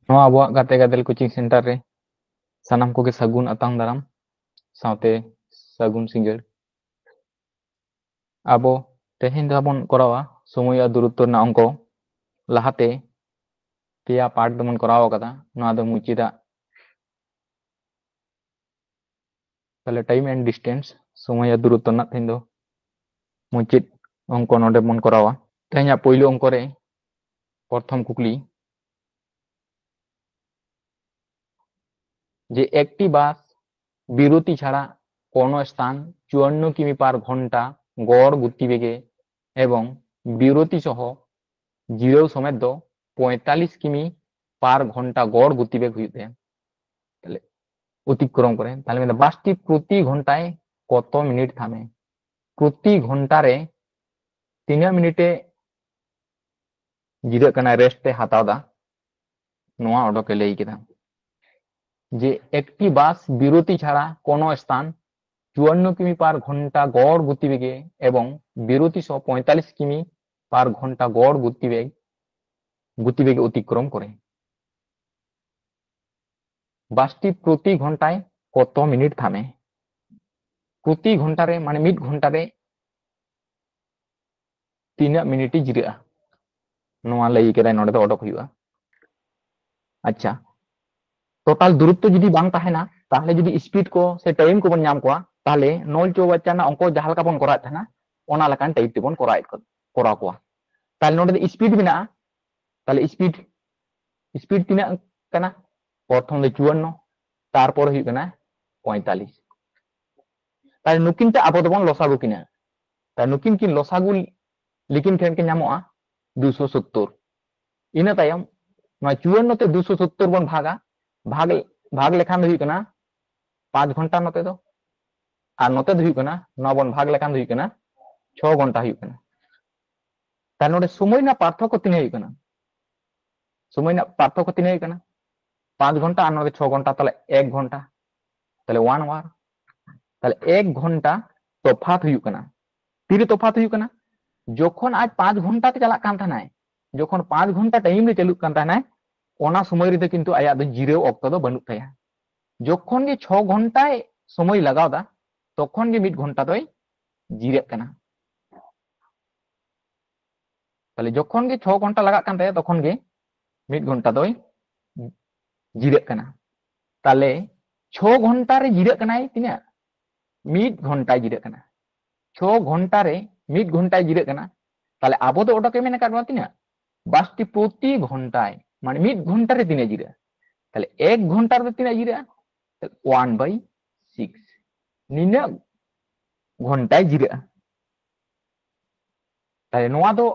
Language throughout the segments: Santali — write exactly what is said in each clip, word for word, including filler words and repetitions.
ᱱᱚᱣᱟ ᱟᱵᱚᱣᱟᱜ ᱜᱟᱛᱮ ᱜᱟᱫᱮᱞ coaching center ᱨᱮ ᱥᱟᱱᱟᱢ ᱠᱚᱜᱮ ᱥᱟᱹᱜᱩᱱ ᱟᱛᱟᱝ ᱫᱟᱨᱟᱢ ᱥᱟᱶᱛᱮ ᱥᱟᱹᱜᱩᱱ ᱥᱤᱸᱜᱟᱹᱲ᱾ ᱟᱵᱚ ᱛᱮᱦᱮᱧ ᱫᱚ ᱵᱚᱱ ᱠᱚᱨᱟᱣᱟ ᱥᱚᱢᱚᱭ ᱟᱨ ᱫᱩᱨᱚᱛᱛᱚ ᱨᱮᱱᱟᱜ ᱚᱝᱠᱚ᱾ ᱞᱟᱦᱟᱛᱮ ᱯᱮᱭᱟ part ᱫᱚᱵᱚᱱ ᱠᱚᱨᱟᱣ ᱟᱠᱟᱫᱟ, ᱱᱚᱣᱟ ᱫᱚ ᱢᱩᱪᱟᱹᱫᱟᱜ᱾ ᱛᱟᱦᱞᱮ time and distance, ᱥᱚᱢᱚᱭ ᱟᱨ ᱫᱩᱨᱚᱛᱛᱚ ᱨᱮᱱᱟᱜ ᱛᱮᱦᱮᱧ ᱫᱚ ᱢᱩᱪᱟᱹᱫ ᱚᱝᱠᱚ ᱱᱚᱰᱮ ᱵᱚᱱ ᱠᱚᱨᱟᱣᱟ᱾ ᱛᱮᱦᱮᱧᱟᱜ ᱯᱳᱭᱞᱳ ᱚᱝᱠᱚ ᱨᱮ ᱯᱨᱚᱛᱷᱚᱢ ᱠᱩᱠᱞᱤ, যে একটি বাস বিরতি ছাড়া কোনো স্থান চুয়ান্ন কিমি পার ঘন্টা গড় গতিবেগে এবং বিরতি সহ ᱡᱤᱨᱟᱹᱣ ᱥᱚᱢᱮᱛ ᱫᱚ ᱯᱚᱸᱭᱛᱟᱞᱞᱤᱥ ᱠᱤᱢᱤ ᱯᱟᱨ ᱜᱷᱚᱱᱴᱟ ᱜᱚᱲ ᱜᱚᱛᱤᱵᱮᱜᱽ ᱦᱩᱭᱩᱜ ᱛᱟᱭᱟ᱾ ᱛᱟᱦᱞᱮ ᱚᱛᱤᱠᱨᱚᱢ ᱠᱚᱨᱮ, ᱛᱟᱦᱞᱮ ᱢᱮᱱᱫᱟ ᱵᱟᱥᱴᱤ ᱯᱨᱚᱛᱤ ᱜᱷᱚᱱᱴᱟᱭ ᱠᱚᱛᱚ ᱢᱤᱱᱤᱴ ᱛᱷᱟᱢᱮ? ᱯᱨᱚᱛᱤ ᱜᱷᱚᱱᱴᱟ ᱨᱮ ᱛᱤᱱᱟᱹᱜ ᱢᱤᱱᱤᱴᱮ ᱡᱤᱨᱟᱹᱜ ᱠᱟᱱᱟ, rest ᱮ ᱦᱟᱛᱟᱣ ᱫᱟ, ᱱᱚᱣᱟ ᱚᱰᱚᱠᱮ ᱞᱟᱹᱭ ᱠᱮᱫᱟ᱾ যে একটি বাস বিরতি ছাড়া কোনো স্থান চুয়ান্ন কিমি পার ঘন্টা গড় গতিবেগে এবং বিরতি সহ পঁয়তাল্লিশ কিমি পার ঘন্টা গড় গতিবেগ গতিবেগে অতিক্রম করে। বাসটি প্রতি ঘন্টায় কত মিনিট থামে? প্রতি ঘন্টারে মানে ᱢᱤᱫ ᱜᱷᱚᱱᱴᱟ ᱨᱮ ᱛᱤᱱᱟᱹᱜ ᱢᱤᱱᱤᱴ ᱡᱤᱨᱟᱹᱜᱼᱟ, ᱱᱚᱣᱟ ᱞᱟᱹᱭ ᱠᱮᱫᱟᱭ, ᱱᱚᱰᱮ ᱫᱚ ᱚᱰᱚᱠ ᱦᱩᱭᱩᱜᱼᱟ᱾ ᱟᱪᱪᱷᱟ, total ᱫᱩᱨᱚᱛᱛᱚ ᱡᱩᱫᱤ ᱵᱟᱝ ᱛᱟᱦᱮᱱᱟ, ᱛᱟᱦᱞᱮ ᱡᱩᱫᱤ speed ᱠᱚ ᱥᱮ time ᱠᱚᱵᱚᱱ ᱧᱟᱢ ᱠᱚᱣᱟ, ᱛᱟᱦᱞᱮ ᱱᱚᱞ ᱪᱳᱣᱵᱟᱪᱪᱟ ᱨᱮᱱᱟᱜ ᱚᱝᱠᱚ ᱡᱟᱦᱟᱸ ᱞᱮᱠᱟ ᱵᱚᱱ ᱠᱚᱨᱟᱣᱮᱫ ᱛᱟᱦᱮᱱᱟ, ᱚᱱᱟ ᱞᱮᱠᱟᱱ type ᱛᱮᱵᱚᱱ ᱠᱚᱨᱟᱣᱮᱫ ᱠᱚ- ᱠᱚᱨᱟᱣ ᱠᱚᱣᱟ᱾ ᱛᱟᱦᱞᱮ ᱱᱚᱰᱮ ᱫᱚ speed ᱢᱮᱱᱟᱜᱼᱟ, ᱛᱟᱦᱞᱮ speed speed ᱛᱤᱱᱟᱹᱜ ᱠᱟᱱᱟ? ᱯᱨᱚᱛᱷᱚᱢ ᱫᱚ ᱪᱩᱣᱟᱱᱱᱚ, ᱛᱟᱨᱯᱚᱨ ᱦᱩᱭᱩᱜ ᱠᱟᱱᱟ ᱯᱚᱸᱭᱛᱟᱞᱞᱤᱥ᱾ ᱛᱟᱦᱞᱮ ᱱᱩᱠᱤᱱ ᱛᱮ ᱟᱵᱚ ᱫᱚᱵᱚᱱ ᱞᱚᱥᱟᱜᱩ ᱠᱤᱱᱟ᱾ ᱛᱟᱦᱞᱮ ᱱᱩᱠᱤᱱ ᱠᱤᱱ ᱞᱚᱥᱟᱜᱩ ᱞᱮᱠᱤᱱ ᱠᱷᱟᱱ ᱠᱤᱱ ᱧᱟᱢᱚᱜᱼᱟ ᱫᱩᱥᱚ ᱥᱚᱛᱛᱚᱨ᱾ ᱤᱱᱟᱹ ᱛᱟᱭᱚᱢ ᱱᱚᱣᱟ ᱪᱩᱣᱟᱱᱱᱚ ᱛᱮ ᱫᱩᱥᱚ ᱥᱚᱛᱛᱚᱨ ᱵᱚᱱ ᱵᱷᱟᱜᱟ, ᱵᱷᱟᱜᱽ ᱵᱷᱟᱜᱽ ᱞᱮᱠᱷᱟᱱ ᱫᱚ ᱦᱩᱭᱩᱜ ᱠᱟᱱᱟ ᱯᱟᱸᱪ ᱜᱷᱚᱱᱴᱟ ᱱᱚᱛᱮ ᱫᱚ, ᱟᱨ ᱱᱚᱛᱮ ᱫᱚ ᱦᱩᱭᱩᱜ ᱠᱟᱱᱟ, ᱱᱚᱣᱟ ᱵᱚᱱ ᱵᱷᱟᱜᱽ ᱞᱮᱠᱷᱟᱱ ᱫᱚ ᱦᱩᱭᱩᱜ ᱠᱟᱱᱟ ᱪᱷᱚ ᱜᱷᱚᱱᱴᱟ ᱦᱩᱭᱩᱜ ᱠᱟᱱᱟ᱾ ᱛᱟᱦᱞᱮ ᱱᱚᱰᱮ ᱥᱚᱢᱚᱭ ᱨᱮᱱᱟᱜ ᱯᱟᱨᱛᱷᱚᱠᱠᱚ ᱛᱤᱱᱟᱹᱜ ᱦᱩᱭᱩᱜ ᱠᱟᱱᱟ? ᱥᱚᱢᱚᱭ ᱨᱮᱱᱟᱜ ᱯᱟᱨᱛᱷᱚᱠᱠᱚ ᱛᱤᱱᱟᱹᱜ ᱦᱩᱭᱩᱜ ᱠᱟᱱᱟ? ᱯᱟᱸᱪ ᱜᱷᱚᱱᱴᱟ ᱟᱨ ᱱᱚᱰᱮ ᱪᱷᱚ ᱜᱷᱚᱱᱴᱟ, ᱛᱟᱦᱞᱮ ᱮᱠ ᱜᱷᱚᱱᱴᱟ, ᱛᱟᱦᱞᱮ one hour᱾ ᱛᱟᱦᱞᱮ ᱮᱠ ᱜᱷᱚᱱᱴᱟ ᱛᱚᱯᱷᱟᱛ ᱦᱩᱭᱩᱜ ᱠᱟᱱᱟ᱾ ᱛᱤᱨᱮ ᱛᱚᱯᱷᱟᱛ ᱦᱩᱭᱩᱜ ᱠᱟᱱᱟ? ᱡᱚᱠᱷᱚᱱ ᱟᱡ ᱯᱟᱸᱪ ᱜᱷᱚᱱᱴᱟ ᱛᱮ ᱪᱟᱞᱟᱜ ᱠᱟᱱ ᱛᱟᱦᱮᱱᱟᱭ, ᱡᱚᱠᱷᱚᱱ ᱯᱟᱸᱪ ᱜᱷᱚᱱᱴᱟ time ᱨᱮ ᱪᱟᱹᱞᱩᱜ ᱠᱟᱱ ᱛᱟᱦᱮᱱᱟᱭ, ᱚᱱᱟ ᱥᱚᱢᱚᱭ ᱨᱮᱫᱚ ᱠᱤᱱᱛᱩ ᱟᱭᱟᱜ ᱫᱚ ᱡᱤᱨᱟᱹᱣ ᱚᱠᱛᱚ ᱫᱚ ᱵᱟᱹᱱᱩᱜ ᱛᱟᱭᱟ᱾ ᱡᱚᱠᱷᱚᱱ ᱜᱮ ᱪᱷᱚ ᱜᱷᱚᱱᱴᱟᱭ ᱥᱚᱢᱚᱭ ᱞᱟᱜᱟᱣ ᱫᱟ, ᱛᱚᱠᱷᱚᱱ ᱜᱮ ᱢᱤᱫ ᱜᱷᱚᱱᱴᱟ ᱫᱚᱭ ᱡᱤᱨᱟᱹᱜ ᱠᱟᱱᱟ᱾ ᱛᱟᱦᱞᱮ ᱡᱚᱠᱷᱚᱱ ᱜᱮ ᱪᱷᱚ ᱜᱷᱚᱱᱴᱟ ᱞᱟᱜᱟᱜ ᱠᱟᱱ ᱛᱟᱭᱟ, ᱛᱚᱠᱷᱚᱱ ᱜᱮ ᱢᱤᱫ ᱜᱷᱚᱱᱴᱟ ᱫᱚᱭ ᱡᱤᱨᱟᱹᱜ ᱠᱟᱱᱟ᱾ ᱛᱟᱦᱞᱮ ᱪᱷᱚ ᱜᱷᱚᱱᱴᱟ ᱨᱮ ᱡᱤᱨᱟᱹᱜ ᱠᱟᱱᱟᱭ ᱛᱤᱱᱟᱹᱜ? ᱢᱤᱫ ᱜᱷᱚᱱᱴᱟᱭ ᱡᱤᱨᱟᱹᱜ ᱠᱟᱱᱟ᱾ ᱪᱷᱚ ᱜᱷᱚᱱᱴᱟ ᱨᱮ ᱢᱤᱫ ᱜᱷᱚᱱᱴᱟᱭ ᱡᱤᱨᱟᱹᱜ ᱠᱟᱱᱟ᱾ ᱛᱟᱦᱞᱮ ᱟᱵᱚ ᱫᱚ ᱚᱰᱚᱠᱮ ᱢᱮᱱ ᱟᱠᱟᱫ ᱵᱚᱱᱟ ᱛᱤᱱᱟᱹᱜ? ᱵᱟᱥᱛᱤ ᱯᱨᱚᱛᱤ ᱜᱷᱚᱱᱴᱟᱭ, ᱢᱟᱱᱮ ᱢᱤᱫ ᱜᱷᱚᱱᱴᱟ ᱨᱮ ᱛᱤᱱᱟᱹᱜ ᱡᱤᱨᱟᱹᱜᱼᱟ? ᱛᱟᱦᱞᱮ ᱮᱠ ᱜᱷᱚᱱᱴᱟ ᱨᱮᱫᱚ ᱛᱤᱱᱟᱹᱜ ᱡᱤᱨᱟᱹᱜᱼᱟ? ᱛᱟᱦᱞᱮ one by six, ᱱᱤᱱᱟᱹᱜ ᱜᱷᱚᱱᱴᱟᱭ ᱡᱤᱨᱟᱹᱜᱼᱟ᱾ ᱛᱟᱦᱞᱮ ᱱᱚᱣᱟ ᱫᱚ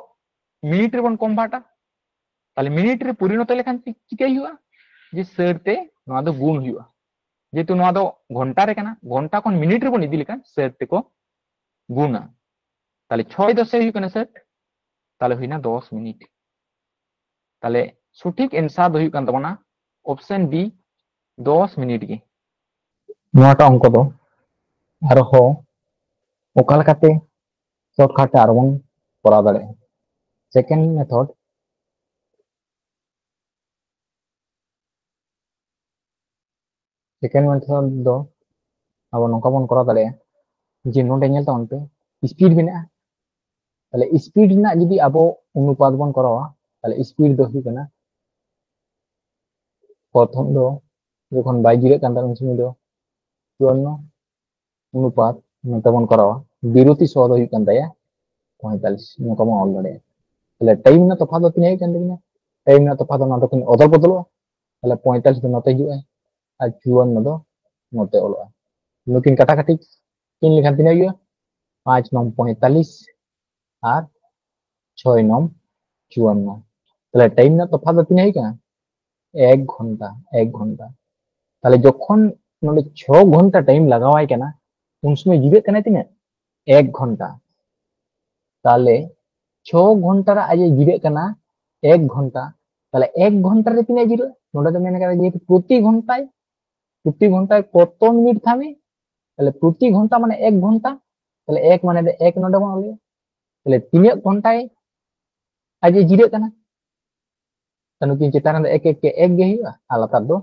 ᱢᱤᱱᱤᱴ ᱨᱮᱵᱚᱱ ᱠᱚᱱᱵᱷᱟᱨᱴᱟ᱾ ᱛᱟᱦᱞᱮ ᱢᱤᱱᱤᱴ ᱨᱮ ᱯᱚᱨᱤᱱᱚᱛ ᱞᱮᱠᱷᱟᱱ ᱪᱮᱫ ᱪᱤᱠᱟᱹᱭ ᱦᱩᱭᱩᱜᱼᱟ? ᱡᱮ ᱥᱟᱹᱴ ᱛᱮ ᱱᱚᱣᱟ ᱫᱚ ᱜᱩᱱ ᱦᱩᱭᱩᱜᱼᱟ᱾ ᱡᱮᱦᱮᱛᱩ ᱱᱚᱣᱟ ᱫᱚ ᱜᱷᱚᱱᱴᱟ ᱨᱮ ᱠᱟᱱᱟ, ᱜᱷᱚᱱᱴᱟ ᱠᱷᱚᱱ ᱢᱤᱱᱤᱴ ᱨᱮᱵᱚᱱ ᱤᱫᱤ ᱞᱮᱠᱷᱟᱱ ᱥᱟᱹᱴ ᱛᱮᱠᱚ ᱜᱩᱱᱟ᱾ ᱛᱟᱦᱞᱮ ᱪᱷᱚᱭ ᱫᱚᱥᱮ ᱦᱩᱭᱩᱜ ᱠᱟᱱᱟ ᱥᱟᱹᱴ, ᱛᱟᱦᱞᱮ ᱦᱩᱭᱱᱟ ᱫᱚᱥ ᱢᱤᱱᱤᱴ᱾ ᱛᱟᱦᱞᱮ ᱥᱚᱴᱷᱤᱠ ᱮᱱᱥᱟᱨ ᱫᱚ ᱦᱩᱭᱩᱜ ᱠᱟᱱ ᱛᱟᱵᱚᱱᱟ ᱚᱯᱥᱮᱱ ᱵᱤ, ᱫᱚᱥ ᱢᱤᱱᱤᱴ ᱜᱮ᱾ ᱱᱚᱣᱟᱴᱟᱜ ᱚᱝᱠᱚ ᱫᱚ ᱟᱨᱦᱚᱸ ᱚᱠᱟ ᱞᱮᱠᱟᱛᱮ ᱥᱚᱨᱴᱠᱟᱴ ᱛᱮ ᱟᱨᱵᱚᱱ ᱠᱚᱨᱟᱣ ᱫᱟᱲᱮᱭᱟᱜᱼᱟ᱾ ᱥᱮᱠᱮᱱᱰ ᱢᱮᱛᱷᱚᱰ, ᱥᱮᱠᱮᱱᱰ ᱢᱮᱛᱷᱚᱰ ᱫᱚ ᱟᱵᱚ ᱱᱚᱝᱠᱟ ᱵᱚᱱ ᱠᱚᱨᱟᱣ ᱫᱟᱲᱮᱭᱟᱜᱼᱟ ᱡᱮ ᱱᱚᱰᱮ ᱧᱮᱞ ᱛᱟᱵᱚᱱ ᱯᱮ, ᱥᱯᱤᱰ ᱢᱮᱱᱟᱜᱼᱟ᱾ ᱛᱟᱦᱞᱮ ᱥᱯᱤᱰ ᱨᱮᱱᱟᱜ ᱡᱩᱫᱤ ᱟᱵᱚ ᱚᱱᱩᱯᱟᱛ ᱵᱚᱱ ᱠᱚᱨᱟᱣᱟ, ᱛᱟᱦᱞᱮ ᱥᱯᱤᱰ ᱫᱚ ᱦᱩᱭᱩᱜ ᱠᱟᱱᱟ ᱯᱨᱚᱛᱷᱚᱢ ᱫᱚ ᱡᱚᱠᱷᱚᱱ ᱵᱟᱭ ᱡᱤᱨᱟᱹᱜ ᱠᱟᱱ ᱛᱟᱦᱮᱸᱫ ᱩᱱ ᱥᱚᱢᱚᱭ ᱫᱚ ᱪᱩᱣᱟᱱᱱᱚ, ᱚᱱᱩᱯᱟᱛ ᱱᱚᱛᱮ ᱵᱚᱱ ᱠᱚᱨᱟᱣᱟ, ᱵᱤᱨᱚᱛᱤ ᱥᱚᱦ ᱫᱚ ᱦᱩᱭᱩᱜ ᱠᱟᱱ ᱛᱟᱭᱟ ᱯᱚᱸᱭᱛᱟᱞᱞᱤᱥ, ᱱᱚᱝᱠᱟ ᱵᱚᱱ ᱚᱞ ᱫᱟᱲᱮᱭᱟᱜᱼᱟ᱾ ᱛᱟᱦᱞᱮ ᱴᱟᱭᱤᱢ ᱨᱮᱱᱟᱜ ᱛᱚᱯᱷᱟᱛ ᱫᱚ ᱛᱤᱱᱟᱹᱜ ᱦᱩᱭᱩᱜ ᱠᱟᱱ ᱛᱟᱵᱤᱱᱟ? ᱴᱟᱭᱤᱢ ᱨᱮᱱᱟᱜ ᱛᱚᱯᱷᱟᱛ ᱫᱚ ᱱᱚᱣᱟ ᱫᱚᱠᱤᱱ ᱚᱫᱚᱞ ᱵᱚᱫᱚᱞᱚᱜᱼᱟ᱾ ᱛᱟᱦᱞᱮ ᱯᱚᱸᱭᱛᱟᱞᱞᱤᱥ ᱫᱚ ᱱᱚᱛᱮ ᱦᱤᱡᱩᱜᱼᱟ ᱟᱨ ᱪᱩᱣᱟᱱᱱᱚ ᱫᱚ ᱱᱚᱛᱮ ᱚᱞᱚᱜᱼᱟ᱾ ᱱᱩᱠᱤᱱ ᱠᱟᱴᱟᱠᱟᱴᱤ ᱠᱤᱱ ᱞᱮᱠᱷᱟᱱ ᱛᱤᱱᱟᱹᱜ ᱦᱩᱭᱩᱜᱼᱟ? ᱯᱟᱸᱪ ᱱᱚᱢ ᱯᱚᱸᱭᱛᱟᱞᱞᱤᱥ ᱟᱨ ᱪᱷᱚᱭ ᱱᱚᱢ ᱪᱩᱣᱟᱱᱱᱚ᱾ ᱛᱟᱦᱞᱮ ᱴᱟᱭᱤᱢ ᱨᱮᱱᱟᱜ ᱛᱚᱯᱷᱟᱛ ᱫᱚ ᱛᱤᱱᱟᱹᱜ ᱦᱩᱭᱩᱜ ᱠᱟᱱᱟ? ᱮᱠ ᱜᱷᱚᱱᱴᱟ, ᱮᱠ ᱜᱷᱚᱱᱴᱟ᱾ ᱛᱟᱦᱞᱮ ᱡᱚᱠᱷᱚᱱ ᱱᱚᱰᱮ ᱪᱷᱚ ᱜᱷᱚᱱᱴᱟ ᱴᱟᱭᱤᱢ ᱞᱟᱜᱟᱣᱟᱭ ᱠᱟᱱᱟ, ᱩᱱ ᱥᱚᱢᱚᱭ ᱡᱤᱨᱟᱹᱜ ᱠᱟᱱᱟᱭ ᱛᱤᱱᱟᱹᱜ? ᱮᱠ ᱜᱷᱚᱱᱴᱟ᱾ ᱛᱟᱦᱞᱮ ᱪᱷᱚ ᱜᱷᱚᱱᱴᱟ ᱨᱮ ᱟᱡ ᱮ ᱡᱤᱨᱟᱹᱜ ᱠᱟᱱᱟ ᱮᱠ ᱜᱷᱚᱱᱴᱟ᱾ ᱛᱟᱦᱞᱮ ᱮᱠ ᱜᱷᱚᱱᱴᱟ ᱨᱮ ᱛᱤᱱᱟᱹᱜ ᱡᱤᱨᱟᱹᱜᱼᱟ? ᱱᱚᱰᱮ ᱫᱚ ᱢᱮᱱ ᱠᱟᱫᱟ ᱡᱮᱦᱮᱛᱩ ᱯᱨᱚᱛᱤ ᱜᱷᱚᱱᱴᱟᱭ, ᱯᱨᱚᱛᱤ ᱜᱷᱚᱱᱴᱟᱭ ᱠᱚᱛᱚ ᱢᱤᱱᱤᱴ ᱛᱷᱟᱢᱮ? ᱛᱟᱦᱞᱮ ᱯᱨᱚᱛᱤ ᱜᱷᱚᱱᱴᱟ ᱢᱟᱱᱮ ᱮᱠ ᱜᱷᱚᱱᱴᱟ᱾ ᱛᱟᱦᱞᱮ ᱮᱠ ᱢᱟᱱᱮ ᱫᱚ ᱮᱠ ᱱᱚᱰᱮ ᱵᱚᱱ ᱚᱞᱮᱜᱼᱟ᱾ ᱛᱟᱦᱞᱮ ᱛᱤᱱᱟᱹᱜ ᱜᱷᱚᱱᱴᱟᱭ ᱟᱡ ᱮ ᱡᱤᱨᱟᱹᱜ ᱠᱟᱱᱟ? ᱛᱟᱦᱞᱮ ᱱᱩᱠᱤᱱ ᱪᱮᱛᱟᱱ ᱨᱮ ᱮᱠ ᱮᱠ ᱛᱮ ᱮᱠ ᱜᱮ ᱦᱩᱭᱩᱜᱼᱟ, ᱟᱨ ᱞᱟᱛᱟᱨ ᱫᱚ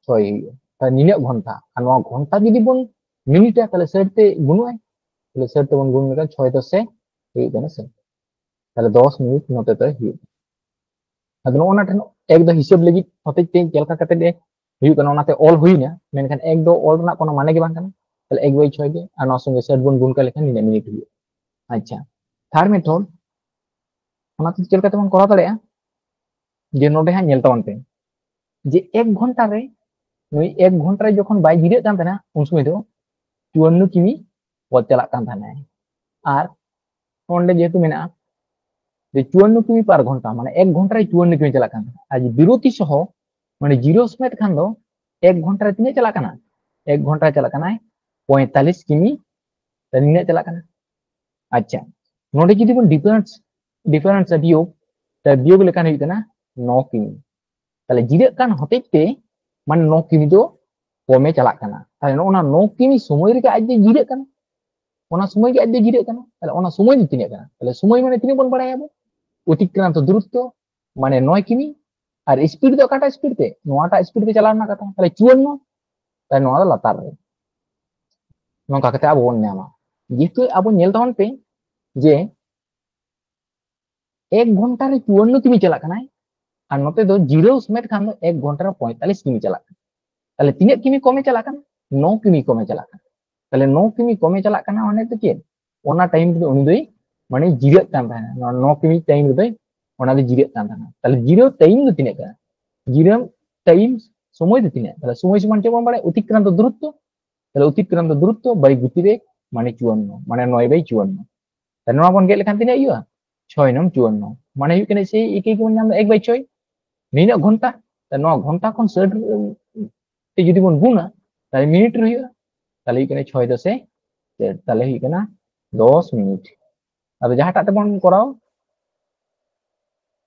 ᱪᱷᱚᱭ ᱦᱩᱭᱩᱜᱼᱟ᱾ ᱛᱟᱦᱞᱮ ᱱᱤᱱᱟᱹᱜ ᱜᱷᱚᱱᱴᱟ, ᱟᱨ ᱱᱚᱣᱟ ᱜᱷᱚᱱᱴᱟ ᱡᱩᱫᱤ ᱵᱚᱱ ᱢᱤᱱᱤᱴᱟ, ᱛᱟᱦᱞᱮ ᱥᱟᱴ ᱛᱮ ᱜᱩᱱᱩᱜᱼᱟᱭ, ᱛᱟᱦᱞᱮ ᱥᱟᱴ ᱛᱮᱵᱚᱱ ᱜᱩᱱ ᱞᱮᱠᱷᱟᱱ ᱪᱷᱚᱭ ᱫᱚᱥᱮ ᱦᱩᱭᱩᱜ ᱠᱟᱱᱟ ᱥᱟᱴ᱾ ᱛᱟᱦᱞᱮ ᱫᱚᱥ ᱢᱤᱱᱤᱴ ᱱᱚᱛᱮ ᱛᱮ ᱦᱩᱭᱩᱜ ᱠᱟᱱᱟ᱾ ᱟᱫᱚ ᱱᱚᱜᱼᱚ ᱱᱟ ᱴᱷᱮᱱ ᱮᱠ ᱫᱚ ᱦᱤᱥᱟᱹᱵ ᱞᱟᱹᱜᱤᱫ ᱦᱚᱛᱮᱡ ᱛᱮ ᱪᱮᱫ ᱞᱮᱠᱟ ᱠᱟᱛᱮ ᱮ ᱦᱩᱭᱩᱜ ᱠᱟᱱᱟ, ᱚᱱᱟᱛᱮ ᱚᱞ ᱦᱩᱭᱱᱟ, ᱢᱮᱱᱠᱷᱟᱱ ᱮᱠ ᱫᱚ ᱚᱞ ᱨᱮᱱᱟᱜ ᱠᱳᱱᱳ ᱢᱟᱱᱮ ᱜᱮ ᱵᱟᱝ ᱠᱟᱱᱟ᱾ ᱛᱟᱦᱞᱮ ᱮᱠ ᱵᱟᱭ ᱪᱷᱚᱭ ᱜᱮ, ᱟᱨ ᱱᱚᱣᱟ ᱥᱚᱸᱜᱮ ᱥᱟᱴ ᱵᱚᱱ ᱜᱩᱱ ᱠᱟᱜ ᱞᱮᱠᱷᱟᱱ ᱱᱤᱱᱟᱹᱜ ᱢᱤᱱᱤᱴ ᱦᱩᱭᱩᱜᱼᱟ᱾ ᱟᱪᱪᱷᱟ, ᱛᱷᱟᱨᱰ ᱢᱮᱛᱷᱚᱰ, ᱚᱱᱟᱛᱮ ᱪᱮᱫ ᱞᱮᱠᱟ ᱛᱮᱵᱚᱱ ᱠᱚᱨᱟᱣ ᱫᱟᱲᱮᱭᱟᱜᱼᱟ? ᱡᱮ ᱱᱚᱰᱮ ᱦᱟᱸᱜ ᱧᱮᱞ ᱛᱟᱵᱚᱱ ᱯᱮ, ᱡᱮ ᱮᱠ ᱜᱷᱚᱱᱴᱟ ᱨᱮ, ᱱᱩᱭ ᱮᱠ ᱜᱷᱚᱱᱴᱟ ᱨᱮ ᱡᱚᱠᱷᱚᱱ ᱵᱟᱭ ᱡᱤᱨᱟᱹᱜ ᱠᱟᱱ ᱛᱟᱦᱮᱱᱟ, ᱩᱱ ᱥᱚᱢᱚᱭ ᱫᱚ ᱪᱩᱣᱟᱱᱱᱚ ᱠᱤᱢᱤ ᱯᱚᱫ ᱪᱟᱞᱟᱜ ᱠᱟᱱ ᱛᱟᱦᱮᱱᱟᱭ᱾ ᱟᱨ ᱚᱸᱰᱮ ᱡᱮᱦᱮᱛᱩ ᱢᱮᱱᱟᱜᱼᱟ ᱡᱮ ᱪᱩᱣᱟᱱᱱᱚ ᱠᱤᱢᱤ per ᱜᱷᱚᱱᱴᱟ, ᱢᱟᱱᱮ ᱮᱠ ᱜᱷᱚᱱᱴᱟ ᱨᱮ ᱪᱩᱣᱟᱱᱱᱚ ᱠᱤᱢᱤ ᱪᱟᱞᱟᱜ ᱠᱟᱱ ᱛᱟᱦᱮᱱᱟ᱾ ᱟᱨ ᱡᱩᱫᱤ ᱵᱤᱨᱚᱛᱤ ᱥᱚᱦᱚ, ᱢᱟᱱᱮ ᱡᱤᱨᱟᱹᱣ ᱥᱚᱢᱮᱛ ᱠᱷᱟᱱ ᱫᱚ ᱮᱠ ᱜᱷᱚᱱᱴᱟ ᱨᱮ ᱛᱤᱱᱟᱹᱜ ᱪᱟᱞᱟᱜ ᱠᱟᱱᱟ? ᱮᱠ ᱜᱷᱚᱱᱴᱟ ᱨᱮ ᱪᱟᱞᱟᱜ ᱠᱟᱱᱟᱭ ᱯᱚᱸᱭᱛᱟᱞᱤᱥ ᱠᱤᱢᱤ, ᱛᱟᱦᱞᱮ ᱱᱤᱱᱟᱹᱜ ᱪᱟᱞᱟᱜ ᱠᱟᱱᱟ᱾ ᱟᱪᱪᱷᱟ, ᱱᱚᱰᱮ ᱡᱩᱫᱤ ᱵᱚᱱ ᱰᱤᱯᱷᱟᱨᱮᱱᱥ, ᱰᱤᱯᱷᱟᱨᱮᱱᱥ ᱵᱤᱭᱳᱜᱽ, ᱛᱟᱦᱞᱮ ᱵᱤᱭᱳᱜᱽ ᱞᱮᱠᱷᱟᱱ ᱦᱩᱭᱩᱜ ᱠᱟᱱᱟ ᱱᱚ ᱠᱤᱢᱤ᱾ ᱛᱟᱦᱞᱮ ᱡᱤᱨᱟᱹᱜ ᱠᱟᱱ ᱦᱚᱛᱮᱡ ᱛᱮ ᱢᱟᱱᱮ ᱱᱚ ᱠᱤᱢᱤ ᱫᱚ ᱠᱚᱢᱮ ᱪᱟᱞᱟᱜ ᱠᱟᱱᱟ᱾ ᱛᱟᱦᱞᱮ ᱱᱚᱜᱼᱚ ᱱᱟ ᱱᱚ ᱠᱤᱢᱤ ᱥᱚᱢᱚᱭ ᱨᱮᱜᱮ ᱟᱡ ᱫᱚ ᱡᱤᱨᱟᱹᱜ ᱠᱟᱱᱟ, ᱚᱱᱟ ᱥᱚᱢᱚᱭ ᱜᱮ ᱟᱡ ᱫᱚ ᱡᱤᱨᱟᱹᱜ ᱠᱟᱱᱟ᱾ ᱛᱟᱦᱞᱮ ᱚᱱᱟ ᱥᱚᱢᱚᱭ ᱫᱚ ᱛᱤᱱᱟᱹᱜ ᱠᱟᱱᱟ? ᱛᱟᱦᱞᱮ ᱥᱚᱢᱚᱭ ᱢᱟᱱᱮ ᱛᱤᱱᱟᱹᱜ ᱵᱚᱱ ᱵᱟᱲᱟᱭᱟ ᱟᱵᱚ? ᱚᱛᱤᱠᱨᱟᱱᱛᱚ ᱫᱩᱨᱚᱛᱛᱚ, ᱢᱟᱱᱮ ᱱᱚᱭ ᱠᱤᱢᱤ᱾ ᱟᱨ ᱥᱯᱤᱰ ᱫᱚ ᱚᱠᱟᱴᱟᱜ ᱥᱯᱤᱰ ᱛᱮ? ᱱᱚᱣᱟᱴᱟᱜ ᱥᱯᱤᱰ ᱛᱮ ᱪᱟᱞᱟᱣ ᱨᱮᱱᱟᱜ ᱠᱟᱛᱷᱟ, ᱛᱟᱦᱞᱮ ᱪᱩᱣᱟᱱᱱᱚ᱾ ᱛᱟᱦᱞᱮ ᱱᱚᱣᱟ ᱫᱚ ᱞᱟᱛᱟᱨ ᱨᱮ᱾ ᱱᱚᱝᱠᱟ ᱠᱟᱛᱮ ᱟᱵᱚ ᱵᱚᱱ ᱧᱟᱢᱟ᱾ ᱡᱮᱦᱮᱛᱩ ᱟᱵᱚ ᱧᱮᱞ ᱛᱟᱵᱚᱱ ᱯᱮ ᱡᱮ ᱮᱠ ᱜᱷᱚᱱᱴᱟ ᱨᱮ ᱪᱩᱣᱟᱱᱱᱚ ᱠᱤᱢᱤ ᱪᱟᱞᱟᱜ ᱠᱟᱱᱟᱭ, ᱟᱨ ᱱᱚᱛᱮ ᱫᱚ ᱡᱤᱨᱟᱹᱣ ᱥᱚᱢᱮᱛ ᱠᱷᱟᱱ ᱫᱚ ᱮᱠ ᱜᱷᱚᱱᱴᱟ ᱨᱮ ᱯᱚᱸᱭᱛᱟᱞᱤᱥ ᱠᱤᱢᱤ ᱪᱟᱞᱟᱜ ᱠᱟᱱᱟ᱾ ᱛᱟᱦᱞᱮ ᱛᱤᱱᱟᱹᱜ ᱠᱤᱢᱤ ᱠᱚᱢᱮ ᱪᱟᱞᱟᱜ ᱠᱟᱱᱟ? ᱱᱚ ᱠᱤᱢᱤ ᱠᱚᱢᱮ ᱪᱟᱞᱟᱜ ᱠᱟᱱᱟ᱾ ᱛᱟᱦᱞᱮ ᱱᱚ ᱠᱤᱢᱤ ᱠᱚᱢᱮ ᱪᱟᱞᱟᱜ ᱠᱟᱱᱟ, ᱚᱱᱮ ᱛᱚ ᱪᱮᱫ, ᱚᱱᱟ ᱴᱟᱭᱤᱢ ᱨᱮᱫᱚ ᱩᱱᱤ ᱫᱚᱭ ᱢᱟᱱᱮ ᱡᱤᱨᱟᱹᱜ ᱠᱟᱱ ᱛᱟᱦᱮᱱᱟ᱾ ᱱᱚᱣᱟ ᱱᱚ ᱠᱤᱢᱤ ᱴᱟᱭᱤᱢ ᱨᱮᱫᱚᱭ, ᱚᱱᱟ ᱫᱚ ᱡᱤᱨᱟᱹᱜ ᱠᱟᱱ ᱛᱟᱦᱮᱱᱟ᱾ ᱛᱟᱦᱞᱮ ᱡᱤᱨᱟᱹᱣ ᱴᱟᱭᱤᱢ ᱫᱚ ᱛᱤᱱᱟᱹᱜ ᱠᱟᱱᱟ? ᱡᱤᱨᱟᱹᱣ ᱴᱟᱭᱤᱢ, ᱥᱚᱢᱚᱭ ᱫᱚ ᱛᱤᱱᱟᱹᱜ? ᱛᱟᱦᱞᱮ ᱥᱚᱢᱚᱭ ᱥᱚᱢᱟᱱ ᱪᱮᱫ ᱵᱚᱱ ᱵᱟᱲᱟᱭᱟ? ᱚᱛᱤᱠᱨᱟᱱᱛᱚ ᱫᱩᱨᱚᱛᱛᱚ᱾ ᱛᱟᱦᱞᱮ ᱚᱛᱤᱠᱨᱟᱱᱛᱚ ᱫᱩᱨᱚᱛᱛᱚ by ᱜᱚᱛᱤᱵᱮᱜᱽ ᱢᱟᱱᱮ ᱪᱩᱣᱟᱱᱱᱚ, ᱢᱟᱱᱮ ᱱᱚᱭ by ᱪᱩᱣᱟᱱᱱᱚ᱾ ᱛᱟᱦᱞᱮ ᱱᱚᱣᱟ ᱵᱚᱱ ᱜᱮᱫ ᱞᱮᱠᱷᱟᱱ ᱛᱤᱱᱟᱹᱜ ᱦᱩᱭᱩᱜᱼᱟ? ᱪᱷᱚᱭ ᱱᱚᱝ ᱪᱩᱣᱟᱱᱱᱚ᱾ ᱢᱟᱱᱮ ᱦᱩᱭᱩᱜ ᱠᱟᱱᱟ ᱥᱮᱭ ᱮᱠ ᱜᱮᱵᱚᱱ ᱧᱟᱢ ᱮᱫᱟ, ᱮᱠ by ᱪᱷᱚᱭ᱾ ᱱᱤᱱᱟᱹᱜ ᱜᱷᱚᱱᱴᱟ, ᱛᱟᱦᱞᱮ ᱱᱚᱣᱟ ᱜᱷᱚᱱᱴᱟ ᱠᱷᱚᱱ ᱥᱟᱴ ᱛᱮ ᱡᱩᱫᱤ ᱵᱚᱱ ᱜᱩᱱᱟ, ᱛᱟᱦᱞᱮ ᱢᱤᱱᱤᱴ ᱨᱮ ᱦᱩᱭᱩᱜᱼᱟ᱾ ᱛᱟᱦᱞᱮ ᱦᱩᱭᱩᱜ ᱠᱟᱱᱟ ᱪᱷᱚᱭ ᱫᱚᱥᱮ ᱪᱟᱨ, ᱛᱟᱦᱞᱮ ᱦᱩᱭᱩᱜ ᱠᱟᱱᱟ ᱫᱚᱥ ᱢᱤᱱᱤᱴ᱾ ᱟᱫᱚ ᱡᱟᱦᱟᱸᱴᱟᱜ ᱛᱮᱵᱚᱱ ᱠᱚᱨᱟᱣ,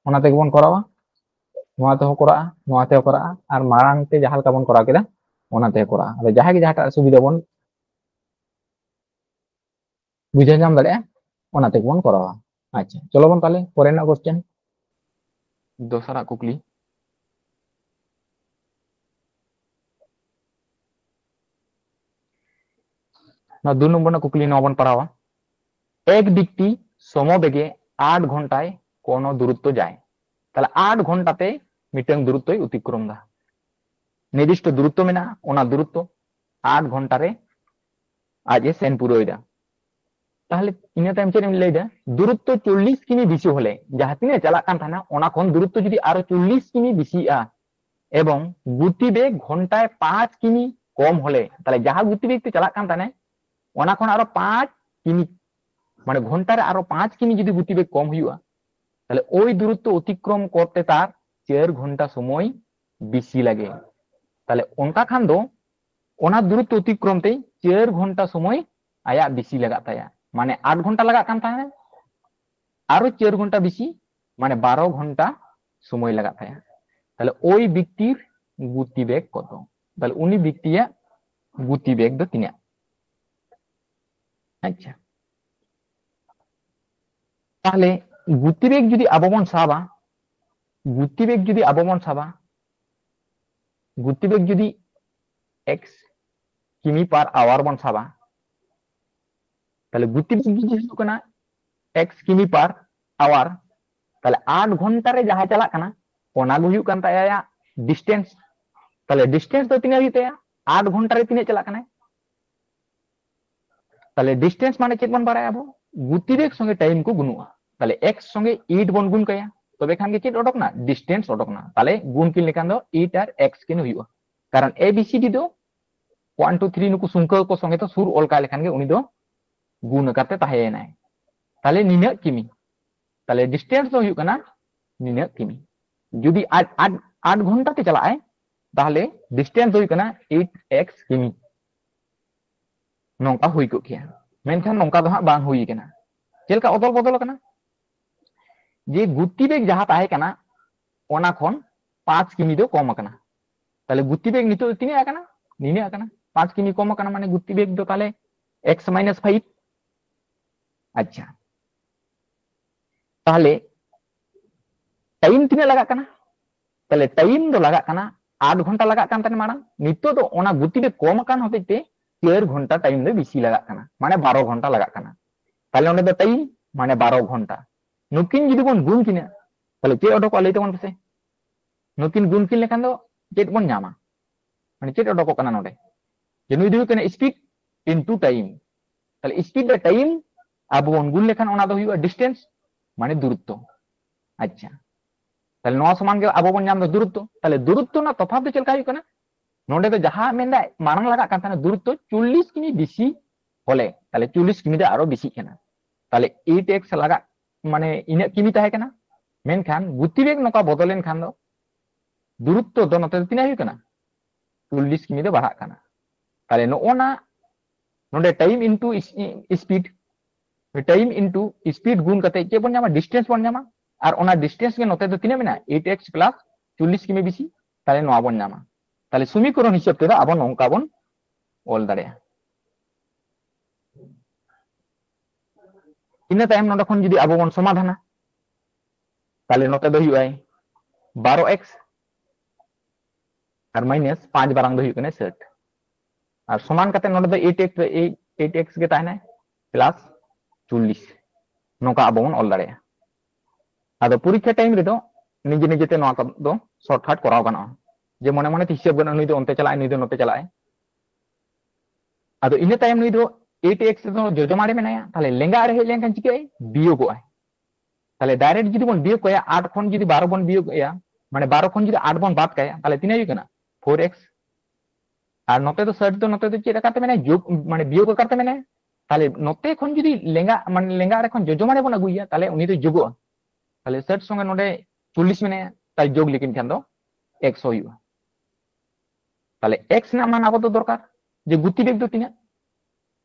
ᱚᱱᱟ ᱛᱮᱜᱮ ᱵᱚᱱ ᱠᱚᱨᱟᱣᱟ᱾ ᱱᱚᱣᱟ ᱛᱮᱦᱚᱸ ᱠᱚᱨᱟᱜᱼᱟ, ᱱᱚᱣᱟ ᱛᱮᱦᱚᱸ ᱠᱚᱨᱟᱜᱼᱟ, ᱟᱨ ᱢᱟᱲᱟᱝ ᱛᱮ ᱡᱟᱦᱟᱸ ᱞᱮᱠᱟ ᱵᱚᱱ ᱠᱚᱨᱟᱣ ᱠᱮᱫᱟ, ᱚᱱᱟ ᱛᱮᱦᱚᱸ ᱠᱚᱨᱟᱜᱼᱟ᱾ ᱟᱫᱚ ᱡᱟᱦᱟᱸᱭ ᱜᱮ ᱡᱟᱦᱟᱸᱴᱟᱜ ᱥᱩᱵᱤᱫᱷᱟ ᱵᱚᱱ ᱵᱩᱡᱷᱟᱹᱣ ᱧᱟᱢ ᱫᱟᱲᱮᱭᱟᱜᱼᱟ, ᱚᱱᱟ ᱛᱮᱜᱮ ᱵᱚᱱ ᱠᱚᱨᱟᱣᱟ᱾ ᱟᱪᱪᱷᱟ, ᱪᱚᱞᱚ ᱵᱚᱱ ᱛᱟᱦᱞᱮ ᱯᱚᱨᱮ ᱨᱮᱱᱟᱜ ᱠᱚᱥᱪᱮᱱ᱾ ᱫᱚᱥᱟᱨᱟᱜ ᱠᱩᱠᱞᱤ, ᱱᱚᱣᱟ ᱫᱩ ᱱᱚᱢᱵᱚᱨ ᱨᱮᱱᱟᱜ ᱠᱩᱠᱞᱤ ᱱᱚᱣᱟ ᱵᱚᱱ ᱯᱟᱲᱦᱟᱣᱟ, ᱮᱠ ᱵᱮᱠᱛᱤ ᱥᱚᱢᱚᱵᱮᱜᱮ ᱟᱴ ᱜᱷᱚᱱᱴᱟᱭ ᱠᱳᱱᱳ ᱫᱩᱨᱚᱛᱛᱚ ᱡᱟᱭ᱾ ᱛᱟᱦᱞᱮ ᱟᱴ ᱜᱷᱚᱱᱴᱟ ᱛᱮ ᱢᱤᱫᱴᱟᱝ ᱫᱩᱨᱚᱛᱛᱚᱭ ᱚᱛᱤᱠᱨᱚᱢ ᱫᱟ᱾ ᱱᱤᱨᱫᱤᱥᱴᱚ ᱫᱩᱨᱚᱛᱛᱚ ᱢᱮᱱᱟᱜᱼᱟ, ᱚᱱᱟ ᱫᱩᱨᱚᱛᱛᱚ ᱟᱴ ᱜᱷᱚᱱᱴᱟ ᱨᱮ ᱟᱡ ᱮ ᱥᱮᱱ ᱯᱩᱨᱟᱹᱣ ᱮᱫᱟ᱾ ᱛᱟᱦᱞᱮ ᱤᱱᱟᱹ ᱛᱟᱭᱚᱢ ᱪᱮᱫ ᱮᱢ ᱞᱟᱹᱭ ᱮᱫᱟ? ᱫᱩᱨᱚᱛᱛᱚ ᱪᱚᱞᱞᱤᱥ ᱠᱤᱢᱤ ᱵᱮᱥᱤ ᱦᱚᱞᱮ, ᱡᱟᱦᱟᱸ ᱛᱤᱱᱟᱹᱜ ᱪᱟᱞᱟᱜ ᱠᱟᱱ ᱛᱟᱦᱮᱱᱟ ᱚᱱᱟ ᱠᱷᱚᱱ ᱫᱩᱨᱚᱛᱛᱚ ᱡᱩᱫᱤ ᱟᱨᱚ ᱪᱚᱞᱞᱤᱥ ᱠᱤᱢᱤ ᱵᱮᱥᱤᱜᱼᱟ, ᱮᱵᱚᱝ ᱜᱚᱛᱤ ᱵᱮᱜᱽ ᱜᱷᱚᱱᱴᱟᱭ ᱯᱟᱸᱪ ᱠᱤᱢᱤ ᱠᱚᱢ ᱦᱚᱞᱮ, ᱛᱟᱦᱞᱮ ᱡᱟᱦᱟᱸ ᱜᱚᱛᱤ ᱵᱮᱜᱽ ᱛᱮ ᱪᱟᱞᱟᱜ ᱠᱟᱱ ᱛᱟᱦᱮᱱᱟ ᱚᱱᱟ ᱠᱷᱚᱱ ᱟᱨᱚ ᱯᱟᱸᱪ ᱠᱤᱢᱤ, ᱢᱟᱱᱮ ᱜᱷᱚᱱᱴᱟ ᱨᱮ ᱟᱨᱚ ᱯᱟᱸᱪ ᱠᱤᱢᱤ ᱡᱩᱫᱤ ᱜᱚᱛᱤ ᱵᱮᱜᱽ ᱠᱚᱢ ᱦᱩᱭᱩᱜᱼᱟ, ᱛᱟᱦᱞᱮ ᱳᱭ ᱫᱩᱨᱚᱛᱛᱚ ᱚᱛᱤᱠᱨᱚᱢ ᱠᱚᱨᱛᱮ ᱛᱟᱨ ᱪᱟᱨ ᱜᱷᱚᱱᱴᱟ ᱥᱚᱢᱚᱭ ᱵᱮᱥᱤ ᱞᱟᱜᱮ᱾ ᱛᱟᱦᱞᱮ ᱚᱱᱠᱟ ᱠᱷᱟᱱ ᱫᱚ ᱚᱱᱟ ᱫᱩᱨᱚᱛᱛᱚ ᱚᱛᱤᱠᱨᱚᱢ ᱛᱮ ᱪᱟᱨ ᱜᱷᱚᱱᱴᱟ ᱥᱚᱢᱚᱭ ᱟᱭᱟᱜ ᱵᱮᱥᱤ ᱞᱟᱜᱟᱜ ᱛᱟᱭᱟ, ᱢᱟᱱᱮ ᱟᱴ ᱜᱷᱚᱱᱴᱟ ᱞᱟᱜᱟᱜ ᱠᱟᱱ ᱛᱟᱦᱮᱸᱱᱟ, ᱟᱨᱚ ᱪᱟᱨ ᱜᱷᱚᱱᱴᱟ ᱵᱮᱥᱤ, ᱢᱟᱱᱮ ᱵᱟᱨᱚ ᱜᱷᱚᱱᱴᱟ ᱥᱚᱢᱚᱭ ᱞᱟᱜᱟᱜ ᱛᱟᱭᱟ᱾ ᱛᱟᱦᱞᱮ ᱳᱭ ᱵᱮᱠᱛᱤᱨ ᱜᱚᱛᱤ ᱵᱮᱜᱽ ᱠᱚᱛᱚ? ᱛᱟᱦᱞᱮ ᱩᱱᱤ ᱵᱮᱠᱛᱤᱭᱟᱜ ᱜᱚᱛᱤ ᱵᱮᱜᱽ ᱫᱚ ᱛᱤᱱᱟᱹᱜ? ᱟᱪᱪᱷᱟ, ᱛᱟᱦᱞᱮ ᱜᱚᱛᱤ ᱵᱮᱜᱽ ᱡᱩᱫᱤ ᱟᱵᱚ ᱵᱚᱱ ᱥᱟᱵᱟ, ᱜᱚᱛᱤ ᱵᱮᱜᱽ ᱡᱩᱫᱤ ᱟᱵᱚ ᱵᱚᱱ ᱥᱟᱵᱟ, ᱜᱚᱛᱤ ᱵᱮᱜᱽ ᱡᱩᱫᱤ x ᱠᱤᱢᱤ per hour ᱵᱚᱱ ᱥᱟᱵᱟ, ᱛᱟᱦᱞᱮ ᱜᱚᱛᱤ ᱵᱮᱜᱽ ᱡᱩᱫᱤ ᱦᱩᱭᱩᱜ ᱠᱟᱱᱟ x ᱠᱤᱢᱤ per hour, ᱛᱟᱦᱞᱮ ᱟᱴ ᱜᱷᱚᱱᱴᱟ ᱨᱮ ᱡᱟᱦᱟᱸ ᱪᱟᱞᱟᱜ ᱠᱟᱱᱟ ᱚᱱᱟ ᱜᱮ ᱦᱩᱭᱩᱜ ᱠᱟᱱ ᱛᱟᱭᱟ ᱟᱭᱟᱜ distance᱾ ᱛᱟᱦᱞᱮ distance ᱫᱚ ᱛᱤᱱᱟᱹᱜ ᱦᱩᱭᱩᱜ ᱛᱟᱭᱟ? ᱟᱴ ᱜᱷᱚᱱᱴᱟ ᱨᱮ ᱛᱤᱱᱟᱹᱜ ᱪᱟᱞᱟᱜ ᱠᱟᱱᱟᱭ? ᱛᱟᱦᱞᱮ distance ᱢᱟᱱᱮ ᱪᱮᱫ ᱵᱚᱱ ᱵᱟᱲᱟᱭᱟ ᱟᱵᱚ? ᱜᱚᱛᱤ ᱵᱮᱜᱽ ᱥᱚᱸᱜᱮ time ᱠᱚ ᱜᱩᱱᱩᱜᱼᱟ᱾ ᱛᱟᱦᱞᱮ x ᱥᱚᱸᱜᱮ eight ᱵᱚᱱ ᱜᱩᱱ ᱠᱟᱭᱟ, ᱛᱚᱵᱮ ᱠᱷᱟᱱ ᱜᱮ ᱪᱮᱫ ᱚᱰᱚᱠ ᱱᱟ? Distance ᱚᱰᱚᱠ ᱱᱟ᱾ ᱛᱟᱦᱞᱮ ᱜᱩᱱ ᱠᱤᱱ ᱞᱮᱠᱷᱟᱱ ᱫᱚ eight ᱟᱨ x ᱠᱤᱱ ᱦᱩᱭᱩᱜᱼᱟ, ᱠᱟᱨᱚᱱ A B C D ᱫᱚ one two three ᱱᱩᱠᱩ ᱥᱚᱝᱠᱷᱟ ᱠᱚ ᱥᱚᱸᱜᱮ ᱛᱚ ᱥᱩᱨ ᱚᱞ ᱠᱟᱭ ᱞᱮᱠᱷᱟᱱ ᱜᱮ ᱩᱱᱤ ᱫᱚ ᱜᱩᱱ ᱟᱠᱟᱨ ᱛᱮ ᱛᱟᱦᱮᱸᱭᱮᱱᱟᱭ᱾ ᱛᱟᱦᱞᱮ ᱱᱤᱱᱟᱹᱜ ᱠᱤᱢᱤ, ᱛᱟᱦᱞᱮ distance ᱫᱚ ᱦᱩᱭᱩᱜ ᱠᱟᱱᱟ ᱱᱤᱱᱟᱹᱜ ᱠᱤᱢᱤ᱾ ᱡᱩᱫᱤ ᱟᱴ, ᱟᱴ, ᱟᱴ ᱜᱷᱚᱱᱴᱟ ᱛᱮ ᱪᱟᱞᱟᱜ ᱟᱭ, ᱛᱟᱦᱞᱮ distance ᱫᱚ ᱦᱩᱭᱩᱜ ᱠᱟᱱᱟ eight x ᱠᱤᱢᱤ᱾ ᱱᱚᱝᱠᱟ ᱦᱩᱭ ᱠᱚᱜ ᱠᱮᱭᱟ, ᱢᱮᱱᱠᱷᱟᱱ ᱱᱚᱝᱠᱟ ᱫᱚ ᱦᱟᱸᱜ ᱵᱟᱝ ᱦᱩᱭ ᱠᱟᱱᱟ᱾ ᱪᱮᱫ ᱞᱮᱠᱟ ᱚᱫᱚᱞ ᱵᱚᱫᱚᱞ ᱟᱠᱟᱱᱟ? ᱡᱮ ᱜᱚᱛᱤ ᱵᱮᱜᱽ ᱡᱟᱦᱟᱸ ᱛᱟᱦᱮᱸ ᱠᱟᱱᱟ ᱚᱱᱟ ᱠᱷᱚᱱ ᱯᱟᱸᱪ ᱠᱤᱢᱤ ᱫᱚ ᱠᱚᱢ ᱟᱠᱟᱱᱟ᱾ ᱛᱟᱦᱞᱮ ᱜᱚᱛᱤ ᱵᱮᱜᱽ ᱱᱤᱛᱚᱜ ᱫᱚ ᱛᱤᱱᱟᱹᱜ ᱟᱠᱟᱱᱟ? ᱱᱤᱱᱟᱹᱜ ᱟᱠᱟᱱᱟ᱾ ᱯᱟᱸᱪ ᱠᱤᱢᱤ ᱠᱚᱢ ᱟᱠᱟᱱᱟ, ᱢᱟᱱᱮ ᱜᱚᱛᱤ ᱵᱮᱜᱽ ᱫᱚ ᱛᱟᱦᱞᱮ x minus five᱾ ᱟᱪᱪᱷᱟ, ᱛᱟᱦᱞᱮ time ᱛᱤᱱᱟᱹᱜ ᱞᱟᱜᱟᱜ ᱠᱟᱱᱟ? ᱛᱟᱦᱞᱮ time ᱫᱚ ᱞᱟᱜᱟᱜ ᱠᱟᱱᱟ, ᱟᱴ ᱜᱷᱚᱱᱴᱟ ᱞᱟᱜᱟᱜ ᱠᱟᱱ ᱛᱟᱦᱮᱸᱱ ᱢᱟᱲᱟᱝ, ᱱᱤᱛᱚᱜ ᱫᱚ ᱚᱱᱟ ᱜᱚᱛᱤ ᱵᱮᱜᱽ ᱠᱚᱢ ᱟᱠᱟᱱ ᱦᱚᱛᱮᱡ ᱛᱮ ᱪᱟᱨ ᱜᱷᱚᱱᱴᱟ ᱴᱟᱭᱤᱢ ᱫᱚ ᱵᱮᱥᱤ ᱞᱟᱜᱟᱜ ᱠᱟᱱᱟ, ᱢᱟᱱᱮ ᱵᱟᱨᱚ ᱜᱷᱚᱱᱴᱟ ᱞᱟᱜᱟᱜ ᱠᱟᱱᱟ᱾ ᱛᱟᱦᱞᱮ ᱚᱸᱰᱮ ᱫᱚ ᱴᱟᱭᱤᱢ ᱢᱟᱱᱮ ᱵᱟᱨᱚ ᱜᱷᱚᱱᱴᱟ᱾ ᱱᱩᱠᱤᱱ ᱡᱩᱫᱤ ᱵᱚᱱ ᱜᱩᱱ ᱠᱤᱱᱟ, ᱛᱟᱦᱞᱮ ᱪᱮᱫ ᱚᱰᱚᱠᱚᱜᱼᱟ ᱞᱟᱹᱭ ᱛᱟᱵᱚᱱ ᱯᱮᱥᱮ? ᱱᱩᱠᱤᱱ ᱜᱩᱱ ᱠᱤᱱ ᱞᱮᱠᱷᱟᱱ ᱫᱚ ᱪᱮᱫ ᱵᱚᱱ ᱧᱟᱢᱟ? ᱢᱟᱱᱮ ᱪᱮᱫ ᱚᱰᱚᱠᱚᱜ ᱠᱟᱱᱟ ᱱᱚᱰᱮ? ᱡᱮ ᱱᱩᱭ ᱫᱚ ᱦᱩᱭᱩᱜ ᱠᱟᱱᱟ speed into time᱾ ᱛᱟᱦᱞᱮ speed ᱨᱮ time ᱟᱵᱚ ᱵᱚᱱ ᱜᱩᱱ ᱞᱮᱠᱷᱟᱱ ᱚᱱᱟ ᱫᱚ ᱦᱩᱭᱩᱜᱼᱟ distance, ᱢᱟᱱᱮ ᱫᱩᱨᱚᱛᱛᱚ᱾ ᱟᱪᱪᱷᱟ, ᱛᱟᱦᱞᱮ ᱱᱚᱣᱟ ᱥᱚᱢᱟᱱ ᱜᱮ ᱟᱵᱚ ᱵᱚᱱ ᱧᱟᱢ ᱮᱫᱟ ᱫᱩᱨᱚᱛᱛᱚ᱾ ᱛᱟᱦᱞᱮ ᱫᱩᱨᱚᱛᱛᱚ ᱨᱮᱱᱟᱜ ᱛᱚᱯᱷᱟᱛ ᱫᱚ ᱪᱮᱫ ᱞᱮᱠᱟ ᱦᱩᱭᱩᱜ ᱠᱟᱱᱟ? ᱱᱚᱰᱮ ᱫᱚ ᱡᱟᱦᱟᱸ ᱢᱮᱱᱫᱟ ᱢᱟᱲᱟᱝ ᱞᱟᱜᱟᱜ ᱠᱟᱱ ᱛᱟᱦᱮᱱᱟ ᱫᱩᱨᱚᱛᱛᱚ ᱪᱚᱞᱞᱤᱥ ᱠᱤᱢᱤ ᱵᱮᱥᱤ ᱦᱚᱞᱮ, ᱛᱟᱦᱞᱮ ᱪᱚᱞᱞᱤᱥ ᱠᱤᱢᱤ ᱫᱚ ᱟᱨᱚ ᱵᱮᱥᱤᱜ ᱠᱟᱱᱟ᱾ ᱛᱟᱦᱞᱮ eight x ᱞᱟᱜᱟᱜ, ᱢᱟᱱᱮ ᱤᱱᱟᱹᱜ ᱠᱤᱢᱤ ᱛᱟᱦᱮᱸ ᱠᱟᱱᱟ, ᱢᱮᱱᱠᱷᱟᱱ ᱜᱚᱛᱤ ᱵᱮᱜᱽ ᱱᱚᱝᱠᱟ ᱵᱚᱫᱚᱞ ᱞᱮᱱᱠᱷᱟᱱ ᱫᱚ ᱫᱩᱨᱚᱛᱛᱚ ᱫᱚ ᱱᱚᱛᱮ ᱫᱚ ᱛᱤᱱᱟᱹᱜ ᱦᱩᱭᱩᱜ ᱠᱟᱱᱟ? ᱪᱚᱞᱞᱤᱥ ᱠᱤᱢᱤ ᱫᱚ ᱵᱟᱲᱦᱟᱜ ᱠᱟᱱᱟ᱾ ᱛᱟᱦᱞᱮ ᱱᱚᱜᱼᱚ ᱱᱟ ᱱᱚᱰᱮ time into speed, time into speed ᱜᱩᱱ ᱠᱟᱛᱮ ᱪᱮᱫ ᱵᱚᱱ ᱧᱟᱢᱟ? Distance ᱵᱚᱱ ᱧᱟᱢᱟ᱾ ᱟᱨ ᱚᱱᱟ distance ᱜᱮ ᱱᱚᱛᱮ ᱫᱚ ᱛᱤᱱᱟᱹᱜ ᱢᱮᱱᱟᱜᱼᱟ? eight x plus ᱪᱚᱞᱞᱤᱥ ᱠᱤᱢᱤ ᱵᱮᱥᱤ, ᱛᱟᱦᱞᱮ ᱱᱚᱣᱟ ᱵᱚᱱ ᱧᱟᱢᱟ᱾ ᱛᱟᱦᱞᱮ ᱥᱚᱢᱤᱠᱚᱨᱚᱱ ᱦᱤᱥᱟᱹᱵ ᱛᱮᱫᱚ ᱟᱵᱚ ᱱᱚᱝᱠᱟ ᱵᱚᱱ ᱚᱞ ᱫᱟᱲᱮᱭᱟᱜᱼᱟ᱾ ᱤᱱᱟᱹ ᱛᱟᱭᱚᱢ ᱱᱚᱰᱮ ᱠᱷᱚᱱ ᱡᱩᱫᱤ ᱟᱵᱚ ᱵᱚᱱ ᱥᱚᱢᱟᱫᱷᱟᱱᱟ, ᱛᱟᱦᱞᱮ ᱱᱚᱛᱮ ᱫᱚ ᱦᱩᱭᱩᱜᱼᱟᱭ ᱵᱟᱨᱚ x ᱟᱨ minus ᱯᱟᱸᱪ ᱵᱟᱨᱟᱝ ᱫᱚ ᱦᱩᱭᱩᱜ ᱠᱟᱱᱟ ᱥᱟᱴ᱾ ᱟᱨ ᱥᱚᱢᱟᱱ ᱠᱟᱛᱮ ᱱᱚᱰᱮ ᱫᱚ eight x ᱨᱮ eight x ᱜᱮ ᱛᱟᱦᱮᱱᱟᱭ plus ᱪᱚᱞᱞᱤᱥ᱾ ᱱᱚᱝᱠᱟ ᱟᱵᱚ ᱵᱚᱱ ᱚᱞ ᱫᱟᱲᱮᱭᱟᱜᱼᱟ᱾ ᱟᱫᱚ ᱯᱚᱨᱤᱠᱠᱷᱟ time ᱨᱮᱫᱚ ᱱᱤᱡᱮ ᱱᱤᱡᱮᱛᱮ ᱱᱚᱣᱟ ᱠᱚᱫᱚ shortcut ᱠᱚᱨᱟᱣ ᱜᱟᱱᱚᱜᱼᱟ, ᱡᱮ ᱢᱚᱱᱮ ᱢᱚᱱᱮᱛᱮ ᱦᱤᱥᱟᱹᱵ ᱜᱟᱱᱚᱜᱼᱟ, ᱱᱩᱭ ᱫᱚ ᱚᱱᱛᱮ ᱪᱟᱞᱟᱜᱼᱟᱭ, ᱱᱩᱭ ᱫᱚ ᱱᱚᱛᱮ ᱪᱟᱞᱟᱜᱼᱟᱭ᱾ ᱟᱫᱚ ᱤᱱᱟᱹ ᱛᱟᱭᱚᱢ ᱱᱩᱭ ᱫᱚ eight x ᱫᱚ ᱡᱚᱡᱚᱢᱟᱲᱮ ᱢᱮᱱᱟᱭᱟ, ᱛᱟᱦᱞᱮ ᱞᱮᱸᱜᱟ ᱟᱲᱮ ᱦᱮᱡ ᱞᱮᱱᱠᱷᱟᱱ ᱪᱤᱠᱟᱹᱜᱼᱟᱭ? ᱵᱤᱭᱳᱜᱚᱜᱼᱟᱭ᱾ ᱛᱟᱦᱞᱮ direct ᱡᱩᱫᱤ ᱵᱚᱱ ᱵᱤᱭᱳᱜ ᱠᱟᱭᱟ, ᱟᱴ ᱠᱷᱚᱱ ᱡᱩᱫᱤ ᱵᱟᱨᱚ ᱵᱚᱱ ᱵᱤᱭᱳᱜ ᱠᱟᱭᱟ, ᱢᱟᱱᱮ ᱵᱟᱨᱚ ᱠᱷᱚᱱ ᱡᱩᱫᱤ ᱟᱴ ᱵᱚᱱ ᱵᱟᱫ ᱠᱟᱭᱟ, ᱛᱟᱦᱞᱮ ᱛᱤᱱᱟᱹᱜ ᱦᱩᱭᱩᱜ ᱠᱟᱱᱟ? four x᱾ ᱟᱨ ᱱᱚᱛᱮ ᱫᱚ ᱥᱟᱴ ᱫᱚ ᱱᱚᱛᱮ ᱫᱚ ᱪᱮᱫ ᱟᱠᱟᱨ ᱛᱮ ᱢᱮᱱᱟᱭᱟ? ᱡᱳᱜᱽ, ᱢᱟᱱᱮ ᱵᱤᱭᱳᱜᱽ ᱟᱠᱟᱨ ᱛᱮ ᱢᱮᱱᱟᱭᱟ᱾ ᱛᱟᱦᱞᱮ ᱱᱚᱛᱮ ᱠᱷᱚᱱ ᱡᱩᱫᱤ ᱞᱮᱸᱜᱟ, ᱢᱟᱱᱮ ᱞᱮᱸᱜᱟ ᱟᱲᱮ ᱠᱷᱚᱱ ᱡᱚᱡᱚᱢ ᱟᱲᱮ ᱵᱚᱱ ᱟᱹᱜᱩᱭᱟ, ᱛᱟᱦᱞᱮ ᱩᱱᱤ ᱫᱚ ᱡᱳᱜᱚᱜᱼᱟ᱾ ᱛᱟᱦᱞᱮ ᱥᱟᱴ ᱥᱚᱸᱜᱮ ᱱᱚᱰᱮ ᱪᱚᱞᱞᱤᱥ ᱢᱮᱱᱟᱭᱟ, ᱛᱟᱦᱞᱮ ᱡᱳᱜᱽ ᱞᱮᱠᱤᱱ ᱠᱷᱟᱱ ᱫᱚ ᱮᱠᱥᱚ ᱦᱩᱭᱩᱜᱼᱟ᱾ ᱛᱟᱦᱞᱮ x ᱨᱮᱱᱟᱜ ᱢᱟᱱ ᱟᱵᱚ ᱫᱚ ᱫᱚᱨᱠᱟᱨ ᱡᱮ ᱜᱚᱛᱤ ᱵᱮᱜᱽ ᱫᱚ ᱛᱤᱱᱟᱹᱜ?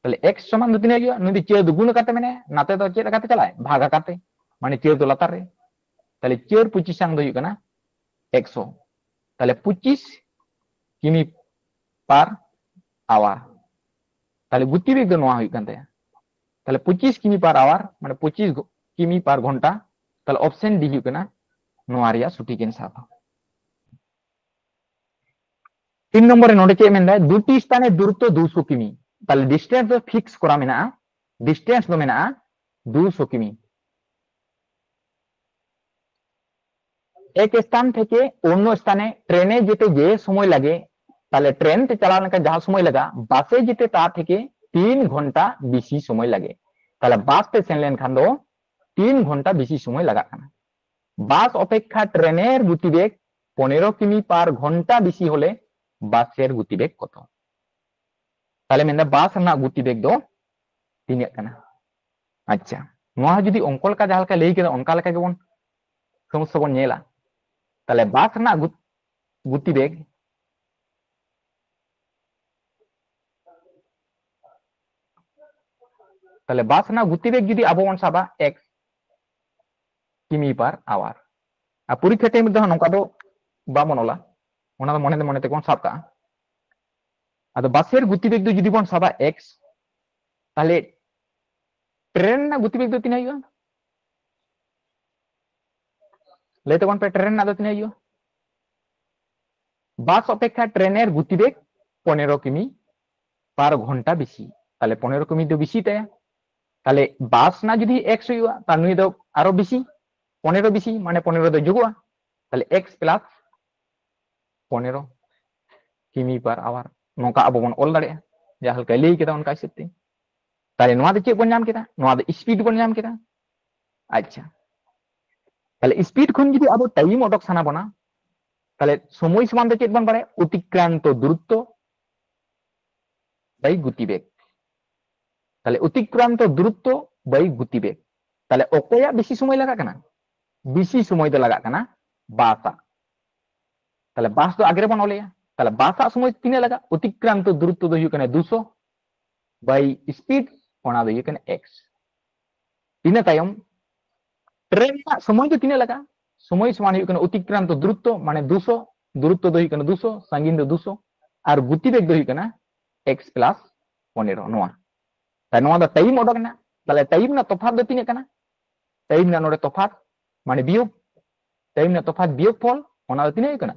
ᱛᱟᱦᱞᱮ x ᱥᱚᱢᱟᱱ ᱫᱚ ᱛᱤᱱᱟᱹᱜ ᱦᱩᱭᱩᱜᱼᱟ? ᱱᱩᱭ ᱫᱚ ᱪᱟᱹᱨ ᱫᱚ ᱜᱩᱱ ᱟᱠᱟᱨ ᱛᱮ ᱢᱮᱱᱟᱭᱟ, ᱱᱟᱛᱮ ᱫᱚ ᱪᱮᱫ ᱟᱠᱟᱨ ᱛᱮ ᱪᱟᱞᱟᱜᱼᱟᱭ? ᱵᱷᱟᱜᱽ ᱟᱠᱟᱨ ᱛᱮ, ᱢᱟᱱᱮ ᱪᱟᱹᱨ ᱫᱚ ᱞᱟᱛᱟᱨ ᱨᱮ᱾ ᱛᱟᱦᱞᱮ ᱪᱟᱹᱨ ᱯᱚᱸᱪᱤᱥᱟᱝ ᱫᱚ ᱦᱩᱭᱩᱜ ᱠᱟᱱᱟ ᱮᱠᱥᱚ᱾ ᱛᱟᱦᱞᱮ ᱯᱚᱸᱪᱤᱥ ᱠᱤᱢᱤ per hour᱾ ᱛᱟᱦᱞᱮ ᱜᱚᱛᱤ ᱵᱮᱜᱽ ᱫᱚ ᱱᱚᱣᱟ ᱦᱩᱭᱩᱜ ᱠᱟᱱ ᱛᱟᱭᱟ᱾ ᱛᱟᱦᱞᱮ ᱯᱚᱸᱪᱤᱥ ᱠᱤᱢᱤ per hour, ᱢᱟᱱᱮ ᱯᱚᱸᱪᱤᱥ ᱜᱷᱚ-, ᱠᱤᱢᱤ per ᱜᱷᱚᱱᱴᱟ᱾ ᱛᱟᱦᱞᱮ option D ᱦᱩᱭᱩᱜ ᱠᱟᱱᱟ ᱱᱚᱣᱟ ᱨᱮᱭᱟᱜ ᱥᱚᱴᱷᱤᱠ answer ᱫᱚ᱾ তিন নম্বরে ᱱᱚᱰᱮ ᱪᱮᱫ ᱢᱮᱱᱫᱟᱭ? দুটি স্থানের দূরত্ব দুশো কিমি। তাহলে ডিস্টেন্স ᱫᱚ ᱯᱷᱤᱠᱥ ᱠᱚᱨᱟ ᱢᱮᱱᱟᱜᱼᱟ, ডিস্টেন্স ᱫᱚ ᱢᱮᱱᱟᱜᱼᱟ দুশো কিমি। এক স্থান থেকে অন্য স্থানে ট্রেনে যেতে যে সময় লাগে, তাহলে ট্রেন ᱛᱮ ᱪᱟᱞᱟᱣ ᱞᱮᱱᱠᱷᱟᱱ ᱡᱟᱦᱟᱸ ᱥᱚᱢᱚᱭ ᱞᱟᱜᱟᱜᱼᱟ, ᱵᱟᱥᱮ ᱡᱮᱛᱮ ᱛᱟ ᱛᱷᱮᱠᱮ ᱛᱤᱱ ᱜᱷᱚᱱᱴᱟ ᱵᱮᱥᱤ ᱥᱚᱢᱚᱭ ᱞᱟᱜᱮ᱾ ᱛᱟᱦᱞᱮ ᱵᱟᱥ ᱛᱮ ᱥᱮᱱ ᱞᱮᱱᱠᱷᱟᱱ ᱫᱚ ᱛᱤᱱ ᱜᱷᱚᱱᱴᱟ ᱵᱮᱥᱤ ᱥᱚᱢᱚᱭ ᱞᱟᱜᱟᱜ ᱠᱟᱱᱟ᱾ বাস অপেক্ষা ট্রেনের গতিবেগ পনেরো কিমি পার ঘন্টা বেশি হলে বাসের গতিবেগ কত? ᱛᱟᱦᱞᱮ ᱢᱮᱱᱫᱟ ᱵᱟᱥ ᱨᱮᱱᱟᱜ ᱜᱚᱛᱤᱵᱮᱜᱽ ᱫᱚ ᱛᱤᱱᱟᱹᱜ ᱠᱟᱱᱟ? ᱟᱪᱪᱷᱟ, ᱱᱚᱣᱟ ᱦᱚᱸ ᱡᱩᱫᱤ ᱚᱝᱠᱚ ᱞᱮᱠᱟ ᱡᱟᱦᱟᱸ ᱞᱮᱠᱟ ᱞᱟᱹᱭ ᱠᱮᱫᱟ, ᱚᱱᱠᱟ ᱞᱮᱠᱟ ᱜᱮᱵᱚᱱ ᱥᱚᱢᱚᱥᱥᱟ ᱵᱚᱱ ᱧᱮᱞᱟ᱾ ᱛᱟᱦᱞᱮ ᱵᱟᱥ ᱨᱮᱱᱟᱜ ᱜᱩᱛ-, ᱜᱚᱛᱤᱵᱮᱜᱽ, ᱛᱟᱦᱞᱮ ᱵᱟᱥ ᱨᱮᱱᱟᱜ ᱜᱚᱛᱤᱵᱮᱜᱽ ᱡᱩᱫᱤ ᱟᱵᱚ ᱵᱚᱱ ᱥᱟᱵᱟ ᱮᱠᱥ ᱠᱤᱢᱤ ᱯᱟᱨ ᱟᱣᱟᱨ, ᱟᱨ ᱯᱚᱨᱤᱠᱠᱷᱟ ᱴᱟᱭᱤᱢ ᱨᱮᱫᱚ ᱦᱟᱸᱜ ᱱᱚᱝᱠᱟ ᱫᱚ ᱵᱟᱵᱚᱱ ᱚᱞᱟ, ᱚᱱᱟ ᱫᱚ ᱢᱚᱱᱮ ᱢᱚᱱᱮ ᱛᱮᱜᱮ ᱵᱚᱱ ᱥᱟᱵ ᱠᱟᱜᱼᱟ᱾ ᱟᱫᱚ ᱵᱟᱥᱮᱨ ᱜᱚᱛᱤᱵᱮᱜᱽ ᱫᱚ ᱡᱩᱫᱤ ᱵᱚᱱ ᱥᱟᱵᱟ ᱮᱠᱥ, ᱛᱟᱦᱞᱮ ᱴᱨᱮᱱ ᱨᱮᱱᱟᱜ ᱜᱚᱛᱤᱵᱮᱜᱽ ᱫᱚ ᱛᱤᱱᱟᱹᱜ ᱦᱩᱭᱩᱜᱼᱟ? ᱞᱟᱹᱭ ᱛᱟᱵᱚᱱ ᱯᱮ, ᱴᱨᱮᱱ ᱨᱮᱱᱟᱜ ᱫᱚ ᱛᱤᱱᱟᱹᱜ ᱦᱩᱭᱩᱜᱼᱟ? ᱵᱟᱥ ᱚᱯᱮᱠᱷᱟ ᱴᱨᱮᱱᱮᱨ ᱜᱚᱛᱤᱵᱮᱜᱽ ᱯᱚᱱᱮᱨᱚ ᱠᱤᱢᱤ ᱯᱟᱨ ᱜᱷᱚᱱᱴᱟ ᱵᱮᱥᱤ, ᱛᱟᱦᱞᱮ ᱯᱚᱱᱮᱨᱚ ᱠᱤᱢᱤ ᱫᱚ ᱵᱮᱥᱤ ᱛᱟᱭᱟ᱾ ᱛᱟᱦᱞᱮ ᱵᱟᱥ ᱨᱮᱱᱟᱜ ᱡᱩᱫᱤ ᱮᱠᱥ ᱦᱩᱭᱩᱜᱼᱟ, ᱛᱟᱦᱞᱮ ᱱᱩᱭ ᱫᱚ ᱟᱨᱚ ᱵᱮᱥᱤ, ᱯᱚᱱᱮᱨᱚ ᱵᱮᱥᱤ, ᱢᱟᱱᱮ ᱯᱚᱱᱮᱨᱚ ᱫᱚ ᱡᱳᱜᱚᱜᱼᱟ, ᱛᱟᱦᱞᱮ ᱮᱠᱥ ᱯᱞᱟᱥ ᱯᱚᱱᱮᱨᱚ ᱠᱤᱢᱤ ᱯᱟᱨ ᱟᱣᱟᱨ, ᱱᱚᱝᱠᱟ ᱟᱵᱚ ᱵᱚᱱ ᱚᱞ ᱫᱟᱲᱮᱭᱟᱜᱼᱟ, ᱡᱟᱦᱟᱸ ᱞᱮᱠᱟᱭ ᱞᱟᱹᱭ ᱠᱮᱫᱟ ᱚᱱᱠᱟ ᱦᱤᱥᱟᱹᱵ ᱛᱮ᱾ ᱛᱟᱦᱞᱮ ᱱᱚᱣᱟ ᱫᱚ ᱪᱮᱫ ᱵᱚᱱ ᱧᱟᱢ ᱠᱮᱫᱟ? ᱱᱚᱣᱟ ᱫᱚ ᱥᱯᱤᱰ ᱵᱚᱱ ᱧᱟᱢ ᱠᱮᱫᱟ᱾ ᱟᱪᱪᱷᱟ, ᱛᱟᱦᱞᱮ ᱥᱯᱤᱰ ᱠᱷᱚᱱ ᱡᱩᱫᱤ ᱟᱵᱚ ᱴᱟᱭᱤᱢ ᱚᱰᱚᱠ ᱥᱟᱱᱟ ᱵᱚᱱᱟ, ᱛᱟᱦᱞᱮ ᱥᱚᱢᱚᱭ ᱥᱚᱢᱟᱱ ᱫᱚ ᱪᱮᱫ ᱵᱚᱱ ᱵᱟᱲᱟᱭᱟ? ᱚᱛᱤᱠᱨᱟᱱᱛᱚ ᱫᱩᱨᱚᱛᱛᱚ ᱵᱟᱭ ᱜᱚᱛᱤᱵᱮᱜᱽ᱾ ᱛᱟᱦᱞᱮ ᱚᱛᱤᱠᱨᱟᱱᱛᱚ ᱫᱩᱨᱚᱛᱛᱚ ᱵᱟᱭ ᱜᱚᱛᱤᱵᱮᱜᱽ, ᱛᱟᱦᱞᱮ ᱚᱠᱚᱭᱟᱜ ᱵᱮᱥᱤ ᱥᱚᱢᱚᱭ ᱞᱟᱜᱟᱜ ᱠᱟᱱᱟ? ᱵᱮᱥᱤ ᱥᱚᱢᱚᱭ ᱫᱚ ᱞᱟᱜᱟᱜ ᱠᱟᱱᱟ ᱵᱟᱥᱟᱜ᱾ ᱛᱟᱦᱞᱮ ᱵᱟᱥ ᱫᱚ ᱟᱜᱮ ᱨᱮᱵᱚᱱ ᱚᱞᱮᱭᱟ, ᱛᱟᱦᱞᱮ ᱵᱟᱥᱟᱜ ᱥᱚᱢᱚᱭ ᱛᱤᱱᱟᱹᱜ ᱞᱟᱜᱟᱜᱼᱟ? ᱚᱛᱤᱠᱨᱟᱱᱛᱚ ᱫᱩᱨᱚᱛᱛᱚ ᱫᱚ ᱦᱩᱭᱩᱜ ᱠᱟᱱᱟ ᱫᱩᱥᱚ ᱵᱟᱭ ᱥᱯᱤᱰ, ᱚᱱᱟ ᱫᱚ ᱦᱩᱭᱩᱜ ᱠᱟᱱᱟ ᱮᱠᱥ᱾ ᱤᱱᱟᱹ ᱛᱟᱭᱚᱢ ᱴᱨᱮᱱ ᱨᱮᱱᱟᱜ ᱥᱚᱢᱚᱭ ᱫᱚ ᱛᱤᱱᱟᱹᱜ ᱞᱟᱜᱟᱜᱼᱟ? ᱥᱚᱢᱚᱭ ᱥᱚᱢᱟᱱ ᱦᱩᱭᱩᱜ ᱠᱟᱱᱟ ᱚᱛᱤᱠᱨᱟᱱᱛᱚ ᱫᱩᱨᱚᱛᱛᱚ, ᱢᱟᱱᱮ ᱫᱩᱥᱚ, ᱫᱩᱨᱚᱛᱛᱚ ᱫᱚ ᱦᱩᱭᱩᱜ ᱠᱟᱱᱟ ᱫᱩᱥᱚ, ᱥᱟᱺᱜᱤᱧ ᱫᱚ ᱫᱩᱥᱚ, ᱟᱨ ᱜᱚᱛᱤᱵᱮᱜᱽ ᱫᱚ ᱦᱩᱭᱩᱜ ᱠᱟᱱᱟ ᱮᱠᱥ ᱯᱞᱟᱥ ᱯᱚᱱᱮᱨᱚ᱾ ᱱᱚᱣᱟ ᱛᱟᱦᱞᱮ ᱱᱚᱣᱟ ᱫᱚ ᱴᱟᱭᱤᱢ ᱚᱰᱚᱠ ᱮᱱᱟ᱾ ᱛᱟᱦᱞᱮ ᱴᱟᱭᱤᱢ ᱨᱮᱱᱟᱜ ᱛᱚᱯᱷᱟᱛ ᱫᱚ ᱛᱤᱱᱟᱹᱜ ᱠᱟᱱᱟ? ᱴᱟᱭᱤᱢ ᱨᱮᱱᱟᱜ ᱱᱚᱰᱮ ᱛᱚᱯᱷᱟᱛ, ᱢᱟᱱᱮ ᱵᱤᱭᱳᱜᱽ, ᱴᱟᱭᱤᱢ ᱨᱮᱱᱟᱜ ᱛᱚᱯᱷᱟᱛ ᱵᱤᱭᱳᱜᱽ ᱯᱷᱚᱞ, ᱚᱱᱟ ᱫᱚ ᱛᱤᱱᱟᱹᱜ ᱦᱩᱭᱩᱜ ᱠᱟᱱᱟ?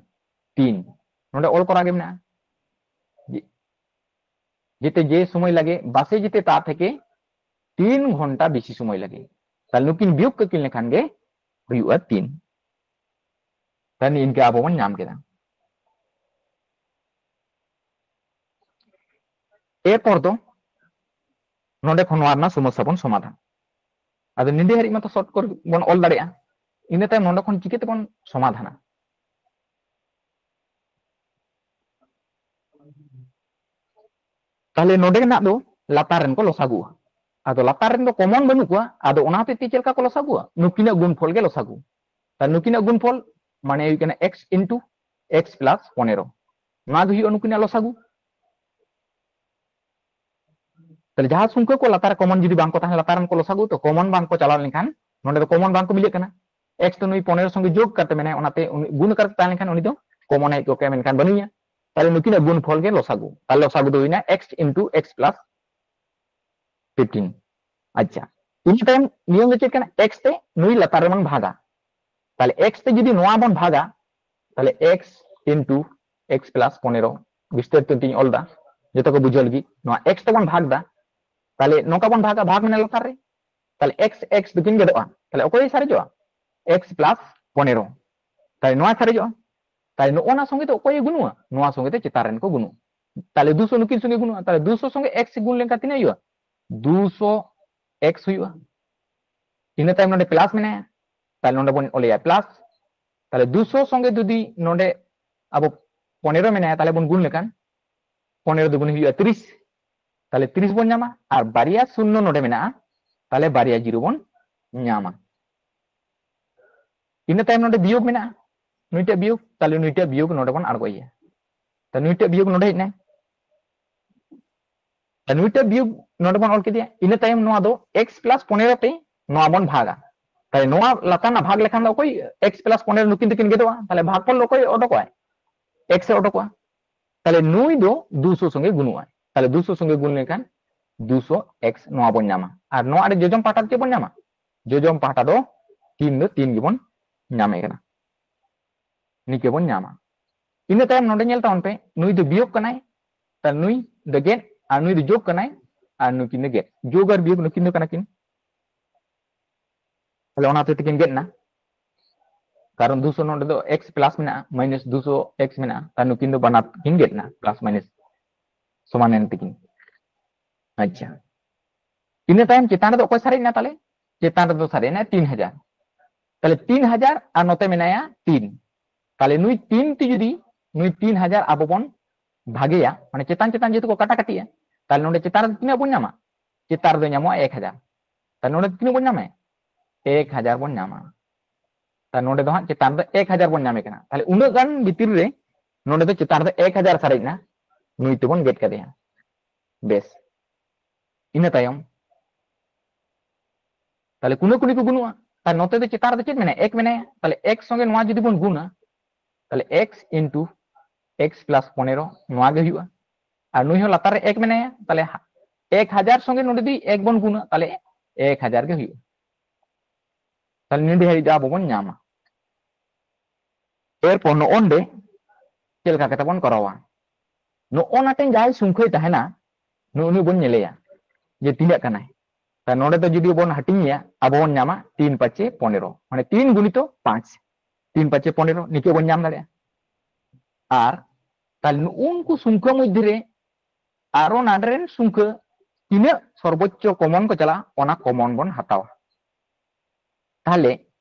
ᱛᱤᱱ᱾ ᱱᱚᱰᱮ ᱚᱞ ᱠᱚᱨᱟ ᱜᱮ ᱢᱮᱱᱟᱜᱼᱟ, ᱡᱮᱛᱮ ᱡᱮ ᱥᱚᱢᱚᱭ ᱞᱟᱜᱮ ᱵᱟᱥᱮ ᱡᱮᱛᱮ ᱛᱟ ᱛᱷᱮᱠᱮ ᱛᱤᱱ ᱜᱷᱚᱱᱴᱟ ᱵᱮᱥᱤ ᱥᱚᱢᱚᱭ ᱞᱟᱜᱮ᱾ ᱛᱟᱦᱞᱮ ᱱᱩᱠᱤᱱ ᱵᱤᱭᱳᱜ ᱠᱟᱹᱠᱤᱱ ᱞᱮᱠᱷᱟᱱ ᱜᱮ ᱦᱩᱭᱩᱜᱼᱟ ᱛᱤᱱ᱾ ᱛᱟᱦᱞᱮ ᱤᱱᱠᱟᱹ ᱟᱵᱚ ᱵᱚᱱ ᱧᱟᱢ ᱠᱮᱫᱟ᱾ ᱮᱨᱯᱚᱨ ᱫᱚ ᱱᱚᱰᱮ ᱠᱷᱚᱱ ᱱᱚᱣᱟ ᱨᱮᱱᱟᱜ ᱥᱚᱢᱚᱥᱥᱟ ᱵᱚᱱ ᱥᱚᱢᱟᱫᱷᱟᱱ᱾ ᱟᱫᱚ ᱱᱤᱰᱮ ᱦᱟᱹᱨᱤᱡ ᱢᱟᱛᱚ ᱥᱚᱨᱴ ᱠᱚᱨᱮ ᱵᱚᱱ ᱚᱞ ᱫᱟᱲᱮᱭᱟᱜᱼᱟ᱾ ᱤᱱᱟᱹ ᱛᱟᱭᱚᱢ ᱱᱚᱰᱮ ᱠᱷᱚᱱ ᱪᱤᱠᱟᱹ ᱛᱮᱵᱚᱱ ᱥᱚᱢᱟᱫᱷᱟᱱᱟ? ᱛᱟᱦᱞᱮ ᱱᱚᱰᱮ ᱨᱮᱱᱟᱜ ᱫᱚ ᱞᱟᱛᱟᱨ ᱨᱮᱱ ᱠᱚ ᱞᱚᱥᱟᱜᱩᱜᱼᱟ᱾ ᱟᱫᱚ ᱞᱟᱛᱟᱨ ᱨᱮᱱ ᱫᱚ ᱠᱚᱢᱚᱱ ᱵᱟᱹᱱᱩᱜ ᱠᱚᱣᱟ, ᱟᱫᱚ ᱚᱱᱟ ᱦᱚᱛᱮᱡ ᱛᱮ ᱪᱮᱫ ᱞᱮᱠᱟ ᱠᱚ ᱞᱚᱥᱟᱜᱩᱜᱼᱟ? ᱱᱩᱠᱤᱱᱟᱜ ᱜᱩᱱᱯᱷᱚᱞ ᱜᱮ ᱞᱚᱥᱟᱜᱩ᱾ ᱛᱟᱦᱞᱮ ᱱᱩᱠᱤᱱᱟᱜ ᱜᱩᱱᱯᱷᱚᱞ ᱢᱟᱱᱮ ᱦᱩᱭᱩᱜ ᱠᱟᱱᱟ x into x plus ᱯᱚᱱᱮᱨᱚ, ᱱᱚᱣᱟ ᱜᱮ ᱦᱩᱭᱩᱜᱼᱟ ᱱᱩᱠᱤᱱᱟᱜ ᱞᱚᱥᱟᱜᱩ᱾ ᱛᱟᱦᱞᱮ ᱡᱟᱦᱟᱸ ᱥᱚᱝᱠᱷᱟ ᱠᱚ ᱞᱟᱛᱟᱨ ᱨᱮ ᱠᱚᱢᱚᱱ ᱡᱩᱫᱤ ᱵᱟᱝ ᱠᱚ ᱛᱟᱦᱮᱸ, ᱞᱟᱛᱟᱨ ᱨᱮᱱ ᱠᱚ ᱞᱚᱥᱟᱜᱩ, ᱛᱚ ᱠᱚᱢᱚᱱ ᱵᱟᱝ ᱠᱚ ᱪᱟᱞᱟᱣ ᱞᱮᱱᱠᱷᱟᱱ ᱱᱚᱰᱮ ᱫᱚ ᱠᱚᱢᱚᱱ ᱵᱟᱝ ᱠᱚ ᱢᱤᱞᱟᱹᱜ ᱠᱟᱱᱟ᱾ x ᱫᱚ ᱱᱩᱭ ᱯᱚᱱᱮᱨᱚ ᱥᱚᱸᱜᱮ ᱡᱳᱜᱽ ᱠᱟᱛᱮ ᱢᱮᱱᱟᱭᱟ, ᱚᱱᱟᱛᱮ ᱩᱱᱤ ᱜᱩᱱ ᱟᱠᱟᱨ ᱛᱮ ᱛᱟᱦᱮᱸ ᱞᱮᱱᱠᱷᱟᱱ ᱩᱱᱤ ᱫᱚ ᱠᱚᱢᱚᱱ ᱦᱮᱡ ᱠᱚᱜ ᱠᱮᱭᱟ, ᱢᱮᱱᱠᱷᱟᱱ ᱵᱟᱹᱱᱩᱭᱟ᱾ ᱛᱟᱦᱞᱮ ᱱᱩᱠᱤᱱᱟᱜ ᱜᱩᱱᱯᱷᱚᱞ ᱜᱮ ᱞᱚᱥᱟᱜᱩ᱾ ᱛᱟᱦᱞᱮ ᱞᱚᱥᱟᱜᱩ ᱫᱚ ᱦᱩᱭᱱᱟ x into x plus fifteen᱾ ᱟᱪᱪᱷᱟ, ᱤᱱᱟᱹ ᱛᱟᱭᱚᱢ ᱱᱤᱭᱚᱢ ᱫᱚ ᱪᱮᱫ ᱠᱟᱱᱟ? x ᱛᱮ ᱱᱩᱭ ᱞᱟᱛᱟᱨ ᱨᱮᱵᱚᱱ ᱵᱷᱟᱜᱟ᱾ ᱛᱟᱦᱞᱮ x ᱛᱮ ᱡᱩᱫᱤ ᱱᱚᱣᱟ ᱵᱚᱱ ᱵᱷᱟᱜᱟ, ᱛᱟᱦᱞᱮ x into x plus ᱯᱚᱱᱮᱨᱚ, ᱵᱤᱥᱛᱟᱨᱤᱛᱚ ᱛᱤᱧ ᱚᱞ ᱫᱟ ᱡᱚᱛᱚ ᱠᱚ ᱵᱩᱡᱷᱟᱹᱣ ᱞᱟᱹᱜᱤᱫ, ᱱᱚᱣᱟ x ᱛᱮᱵᱚᱱ ᱵᱷᱟᱜᱽ ᱫᱟ᱾ ᱛᱟᱦᱞᱮ ᱱᱚᱝᱠᱟ ᱵᱚᱱ ᱵᱷᱟᱜᱟ, ᱵᱷᱟᱜᱽ ᱢᱮᱱᱟᱜ ᱞᱟᱛᱟᱨ ᱨᱮ, ᱛᱟᱦᱞᱮ x x ᱫᱚᱠᱤᱱ ᱜᱮᱫᱚᱜᱼᱟ, ᱛᱟᱦᱞᱮ ᱚᱠᱚᱭ ᱥᱟᱨᱮᱡᱚᱜᱼᱟ? x plus ᱯᱚᱱᱮᱨᱚ, ᱛᱟᱦᱞᱮ ᱱᱚᱣᱟ ᱥᱟᱨᱮᱡᱚᱜᱼᱟ᱾ ᱛᱟᱦᱞᱮ ᱱᱚᱜᱼᱚ ᱱᱟ ᱥᱚᱸᱜᱮ ᱫᱚ ᱚᱠᱚᱭᱮ ᱜᱩᱱᱩᱜᱼᱟ? ᱱᱚᱣᱟ ᱥᱚᱸᱜᱮ ᱫᱚ ᱪᱮᱛᱟᱱ ᱨᱮᱱ ᱠᱚ ᱜᱩᱱᱩᱜᱼᱟ᱾ ᱛᱟᱦᱞᱮ ᱫᱩᱥᱚ ᱱᱩᱠᱤᱱ ᱥᱚᱸᱜᱮ ᱜᱩᱱᱩᱜᱼᱟ, ᱛᱟᱦᱞᱮ ᱫᱩᱥᱚ ᱥᱚᱸᱜᱮ x ᱜᱩᱱ ᱞᱮᱱᱠᱷᱟᱱ ᱛᱤᱱᱟᱹᱜ ᱦᱩᱭᱩᱜᱼᱟ? ᱫᱩᱥᱚ x ᱦᱩᱭᱩᱜᱼᱟ᱾ ᱤᱱᱟᱹ ᱛᱟᱭᱚᱢ ᱱᱚᱰᱮ plus ᱢᱮᱱᱟᱭᱟ, ᱛᱟᱦᱞᱮ ᱱᱚᱰᱮ ᱵᱚᱱ ᱚᱞᱮᱭᱟ plus᱾ ᱛᱟᱦᱞᱮ ᱫᱩᱥᱚ ᱥᱚᱸᱜᱮ ᱡᱩᱫᱤ ᱱᱚᱰᱮ ᱟᱵᱚ ᱯᱚᱱᱮᱨᱚ ᱢᱮᱱᱟᱭᱟ, ᱛᱟᱦᱞᱮ ᱵᱚᱱ ᱜᱩᱱ ᱞᱮᱠᱷᱟᱱ ᱯᱚᱱᱮᱨᱚ ᱫᱩᱜᱩᱱ ᱦᱩᱭᱩᱜᱼᱟ ᱛᱤᱨᱤᱥ, ᱛᱟᱦᱞᱮ ᱛᱤᱨᱤᱥ ᱵᱚᱱ ᱧᱟᱢᱟ᱾ ᱟᱨ ᱵᱟᱨᱭᱟ ᱥᱩᱱᱱᱚ ᱱᱚᱰᱮ ᱢᱮᱱᱟᱜᱼᱟ, ᱛᱟᱦᱞᱮ ᱵᱟᱨᱭᱟ ᱡᱤᱨᱳ ᱵᱚᱱ ᱧᱟᱢᱟ᱾ ᱤᱱᱟᱹ ᱛᱟᱭᱚᱢ ᱱᱚᱰᱮ ᱵᱤᱭᱳᱜᱽ ᱢᱮᱱᱟᱜᱼᱟ, ᱱᱩᱭᱴᱟᱜ ᱵᱤᱭᱳᱜᱽ, ᱛᱟᱦᱞᱮ ᱱᱩᱭᱴᱟᱜ ᱵᱤᱭᱳᱜᱽ ᱱᱚᱰᱮ ᱵᱚᱱ ᱟᱬᱜᱚᱭᱮᱭᱟ᱾ ᱛᱟᱦᱞᱮ ᱱᱩᱭᱴᱟᱜ ᱵᱤᱭᱳᱜᱽ ᱱᱚᱰᱮ ᱦᱮᱡ ᱮᱱᱟᱭ, ᱛᱟᱦᱞᱮ ᱱᱩᱭᱴᱟᱜ ᱵᱤᱭᱳᱜᱽ ᱱᱚᱰᱮ ᱵᱚᱱ ᱚᱞ ᱠᱮᱫᱮᱭᱟ᱾ ᱤᱱᱟᱹ ᱛᱟᱭᱚᱢ ᱱᱚᱣᱟ ᱫᱚ x plus ᱯᱚᱱᱮᱨᱚ ᱛᱮ ᱱᱚᱣᱟ ᱵᱚᱱ ᱵᱷᱟᱜᱟ᱾ ᱛᱟᱦᱞᱮ ᱱᱚᱣᱟ ᱞᱟᱛᱟᱨ ᱨᱮᱱᱟᱜ ᱵᱷᱟᱜᱽ ᱞᱮᱠᱷᱟᱱ ᱫᱚ ᱚᱠᱚᱭ x plus ᱯᱚᱱᱮᱨᱚ ᱱᱩᱠᱤᱱ ᱫᱚᱠᱤᱱ ᱜᱮᱫᱚᱜᱼᱟ, ᱛᱟᱦᱞᱮ ᱵᱷᱟᱜᱽᱯᱷᱚᱞ ᱫᱚ ᱚᱠᱚᱭ ᱚᱰᱚᱠᱚᱜᱼᱟᱭ? x ᱮ ᱚᱰᱚᱠᱚᱜᱼᱟ᱾ ᱛᱟᱦᱞᱮ ᱱᱩᱭ ᱫᱚ ᱫᱩᱥᱚ ᱥᱚᱸᱜᱮ ᱜᱩᱱᱩᱜᱼᱟᱭ, ᱛᱟᱦᱞᱮ ᱫᱩᱥᱚ ᱥᱚᱸᱜᱮ ᱜᱩᱱ ᱞᱮᱱᱠᱷᱟᱱ ᱫᱩᱥᱚ x ᱱᱚᱣᱟ ᱵᱚᱱ ᱧᱟᱢᱟ᱾ ᱟᱨ ᱱᱚᱣᱟ ᱟᱹᱰᱤ ᱡᱚᱡᱚᱢ ᱯᱟᱦᱴᱟ ᱫᱚ ᱪᱮᱫ ᱵᱚᱱ ᱧᱟᱢᱟ? ᱡᱚᱡᱚᱢ ᱯᱟᱦᱴᱟ ᱫᱚ ᱛᱤᱱ ᱫᱚ ᱛᱤᱱ ᱜᱮᱵᱚᱱ ᱧᱟᱢᱮ ᱠᱟᱱᱟ, ᱱᱤᱝᱠᱟᱹ ᱵᱚᱱ ᱧᱟᱢᱟ᱾ ᱤᱱᱟᱹ ᱛᱟᱭᱚᱢ ᱱᱚᱰᱮ ᱧᱮᱞ ᱛᱟᱵᱚᱱ ᱯᱮ, ᱱᱩᱭ ᱫᱚ ᱵᱤᱭᱳᱜᱽ ᱠᱟᱱᱟᱭ, ᱛᱟᱦᱞᱮ ᱱᱩᱭ ᱫᱚ ᱜᱮᱫ ᱟᱨ ᱱᱩᱭ ᱫᱚ ᱡᱳᱜᱽ ᱠᱟᱱᱟᱭ, ᱟᱨ ᱱᱩᱠᱤᱱ ᱫᱚ ᱜᱮᱫ, ᱡᱳᱜᱽ ᱟᱨ ᱵᱤᱭᱳᱜᱽ ᱱᱩᱠᱤᱱ ᱫᱚ ᱠᱟᱱᱟ ᱠᱤᱱ᱾ ᱛᱟᱦᱞᱮ ᱚᱱᱟ ᱦᱚᱛᱮᱡ ᱛᱮᱠᱤᱱ ᱜᱮᱫ ᱮᱱᱟ, ᱠᱟᱨᱚᱱ ᱫᱩᱥᱚ ᱱᱚᱰᱮ ᱫᱚ x ᱯᱞᱟᱥ ᱢᱮᱱᱟᱜᱼᱟ, ᱢᱟᱭᱱᱟᱥ ᱫᱩᱥᱚ x ᱢᱮᱱᱟᱜᱼᱟ, ᱛᱟᱦᱞᱮ ᱱᱩᱠᱤᱱ ᱫᱚ ᱵᱟᱱᱟᱨ ᱠᱤᱱ ᱜᱮᱫ ᱮᱱᱟ, ᱯᱞᱟᱥ ᱢᱟᱭᱱᱟᱥ ᱥᱚᱢᱟᱱ ᱮᱱ ᱛᱟᱹᱠᱤᱱ᱾ ᱟᱪᱪᱷᱟ, ᱤᱱᱟᱹ ᱛᱟᱭᱚᱢ ᱪᱮᱛᱟᱱ ᱨᱮᱫᱚ ᱚᱠᱚᱭ ᱥᱟᱨᱮᱡ ᱮᱱᱟ? ᱛᱟᱦᱞᱮ ᱪᱮᱛᱟᱱ ᱨᱮᱫᱚ ᱥᱟᱨᱮᱡ ᱮᱱᱟ ᱛᱤᱱ ᱦᱟᱡᱟᱨ᱾ ᱛᱟᱦᱞᱮ ᱛᱤᱱ ᱦᱟᱡᱟᱨ ᱟᱨ ᱱᱚᱛᱮ ᱢᱮᱱᱟᱭᱟ ᱛᱤᱱ, ᱛᱟᱦᱞᱮ ᱱᱩᱭ ᱛᱤᱱ ᱛᱮ ᱡᱩᱫᱤ ᱱᱩᱭ ᱛᱤᱱ ᱦᱟᱡᱟᱨ ᱟᱵᱚ ᱵᱚᱱ ᱵᱷᱟᱜᱮᱭᱟ, ᱢᱟᱱᱮ ᱪᱮᱛᱟᱱ ᱪᱮᱛᱟᱱ ᱡᱮᱦᱮᱛᱩ ᱠᱚ ᱠᱟᱴᱟ ᱠᱟᱹᱴᱤᱜᱼᱟ, ᱛᱟᱦᱞᱮ ᱱᱚᱰᱮ ᱪᱮᱛᱟᱱ ᱨᱮ ᱛᱤᱱᱟᱹᱜ ᱵᱚᱱ ᱧᱟᱢᱟ? ᱪᱮᱛᱟᱱ ᱨᱮᱫᱚ ᱧᱟᱢᱚᱜᱼᱟ ᱮᱠ ᱦᱟᱡᱟᱨ᱾ ᱛᱟᱦᱞᱮ ᱱᱚᱰᱮ ᱛᱤᱱᱟᱹᱜ ᱵᱚᱱ ᱧᱟᱢᱟ? ᱮᱠ ᱦᱟᱡᱟᱨ ᱵᱚᱱ ᱧᱟᱢᱟ᱾ ᱛᱟᱦᱞᱮ ᱱᱚᱰᱮ ᱫᱚ ᱦᱟᱸᱜ ᱪᱮᱛᱟᱱ ᱨᱮ ᱮᱠ ᱦᱟᱡᱟᱨ ᱵᱚᱱ ᱧᱟᱢᱮ ᱠᱟᱱᱟ᱾ ᱛᱟᱦᱞᱮ ᱩᱱᱟᱹᱜ ᱜᱟᱱ ᱵᱷᱤᱛᱤᱨ ᱨᱮ ᱱᱚᱰᱮ ᱫᱚ ᱪᱮᱛᱟᱱ ᱨᱮ ᱮᱠ ᱦᱟᱡᱟᱨ ᱥᱟᱨᱮᱡ ᱮᱱᱟ, ᱱᱩᱭ ᱛᱮᱵᱚᱱ ᱜᱮᱫ ᱠᱟᱫᱮᱭᱟ᱾ ᱵᱮᱥ, ᱤᱱᱟᱹ ᱛᱟᱭᱚᱢ ᱛᱟᱦᱞᱮ ᱠᱩᱱᱟᱹ ᱠᱩᱱᱤ ᱠᱚ ᱜᱩᱱᱩᱜᱼᱟ᱾ ᱛᱟᱦᱞᱮ ᱱᱚᱛᱮ ᱫᱚ ᱪᱮᱛᱟᱱ ᱨᱮᱫᱚ ᱪᱮᱫ ᱢᱮᱱᱟᱭᱟ? ᱮᱠ ᱢᱮᱱᱟᱭᱟ᱾ ᱛᱟᱦᱞᱮ ᱮᱠ ᱥᱚᱸᱜᱮ ᱱᱚᱣᱟ ᱡᱩᱫᱤ ᱵᱚᱱ ᱜᱩᱱᱟ, ᱛᱟᱦᱞᱮ x into x plus ᱯᱚᱱᱮᱨᱚ ᱱᱚᱣᱟ ᱜᱮ ᱦᱩᱭᱩᱜᱼᱟ᱾ ᱟᱨ ᱱᱩᱭ ᱦᱚᱸ ᱞᱟᱛᱟᱨ ᱨᱮ ᱮᱠ ᱢᱮᱱᱟᱭᱟ, ᱛᱟᱦᱞᱮ ᱮᱠ ᱦᱟᱡᱟᱨ ᱥᱚᱸᱜᱮ ᱱᱚᱰᱮ ᱡᱩᱫᱤ ᱮᱠ ᱵᱚᱱ ᱜᱩᱱᱟ, ᱛᱟᱦᱞᱮ ᱮᱠ ᱦᱟᱡᱟᱨ ᱜᱮ ᱦᱩᱭᱩᱜᱼᱟ᱾ ᱛᱟᱦᱞᱮ ᱱᱤᱰᱤ ᱦᱟᱹᱵᱤᱡ ᱫᱚ ᱟᱵᱚ ᱵᱚᱱ ᱧᱟᱢᱟ᱾ ᱮᱨᱯᱚᱨ ᱱᱚᱜᱼᱚ ᱱᱚᱰᱮ ᱪᱮᱫ ᱞᱮᱠᱟ ᱠᱟᱛᱮ ᱵᱚᱱ ᱠᱚᱨᱟᱣᱟ? ᱱᱚᱜᱼᱚ ᱱᱟ ᱴᱷᱮᱱ ᱡᱟᱦᱟᱸᱭ ᱥᱚᱝᱠᱷᱟᱭ ᱛᱟᱦᱮᱱᱟ, ᱱᱩᱜᱼᱩ ᱱᱩᱭ ᱵᱚᱱ ᱧᱮᱞᱮᱭᱟ ᱡᱮ ᱛᱤᱱᱟᱹᱜ ᱠᱟᱱᱟᱭ᱾ ᱛᱟ ᱱᱚᱰᱮ ᱫᱚ ᱡᱩᱫᱤ ᱵᱚᱱ ᱦᱟᱹᱴᱤᱧᱮᱭᱟ, ᱟᱵᱚ ᱵᱚᱱ ᱧᱟᱢᱟ ᱛᱤᱱ ᱯᱟᱸᱪᱮ ᱯᱚᱱᱮᱨᱚ, ᱢᱟᱱᱮ ᱛᱤᱱ ᱜᱩᱱᱤᱛᱚ ᱯᱟᱸᱪ, ᱛᱤᱱ ᱯᱟᱸᱪᱮ ᱯᱚᱱᱮᱨᱚ, ᱱᱤᱝᱠᱟᱹ ᱵᱚᱱ ᱧᱟᱢ ᱫᱟᱲᱮᱭᱟᱜᱼᱟ᱾ ᱟᱨ ᱛᱟᱦᱞᱮ ᱱᱩᱜᱼᱩ ᱱᱩᱠᱩ ᱥᱚᱝᱠᱷᱟ ᱢᱚᱫᱽᱫᱷᱮ ᱨᱮ ᱟᱨᱚ ᱱᱟᱰᱮ ᱨᱮᱱ ᱥᱚᱝᱠᱷᱟ ᱛᱤᱱᱟᱹᱜ ᱥᱚᱨᱵᱳᱪᱪᱚ ᱠᱚᱢᱚᱱ ᱠᱚ ᱪᱟᱞᱟᱜᱼᱟ, ᱚᱱᱟ ᱠᱚᱢᱚᱱ ᱵᱚᱱ ᱦᱟᱛᱟᱣᱟ᱾ ᱛᱟᱦᱞᱮ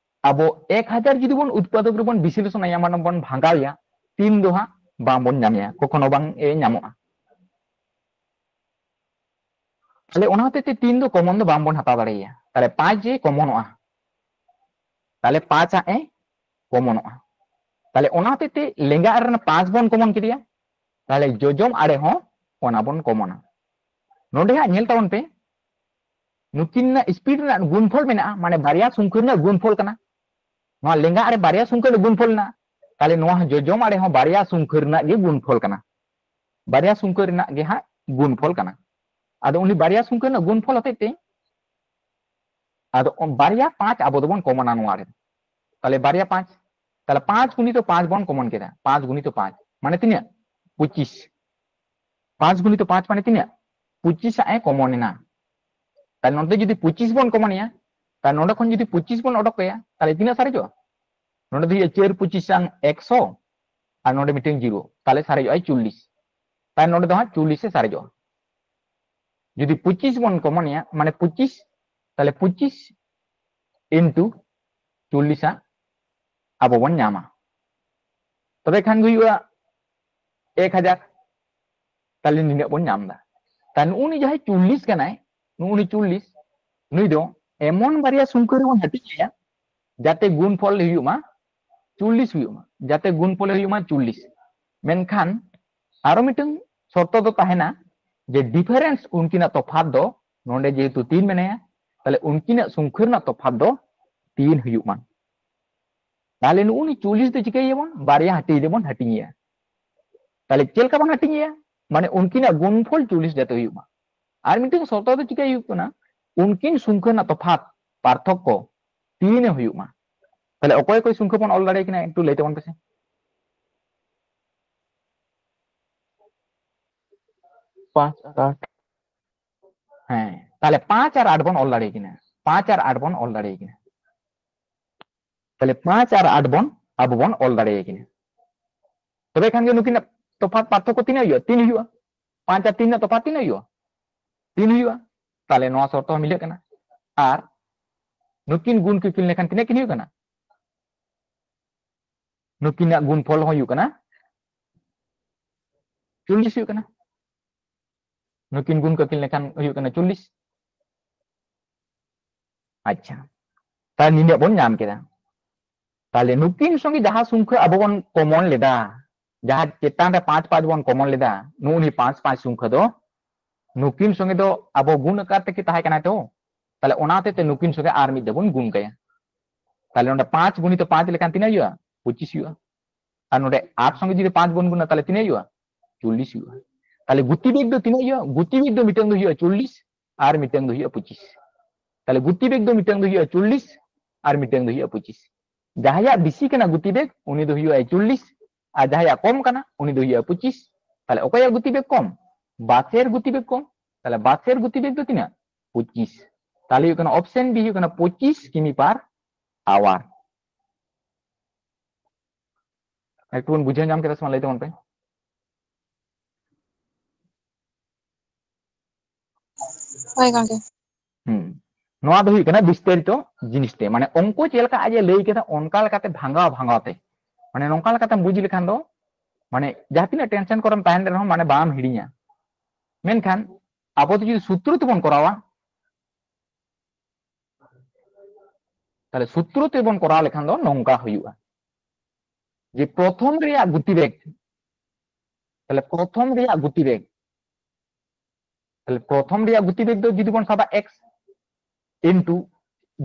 ᱟᱵᱚ ᱮᱠ ᱦᱟᱡᱟᱨ ᱡᱩᱫᱤ ᱵᱚᱱ ᱩᱛᱯᱟᱫᱚᱠ ᱨᱮᱵᱚᱱ ᱵᱤᱥᱞᱮᱥᱚᱱᱟᱭᱟ, ᱢᱟᱱᱮ ᱵᱚᱱ ᱵᱷᱟᱜᱟᱣᱮᱭᱟ, ᱛᱤᱱ ᱫᱚ ᱦᱟᱸᱜ ᱵᱟᱝᱵᱚᱱ ᱧᱟᱢᱮᱭᱟ, ᱠᱚᱠᱷᱚᱱᱳ ᱵᱟᱝ ᱮ ᱧᱟᱢᱚᱜᱼᱟ᱾ ᱛᱟᱦᱞᱮ ᱚᱱᱟ ᱦᱚᱛᱮᱡ ᱛᱮ ᱛᱤᱱ ᱫᱚ ᱠᱚᱢᱚᱱ ᱫᱚ ᱵᱟᱝᱵᱚᱱ ᱦᱟᱛᱟᱣ ᱫᱟᱲᱮᱭᱟᱭᱟ᱾ ᱛᱟᱦᱞᱮ ᱯᱟᱸᱪ ᱡᱮ ᱠᱚᱢᱚᱱᱚᱜᱼᱟ, ᱛᱟᱦᱞᱮ ᱯᱟᱸᱪ ᱟᱜ ᱮ ᱠᱚᱢᱚᱱᱚᱜᱼᱟ᱾ ᱛᱟᱦᱞᱮ ᱚᱱᱟ ᱦᱚᱛᱮᱡ ᱛᱮ ᱞᱮᱸᱜᱟ ᱟᱲᱮ ᱨᱮᱱᱟᱜ ᱯᱟᱸᱪ ᱵᱚᱱ ᱠᱚᱢᱚᱱ ᱠᱮᱫᱮᱭᱟ, ᱛᱟᱦᱞᱮ ᱡᱚᱡᱚᱢ ᱟᱲᱮ ᱦᱚᱸ ᱚᱱᱟ ᱵᱚᱱ ᱠᱚᱢᱚᱱᱟ᱾ ᱱᱚᱰᱮ ᱦᱟᱸᱜ ᱧᱮᱞ ᱛᱟᱵᱚᱱ ᱯᱮ, ᱱᱩᱠᱤᱱ ᱨᱮᱱᱟᱜ ᱥᱯᱤᱰ ᱨᱮᱱᱟᱜ ᱜᱩᱱᱯᱷᱚᱞ ᱢᱮᱱᱟᱜᱼᱟ, ᱢᱟᱱᱮ ᱵᱟᱨᱭᱟ ᱥᱚᱝᱠᱷᱟ ᱨᱮᱱᱟᱜ ᱜᱩᱱᱯᱷᱚᱞ ᱠᱟᱱᱟ᱾ ᱱᱚᱣᱟ ᱞᱮᱸᱜᱟ ᱟᱲᱮ ᱵᱟᱨᱭᱟ ᱥᱚᱝᱠᱷᱟ ᱨᱮᱱᱟᱜ ᱜᱩᱱᱯᱷᱚᱞ ᱢᱮᱱᱟᱜᱼᱟ, ᱛᱟᱦᱞᱮ ᱱᱚᱣᱟ ᱡᱚᱡᱚᱢ ᱟᱲᱮ ᱦᱚᱸ ᱵᱟᱨᱭᱟ ᱥᱚᱝᱠᱷᱟ ᱨᱮᱱᱟᱜ ᱜᱮ ᱜᱩᱱᱯᱷᱚᱞ ᱠᱟᱱᱟ, ᱵᱟᱨᱭᱟ ᱥᱚᱝᱠᱷᱟ ᱨᱮᱱᱟᱜ ᱜᱮ ᱦᱟᱸᱜ ᱜᱩᱱᱯᱷᱚᱞ ᱠᱟᱱᱟ᱾ ᱟᱫᱚ ᱩᱱᱤ ᱵᱟᱨᱭᱟ ᱥᱚᱝᱠᱷᱟ ᱨᱮᱱᱟᱜ ᱜᱩᱱᱯᱷᱚᱞ ᱦᱚᱛᱮᱡ ᱛᱮ ᱟᱫᱚ ᱵᱟᱨᱭᱟ ᱯᱟᱸᱪ ᱟᱵᱚ ᱫᱚᱵᱚᱱ ᱠᱚᱢᱚᱱᱟ ᱱᱚᱣᱟ ᱨᱮ᱾ ᱛᱟᱦᱞᱮ ᱵᱟᱨᱭᱟ ᱯᱟᱸᱪ, ᱛᱟᱦᱞᱮ ᱯᱟᱸᱪ ᱜᱩᱱᱤᱛᱚ ᱯᱟᱸᱪ ᱵᱚᱱ ᱠᱚᱢᱚᱱ ᱠᱮᱫᱟ, ᱯᱟᱸᱪ ᱜᱩᱱᱤᱛᱚ ᱯᱟᱸᱪ ᱢᱟᱱᱮ ᱛᱤᱱᱟᱹᱜ? ᱯᱚᱸᱪᱤᱥ᱾ ᱯᱟᱸᱪ ᱜᱩᱱᱤᱛᱚ ᱯᱟᱸᱪ ᱢᱟᱱᱮ ᱛᱤᱱᱟᱹᱜ? ᱯᱚᱸᱪᱤᱥ ᱟᱜ ᱮ ᱠᱚᱢᱚᱱ ᱮᱱᱟ᱾ ᱛᱟᱦᱞᱮ ᱱᱚᱛᱮ ᱡᱩᱫᱤ ᱯᱚᱸᱪᱤᱥ ᱵᱚᱱ ᱠᱚᱢᱚᱱ ᱮᱭᱟ, ᱛᱟᱦᱞᱮ ᱱᱚᱰᱮ ᱠᱷᱚᱱ ᱡᱩᱫᱤ ᱯᱚᱸᱪᱤᱥ ᱵᱚᱱ ᱚᱰᱚᱠ ᱮᱭᱟ, ᱛᱟᱦᱞᱮ ᱛᱤᱱᱟᱹᱜ ᱥᱟᱨᱮᱡᱚᱜᱼᱟ? ᱱᱚᱰᱮ ᱫᱚ ᱦᱩᱭᱩᱜᱼᱟ ᱪᱟᱹᱨ ᱯᱚᱸᱪᱤᱥ ᱟᱝ ᱮᱠᱥᱚ, ᱟᱨ ᱱᱚᱰᱮ ᱢᱤᱫᱴᱮᱱ ᱡᱤᱨᱳ, ᱛᱟᱦᱞᱮ ᱥᱟᱨᱮᱡᱚᱜᱼᱟ ᱪᱚᱞᱞᱤᱥ᱾ ᱛᱟᱦᱞᱮ ᱱᱚᱰᱮ ᱫᱚ ᱦᱟᱸᱜ ᱪᱚᱞᱞᱤᱥ ᱮ ᱥᱟᱨᱮᱡᱚᱜᱼᱟ᱾ ᱡᱩᱫᱤ ᱯᱚᱸᱪᱤᱥ ᱵᱚᱱ ᱠᱚᱢᱚᱱ ᱮᱭᱟ, ᱢᱟᱱᱮ ᱯᱚᱸᱪᱤᱥ, ᱛᱟᱦᱞᱮ ᱯᱚᱸᱪᱤᱥ into ᱪᱚᱞᱞᱤᱥ ᱟᱜ ᱟᱵᱚ ᱵᱚᱱ ᱧᱟᱢᱟ᱾ ᱛᱚᱵᱮ ᱠᱷᱟᱱ ᱜᱮ ᱦᱩᱭᱩᱜᱼᱟ ᱮᱠ ᱦᱟᱡᱟᱨ᱾ ᱛᱟᱦᱞᱮ ᱱᱤᱱᱟᱹᱜ ᱵᱚᱱ ᱧᱟᱢ ᱮᱫᱟ᱾ ᱛᱟᱦᱞᱮ ᱱᱩᱜᱼᱩ ᱱᱩᱭ ᱡᱟᱦᱟᱸᱭ ᱪᱚᱞᱞᱤᱥ ᱠᱟᱱᱟᱭ, ᱱᱩᱜᱼᱩ ᱱᱩᱭ ᱪᱚᱞᱞᱤᱥ, ᱱᱩᱭ ᱫᱚ ᱮᱢᱚᱱ ᱵᱟᱨᱭᱟ ᱥᱚᱝᱠᱷᱟ ᱨᱮᱵᱚᱱ ᱦᱟᱹᱴᱤᱧ ᱟᱭᱟ ᱡᱟᱛᱮ ᱜᱩᱱᱯᱷᱚᱞ ᱦᱩᱭᱩᱜ ᱢᱟ ᱪᱚᱞᱞᱤᱥ ᱦᱩᱭᱩᱜ ᱢᱟ, ᱡᱟᱛᱮ ᱜᱩᱱᱯᱷᱚᱞ ᱦᱩᱭᱩᱜ ᱢᱟ ᱪᱚᱞᱞᱤᱥ᱾ ᱢᱮᱱᱠᱷᱟᱱ ᱟᱨᱚ ᱢᱤᱫᱴᱟᱝ ᱥᱚᱨᱛᱚ ᱫᱚ ᱛᱟᱦᱮᱱᱟ ᱡᱮ ᱰᱤᱯᱷᱟᱨᱮᱱᱥ, ᱩᱱᱠᱤᱱᱟᱜ ᱛᱚᱯᱷᱟᱛ ᱫᱚ, ᱱᱚᱰᱮ ᱡᱮᱦᱮᱛᱩ ᱛᱤᱱ ᱢᱮᱱᱟᱭᱟ, ᱛᱟᱦᱞᱮ ᱩᱱᱠᱤᱱᱟᱜ ᱥᱚᱝᱠᱷᱟ ᱨᱮᱱᱟᱜ ᱛᱚᱯᱷᱟᱛ ᱫᱚ ᱛᱤᱱ ᱦᱩᱭᱩᱜ ᱢᱟ᱾ ᱛᱟᱦᱞᱮ ᱱᱩᱜᱼᱩ ᱱᱩᱭ ᱪᱚᱞᱞᱤᱥ ᱫᱚ ᱪᱤᱠᱟᱹᱭᱮᱭᱟᱵᱚᱱ? ᱵᱟᱨᱭᱟ ᱦᱟᱹᱴᱤᱧ ᱨᱮᱵᱚᱱ ᱦᱟᱹᱴᱤᱧᱮᱭᱟ᱾ ᱛᱟᱦᱞᱮ ᱪᱮᱫ ᱞᱮᱠᱟ ᱵᱚᱱ ᱦᱟᱹᱴᱤᱧᱮᱭᱟ? ᱢᱟᱱᱮ ᱩᱱᱠᱤᱱᱟᱜ ᱜᱩᱱᱯᱷᱚᱞ ᱪᱚᱞᱞᱤᱥ ᱡᱟᱛᱮ ᱦᱩᱭᱩᱜ ᱢᱟ᱾ ᱟᱨ ᱢᱤᱫᱴᱟᱝ ᱥᱚᱨᱛᱚ ᱫᱚ ᱪᱤᱠᱟᱹᱭ ᱦᱩᱭᱩᱜ ᱠᱟᱱᱟ? ᱩᱱᱠᱤᱱ ᱥᱚᱝᱠᱷᱟ ᱨᱮᱱᱟᱜ ᱛᱚᱯᱷᱟᱛ, ᱯᱟᱨᱛᱷᱚᱠᱠᱚ ᱛᱤᱱᱮ ᱦᱩᱭᱩᱜ ᱢᱟ᱾ ᱛᱟᱦᱞᱮ ᱚᱠᱚᱭ ᱚᱠᱚᱭ ᱥᱚᱝᱠᱷᱟ ᱵᱚᱱ ᱚᱞ ᱫᱟᱲᱮᱭᱟᱠᱤᱱᱟ? ᱮᱠᱴᱩ ᱞᱟᱹᱭ ᱛᱟᱵᱚᱱ ᱯᱮᱥᱮ᱾ ᱯᱟᱸᱪ ᱟᱨ ᱟᱴ᱾ ᱦᱮᱸ, ᱛᱟᱦᱞᱮ ᱯᱟᱸᱪ ᱟᱨ ᱟᱴ ᱵᱚᱱ ᱚᱞ ᱫᱟᱲᱮᱭᱟᱠᱤᱱᱟ᱾ ᱯᱟᱸᱪ ᱟᱨ ᱟᱴ ᱵᱚᱱ ᱚᱞ ᱫᱟᱲᱮᱭᱟᱠᱤᱱᱟ᱾ ᱛᱟᱦᱞᱮ ᱯᱟᱸᱪ ᱟᱨ ᱟᱴ ᱵᱚᱱ ᱟᱵᱚ ᱵᱚᱱ ᱚᱞ ᱫᱟᱲᱮᱭᱟᱠᱤᱱᱟ᱾ ᱛᱚᱵᱮ ᱠᱷᱟᱱ ᱜᱮ ᱱᱩᱠᱤᱱᱟᱜ ᱛᱚᱯᱷᱟᱛ, ᱯᱟᱨᱛᱷᱚᱠᱠᱚ ᱛᱤᱱᱟᱹᱜ ᱦᱩᱭᱩᱜᱼᱟ? ᱛᱤᱱ ᱦᱩᱭᱩᱜᱼᱟ᱾ ᱯᱟᱸᱪ ᱟᱨ ᱛᱤᱱ ᱨᱮᱱᱟᱜ ᱛᱚᱯᱷᱟᱛ ᱛᱤᱱᱟᱹᱜ ᱦᱩᱭᱩᱜᱼᱟ? ᱛᱤᱱ ᱦᱩᱭᱩᱜᱼᱟ᱾ ᱛᱟᱦᱞᱮ ᱱᱚᱣᱟ ᱥᱚᱨᱛᱚ ᱦᱚᱸ ᱢᱤᱞᱟᱹᱜ ᱠᱟᱱᱟ᱾ ᱟᱨ ᱱᱩᱠᱤᱱ ᱜᱩᱱ ᱠᱤᱱ ᱞᱮᱠᱷᱟᱱ ᱛᱤᱱᱟᱹᱜ ᱠᱤᱱ ᱦᱩᱭᱩᱜ ᱠᱟᱱᱟ? ᱱᱩᱠᱤᱱᱟᱜ ᱜᱩᱱᱯᱷᱚᱞ ᱦᱚᱸ ᱦᱩᱭᱩᱜ ᱠᱟᱱᱟ ᱪᱚᱞᱞᱤᱥ ᱦᱩᱭᱩᱜ ᱠᱟᱱᱟ᱾ ᱱᱩᱠᱤᱱ ᱜᱩᱱ ᱠᱟᱹᱠᱤᱱ ᱞᱮᱠᱷᱟᱱ ᱦᱩᱭᱩᱜ ᱠᱟᱱᱟ ᱪᱚᱞᱞᱤᱥ᱾ ᱟᱪᱪᱷᱟ, ᱛᱟᱦᱞᱮ ᱱᱤᱱᱟᱹᱜ ᱵᱚᱱ ᱧᱟᱢ ᱠᱮᱫᱟ᱾ ᱛᱟᱦᱞᱮ ᱱᱩᱠᱤᱱ ᱥᱚᱸᱜᱮ ᱡᱟᱦᱟᱸ ᱥᱚᱝᱠᱷᱟ ᱟᱵᱚ ᱵᱚᱱ ᱠᱚᱢᱚᱱ ᱞᱮᱫᱟ, ᱡᱟᱦᱟᱸ ᱪᱮᱛᱟᱱ ᱨᱮ ᱯᱟᱸᱪ ᱯᱟᱸᱪ ᱵᱚᱱ ᱠᱚᱢᱚᱱ ᱞᱮᱫᱟ, ᱱᱩᱜᱼᱩ ᱱᱤ ᱯᱟᱸᱪ ᱯᱟᱸᱪ ᱥᱚᱝᱠᱷᱟ ᱫᱚ ᱱᱩᱠᱤᱱ ᱥᱚᱸᱜᱮ ᱫᱚ ᱟᱵᱚ ᱜᱩᱱ ᱟᱠᱟᱨ ᱛᱮᱜᱮ ᱛᱟᱦᱮᱸ ᱠᱟᱱᱟ ᱛᱚ᱾ ᱛᱟᱦᱞᱮ ᱚᱱᱟ ᱦᱚᱛᱮᱡ ᱛᱮ ᱱᱩᱠᱤᱱ ᱥᱚᱸᱜᱮ ᱟᱨ ᱢᱤᱫ ᱫᱷᱟᱣ ᱵᱚᱱ ᱜᱩᱱ ᱠᱟᱭᱟ᱾ ᱛᱟᱦᱞᱮ ᱱᱚᱰᱮ ᱯᱟᱸᱪ ᱜᱩᱱᱤᱛᱚ ᱯᱟᱸᱪ ᱞᱮᱠᱷᱟᱱ ᱛᱤᱱᱟᱹᱜ ᱦᱩᱭᱩᱜᱼᱟ? ᱯᱚᱸᱪᱤᱥ ᱦᱩᱭᱩᱜᱼᱟ᱾ ᱟᱨ ᱱᱚᱰᱮ ᱟᱴ ᱥᱚᱸᱜᱮ ᱡᱩᱫᱤ ᱯᱟᱸᱪ ᱵᱚᱱ ᱜᱩᱱᱟ, ᱛᱟᱦᱞᱮ ᱛᱤᱱᱟᱹᱜ ᱦᱩᱭᱩᱜᱼᱟ? ᱪᱚᱞᱞᱤᱥ ᱦᱩᱭᱩᱜᱼᱟ᱾ ᱛᱟᱦᱞᱮ ᱜᱚᱛᱤ ᱵᱮᱜᱽ ᱫᱚ ᱛᱤᱱᱟᱹᱜ ᱦᱩᱭᱩᱜᱼᱟ? ᱜᱚᱛᱤ ᱵᱮᱜᱽ ᱫᱚ ᱢᱤᱫᱴᱟᱝ ᱫᱚ ᱦᱩᱭᱩᱜᱼᱟ ᱪᱚᱞᱞᱤᱥ, ᱟᱨ ᱢᱤᱫᱴᱟᱝ ᱫᱚ ᱦᱩᱭᱩᱜᱼᱟ ᱯᱚᱸᱪᱤᱥ᱾ ᱛᱟᱦᱞᱮ ᱜᱚᱛᱤ ᱵᱮᱜᱽ ᱫᱚ ᱢᱤᱫᱴᱟᱝ ᱫᱚ ᱦᱩᱭᱩᱜᱼᱟ ᱪᱚᱞᱞᱤᱥ, ᱟᱨ ᱢᱤᱫᱴᱟᱝ ᱫᱚ ᱦᱩᱭᱩᱜᱼᱟ ᱯᱚᱸᱪᱤᱥ᱾ ᱡᱟᱦᱟᱸᱭᱟᱜ ᱵᱮᱥᱤ ᱠᱟᱱᱟ ᱜᱚᱛᱤ ᱵᱮᱜᱽ, ᱩᱱᱤ ᱫᱚ ᱦᱩᱭᱩᱜᱼᱟ ᱪᱚᱞᱞᱤᱥ, ᱟᱨ ᱡᱟᱦᱟᱸᱭᱟᱜ ᱠᱚᱢ ᱠᱟᱱᱟ, ᱩᱱᱤ ᱫᱚ ᱦᱩᱭᱩᱜᱼᱟ ᱯᱚᱸᱪᱤᱥ᱾ ᱛᱟᱦᱞᱮ ᱚᱠᱚᱭᱟᱜ ᱜᱚᱛᱤ ᱵᱮᱜᱽ ᱠᱚᱢ? ᱵᱟᱥᱮᱨ ᱜᱚᱛᱤ ᱵᱮᱜᱽ ᱠᱚᱢ᱾ ᱛᱟᱦᱚᱞᱮ ᱵᱟᱥ ᱮᱨ ᱜᱚᱛᱤᱵᱮᱜᱽ ᱫᱚ ᱛᱤᱱᱟᱹᱜ? ᱯᱚᱸᱪᱤᱥ᱾ ᱛᱟᱦᱚᱞᱮ ᱦᱩᱭᱩᱜ ᱠᱟᱱᱟ, ᱚᱯᱥᱮᱱ ᱵᱤ ᱦᱩᱭᱩᱜ ᱠᱟᱱᱟ ᱯᱚᱸᱪᱤᱥ ᱠᱤᱢᱤ per hour᱾ ᱮᱠᱴᱩ ᱵᱚᱱ ᱵᱩᱡᱷᱟᱹᱣ ᱧᱟᱢ ᱠᱮᱫᱟ ᱥᱮ ᱵᱟᱝ, ᱞᱟᱹᱭ ᱛᱟᱵᱚᱱ ᱯᱮ᱾ ᱦᱳᱭ ᱜᱚᱝᱠᱮ᱾ ᱦᱩᱸ, ᱱᱚᱣᱟ ᱫᱚ ᱦᱩᱭᱩᱜ ᱠᱟᱱᱟ ᱵᱤᱥᱛᱟᱨᱤᱛᱚ ᱡᱤᱱᱤᱥ ᱛᱮ, ᱢᱟᱱᱮ ᱚᱝᱠᱚ ᱪᱮᱫ ᱞᱮᱠᱟ ᱟᱡ ᱮ ᱞᱟᱹᱭ ᱠᱮᱫᱟ ᱚᱱᱠᱟ ᱞᱮᱠᱟᱛᱮ ᱵᱷᱟᱸᱜᱟᱣ ᱵᱷᱟᱸᱜᱟᱣ ᱛᱮ, ᱢᱟᱱᱮ ᱱᱚᱝᱠᱟ ᱞᱮᱠᱟᱛᱮᱢ ᱵᱩᱡᱽ ᱞᱮᱠᱷᱟᱱ ᱫᱚ, ᱢᱟᱱᱮ ᱡᱟᱦᱟᱸ ᱛᱤᱱᱟᱹᱜ ᱴᱮᱱᱥᱮᱱ ᱠᱚᱨᱮᱢ ᱛᱟᱦᱮᱱ ᱨᱮᱦᱚᱸ ᱢᱟᱱᱮ ᱵᱟᱢ ᱦᱤᱲᱤᱧᱟ᱾ ᱢᱮᱱᱠᱷᱟᱱ ᱟᱵᱚ ᱫᱚ ᱡᱩᱫᱤ ᱥᱩᱛᱨᱚ ᱛᱮᱵᱚᱱ ᱠᱚᱨᱟᱣᱟ, ᱛᱟᱦᱞᱮ ᱥᱩᱛᱨᱚ ᱛᱮᱵᱚᱱ ᱠᱚᱨᱟᱣ ᱞᱮᱠᱷᱟᱱ ᱫᱚ ᱱᱚᱝᱠᱟ ᱦᱩᱭᱩᱜᱼᱟ, ᱡᱮ ᱯᱨᱚᱛᱷᱚᱢ ᱨᱮᱭᱟᱜ ᱜᱚᱛᱤᱵᱮᱜᱽ, ᱛᱟᱦᱞᱮ ᱯᱨᱚᱛᱷᱚᱢ ᱨᱮᱭᱟᱜ ᱜᱚᱛᱤᱵᱮᱜᱽ, ᱛᱟᱦᱞᱮ ᱯᱨᱚᱛᱷᱚᱢ ᱨᱮᱭᱟᱜ ᱜᱚᱛᱤᱵᱮᱜᱽ ᱫᱚ ᱡᱩᱫᱤ ᱵᱚᱱ ᱥᱟᱵᱟ x into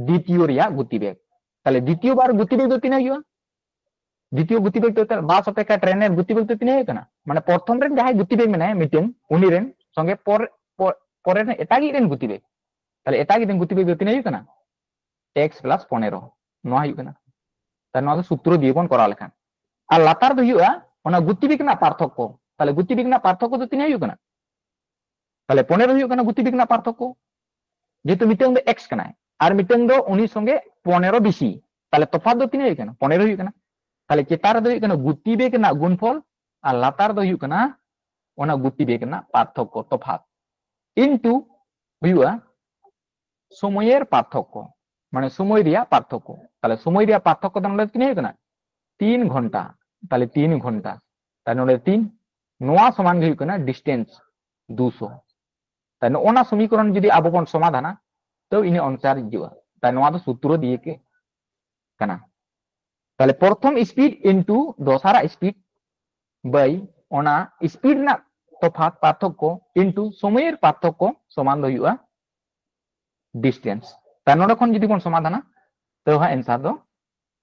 ᱫᱤᱛᱤᱭᱚ ᱨᱮᱭᱟᱜ ᱜᱚᱛᱤᱵᱮᱜᱽ, ᱛᱟᱦᱞᱮ ᱫᱤᱛᱤᱭᱚ ᱵᱟᱨ ᱜᱚᱛᱤᱵᱮᱜᱽ ᱫᱚ ᱛᱤᱱᱟᱹᱜ ᱦᱩᱭᱩᱜᱼᱟ? ᱫᱤᱛᱤᱭᱚ ᱜᱚᱛᱤᱵᱮᱜᱽ ᱫᱚ ᱛᱟᱦᱞᱮ ᱵᱟᱥ ᱚᱯᱮᱠᱠᱷᱟ ᱴᱨᱮᱱ ᱮᱨ ᱜᱚᱛᱤᱵᱮᱜᱽ ᱫᱚ ᱛᱤᱱᱟᱹᱜ ᱦᱩᱭᱩᱜ ᱠᱟᱱᱟ? ᱢᱟᱱᱮ ᱯᱨᱚᱛᱷᱚᱢ ᱨᱮᱱ ᱡᱟᱦᱟᱸᱭ ᱜᱚᱛᱤᱵᱮᱜᱽ ᱢᱮᱱᱟᱭᱟ ᱢᱤᱫᱴᱮᱱ, ᱩᱱᱤ ᱨᱮᱱ ᱥᱚᱸᱜᱮ ᱯᱚᱨ, ᱯᱚᱨ, ᱯᱚᱨᱮ ᱨᱮᱱ ᱮᱴᱟᱜᱤᱡ ᱨᱮᱱ ᱜᱚᱛᱤᱵᱮᱜᱽ, ᱛᱟᱦᱞᱮ ᱮᱴᱟᱜᱤᱡ ᱨᱮᱱ ᱜᱚᱛᱤᱵᱮᱜᱽ ᱫᱚ ᱛᱤᱱᱟᱹᱜ ᱦᱩᱭᱩᱜ ᱠᱟᱱᱟ? x plus ᱯᱚᱱᱮᱨᱚ, ᱱᱚᱣᱟ ᱦᱩᱭᱩᱜ ᱠᱟᱱᱟ᱾ ᱛᱟᱦᱞᱮ ᱱᱚᱣᱟ ᱫᱚ ᱥᱩᱛᱨᱚ ᱫᱤᱭᱮ ᱵᱚᱱ ᱠᱚᱨᱟᱣ ᱞᱮᱠᱷᱟᱱ, ᱟᱨ ᱞᱟᱛᱟᱨ ᱫᱚ ᱦᱩᱭᱩᱜᱼᱟ ᱚᱱᱟ ᱜᱚᱛᱤᱵᱮᱜᱽ ᱨᱮᱱᱟᱜ ᱯᱟᱨᱛᱷᱚᱠᱠᱚ᱾ ᱛᱟᱦᱞᱮ ᱜᱚᱛᱤᱵᱮᱜᱽ ᱨᱮᱱᱟᱜ ᱯᱟᱨᱛᱷᱚᱠᱠᱚ ᱫᱚ ᱛᱤᱱᱟᱹᱜ ᱦᱩᱭᱩᱜ ᱠᱟᱱᱟ? ᱛᱟᱦᱞᱮ ᱯᱚᱱᱮᱨᱚ ᱦᱩᱭᱩᱜ ᱠᱟᱱᱟ ᱜᱚᱛᱤᱵᱮᱜᱽ ᱨᱮᱱᱟᱜ ᱯᱟᱨᱛᱷᱚᱠᱠᱚ, ᱡᱮᱦᱮᱛᱩ ᱢᱤᱫᱴᱟᱝ ᱫᱚ x ᱠᱟᱱᱟᱭ ᱟᱨ ᱢᱤᱫᱴᱟᱝ ᱫᱚ ᱩᱱᱤ ᱥᱚᱸᱜᱮ ᱯᱚᱱᱮᱨᱚ ᱵᱮᱥᱤ, ᱛᱟᱦᱞᱮ ᱛᱚᱯᱷᱟᱛ ᱫᱚ ᱛᱤᱱᱟᱹᱜ ᱦᱩᱭᱩᱜ ᱠᱟᱱᱟ? ᱯᱚᱱᱮᱨᱚ ᱦᱩᱭᱩᱜ ᱠᱟᱱᱟ᱾ ᱛᱟᱦᱞᱮ ᱪᱮᱛᱟᱱ ᱨᱮᱫᱚ ᱦᱩᱭᱩᱜ ᱠᱟᱱᱟ ᱜᱚᱛᱤᱵᱮᱜᱽ ᱨᱮᱱᱟᱜ ᱜᱩᱱᱯᱷᱚᱞ ᱟᱨ ᱞᱟᱛᱟᱨ ᱫᱚ ᱦᱩᱭᱩᱜ ᱠᱟᱱᱟ ᱚᱱᱟ ᱜᱚᱛᱤᱵᱮᱜᱽ ᱨᱮᱱᱟᱜ ᱯᱟᱨᱛᱷᱚᱠᱠᱚ, ᱛᱚᱯᱷᱟᱛ, into ᱦᱩᱭᱩᱜᱼᱟ ᱥᱚᱢᱚᱭᱮᱨ ᱯᱟᱨᱛᱷᱚᱠᱠᱚ, ᱢᱟᱱᱮ ᱥᱚᱢᱚᱭ ᱨᱮᱭᱟᱜ ᱯᱟᱨᱛᱷᱚᱠᱠᱚ᱾ ᱛᱟᱦᱞᱮ ᱥᱚᱢᱚᱭ ᱨᱮᱭᱟᱜ ᱯᱟᱨᱛᱷᱚᱠᱠᱚ ᱫᱚ ᱱᱚᱰᱮ ᱛᱤᱱᱟᱹᱜ ᱦᱩᱭᱩᱜ ᱠᱟᱱᱟ? ᱛᱤᱱ ᱜᱷᱚᱱᱴᱟ᱾ ᱛᱟᱦᱞᱮ ᱛᱤᱱ ᱜᱷᱚᱱᱴᱟ, ᱛᱟᱦᱞᱮ ᱱᱚᱰᱮ ᱛᱤᱱ, ᱱᱚᱣᱟ ᱥᱚᱢᱟᱱ ᱜᱮ ᱦᱩᱭᱩᱜ ᱠᱟᱱᱟ distance ᱫᱩᱥᱚ᱾ ᱛᱟᱦᱞᱮ ᱱᱚᱜᱼᱚ ᱱᱟ ᱥᱚᱢᱤᱠᱚᱨᱚᱱ ᱡᱩᱫᱤ ᱟᱵᱚ ᱵᱚᱱ ᱥᱚᱢᱟᱫᱷᱟᱱᱟ, ᱛᱚ ᱤᱱᱟᱹ ᱚᱱᱩᱥᱟᱨ ᱦᱤᱡᱩᱜᱼᱟ᱾ ᱛᱟᱦᱞᱮ ᱱᱚᱣᱟ ᱫᱚ ᱥᱩᱛᱨᱚ ᱫᱤᱭᱮ ᱜᱮ ᱠᱟᱱᱟ᱾ ᱛᱟᱦᱞᱮ ᱯᱨᱚᱛᱷᱚᱢ speed into ᱫᱚᱥᱟᱨᱟᱜ speed by ᱚᱱᱟ speed ᱨᱮᱱᱟᱜ ᱛᱚᱯᱷᱟᱛ, ᱯᱟᱨᱛᱷᱚᱠᱠᱚ, into ᱥᱚᱢᱚᱭᱮᱨ ᱯᱟᱨᱛᱷᱚᱠᱠᱚ ᱥᱚᱢᱟᱱ ᱫᱚ ᱦᱩᱭᱩᱜᱼᱟ distance᱾ ᱛᱟᱦᱞᱮ ᱱᱚᱰᱮ ᱠᱷᱚᱱ ᱡᱩᱫᱤ ᱵᱚᱱ ᱥᱚᱢᱟᱫᱷᱟᱱᱟ, ᱛᱚ ᱦᱟᱸᱜ answer ᱫᱚ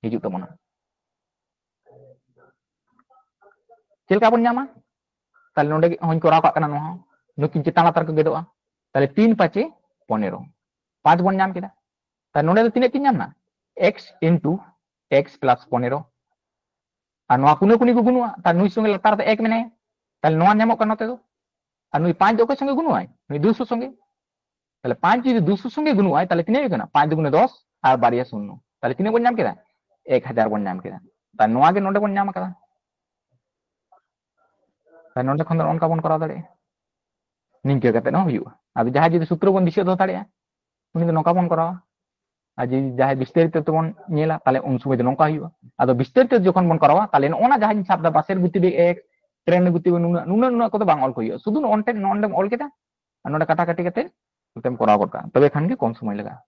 ᱦᱤᱡᱩᱜ ᱛᱟᱵᱚᱱᱟ᱾ ᱪᱮᱫ ᱞᱮᱠᱟ ᱵᱚᱱ ᱧᱟᱢᱟ? ᱛᱟᱦᱞᱮ ᱱᱚᱰᱮ ᱦᱚᱸᱧ ᱠᱚᱨᱟᱣ ᱠᱟᱜ ᱠᱟᱱᱟ, ᱱᱚᱣᱟ ᱦᱚᱸ ᱱᱩᱠᱤᱱ ᱪᱮᱛᱟᱱ ᱞᱟᱛᱟᱨ ᱠᱚ ᱜᱮᱫᱚᱜᱼᱟ᱾ ᱛᱟᱦᱞᱮ ᱛᱤᱱ ᱯᱟᱸᱪᱮ ᱯᱚᱱᱮᱨᱚ, ᱯᱟᱸᱪ ᱵᱚᱱ ᱧᱟᱢ ᱠᱮᱫᱟ᱾ ᱛᱟᱦᱞᱮ ᱱᱚᱰᱮ ᱫᱚ ᱛᱤᱱᱟᱹᱜ ᱠᱤᱱ ᱧᱟᱢ ᱮᱱᱟ? x into x plus ᱯᱚᱱᱮᱨᱚ᱾ ᱟᱨ ᱱᱚᱣᱟ ᱠᱩᱱᱟᱹ ᱠᱩᱱᱤ ᱠᱚ ᱵᱟᱹᱱᱩᱜᱼᱟ, ᱛᱟᱦᱞᱮ ᱱᱩᱭ ᱥᱚᱸᱜᱮ ᱞᱟᱛᱟᱨ ᱨᱮ ᱮᱠ ᱢᱮᱱᱟᱭᱟ, ᱛᱟᱦᱞᱮ ᱱᱚᱣᱟ ᱧᱟᱢᱚᱜ ᱠᱟᱱᱟ ᱱᱚᱛᱮ ᱫᱚ᱾ ᱟᱨ ᱱᱩᱭ ᱯᱟᱸᱪ ᱫᱚ ᱚᱠᱚᱭ ᱥᱚᱸᱜᱮ ᱜᱩᱱᱩᱜᱼᱟᱭ? ᱱᱩᱭ ᱫᱩᱥᱚ ᱥᱚᱸᱜᱮ᱾ ᱛᱟᱦᱞᱮ ᱯᱟᱸᱪ ᱡᱩᱫᱤ ᱫᱩᱥᱚ ᱥᱚᱸᱜᱮ ᱜᱩᱱᱩᱜᱼᱟᱭ, ᱛᱟᱦᱞᱮ ᱛᱤᱱᱟᱹᱜ ᱦᱩᱭᱩᱜ ᱠᱟᱱᱟ? ᱯᱟᱸᱪ ᱫᱩᱜᱩᱱᱮ ᱫᱚᱥ ᱟᱨ ᱵᱟᱨᱭᱟ ᱥᱩᱱᱱᱚ, ᱛᱟᱦᱞᱮ ᱛᱤᱱᱟᱹᱜ ᱵᱚᱱ ᱧᱟᱢ ᱠᱮᱫᱟ? ᱮᱠ ᱦᱟᱡᱟᱨ ᱵᱚᱱ ᱧᱟᱢ ᱠᱮᱫᱟ᱾ ᱛᱟᱦᱞᱮ ᱱᱚᱣᱟ ᱜᱮ ᱱᱚᱰᱮ ᱵᱚᱱ ᱧᱟᱢ ᱟᱠᱟᱫᱟ᱾ ᱛᱟᱦᱞᱮ ᱱᱚᱰᱮ ᱠᱷᱚᱱ ᱫᱚ ᱱᱚᱝᱠᱟ ᱵᱚᱱ ᱠᱚᱨᱟᱣ ᱫᱟᱲᱮᱭᱟᱜᱼᱟ, ᱱᱤᱝᱠᱟᱹ ᱠᱟᱛᱮ ᱦᱚᱸ ᱦᱩᱭᱩᱜᱼᱟ᱾ ᱟᱫᱚ ᱡᱟᱦᱟᱸᱭ ᱡᱩᱫᱤ ᱥᱩᱛᱨᱚ ᱵᱚᱱ ᱫᱤᱥᱟᱹ ᱫᱚᱦᱚ ᱫᱟᱲᱮᱭᱟᱜᱼᱟ, ᱩᱱᱤ ᱫᱚ ᱱᱚᱝᱠᱟ ᱵᱚᱱ ᱠᱚᱨᱟᱣᱟ᱾ ᱟᱨ ᱡᱩᱫᱤ ᱡᱟᱦᱟᱸᱭ ᱵᱤᱥᱛᱟᱨᱤᱛᱚ ᱛᱮᱵᱚᱱ ᱧᱮᱞᱟ, ᱛᱟᱦᱞᱮ ᱩᱱ ᱥᱚᱢᱚᱭ ᱫᱚ ᱱᱚᱝᱠᱟ ᱦᱩᱭᱩᱜᱼᱟ᱾ ᱟᱫᱚ ᱵᱤᱥᱛᱟᱨᱤᱛᱚ ᱡᱚᱠᱷᱚᱱ ᱵᱚᱱ ᱠᱚᱨᱟᱣᱟ, ᱛᱟᱦᱞᱮ ᱱᱚᱜᱼᱚ ᱱᱟ ᱡᱟᱦᱟᱸᱧ ᱥᱟᱵ ᱫᱟ, ᱵᱟᱥᱮᱨ ᱜᱩᱛᱤ ᱵᱮᱜᱽ ᱮᱠ, ᱴᱨᱮᱱ ᱜᱩᱛᱤ ᱵᱮᱜᱽ ᱱᱩᱱᱟᱹᱜ, ᱱᱩᱱᱟᱹᱜ, ᱱᱩᱱᱟᱹᱜ ᱠᱚᱫᱚ ᱵᱟᱝ ᱚᱞ ᱠᱚ ᱦᱩᱭᱩᱜᱼᱟ, ᱥᱩᱫᱷᱩ ᱱᱚᱜᱼᱚ ᱱᱚᱰᱮᱢ ᱚᱞ ᱠᱮᱫᱟ ᱟᱨ ᱱᱚᱰᱮ ᱠᱟᱴᱟᱠᱟᱴᱤ ᱠᱟᱛᱮ ᱱᱚᱛᱮᱢ ᱠᱚᱨᱟᱣ ᱜᱚᱫ ᱠᱟᱜᱼᱟ, ᱛᱚᱵᱮ ᱠᱷᱟᱱ ᱜᱮ ᱠᱚᱢ ᱥᱚᱢᱚᱭ ᱞᱟᱜᱟᱜᱼᱟ᱾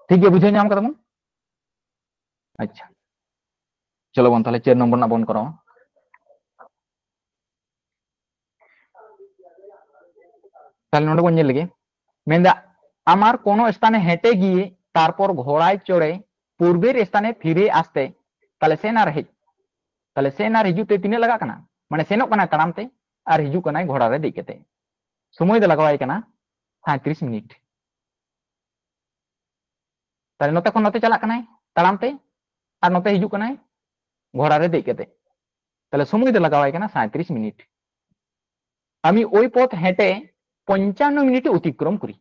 ᱴᱷᱤᱠ ᱜᱮᱭᱟ, ᱵᱩᱡᱷᱟᱹᱣ ᱧᱟᱢ ᱠᱟᱫᱟ ᱵᱚᱱ? ᱟᱪᱪᱷᱟ, ᱪᱚᱞᱚ ᱵᱚᱱ ᱛᱟᱦᱞᱮ ᱪᱟᱨ ᱱᱚᱢᱵᱚᱨ ᱨᱮᱱᱟᱜ ᱵᱚᱱ ᱠᱚᱨᱟᱣᱟ᱾ ᱛᱟᱦᱞᱮ ᱱᱚᱰᱮ ᱵᱚᱱ ᱧᱮᱞ ᱞᱮᱜᱮ, ᱢᱮᱱᱫᱟ, আমার কোনো স্থানে হেঁটে গিয়ে তারপর ঘোড়ায় চড়ে পূর্বের স্থানে ফিরে আসতে, তাহলে সেন আর হেজ, তাহলে সেন আর ᱦᱤᱡᱩᱜ ᱛᱮ ᱛᱤᱱᱟᱹᱜ ᱞᱟᱜᱟᱜ ᱠᱟᱱᱟ? ᱢᱟᱱᱮ ᱥᱮᱱᱚᱜ ᱠᱟᱱᱟᱭ ᱛᱟᱲᱟᱢ ᱛᱮ ᱟᱨ ᱦᱤᱡᱩᱜ ᱠᱟᱱᱟᱭ ᱜᱷᱚᱲᱟ ᱨᱮ ᱫᱮᱡ ᱠᱟᱛᱮ᱾ ᱥᱚᱢᱚᱭ ᱫᱚ ᱞᱟᱜᱟᱣᱟᱭ ᱠᱟᱱᱟ ᱥᱟᱸᱭᱛᱨᱤᱥ ᱢᱤᱱᱤᱴ᱾ ᱛᱟᱦᱞᱮ ᱱᱚᱛᱮ ᱠᱷᱚᱱ ᱱᱚᱛᱮ ᱪᱟᱞᱟᱜ ᱠᱟᱱᱟᱭ ᱛᱟᱲᱟᱢ ᱛᱮ, ᱟᱨ ᱱᱚᱛᱮ ᱦᱤᱡᱩᱜ ᱠᱟᱱᱟᱭ ᱜᱷᱚᱲᱟ ᱨᱮ ᱫᱮᱡ ᱠᱟᱛᱮ᱾ ᱛᱟᱦᱞᱮ ᱥᱚᱢᱚᱭ ᱫᱚ ᱞᱟᱜᱟᱣᱟᱭ ᱠᱟᱱᱟ ᱥᱟᱸᱭᱛᱨᱤᱥ ᱢᱤᱱᱤᱴ᱾ আমি ওই পথ হেঁটে পঞ্চান্ন মিনিটে অতিক্রম করি।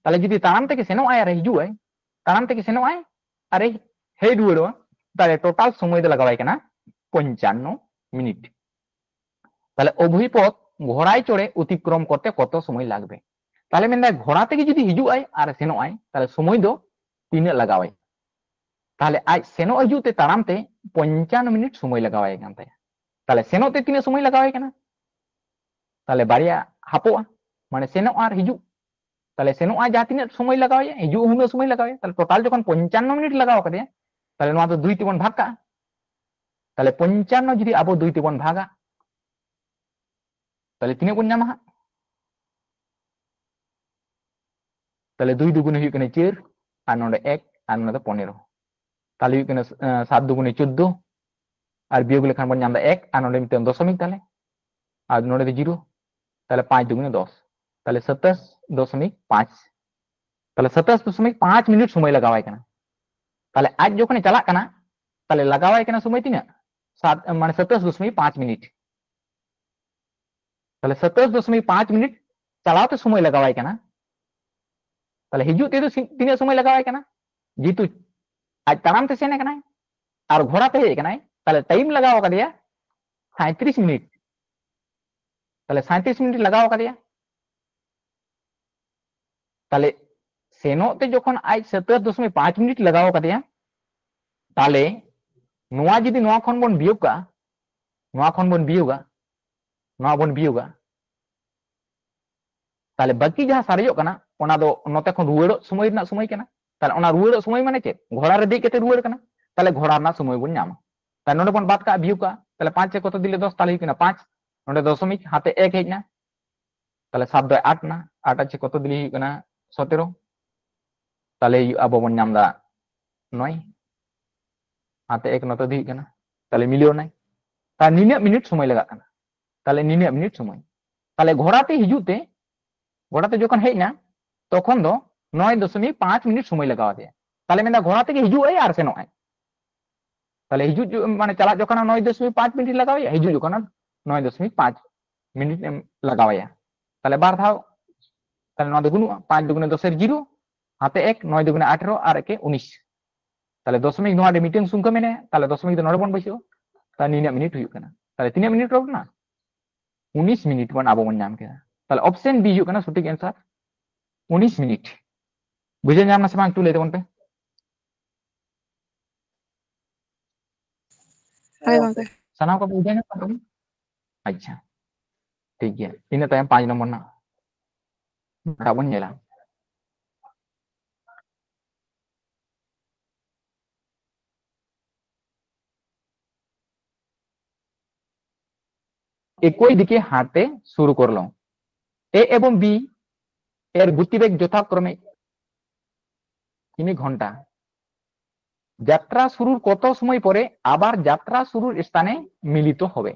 ᱛᱟᱦᱞᱮ ᱡᱩᱫᱤ ᱛᱟᱲᱟᱢ ᱛᱮᱜᱮ ᱥᱮᱱᱚᱜ ᱟᱭ ᱟᱨ ᱦᱤᱡᱩᱜ ᱟᱭ, ᱛᱟᱲᱟᱢ ᱛᱮᱜᱮ ᱥᱮᱱᱚᱜ ᱟᱭ ᱟᱨ ᱦᱮᱡ ᱨᱩᱣᱟᱹᱲᱚᱜᱼᱟ, ᱛᱟᱦᱞᱮ ᱴᱳᱴᱟᱞ ᱥᱚᱢᱚᱭ ᱫᱚ ᱞᱟᱜᱟᱣᱟᱭ ᱠᱟᱱᱟ ᱯᱚᱧᱪᱟᱱᱱᱚ ᱢᱤᱱᱤᱴ᱾ ᱛᱟᱦᱞᱮ ᱩᱵᱷᱚᱭ ᱯᱚᱛᱷ ᱜᱷᱚᱲᱟᱭ ᱪᱚᱲᱮ ᱚᱛᱤᱠᱨᱚᱢ ᱠᱚᱨᱛᱮ ᱠᱚᱛᱚ ᱥᱚᱢᱚᱭ ᱞᱟᱜᱽᱵᱮ? ᱛᱟᱦᱞᱮ ᱢᱮᱱᱫᱟᱭ ᱜᱷᱚᱲᱟ ᱛᱮᱜᱮ ᱡᱩᱫᱤ ᱦᱤᱡᱩᱜ ᱟᱭ ᱟᱨ ᱥᱮᱱᱚᱜ ᱟᱭ, ᱛᱟᱦᱞᱮ ᱥᱚᱢᱚᱭ ᱫᱚ ᱛᱤᱱᱟᱹᱜ ᱞᱟᱜᱟᱣᱟᱭ? ᱛᱟᱦᱞᱮ ᱟᱡ ᱥᱮᱱᱚᱜ ᱦᱤᱡᱩᱜ ᱛᱮ ᱛᱟᱲᱟᱢ ᱛᱮ ᱯᱚᱧᱪᱟᱱᱱᱚ ᱢᱤᱱᱤᱴ ᱥᱚᱢᱚᱭ ᱞᱟᱜᱟᱣᱟᱭ ᱠᱟᱱ ᱛᱟᱭᱟ᱾ ᱛᱟᱦᱞᱮ ᱥᱮᱱᱚᱜ ᱛᱮ ᱛᱤᱱᱟᱹᱜ ᱥᱚᱢᱚᱭ ᱞᱟᱜᱟᱣᱟᱭ ᱠᱟᱱᱟ? ᱛᱟᱦᱞᱮ ᱵᱟᱨᱭᱟ ᱦᱟᱯᱚᱜᱼᱟ, ᱢᱟᱱᱮ ᱥᱮᱱᱚᱜ ᱟᱨ ᱦᱤᱡᱩᱜ᱾ ᱛᱟᱦᱞᱮ ᱥᱮᱱᱚᱜ ᱟᱭ ᱡᱟᱦᱟᱸ ᱛᱤᱱᱟᱹᱜ ᱥᱚᱢᱚᱭ ᱞᱟᱜᱟᱣᱟᱭᱟ, ᱦᱤᱡᱩᱜ ᱦᱚᱸ ᱩᱱᱟᱹᱜ ᱥᱚᱢᱚᱭ ᱞᱟᱜᱟᱣᱟᱭᱟ᱾ ᱛᱟᱦᱞᱮ ᱴᱳᱴᱟᱞ ᱡᱚᱠᱷᱚᱱ ᱯᱚᱧᱪᱟᱱᱱᱚ ᱢᱤᱱᱤᱴ ᱞᱟᱜᱟᱣ ᱠᱟᱫᱮᱭᱟ, ᱛᱟᱦᱞᱮ ᱱᱚᱣᱟ ᱫᱚ ᱫᱩᱭ ᱛᱮᱵᱚᱱ ᱵᱷᱟᱜᱽ ᱠᱟᱜᱼᱟ᱾ ᱛᱟᱦᱞᱮ ᱯᱚᱧᱪᱟᱱᱱᱚ ᱡᱩᱫᱤ ᱟᱵᱚ ᱫᱩᱭ ᱛᱮᱵᱚᱱ ᱵᱷᱟᱜᱟ, ᱛᱟᱦᱞᱮ ᱛᱤᱱᱟᱹᱜ ᱵᱚᱱ ᱧᱟᱢᱟ ᱦᱟᱸᱜ? ᱛᱟᱦᱞᱮ ᱫᱩᱭ ᱫᱩᱜᱩᱱᱮ ᱦᱩᱭᱩᱜ ᱠᱟᱱᱟ ᱪᱟᱹᱨ, ᱟᱨ ᱱᱚᱰᱮ ᱮᱠ, ᱟᱨ ᱱᱚᱰᱮ ᱯᱚᱱᱮᱨᱚ᱾ ᱛᱟᱦᱞᱮ ᱦᱩᱭᱩᱜ ᱠᱟᱱᱟ, ᱟᱸ, ᱥᱟᱛ ᱫᱩᱜᱩᱱᱮ ᱪᱳᱫᱽᱫᱳ, ᱟᱨ ᱵᱤᱭᱳᱜᱽ ᱞᱮᱠᱷᱟᱱ ᱵᱚᱱ ᱧᱟᱢ ᱮᱫᱟ ᱮᱠ, ᱟᱨ ᱱᱚᱰᱮ ᱢᱤᱫᱴᱮᱱ ᱫᱚᱥᱚᱢᱤᱠ ᱛᱟᱦᱞᱮ, ᱟᱨ ᱱᱚᱰᱮ ᱫᱚ ᱡᱤᱨᱳ᱾ ᱛᱟᱦᱞᱮ ᱯᱟᱸᱪ ᱫᱩᱜᱩᱱᱮ ᱫᱚᱥ, ᱛᱟᱦᱞᱮ ᱥᱟᱛᱟᱥ ᱫᱚᱥᱚᱢᱤᱠ ᱯᱟᱸᱪ, ᱛᱟᱦᱞᱮ ᱥᱟᱛᱟᱥ ᱫᱚᱥᱚᱢᱤᱠ ᱯᱟᱸᱪ ᱢᱤᱱᱤᱴ ᱥᱚᱢᱚᱭ ᱞᱟᱜᱟᱣᱟᱭ ᱠᱟᱱᱟ᱾ ᱛᱟᱦᱞᱮ ᱟᱡ ᱡᱚᱠᱷᱚᱱᱮ ᱪᱟᱞᱟᱜ ᱠᱟᱱᱟ, ᱛᱟᱦᱞᱮ ᱞᱟᱜᱟᱣᱟᱭ ᱠᱟᱱᱟ ᱥᱚᱢᱚᱭ ᱛᱤᱱᱟᱹᱜ? ᱥᱟᱛ, ᱢᱟᱱᱮ ᱥᱟᱛᱟᱥ ᱫᱚᱥᱚᱢᱤᱠ ᱯᱟᱸᱪ ᱢᱤᱱᱤᱴ᱾ ᱛᱟᱦᱞᱮ ᱥᱟᱛᱟᱥ ᱫᱚᱥᱚᱢᱤᱠ ᱯᱟᱸᱪ ᱢᱤᱱᱤᱴ ᱪᱟᱞᱟᱣ ᱛᱮ ᱥᱚᱢᱚᱭ ᱞᱟᱜᱟᱣᱟᱭ ᱠᱟᱱᱟ᱾ ᱛᱟᱦᱞᱮ ᱦᱤᱡᱩᱜ ᱛᱮᱫᱚ ᱥᱤ- ᱛᱤᱱᱟᱹᱜ ᱥᱚᱢᱚᱭ ᱞᱟᱜᱟᱣᱟᱭ ᱠᱟᱱᱟ? ᱡᱮᱦᱮᱛᱩ ᱟᱡ ᱛᱟᱲᱟᱢ ᱛᱮ ᱥᱮᱱ ᱟᱠᱟᱱᱟᱭ ᱟᱨ ᱜᱷᱚᱲᱟ ᱛᱮ ᱦᱮᱡ ᱟᱠᱟᱱᱟᱭ, ᱛᱟᱦᱞᱮ ᱴᱟᱭᱤᱢ ᱞᱟᱜᱟᱣ ᱟᱠᱟᱫᱮᱭᱟ ᱥᱟᱸᱭᱛᱨᱤᱥ ᱢᱤᱱᱤᱴ᱾ ᱛᱟᱦᱞᱮ ᱥᱟᱸᱭᱛᱨᱤᱥ ᱢᱤᱱᱤᱴ ᱞᱟᱜᱟᱣ ᱟᱠᱟᱫᱮᱭᱟ᱾ ᱛᱟᱦᱞᱮ ᱥᱮᱱᱚᱜ ᱛᱮ ᱡᱚᱠᱷᱚᱱ ᱟᱡ ᱥᱟᱛᱟᱥ ᱫᱚᱥᱚᱢᱤᱠ ᱯᱟᱸᱪ ᱢᱤᱱᱤᱴ ᱞᱟᱜᱟᱣ ᱟᱠᱟᱫᱮᱭᱟ, ᱛᱟᱦᱞᱮ ᱱᱚᱣᱟ ᱡᱩᱫᱤ ᱱᱚᱣᱟ ᱠᱷᱚᱱ ᱵᱚᱱ ᱵᱤᱭᱳᱜᱟ, ᱱᱚᱣᱟ ᱠᱷᱚᱱ ᱵᱚᱱ ᱵᱤᱭᱳᱜᱟ, ᱱᱚᱣᱟ ᱵᱚᱱ ᱵᱤᱭᱳᱜᱟ, ᱛᱟᱦᱞᱮ ᱵᱟᱹᱠᱤ ᱡᱟᱦᱟᱸ ᱥᱟᱨᱮᱡᱚᱜ ᱠᱟᱱᱟ, ᱚᱱᱟ ᱫᱚ ᱱᱚᱛᱮ ᱠᱷᱚᱱ ᱨᱩᱣᱟᱹᱲᱚᱜ ᱥᱚᱢᱚᱭ ᱨᱮᱱᱟᱜ ᱥᱚᱢᱚᱭ ᱠᱟᱱᱟ᱾ ᱛᱟᱦᱞᱮ ᱚᱱᱟ ᱨᱩᱣᱟᱹᱲᱚᱜ ᱥᱚᱢᱚᱭ ᱢᱟᱱᱮ ᱪᱮᱫ? ᱜᱷᱚᱲᱟ ᱨᱮ ᱫᱮᱡ ᱠᱟᱛᱮ ᱨᱩᱣᱟᱹᱲ ᱠᱟᱱᱟ, ᱛᱟᱦᱞᱮ ᱜᱷᱚᱲᱟ ᱨᱮᱱᱟᱜ ᱥᱚᱢᱚᱭ ᱵᱚᱱ ᱧᱟᱢᱟ᱾ ᱛᱟᱦᱞᱮ ᱱᱚᱰᱮ ᱵᱚᱱ ᱵᱟᱫ ᱠᱟᱜᱼᱟ, ᱵᱤᱭᱳᱜ ᱠᱟᱜᱼᱟ, ᱛᱟᱦᱞᱮ ᱯᱟᱸᱪ ᱮ ᱠᱚᱛᱚ ᱫᱤᱞᱮ ᱫᱚᱥ, ᱛᱟᱦᱞᱮ ᱦᱩᱭᱩᱜ ᱠᱟᱱᱟ ᱯᱟᱸᱪ, ᱱᱚᱰᱮ ᱫᱚᱥᱚᱢᱤᱠ ᱦᱟᱛᱮ ᱮᱠ ᱦᱮᱡ ᱮᱱᱟ, ᱛᱟᱦᱞᱮ ᱥᱟᱛ ᱫᱚᱭ ᱟᱴ ᱮᱱᱟ, ᱟᱴ ᱟᱪᱷᱮ ᱠᱚᱛᱚ ᱫᱤᱞᱮ ᱦᱩᱭᱩᱜ ᱠᱟᱱᱟ ᱥᱚᱛᱮᱨᱚ, ᱛᱟᱦᱞᱮ ᱟᱵᱚ ᱵᱚᱱ ᱧᱟᱢ ᱮᱫᱟ ᱱᱚᱭ, ᱦᱟᱛᱮ ᱮᱠ ᱱᱚᱛᱮ ᱫᱚ ᱦᱩᱭᱩᱜ ᱠᱟᱱᱟ, ᱛᱟᱦᱞᱮ ᱢᱤᱞᱟᱹᱣ ᱮᱱᱟᱭ᱾ ᱛᱟᱦᱞᱮ ᱱᱤᱱᱟᱹᱜ ᱢᱤᱱᱤᱴ ᱥᱚᱢᱚᱭ ᱞᱟᱜᱟᱜ ᱠᱟᱱᱟ, ᱛᱟᱦᱞᱮ ᱱᱤᱱᱟᱹᱜ ᱢᱤᱱᱤᱴ ᱥᱚᱢᱚᱭ, ᱛᱟᱦᱞᱮ ᱜᱷᱚᱲᱟ ᱛᱮ ᱦᱤᱡᱩᱜ ᱛᱮ, ᱜᱷᱚᱲᱟ ᱛᱮ ᱡᱚᱠᱷᱚᱱ ᱦᱮᱡ ᱮᱱᱟ, ᱛᱚᱠᱷᱚᱱ ᱫᱚ ᱱᱚᱭ ᱫᱚᱥᱚᱢᱤᱠ ᱯᱟᱸᱪ ᱢᱤᱱᱤᱴ ᱥᱚᱢᱚᱭ ᱞᱟᱜᱟᱣ ᱟᱫᱮᱭᱟ᱾ ᱛᱟᱦᱞᱮ ᱢᱮᱱᱫᱟ ᱜᱷᱚᱲᱟ ᱛᱮᱜᱮ ᱦᱤᱡᱩᱜ ᱟᱭ ᱟᱨ ᱥᱮᱱᱚᱜ ᱟᱭ᱾ ᱛᱟᱦᱞᱮ ᱦᱤᱡᱩᱜ ᱡᱚ-, ᱢᱟᱱᱮ ᱪᱟᱞᱟᱜ ᱡᱚᱠᱷᱚᱱ ᱱᱚᱭ ᱫᱚᱥᱚᱢᱤᱠ ᱯᱟᱸᱪ ᱢᱤᱱᱤᱴ ᱞᱟᱜᱟᱣ ᱟᱭᱟ, ᱦᱤᱡᱩᱜ ᱡᱚᱠᱷᱚᱱ ᱱᱚᱭ ᱫᱚᱥᱚᱢᱤᱠ ᱯᱟᱸᱪ ᱢᱤᱱᱤᱴ ᱮᱢ ᱞᱟᱜᱟᱣ ᱟᱭᱟ᱾ ᱛᱟᱦᱞᱮ ᱵᱟᱨ ᱫᱷᱟᱣ, ᱛᱟᱦᱞᱮ ᱱᱚᱣᱟ ᱫᱚ ᱵᱟᱹᱱᱩᱜᱼᱟ, ᱯᱟᱸᱪ ᱫᱩᱜᱩᱱᱮ ᱫᱚᱥᱮᱨ ᱡᱤᱨᱳ, ᱦᱟᱛᱮ ᱮᱠ, ᱱᱚᱭ ᱫᱩᱜᱩᱱᱮ ᱟᱴᱷᱮᱨᱚ, ᱟᱨ ᱮᱠᱮ ᱩᱱᱤᱥ᱾ ᱛᱟᱦᱞᱮ ᱫᱚᱥᱚᱢᱤᱠ ᱱᱚᱣᱟ ᱨᱮ ᱢᱤᱫᱴᱮᱱ ᱥᱚᱝᱠᱷᱟ ᱢᱮᱱᱟᱭᱟ, ᱛᱟᱦᱞᱮ ᱫᱚᱥᱚᱢᱤᱠ ᱫᱚ ᱱᱚᱰᱮ ᱵᱚᱱ ᱵᱟᱹᱭᱥᱟᱹᱣᱟ᱾ ᱛᱟᱦᱞᱮ ᱱᱤᱱᱟᱹᱜ ᱢᱤᱱᱤᱴ ᱦᱩᱭᱩᱜ ᱠᱟᱱᱟ᱾ ᱛᱟᱦᱞᱮ ᱛᱤᱱᱟᱹᱜ ᱢᱤᱱᱤᱴ ᱨᱚᱲ ᱠᱟᱱᱟ? ᱩᱱᱤᱥ ᱢᱤᱱᱤᱴ ᱵᱚᱱ ᱟᱵᱚ ᱵᱚᱱ ᱧᱟᱢ ᱠᱮᱫᱟ᱾ ᱛᱟᱦᱞᱮ ᱚᱯᱥᱮᱱ ᱵᱤ ᱦᱩᱭᱩᱜ ᱠᱟᱱᱟ ᱥᱚᱴᱷᱤᱠ ᱮᱱᱥᱟᱨ, ᱩᱱᱤᱥ ᱢᱤᱱᱤᱴ᱾ ᱵᱩᱡᱷᱟᱹᱣ ᱧᱟᱢ ᱱᱟ ᱥᱮ ᱵᱟᱝ? ᱮᱠᱴᱩ ᱞᱟᱹᱭ ᱛᱟᱵᱚᱱ ᱯᱮ᱾ ᱦᱳᱭ ᱜᱚᱝᱠᱮ᱾ ᱥᱟᱱᱟᱢ ᱠᱚᱯᱮ ᱵᱩᱡᱷᱟᱹᱣ ᱧᱟᱢ ᱠᱟᱫᱟ? ᱟᱪᱪᱷᱟ, ᱴᱷᱤᱠ ᱜᱮᱭᱟ, ᱤᱱᱟᱹ ᱛᱟᱭᱚᱢ ᱯᱟᱸᱪ ᱱᱚᱢᱵᱚᱨ ᱨᱮᱱᱟᱜ ᱱᱟᱦᱟᱜ ᱵᱚᱱ ᱧᱮᱞᱟ᱾ একই দিকে হাঁটতে শুরু করলো। এ এবং বি এর গতিবেগ যথাক্রমে কিমি ঘন্টা। যাত্রা শুরুর কত সময় পরে আবার যাত্রা শুরুর স্থানে মিলিত হবে?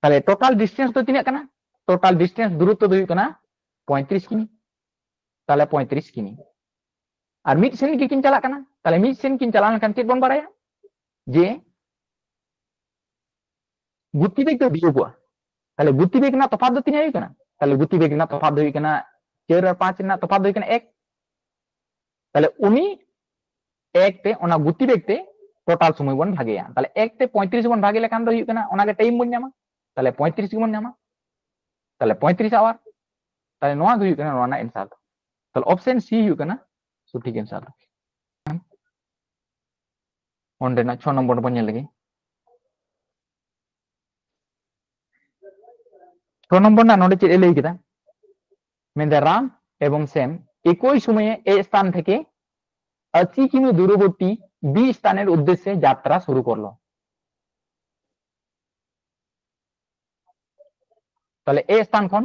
ᱛᱟᱦᱞᱮ ᱴᱳᱴᱟᱞ ᱰᱤᱥᱴᱮᱱᱥ ᱫᱚ ᱛᱤᱱᱟᱹᱜ ᱠᱟᱱᱟ? ᱴᱳᱴᱟᱞ ᱰᱤᱥᱴᱮᱱᱥ, ᱫᱩᱨᱚᱛᱛᱚ ᱫᱚ ᱦᱩᱭᱩᱜ ᱠᱟᱱᱟ ᱯᱚᱸᱭᱛᱨᱤᱥ ᱠᱤᱢᱤ᱾ ᱛᱟᱦᱞᱮ ᱯᱚᱸᱭᱛᱨᱤᱥ ᱠᱤᱢᱤ᱾ ᱟᱨ ᱢᱤᱫ ᱥᱮᱱ ᱜᱮᱠᱤᱱ ᱪᱟᱞᱟᱜ ᱠᱟᱱᱟ᱾ ᱛᱟᱦᱞᱮ ᱢᱤᱫ ᱥᱮᱱ ᱠᱤᱱ ᱪᱟᱞᱟᱣ ᱞᱮᱱᱠᱷᱟᱱ ᱪᱮᱫ ᱵᱚᱱ ᱵᱟᱲᱟᱭᱟ? ᱡᱮ ᱜᱚᱛᱤ ᱵᱮᱜᱽ ᱫᱚ ᱵᱤᱭᱳᱜᱚᱜᱼᱟ᱾ ᱛᱟᱦᱞᱮ ᱜᱚᱛᱤ ᱵᱮᱜᱽ ᱨᱮᱱᱟᱜ ᱛᱚᱯᱷᱟᱛ ᱫᱚ ᱛᱤᱱᱟᱹᱜ ᱦᱩᱭᱩᱜ ᱠᱟᱱᱟ? ᱛᱟᱦᱞᱮ ᱜᱚᱛᱤ ᱵᱮᱜᱽ ᱨᱮᱱᱟᱜ ᱛᱚᱯᱷᱟᱛ ᱫᱚ ᱦᱩᱭᱩᱜ ᱠᱟᱱᱟ ᱪᱟᱨ ᱟᱨ ᱯᱟᱸᱪ ᱨᱮᱱᱟᱜ ᱛᱚᱯᱷᱟᱛ ᱫᱚ ᱦᱩᱭᱩᱜ ᱠᱟᱱᱟ ᱮᱠ᱾ ᱛᱟᱦᱞᱮ ᱩᱱᱤ ᱮᱠ ᱛᱮ, ᱚᱱᱟ ᱜᱚᱛᱤ ᱵᱮᱜᱽ ᱛᱮ ᱴᱳᱴᱟᱞ ᱥᱚᱢᱚᱭ ᱵᱚᱱ ᱵᱷᱟᱜᱮᱭᱟ᱾ ᱛᱟᱦᱞᱮ ᱮᱠ ᱛᱮ ᱯᱚᱸᱭᱛᱨᱤᱥ ᱵᱚᱱ ᱵᱷᱟᱜᱮ ᱞᱮᱠᱷᱟᱱ ᱫᱚ ᱦᱩᱭᱩᱜ ᱠᱟᱱᱟ ᱚᱱᱟᱜᱮ ᱴᱟᱭᱤᱢ ᱵᱚᱱ ᱧᱟᱢᱟ᱾ ᱛᱟᱦᱞᱮ ᱯᱚᱸᱭᱛᱨᱤᱥ ᱜᱮᱵᱚᱱ ᱧᱟᱢᱟ᱾ ᱛᱟᱦᱞᱮ ᱯᱚᱸᱭᱛᱨᱤᱥ ᱟᱣᱟᱨ᱾ ᱛᱟᱦᱞᱮ ᱱᱚᱣᱟ ᱜᱮ ᱦᱩᱭᱩᱜ ᱠᱟᱱᱟ ᱱᱚᱣᱟ ᱨᱮᱱᱟᱜ ᱮᱱᱥᱟᱨ ᱫᱚ᱾ ᱛᱟᱦᱞᱮ ᱚᱯᱥᱮᱱ ᱥᱤ ᱦᱩᱭᱩᱜ ᱠᱟᱱᱟ ᱥᱚᱴᱷᱤᱠ ᱮᱱᱥᱟᱨ ᱫᱚ᱾ ᱚᱸᱰᱮᱱᱟᱜ ᱪᱷᱚ ᱱᱚᱢᱵᱚᱨ ᱵᱚᱱ ᱧᱮᱞ ᱞᱮᱜᱮ᱾ ᱪᱷᱚ ᱱᱚᱢᱵᱚᱨ ᱨᱮᱱᱟᱜ ᱱᱚᱰᱮ ᱪᱮᱫ ᱮ ᱞᱟᱹᱭ ᱠᱮᱫᱟ? ᱢᱮᱱᱫᱟ ᱨᱟᱢ ᱮᱵᱚᱝ ᱥᱮᱢ একই সময়ে এ স্থান থেকে আশি কিমি দূরবর্তী বি স্থানের উদ্দেশ্যে যাত্রা শুরু করলো। তাহলে এ স্থান ᱠᱷᱚᱱ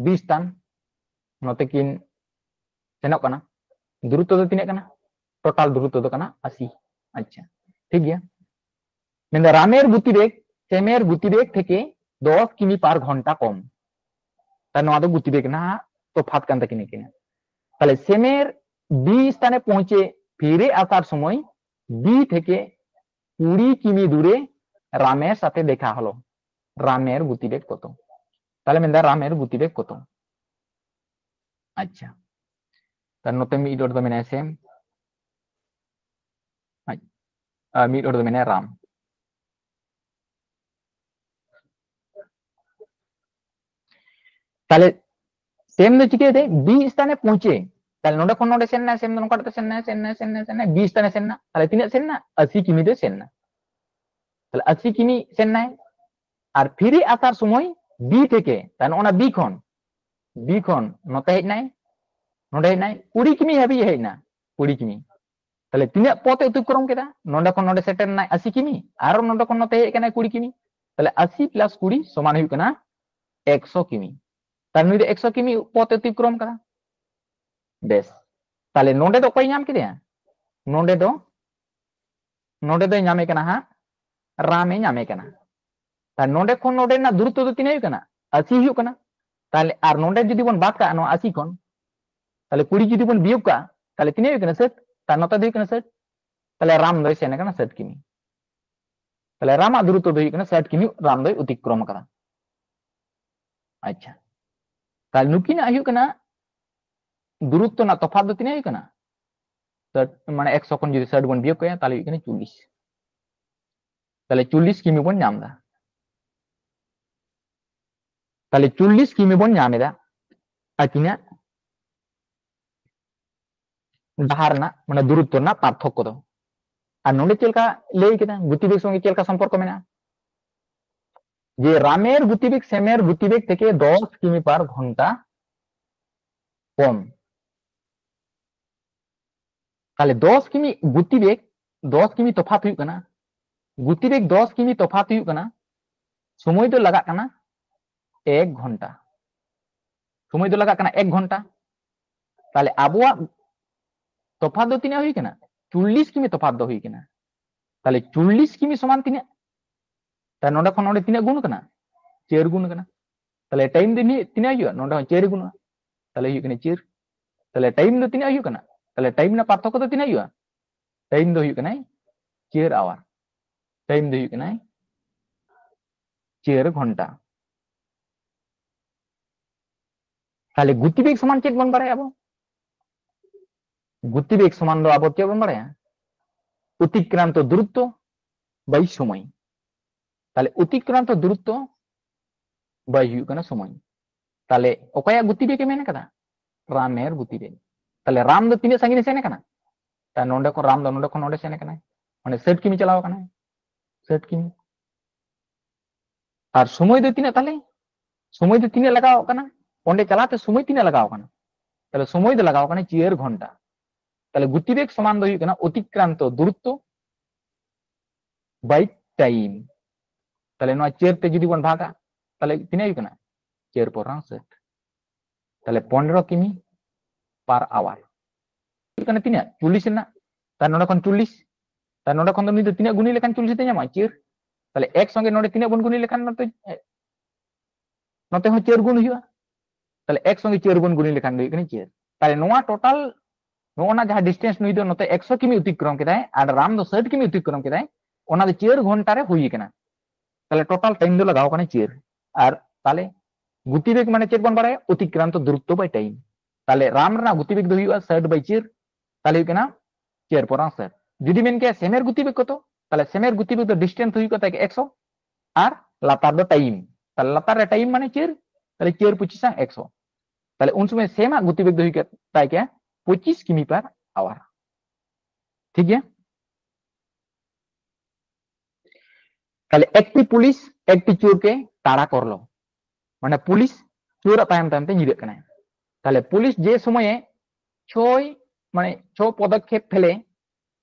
ᱵᱤ ᱥᱛᱷᱟᱱ ᱱᱚᱛᱮ ᱠᱤᱱ ᱥᱮᱱᱚᱜ ᱠᱟᱱᱟ᱾ ᱫᱩᱨᱚᱛᱛᱚ ᱫᱚ ᱛᱤᱱᱟᱹᱜ ᱠᱟᱱᱟ? ᱴᱳᱴᱟᱞ ᱫᱩᱨᱚᱛᱛᱚ ᱫᱚ ᱠᱟᱱᱟ ᱟᱥᱤ᱾ ᱟᱪᱪᱷᱟ, ᱴᱷᱤᱠ ᱜᱮᱭᱟ᱾ ᱢᱮᱱᱫᱟ ᱨᱟᱢᱮᱨ ᱜᱚᱛᱤᱵᱮᱜᱽ ᱥᱮᱢᱮᱨ ᱜᱚᱛᱤᱵᱮᱜᱽ ᱛᱷᱮᱠᱮ ᱫᱚᱥ ᱠᱤᱢᱤ ᱯᱟᱨ ᱜᱷᱚᱱᱴᱟ ᱠᱚᱢ᱾ ᱛᱟ ᱱᱚᱣᱟ ᱫᱚ ᱜᱚᱛᱤᱵᱮᱜᱽ ᱨᱮᱱᱟᱜ ᱛᱚᱯᱷᱟᱛ ᱠᱟᱱ ᱛᱟᱹᱠᱤᱱᱟ ᱠᱤᱱᱟ᱾ ᱛᱟᱦᱞᱮ ᱥᱮᱢᱮᱨ ᱵᱤ ᱥᱛᱷᱟᱱᱮ ᱯᱚᱦᱪᱮ ᱯᱷᱤᱨᱮ ᱟᱥᱟᱨ ᱥᱚᱢᱚᱭ ᱵᱤ ᱛᱷᱮᱠᱮ ᱠᱩᱲᱤ ᱠᱤᱢᱤ ᱫᱩᱨᱮ ᱨᱟᱢᱮᱨ ᱥᱟᱛᱮ ᱫᱮᱠᱷᱟ ᱦᱚᱞᱚ᱾ ᱨᱟᱢᱮᱨ ᱜᱚᱛᱤᱵᱮᱜᱽ ᱠᱚᱛᱚ? ᱛᱟᱦᱞᱮ ᱢᱮᱱᱫᱟ ᱨᱟᱢᱮᱨ ᱜᱚᱛᱤᱵᱮᱜᱽ ᱠᱚᱛᱚ? ᱟᱪᱪᱷᱟ, ᱛᱟᱦᱞᱮ ᱱᱚᱛᱮ ᱢᱤᱫ ᱦᱚᱲ ᱫᱚ ᱢᱮᱱᱟᱭᱟ ᱥᱮᱢ, ᱟᱡ-, ᱟᱨ ᱢᱤᱫ ᱦᱚᱲ ᱫᱚ ᱢᱮᱱᱟᱭᱟ ᱨᱟᱢ᱾ ᱛᱟᱦᱞᱮ ᱥᱮᱢ ᱫᱚ ᱪᱤᱠᱟᱹᱭᱮᱫᱟᱭ? ᱵᱤ ᱥᱛᱷᱟᱱᱮ ᱯᱚᱦᱪᱮ᱾ ᱛᱟᱦᱞᱮ ᱱᱚᱰᱮ ᱠᱷᱚᱱ ᱱᱚᱰᱮ ᱥᱮᱱ ᱱᱟᱭ, ᱥᱮᱢ ᱫᱚ ᱱᱚᱝᱠᱟ ᱠᱟᱛᱮ ᱥᱮᱱ ᱱᱟᱭ, ᱥᱮᱱ ᱱᱟᱭ, ᱥᱮᱱ ᱱᱟᱭ, ᱥᱮᱱ ᱱᱟᱭ, ᱵᱤ ᱥᱛᱷᱟᱱᱮ ᱥᱮᱱ ᱱᱟ᱾ ᱛᱟᱦᱞᱮ ᱛᱤᱱᱟᱹᱜ ᱥᱮᱱ ᱱᱟ? ᱟᱥᱤ ᱠᱤᱢᱤ ᱫᱚ ᱥᱮᱱ ᱱᱟ᱾ ᱛᱟᱦᱞᱮ ᱟᱥᱤ ᱠᱤᱢᱤ ᱥᱮᱱ ᱱᱟᱭ᱾ ᱟᱨ ᱯᱷᱤᱨᱮ ᱟᱥᱟᱨ ᱥᱚᱢᱚᱭ ᱵᱤ ᱛᱷᱮᱠᱮ, ᱛᱟᱦᱞᱮ ᱚᱱᱟ ᱵᱤ ᱠᱷᱚᱱ, ᱵᱤ ᱠᱷᱚᱱ ᱱᱚᱛᱮ ᱦᱮᱡ ᱱᱟᱭ, ᱱᱚᱰᱮ ᱦᱮᱡ ᱱᱟᱭ, ᱠᱩᱲᱤ ᱠᱤᱢᱤ ᱦᱟᱹᱵᱤᱡ ᱦᱮᱡ ᱱᱟ, ᱠᱩᱲᱤ ᱠᱤᱢᱤ᱾ ᱛᱟᱦᱞᱮ ᱛᱤᱱᱟᱹᱜ ᱯᱚᱛᱷ ᱮ ᱚᱛᱤᱠᱨᱚᱢ ᱠᱮᱫᱟ? ᱱᱚᱰᱮ ᱠᱷᱚᱱ ᱱᱚᱰᱮ ᱥᱮᱴᱮᱨ ᱱᱟᱭ ᱟᱥᱤ ᱠᱤᱢᱤ, ᱟᱨᱚ ᱱᱚᱰᱮ ᱠᱷᱚᱱ ᱱᱚᱛᱮ ᱦᱮᱡ ᱠᱟᱱᱟᱭ ᱠᱩᱲᱤ ᱠᱤᱢᱤ᱾ ᱛᱟᱦᱞᱮ ᱟᱥᱤ ᱯᱞᱟᱥ ᱠᱩᱲᱤ ᱥᱚᱢᱟᱱ ᱦᱩᱭᱩᱜ ᱠᱟᱱᱟ ᱮᱠᱥᱚ ᱠᱤᱢᱤ᱾ ᱛᱟᱦᱞᱮ ᱱᱩᱭ ᱫᱚ ᱮᱠᱥᱚ ᱠᱤᱢᱤ ᱯᱚᱛᱷ ᱮ ᱚᱛᱤᱠᱨᱚᱢ ᱠᱟᱫᱟ᱾ ᱵᱮᱥ, ᱛᱟᱦᱞᱮ ᱱᱚᱰᱮ ᱫᱚ ᱚᱠᱚᱭ ᱧᱟᱢ ᱠᱮᱫᱮᱭᱟ? ᱱᱚᱰᱮ ᱫᱚ, ᱱᱚᱰᱮ ᱫᱚᱭ ᱧᱟᱢᱮ ᱠᱟᱱᱟ ᱦᱟᱸᱜ, ᱨᱟᱢ ᱮ ᱧᱟᱢᱮ ᱠᱟᱱᱟ᱾ ᱛᱟᱦᱞᱮ ᱱᱚᱰᱮ ᱠᱷᱚᱱ ᱱᱚᱰᱮ ᱨᱮᱱᱟᱜ ᱫᱩᱨᱚᱛᱛᱚ ᱫᱚ ᱛᱤᱱᱟᱹᱜ ᱦᱩᱭᱩᱜ ᱠᱟᱱᱟ? ᱟᱥᱤ ᱦᱩᱭᱩᱜ ᱠᱟᱱᱟ᱾ ᱛᱟᱦᱞᱮ ᱟᱨ ᱱᱚᱰᱮ ᱡᱩᱫᱤ ᱵᱚᱱ ᱵᱟᱫ ᱠᱟᱜᱼᱟ ᱱᱚᱣᱟ ᱟᱥᱤ ᱠᱷᱚᱱ, ᱛᱟᱦᱞᱮ ᱠᱩᱲᱤ ᱡᱩᱫᱤ ᱵᱚᱱ ᱵᱤᱭᱳᱜ ᱠᱟᱜᱼᱟ, ᱛᱟᱦᱞᱮ ᱛᱤᱱᱟᱹᱜ ᱦᱩᱭᱩᱜ ᱠᱟᱱᱟ? ᱥᱟᱴ᱾ ᱛᱟᱦᱞᱮ ᱱᱚᱛᱮ ᱫᱚ ᱦᱩᱭᱩᱜ ᱠᱟᱱᱟ ᱥᱟᱴ᱾ ᱛᱟᱦᱞᱮ ᱨᱟᱢ ᱫᱚᱭ ᱥᱮᱱ ᱠᱟᱱᱟ ᱥᱟᱴ ᱠᱤᱢᱤ᱾ ᱛᱟᱦᱞᱮ ᱨᱟᱢᱟᱜ ᱫᱩᱨᱚᱛᱛᱚ ᱫᱚ ᱦᱩᱭᱩᱜ ᱠᱟᱱᱟ ᱥᱟᱴ ᱠᱤᱢᱤ, ᱨᱟᱢ ᱫᱚᱭ ᱚᱛᱤᱠᱨᱚᱢ ᱟᱠᱟᱫᱟ᱾ ᱟᱪᱪᱷᱟ, ᱛᱟᱦᱞᱮ ᱱᱩᱠᱤᱱᱟᱜ ᱦᱩᱭᱩᱜ ᱠᱟᱱᱟ ᱫᱩᱨᱚᱛᱛᱚ ᱨᱮᱱᱟᱜ ᱛᱚᱯᱷᱟᱛ ᱫᱚ ᱛᱤᱱᱟᱹᱜ ᱦᱩᱭᱩᱜ ᱠᱟᱱᱟ? ᱥᱟᱴ, ᱢᱟᱱᱮ ᱮᱠᱥᱚ ᱠᱷᱚᱱ ᱡᱩᱫᱤ ᱥᱟᱴ ᱵᱚᱱ ᱵᱤᱭᱳᱜ ᱠᱟᱭᱟ, ᱛᱟᱦᱞᱮ ᱦᱩᱭᱩᱜ ᱠᱟᱱᱟ ᱪᱚᱞᱞᱤᱥ᱾ ᱛᱟᱦᱞᱮ ᱪᱚᱞᱞᱤᱥ ᱠᱤᱢᱤ ᱵᱚᱱ ᱧᱟᱢ ᱮᱫᱟ᱾ ᱛᱟᱦᱞᱮ ᱪᱚᱞᱞᱤᱥ ᱠᱤᱢᱤ ᱵᱚᱱ ᱧᱟᱢ ᱮᱫᱟ ᱟᱹᱠᱤᱱᱟᱜ ᱰᱟᱦᱟᱨ ᱨᱮᱱᱟᱜ, ᱢᱟᱱᱮ ᱫᱩᱨᱚᱛᱛᱚ ᱨᱮᱱᱟᱜ ᱯᱟᱨᱛᱷᱚᱠᱠᱚ ᱫᱚ᱾ ᱟᱨ ᱱᱚᱰᱮ ᱪᱮᱫ ᱞᱮᱠᱟ ᱞᱟᱹᱭ ᱠᱮᱫᱟ, ᱜᱚᱛᱤᱵᱮᱜᱽ ᱥᱚᱸᱜᱮ ᱪᱮᱫ ᱞᱮᱠᱟ ᱥᱚᱢᱯᱚᱨᱠᱚ ᱢᱮᱱᱟᱜᱼᱟ? ᱡᱮ ᱨᱟᱢᱮᱨ ᱜᱚᱛᱤᱵᱮᱜᱽ ᱥᱮᱢᱮᱨ ᱜᱚᱛᱤᱵᱮᱜᱽ ᱛᱷᱮᱠᱮ ᱫᱚᱥ ᱠᱤᱢᱤ per ᱜᱷᱚᱱᱴᱟ ᱠᱚᱢ᱾ ᱛᱟᱦᱞᱮ ᱫᱚᱥ ᱠᱤᱢᱤ ᱜᱚᱛᱤᱵᱮᱜᱽ, ᱫᱚᱥ ᱠᱤᱢᱤ ᱛᱚᱯᱷᱟᱛ ᱦᱩᱭᱩᱜ ᱠᱟᱱᱟ, ᱜᱚᱛᱤᱵᱮᱜᱽ ᱫᱚᱥ ᱠᱤᱢᱤ ᱛᱚᱯᱷᱟᱛ ᱦᱩᱭᱩᱜ ᱠᱟᱱᱟ, ᱥᱚᱢᱚᱭ ᱫᱚ ᱞᱟᱜᱟᱜ ᱠᱟᱱᱟ ᱮᱠ ᱜᱷᱚᱱᱴᱟ᱾ ᱥᱚᱢᱚᱭ ᱫᱚ ᱞᱟᱜᱟᱜ ᱠᱟᱱᱟ ᱮᱠ ᱜᱷᱚᱱᱴᱟ᱾ ᱛᱟᱦᱞᱮ ᱟᱵᱚᱣᱟᱜ ᱛᱚᱯᱷᱟᱛ ᱫᱚ ᱛᱤᱱᱟᱹᱜ ᱦᱩᱭ ᱠᱟᱱᱟ? ᱪᱚᱞᱞᱤᱥ ᱠᱤᱢᱤ ᱛᱚᱯᱷᱟᱛ ᱫᱚ ᱦᱩᱭ ᱠᱟᱱᱟ᱾ ᱛᱟᱦᱞᱮ ᱪᱚᱞᱞᱤᱥ ᱠᱤᱢᱤ ᱥᱚᱢᱟᱱ ᱛᱤᱱᱟᱹᱜ? ᱛᱟᱦᱞᱮ ᱱᱚᱰᱮ ᱠᱷᱚᱱ ᱱᱚᱰᱮ ᱛᱤᱱᱟᱹᱜ ᱜᱩᱱ ᱠᱟᱱᱟ? ᱪᱟᱹᱨ ᱜᱩᱱ ᱠᱟᱱᱟ᱾ ᱛᱟᱦᱞᱮ ᱴᱟᱭᱤᱢ ᱫᱚ ᱛᱤᱱᱟᱹᱜ, ᱛᱤᱱᱟᱹᱜ ᱦᱩᱭᱩᱜᱼᱟ? ᱱᱚᱰᱮ ᱦᱚᱸ ᱪᱟᱹᱨ ᱜᱩᱱᱚᱜᱼᱟ᱾ ᱛᱟᱦᱞᱮ ᱦᱩᱭᱩᱜ ᱠᱟᱱᱟ ᱪᱟᱹᱨ᱾ ᱛᱟᱦᱞᱮ ᱴᱟᱭᱤᱢ ᱫᱚ ᱛᱤᱱᱟᱹᱜ ᱦᱩᱭᱩᱜ ᱠᱟᱱᱟ? ᱛᱟᱦᱞᱮ ᱴᱟᱭᱤᱢ ᱨᱮᱱᱟᱜ ᱯᱟᱨᱛᱷᱚᱠᱠᱚ ᱫᱚ ᱛᱤᱱᱟᱹᱜ ᱦᱩᱭᱩᱜᱼᱟ? ᱴᱟᱭᱤᱢ ᱫᱚ ᱦᱩᱭᱩᱜ ᱠᱟᱱᱟ ᱪᱟᱹᱨ ᱟᱣᱟᱨ᱾ ᱴᱟᱭᱤᱢ ᱫᱚ ᱦᱩᱭᱩᱜ ᱠᱟᱱᱟ ᱪᱟᱹᱨ ᱜᱷᱚᱱᱴᱟ᱾ ᱛᱟᱦᱞᱮ ᱜᱚᱛᱤᱵᱮᱜᱽ ᱥᱚᱢᱟᱱ ᱪᱮᱫ ᱵᱚᱱ ᱵᱟᱲᱟᱭᱟ ᱟᱵᱚ? ᱜᱚᱛᱤᱵᱮᱜᱽ ᱥᱚᱢᱟᱱ ᱫᱚ ᱟᱵᱚ ᱪᱮᱫ ᱵᱚᱱ ᱵᱟᱲᱟᱭᱟ? ᱚᱛᱤᱠᱨᱟᱱᱛᱚ ᱫᱩᱨᱚᱛᱛᱚ by ᱥᱚᱢᱚᱭ᱾ ᱛᱟᱦᱞᱮ ᱚᱛᱤᱠᱨᱟᱱᱛᱚ ᱫᱩᱨᱚᱛᱛᱚ by ᱦᱩᱭᱩᱜ ᱠᱟᱱᱟ ᱥᱚᱢᱚᱭ᱾ ᱛᱟᱦᱞᱮ ᱚᱠᱚᱭᱟᱜ ᱜᱚᱛᱤᱵᱮᱜᱽ ᱮ ᱢᱮᱱ ᱠᱟᱫᱟ? ᱨᱟᱢᱮᱨ ᱜᱚᱛᱤᱵᱮᱜᱽ᱾ ᱛᱟᱦᱞᱮ ᱨᱟᱢ ᱫᱚ ᱛᱤᱱᱟᱹᱜ ᱥᱟᱺᱜᱤᱧ ᱮ ᱥᱮᱱ ᱠᱟᱱᱟ? ᱛᱟᱦᱞᱮ ᱱᱚᱰᱮ ᱠᱷᱚᱱ, ᱨᱟᱢ ᱫᱚ ᱱᱚᱰᱮ ᱠᱷᱚᱱ ᱱᱚᱰᱮ ᱥᱮᱱ ᱠᱟᱱᱟᱭ, ᱢᱟᱱᱮ ᱥᱟᱴ ᱠᱤᱢᱤ ᱪᱟᱞᱟᱣ ᱠᱟᱱᱟᱭ, ᱥᱟᱴ ᱠᱤᱢᱤ᱾ ᱟᱨ ᱥᱚᱢᱚᱭ ᱫᱚ ᱛᱤᱱᱟᱹᱜ ᱛᱟᱦᱞᱮ? ᱥᱚᱢᱚᱭ ᱫᱚ ᱛᱤᱱᱟᱹᱜ ᱞᱟᱜᱟᱣ ᱠᱟᱱᱟ? ᱚᱸᱰᱮ ᱪᱟᱞᱟᱣ ᱛᱮ ᱥᱚᱢᱚᱭ ᱛᱤᱱᱟᱹᱜ ᱞᱟᱜᱟᱣ ᱠᱟᱱᱟ? ᱛᱟᱦᱞᱮ ᱥᱚᱢᱚᱭ ᱫᱚ ᱞᱟᱜᱟᱣ ᱠᱟᱱᱟ ᱪᱟᱹᱨ ᱜᱷᱚᱱᱴᱟ᱾ ᱛᱟᱦᱞᱮ ᱜᱚᱛᱤᱵᱮᱜᱽ ᱥᱚᱢᱟᱱ ᱫᱚ ᱦᱩᱭᱩᱜ ᱠᱟᱱᱟ ᱚᱛᱤᱠᱨᱟᱱᱛᱚ ᱫᱩᱨᱚᱛᱛᱚ by time᱾ ᱛᱟᱦᱞᱮ ᱱᱚᱣᱟ ᱪᱟᱹᱨ ᱛᱮ ᱡᱩᱫᱤ ᱵᱚᱱ ᱵᱷᱟᱜᱟ, ᱛᱟᱦᱞᱮ ᱛᱤᱱᱟᱹᱜ ᱦᱩᱭᱩᱜ ᱠᱟᱱᱟ? ᱪᱟᱹᱨ ᱯᱚᱱᱨᱚ ᱥᱟᱴ᱾ ᱛᱟᱦᱞᱮ ᱯᱚᱱᱨᱚ ᱠᱤᱢᱤ per hour᱾ ᱦᱩᱭᱩᱜ ᱠᱟᱱᱟ ᱛᱤᱱᱟᱹᱜ? ᱪᱚᱞᱞᱤᱥ ᱨᱮᱱᱟᱜ᱾ ᱛᱟᱦᱞᱮ ᱱᱚᱰᱮ ᱠᱷᱚᱱ ᱪᱚᱞᱞᱤᱥ, ᱛᱟᱦᱞᱮ ᱱᱚᱰᱮ ᱠᱷᱚᱱ ᱫᱚ ᱱᱩᱭ ᱫᱚ ᱛᱤᱱᱟᱹᱜ ᱜᱩᱱᱤ ᱞᱮᱠᱷᱟᱱ ᱪᱚᱞᱞᱤᱥ ᱮ ᱧᱟᱢᱟ? ᱪᱟᱹᱨ᱾ ᱛᱟᱦᱞᱮ ᱮᱠ ᱥᱚᱸᱜᱮ ᱱᱚᱰᱮ ᱛᱤᱱᱟᱹᱜ ᱵᱚᱱ ᱜᱩᱱᱤ ᱞᱮᱠᱷᱟᱱ ᱱᱚᱛᱮ, ᱱᱚᱛᱮ ᱦᱚᱸ ᱪᱟᱹᱨ ᱜᱩᱱ ᱦᱩᱭᱩᱜᱼᱟ᱾ ᱛᱟᱦᱞᱮ ᱮᱠ ᱥᱚᱸᱜᱮ ᱪᱟᱹᱨ ᱵᱚᱱ ᱜᱩᱱᱤ ᱞᱮᱠᱷᱟᱱ ᱫᱚ ᱦᱩᱭᱩᱜ ᱠᱟᱱᱟ ᱪᱟᱹᱨ᱾ ᱛᱟᱦᱞᱮ ᱱᱚᱣᱟ ᱴᱳᱴᱟᱞ, ᱱᱚᱜᱼᱚ ᱱᱟ ᱡᱟᱦᱟᱸ ᱰᱤᱥᱴᱮᱱᱥ, ᱱᱩᱭ ᱫᱚ ᱱᱚᱛᱮ ᱮᱠᱥᱚ ᱠᱤᱢᱤ ᱚᱛᱤᱠᱨᱚᱢ ᱠᱮᱫᱟᱭ ᱟᱨ ᱨᱟᱢ ᱫᱚ ᱥᱟᱴ ᱠᱤᱢᱤ ᱚᱛᱤᱠᱨᱚᱢ ᱠᱮᱫᱟᱭ, ᱚᱱᱟ ᱫᱚ ᱪᱟᱹᱨ ᱜᱷᱚᱱᱴᱟ ᱨᱮ ᱦᱩᱭ ᱠᱟᱱᱟ᱾ ᱛᱟᱦᱞᱮ ᱴᱳᱴᱟᱞ ᱴᱟᱭᱤᱢ ᱫᱚ ᱞᱟᱜᱟᱣ ᱠᱟᱱᱟ ᱪᱟᱹᱨ᱾ ᱟᱨ ᱛᱟᱦᱞᱮ ᱜᱚᱛᱤᱵᱮᱜᱽ ᱢᱟᱱᱮ ᱪᱮᱫ ᱵᱚᱱ ᱵᱟᱲᱟᱭᱟ? ᱚᱛᱤᱠᱨᱟᱱᱛᱚ ᱫᱩᱨᱚᱛᱛᱚ by time. ᱛᱟᱦᱞᱮ ᱨᱟᱢ ᱨᱮᱱᱟᱜ ᱜᱚᱛᱤᱵᱮᱜᱽ ᱫᱚ ᱦᱩᱭᱩᱜᱼᱟ ᱥᱟᱴ by ᱪᱟᱨ, ᱛᱟᱦᱞᱮ ᱦᱩᱭᱩᱜ ᱠᱟᱱᱟ ᱪᱟᱨ ᱯᱚᱨᱟᱝ ᱥᱟᱴ. ᱡᱩᱫᱤ ᱢᱮᱱ ᱠᱮᱭᱟ ᱥᱮᱢᱮᱨ ᱜᱚᱛᱤᱵᱮᱜᱽ ᱠᱚᱛᱚ, ᱛᱟᱦᱞᱮ ᱥᱮᱢᱮᱨ ᱜᱚᱛᱤᱵᱮᱜᱽ ᱫᱚ distance ᱦᱩᱭᱩᱜ ᱠᱟᱱ ᱛᱟᱭ ᱮᱠᱥᱚ, ᱟᱨ ᱞᱟᱛᱟᱨ ᱫᱚ time, ᱛᱟᱦᱞᱮ ᱞᱟᱛᱟᱨ ᱨᱮ time ᱢᱟᱱᱮ ᱪᱟᱨ, ᱛᱟᱦᱞᱮ ᱪᱟᱨ ᱯᱚᱸᱪᱤᱥ ᱟᱝ ᱮᱠᱥᱚ. ᱛᱟᱦᱞᱮ ᱩᱱ ᱥᱚᱢᱚᱭ ᱥᱮᱢ ᱟᱜ ᱜᱚᱛᱤᱵᱮᱜᱽ ᱫᱚ ᱦᱩᱭᱩᱜ ᱠᱟᱱ ᱛᱟᱭ ᱠᱮᱭᱟ ᱯᱚᱸᱪᱤᱥ ᱠᱤᱢᱤ per hour. ᱴᱷᱤᱠ ᱜᱮᱭᱟ? ᱛᱟᱦᱞᱮ একটি পুলিশ একটি চোরকে তাড়া করলো, মানে পুলিশ চোর তাᱭᱚᱢ ᱛᱟᱭᱚᱢ ᱛᱮ ᱧᱤᱨᱟᱹᱜ ᱠᱟᱱᱟᱭ. ᱛᱟᱦᱞᱮ পুলিশ যে সময়ে ছয়, মানে ছ পদক্ষেপ ফেলে,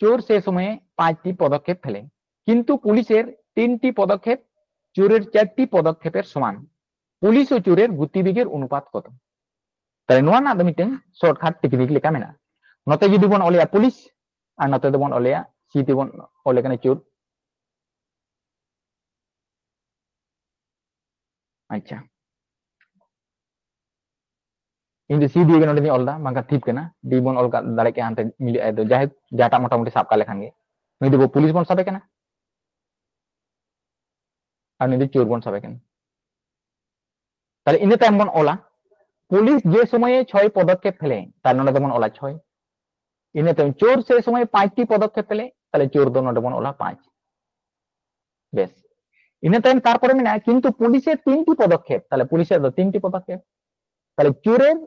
চোর সে সময়ে পাঁচটি পদক্ষেপ ফেলে, কিন্তু পুলিশের তিনটি পদক্ষেপ চোরের চারটি পদক্ষেপের সমান. পুলিশ ও চোরের গতিবেগের অনুপাত কত? ᱛᱟᱦᱞᱮ ᱱᱚᱣᱟ ᱨᱮᱱᱟᱜ ᱫᱚ ᱢᱤᱫᱴᱟᱝ shortcut technique ᱞᱮᱠᱟ ᱢᱮᱱᱟᱜᱼᱟ. ᱱᱚᱛᱮ ᱡᱩᱫᱤ ᱵᱚᱱ ᱚᱞᱮᱭᱟ ᱯᱩᱞᱤᱥ, ᱟᱨ ᱱᱚᱛᱮ ᱫᱚᱵᱚᱱ ᱚᱞᱮᱭᱟ, ᱥᱤ ᱛᱮᱵᱚᱱ ᱚᱞᱮ ᱠᱟᱱᱟ ᱪᱳᱨ. ᱟᱪᱪᱷᱟ, ᱤᱧ ᱫᱚ ᱥᱤ ᱫᱤᱭᱮ ᱜᱮ ᱱᱚᱰᱮ ᱫᱚᱧ ᱚᱞ ᱮᱫᱟ, ᱵᱟᱝᱠᱷᱟᱱ ᱴᱷᱤᱠ ᱠᱟᱱᱟ, ᱰᱤ ᱵᱚᱱ ᱚᱞ ᱠᱟᱜ ᱫᱟᱲᱮ ᱠᱮᱭᱟ ᱦᱟᱱᱛᱮ ᱢᱤᱞᱟᱹᱜ ᱟᱭ ᱫᱚ. ᱡᱟᱭᱦᱳᱠ, ᱡᱟᱦᱟᱸᱴᱟᱜ ᱢᱚᱴᱟᱢᱩᱴᱤ ᱥᱟᱵ ᱠᱟᱜ ᱞᱮᱠᱷᱟᱱ ᱜᱮ, ᱱᱩᱭ ᱫᱚ ᱯᱩᱞᱤᱥ ᱵᱚᱱ ᱥᱟᱵᱮ ᱠᱟᱱᱟ ᱟᱨ ᱱᱩᱭ ᱫᱚ ᱪᱳᱨ ᱵᱚᱱ ᱥᱟᱵᱮ ᱠᱟᱱᱟ. ᱛᱟᱦᱞᱮ ᱤᱱᱟᱹ ᱛᱟᱭᱚᱢ ᱵᱚᱱ ᱚᱞᱟ, পুলিশ যে সময়ে ছয় পদক্ষেপ ফেলে, ᱛᱟᱦᱞᱮ ᱱᱚᱰᱮ ᱫᱚᱵᱚᱱ ᱚᱞᱟ ছয়. ᱤᱱᱟᱹ ᱛᱟᱭᱚᱢ চোর সে সময়ে পাঁচটি পদক্ষেপ ফেলে, ᱛᱟᱦᱞᱮ ᱪᱳᱨ ᱫᱚ ᱱᱚᱰᱮ ᱵᱚᱱ ᱚᱞᱟ ᱯᱟᱸᱪ. ᱵᱮᱥ, ᱤᱱᱟᱹ ᱛᱟᱭᱚᱢ ᱛᱟᱨᱯᱚᱨᱮ ᱢᱮᱱᱟᱜᱼᱟ কিন্তু পুলিশের তিনটি পদক্ষেপ, ᱛᱟᱦᱞᱮ ᱯᱩᱞᱤᱥᱟᱜ ᱫᱚ ᱛᱤᱱᱴᱤ ᱯᱚᱫᱚᱠᱷᱮᱯ, ᱛᱟᱦᱞᱮ ᱪᱳᱨᱮᱨ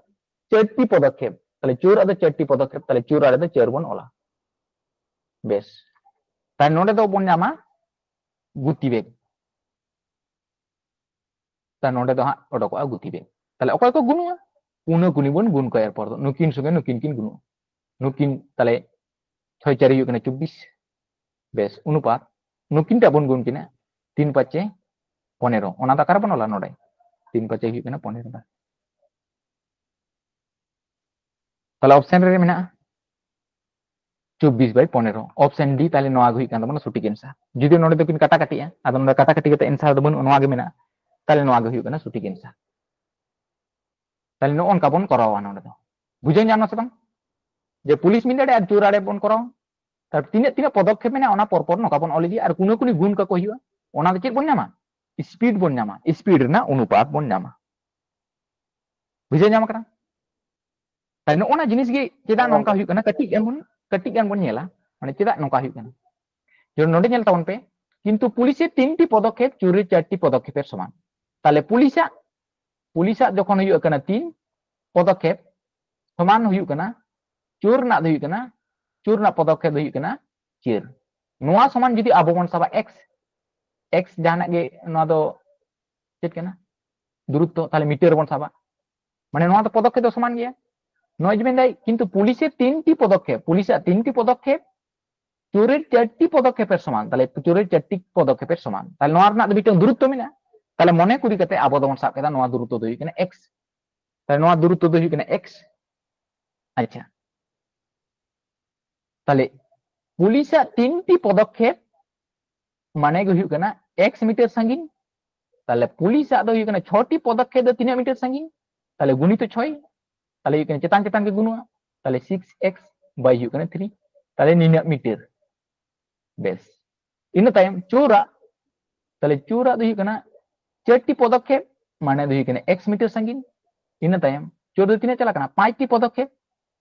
ᱪᱟᱨᱴᱤ ᱯᱚᱫᱚᱠᱷᱮᱯ, ᱛᱟᱦᱞᱮ ᱪᱳᱨᱟᱜ ᱫᱚ ᱪᱟᱨᱴᱤ ᱯᱚᱫᱚᱠᱷᱮᱯ, ᱛᱟᱦᱞᱮ ᱪᱳᱨ ᱟᱨ ᱫᱚ ᱪᱟᱨ ᱵᱚᱱ ᱚᱞᱟ. ᱵᱮᱥ, ᱛᱟᱦᱞᱮ ᱱᱚᱰᱮ ᱫᱚ ᱵᱚᱱ ᱧᱟᱢᱟ ᱜᱩᱛᱤ ᱵᱮᱜᱽ. ᱛᱟᱦᱞᱮ ᱱᱚᱰᱮ ᱫᱚ ᱦᱟᱸᱜ ᱚᱰᱚᱠᱚᱜᱼᱟ ᱜᱩᱛᱤ ᱵᱮᱜᱽ. ᱛᱟᱦᱞᱮ ᱚᱠᱚᱭ ᱠᱚ ᱜᱩᱱᱩᱜᱼᱟ? ᱠᱩᱱᱟᱹ ᱠᱩᱱᱤ ᱵᱚᱱ ᱜᱩᱱ ᱠᱚᱣᱟ, ᱮᱨᱯᱚᱨ ᱫᱚ ᱱᱩᱠᱤᱱ ᱥᱚᱸᱜᱮ ᱱᱩᱠᱤᱱ ᱠᱤᱱ ᱜᱩᱱᱩᱜᱼᱟ. ᱱᱩᱠᱤᱱ ᱛᱟᱦᱞᱮ ᱪᱷᱚᱭ ᱪᱟᱨ ᱦᱩᱭᱩᱜ ᱠᱟᱱᱟ ᱪᱚᱵᱵᱤᱥ. ᱵᱮᱥ, ᱚᱱᱩᱯᱟᱛ ᱱᱩᱠᱤᱱ ᱴᱟᱜ ᱵᱚᱱ ᱜᱩᱱ ᱠᱤᱱᱟ, ᱛᱤᱱ ᱯᱟᱸᱪᱮ ᱯᱚᱱᱮᱨᱚ. ᱚᱱᱟ ᱫᱚ ᱚᱠᱟᱨᱮ ᱵᱚᱱ ᱚᱞᱟ? ᱱᱚᱰᱮ ᱛᱤᱱ ᱯᱟᱸᱪᱮ ᱦᱩᱭᱩᱜ ᱠᱟᱱᱟ ᱯᱚᱱᱮᱨᱚ. ᱛᱟᱦᱞᱮ ᱚᱯᱥᱮᱱ ᱨᱮ ᱢᱮᱱᱟᱜᱼᱟ ᱪᱚᱵᱵᱤᱥ by ᱯᱚᱱᱮᱨᱚ, ᱚᱯᱥᱮᱱ ᱰᱤ. ᱛᱟᱦᱞᱮ ᱱᱚᱣᱟ ᱜᱮ ᱦᱩᱭᱩᱜ ᱠᱟᱱ ᱛᱟᱵᱚᱱᱟ ᱥᱚᱴᱷᱤᱠ ᱮᱱᱥᱟᱨ. ᱡᱩᱫᱤ ᱱᱚᱰᱮ ᱫᱚᱠᱤᱱ ᱠᱟᱴᱟ ᱠᱟᱴᱤᱜᱼᱟ, ᱟᱫᱚ ᱱᱚᱰᱮ ᱠᱟᱴᱟ ᱠᱟᱴᱤ ᱠᱟᱛᱮ ᱮᱱᱥᱟᱨ ᱫᱚ ᱵᱟᱹᱱᱩᱜᱼᱟ, ᱱᱚᱣᱟ ᱜᱮ ᱢᱮᱱᱟᱜᱼᱟ, ᱛᱟᱦᱞᱮ ᱱᱚᱣᱟ ᱜᱮ ᱦᱩᱭᱩᱜ ᱠᱟᱱᱟ ᱥᱚᱴᱷᱤᱠ ᱮᱱᱥᱟᱨ. ᱛᱟᱦᱞᱮ ᱱᱚᱜᱼᱚ ᱱᱚᱝᱠᱟ ᱵᱚᱱ ᱠᱚᱨᱟᱣᱟ ᱱᱚᱰᱮ ᱫᱚ. ᱵᱩᱡᱷᱟᱹᱣ ᱧᱟᱢ ᱱᱟ ᱥᱮ ᱵᱟᱝ? ᱡᱮ ᱯᱩᱞᱤᱥ ᱢᱤᱫ ᱟᱲᱮ ᱟᱨ ᱪᱳᱨ ᱟᱲᱮ ᱵᱚᱱ ᱠᱚᱨᱟᱣᱟ, ᱛᱟᱨ ᱛᱤᱱᱟᱹᱜ ᱛᱤᱱᱟᱹᱜ ᱯᱚᱫᱚᱠᱷᱮᱯ ᱢᱮᱱᱟᱜᱼᱟ ᱚᱱᱟ ᱯᱚᱨ ᱯᱚᱨ ᱱᱚᱝᱠᱟ ᱵᱚᱱ ᱚᱞ ᱤᱫᱤᱭᱟ, ᱟᱨ ᱠᱩᱱᱟᱹ ᱠᱩᱱᱤ ᱜᱩᱱ ᱠᱟᱠᱚ ᱦᱩᱭᱩᱜᱼᱟ. ᱚᱱᱟ ᱫᱚ ᱪᱮᱫ ᱵᱚᱱ ᱧᱟᱢᱟ? ᱥᱯᱤᱰ ᱵᱚᱱ ᱧᱟᱢᱟ, ᱥᱯᱤᱰ ᱨᱮᱱᱟᱜ ᱚᱱᱩᱯᱟᱛ ᱵᱚᱱ ᱧᱟᱢᱟ. ᱵᱩᱡᱷᱟᱹᱣ ᱧᱟᱢ ᱠᱟᱱᱟ? ᱛᱟᱦᱞᱮ ᱱᱚᱜᱼᱚ ᱱᱟ ᱡᱤᱱᱤᱥ ᱜᱮ ᱪᱮᱫᱟᱜ ᱱᱚᱝᱠᱟ ᱦᱩᱭᱩᱜ ᱠᱟᱱᱟ, ᱠᱟᱹᱴᱤᱡ ᱜᱟᱱ ᱵᱚᱱ ᱠᱟᱹᱴᱤᱡ ᱜᱟᱱ ᱵᱚᱱ ᱧᱮᱞᱟ, ᱢᱟᱱᱮ ᱪᱮᱫᱟᱜ ᱱᱚᱝᱠᱟ ᱦᱩᱭᱩᱜ ᱠᱟᱱᱟ᱾ ᱡᱮᱢᱚᱱ ᱱᱚᱰᱮ ᱧᱮᱞ ᱛᱟᱵᱚᱱ ᱯᱮ, ᱠᱤᱱᱛᱩ ᱯᱩᱞᱤᱥᱮ ᱛᱤᱱᱴᱤ ᱯᱚᱫᱚᱠᱷᱮᱯ ᱪᱳᱨᱮᱨ ᱪᱟᱨᱴᱤ ᱯᱚᱫᱚᱠᱷᱮᱯᱮᱨ ᱥᱚᱢᱟᱱ᱾ ᱛᱟᱦᱞᱮ ᱯᱩᱞᱤᱥᱟᱜ ᱯᱩᱞᱤᱥᱟᱜ ᱡᱚᱠᱷᱚᱱ ᱦᱩᱭᱩᱜ ᱠᱟᱱᱟ ᱛᱤᱱ ᱯᱚᱫᱚᱠᱷᱮᱯ ᱥᱚᱢᱟᱱ ᱦᱩᱭᱩᱜ ᱠᱟᱱᱟ, ᱪᱳᱨ ᱨᱮᱱᱟᱜ ᱫᱚ ᱦᱩᱭᱩᱜ ᱠᱟᱱᱟ, ᱪᱳᱨ ᱨᱮᱱᱟᱜ ᱯᱚᱫᱚᱠᱷᱮᱯ ᱫᱚ ᱦᱩᱭᱩᱜ ᱠᱟᱱᱟ ᱪᱟᱹᱨ᱾ ᱱᱚᱣᱟ ᱥᱚᱢᱟᱱ ᱡᱩᱫᱤ ᱟᱵᱚ ᱵᱚᱱ ᱥᱟᱵᱟ ᱮᱠᱥ, ᱮᱠᱥ ᱡᱟᱦᱟᱱᱟᱜ ᱜᱮ, ᱱᱚᱣᱟ ᱫᱚ ᱪᱮᱫ ᱠᱟᱱᱟ? ᱫᱩᱨᱚᱛᱛᱚ, ᱛᱟᱦᱞᱮ ᱢᱤᱴᱟᱨ ᱵᱚᱱ ᱥᱟᱵᱟ᱾ ᱢᱟᱱᱮ ᱱᱚᱣᱟ ᱫᱚ ᱯᱚᱫᱚᱠᱷᱮᱯ ᱫᱚ ᱥᱚᱢᱟᱱ ᱜᱮᱭᱟ᱾ ᱱᱚᱜᱼᱚᱭ ᱡᱮ ᱢᱮᱱᱫᱟᱭ, ᱠᱤᱱᱛᱩ ᱯᱩᱞᱤᱥᱮ ᱛᱤᱱᱴᱤ ᱯᱚᱫᱚᱠᱷᱮᱯ, ᱯᱩᱞᱤᱥᱟᱜ ᱛᱤᱱᱴᱤ ᱯᱚᱫᱚᱠᱷᱮᱯ ᱪᱳᱨᱮᱨ ᱪᱟᱨᱴᱤ ᱯᱚᱫᱚᱠᱷᱮᱯᱮᱨ ᱥᱚᱢᱟᱱ, ᱛᱟᱦᱞᱮ ᱪᱳᱨᱮᱨ ᱪᱟᱨᱴᱤ ᱯᱚᱫᱚᱠᱷᱮᱯᱮᱨ ᱥᱚᱢᱟᱱ᱾ ᱛᱟᱦᱞᱮ ᱱᱚᱣᱟ ᱨᱮᱱᱟᱜ ᱫᱚ ᱢᱤᱫᱴᱟᱝ ᱫᱩᱨᱚᱛᱛᱚ ᱢᱮᱱᱟᱜᱼᱟ᱾ ᱛᱟᱦᱞᱮ ᱢᱚᱱᱮ ᱠᱚᱨᱤ ᱠᱟᱛᱮ ᱟᱵᱚ ᱫᱚᱵᱚᱱ ᱥᱟᱵ ᱠᱮᱫᱟ ᱱᱚᱣᱟ ᱫᱩᱨᱚᱛᱛᱚ ᱫᱚ ᱦᱩᱭᱩᱜ ᱠᱟᱱᱟ ᱮᱠᱥ᱾ ᱛᱟᱦᱞᱮ ᱱᱚᱣᱟ ᱫᱩᱨᱚᱛᱛᱚ ᱫᱚ ᱦᱩᱭᱩᱜ ᱠᱟᱱᱟ ᱮᱠᱥ᱾ ᱟᱪᱪᱷᱟ, ᱛᱟᱦᱞᱮ ᱯᱩᱞᱤᱥᱟᱜ ᱛᱤᱱᱴᱤ ᱯᱚᱫᱚᱠᱷᱮᱯ ᱢᱟᱱᱮ ᱜᱮ ᱦᱩᱭᱩᱜ ᱠᱟᱱᱟ ᱮᱠᱥ ᱢᱤᱴᱟᱨ ᱥᱟᱺᱜᱤᱧ᱾ ᱛᱟᱦᱞᱮ ᱯᱩᱞᱤᱥᱟᱜ ᱫᱚ ᱦᱩᱭᱩᱜ ᱠᱟᱱᱟ ᱪᱷᱚᱴᱤ ᱯᱚᱫᱚᱠᱷᱮᱯ ᱫᱚ ᱛᱤᱱᱟᱹᱜ ᱢᱤᱴᱟᱨ ᱥᱟᱺᱜᱤᱧ? ᱛᱟᱦᱞᱮ ᱜᱩᱱᱤᱛᱚ ᱪᱷᱚᱭ, ᱛᱟᱦᱞᱮ ᱦᱩᱭᱩᱜ ᱠᱟᱱᱟ ᱪᱮᱛᱟᱱ ᱪᱮᱛᱟᱱ ᱜᱮ ᱜᱩᱱᱩᱜᱼᱟ, ᱛᱟᱦᱞᱮ ᱥᱤᱠᱥ ᱮᱠᱥ ᱵᱟᱭ ᱦᱩᱭᱩᱜ ᱠᱟᱱᱟ ᱛᱷᱨᱤ, ᱛᱟᱦᱞᱮ ᱱᱤᱱᱟᱹᱜ ᱢᱤᱴᱟᱨ᱾ ᱵᱮᱥ, ᱤᱱᱟᱹ ᱛᱟᱭᱚᱢ ᱪᱳᱨᱟᱜ, ᱛᱟᱦᱞᱮ ᱪᱳᱨᱟᱜ ᱫᱚ ᱦᱩᱭᱩᱜ ᱠᱟᱱᱟ ᱪᱟᱨᱴᱤ ᱯᱚᱫᱚᱠᱷᱮᱯ, ᱢᱟᱱᱮ ᱫᱚ ᱦᱩᱭᱩᱜ ᱠᱟᱱᱟ ᱮᱠᱥ ᱢᱤᱴᱟᱨ ᱥᱟᱺᱜᱤᱧ᱾ ᱤᱱᱟᱹ ᱛᱟᱭᱚᱢ ᱪᱳᱨ ᱫᱚ ᱛᱤᱱᱟᱹᱜ ᱪᱟᱞᱟᱜ ᱠᱟᱱᱟ? ᱯᱟᱸᱪᱴᱤ ᱯᱚᱫᱚᱠᱷᱮᱯ᱾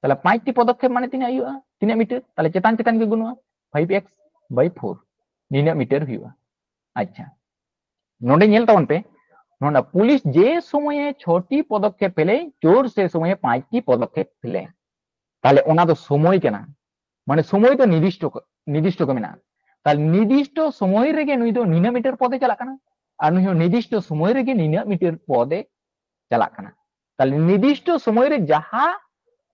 ᱛᱟᱦᱞᱮ ᱯᱟᱸᱪᱴᱤ ᱯᱚᱫᱚᱠᱷᱮᱯ ᱢᱟᱱᱮ ᱛᱤᱱᱟᱹᱜ ᱦᱩᱭᱩᱜᱼᱟ? ᱛᱤᱱᱟᱹᱜ ᱢᱤᱴᱟᱨ? ᱛᱟᱦᱞᱮ ᱪᱮᱛᱟᱱ ᱪᱮᱛᱟᱱ ᱜᱮ ᱜᱩᱱᱩᱜᱼᱟ, ᱯᱷᱟᱭᱤᱵᱷ ᱮᱠᱥ ᱵᱟᱭ ᱯᱷᱳᱨ, ᱱᱤᱱᱟᱹᱜ ᱢᱤᱴᱟᱨ ᱦᱩᱭᱩᱜᱼᱟ᱾ ᱟᱪᱪᱷᱟ, ᱱᱚᱰᱮ ᱧᱮᱞ ᱛᱟᱵᱚᱱ ᱯᱮ, ᱱᱚᱰᱮ ᱯᱩᱞᱤᱥ ᱡᱮ ᱥᱚᱢᱚᱭᱮ ᱪᱷᱚᱴᱤ ᱯᱚᱫᱚᱠᱷᱮᱯ ᱯᱮᱞᱮ, ᱪᱳᱨ ᱥᱮ ᱥᱚᱢᱚᱭᱮ ᱯᱟᱸᱪᱴᱤ ᱯᱚᱫᱚᱠᱷᱮᱯ ᱯᱮᱞᱮ᱾ ᱛᱟᱦᱞᱮ ᱚᱱᱟ ᱫᱚ ᱥᱚᱢᱚᱭ ᱠᱟᱱᱟ, ᱢᱟᱱᱮ ᱥᱚᱢᱚᱭ ᱫᱚ ᱱᱤᱨᱫᱤᱥᱴᱚ ᱠᱚ, ᱱᱤᱨᱫᱤᱥᱴᱚ ᱠᱚ ᱢᱮᱱᱟᱜᱼᱟ᱾ ᱛᱟᱦᱞᱮ ᱱᱤᱨᱫᱤᱥᱴᱚ ᱥᱚᱢᱚᱭ ᱨᱮᱜᱮ ᱱᱩᱭ ᱫᱚ ᱱᱤᱱᱟᱹᱜ ᱢᱤᱴᱟᱨ ᱯᱚᱫᱮ ᱪᱟᱞᱟᱜ ᱠᱟᱱᱟ, ᱟᱨ ᱱᱩᱭ ᱦᱚᱸ ᱱᱤᱨᱫᱤᱥᱴᱚ ᱥᱚᱢᱚᱭ ᱨᱮᱜᱮ ᱱᱤᱱᱟᱹᱜ ᱢᱤᱴᱟᱨ ᱯᱚᱫᱮ ᱪᱟᱞᱟᱜ ᱠᱟᱱᱟ᱾ ᱛᱟᱦᱞᱮ ᱱᱤᱨᱫᱤᱥᱴᱚ ᱥᱚᱢᱚᱭ ᱨᱮ ᱡᱟᱦᱟᱸ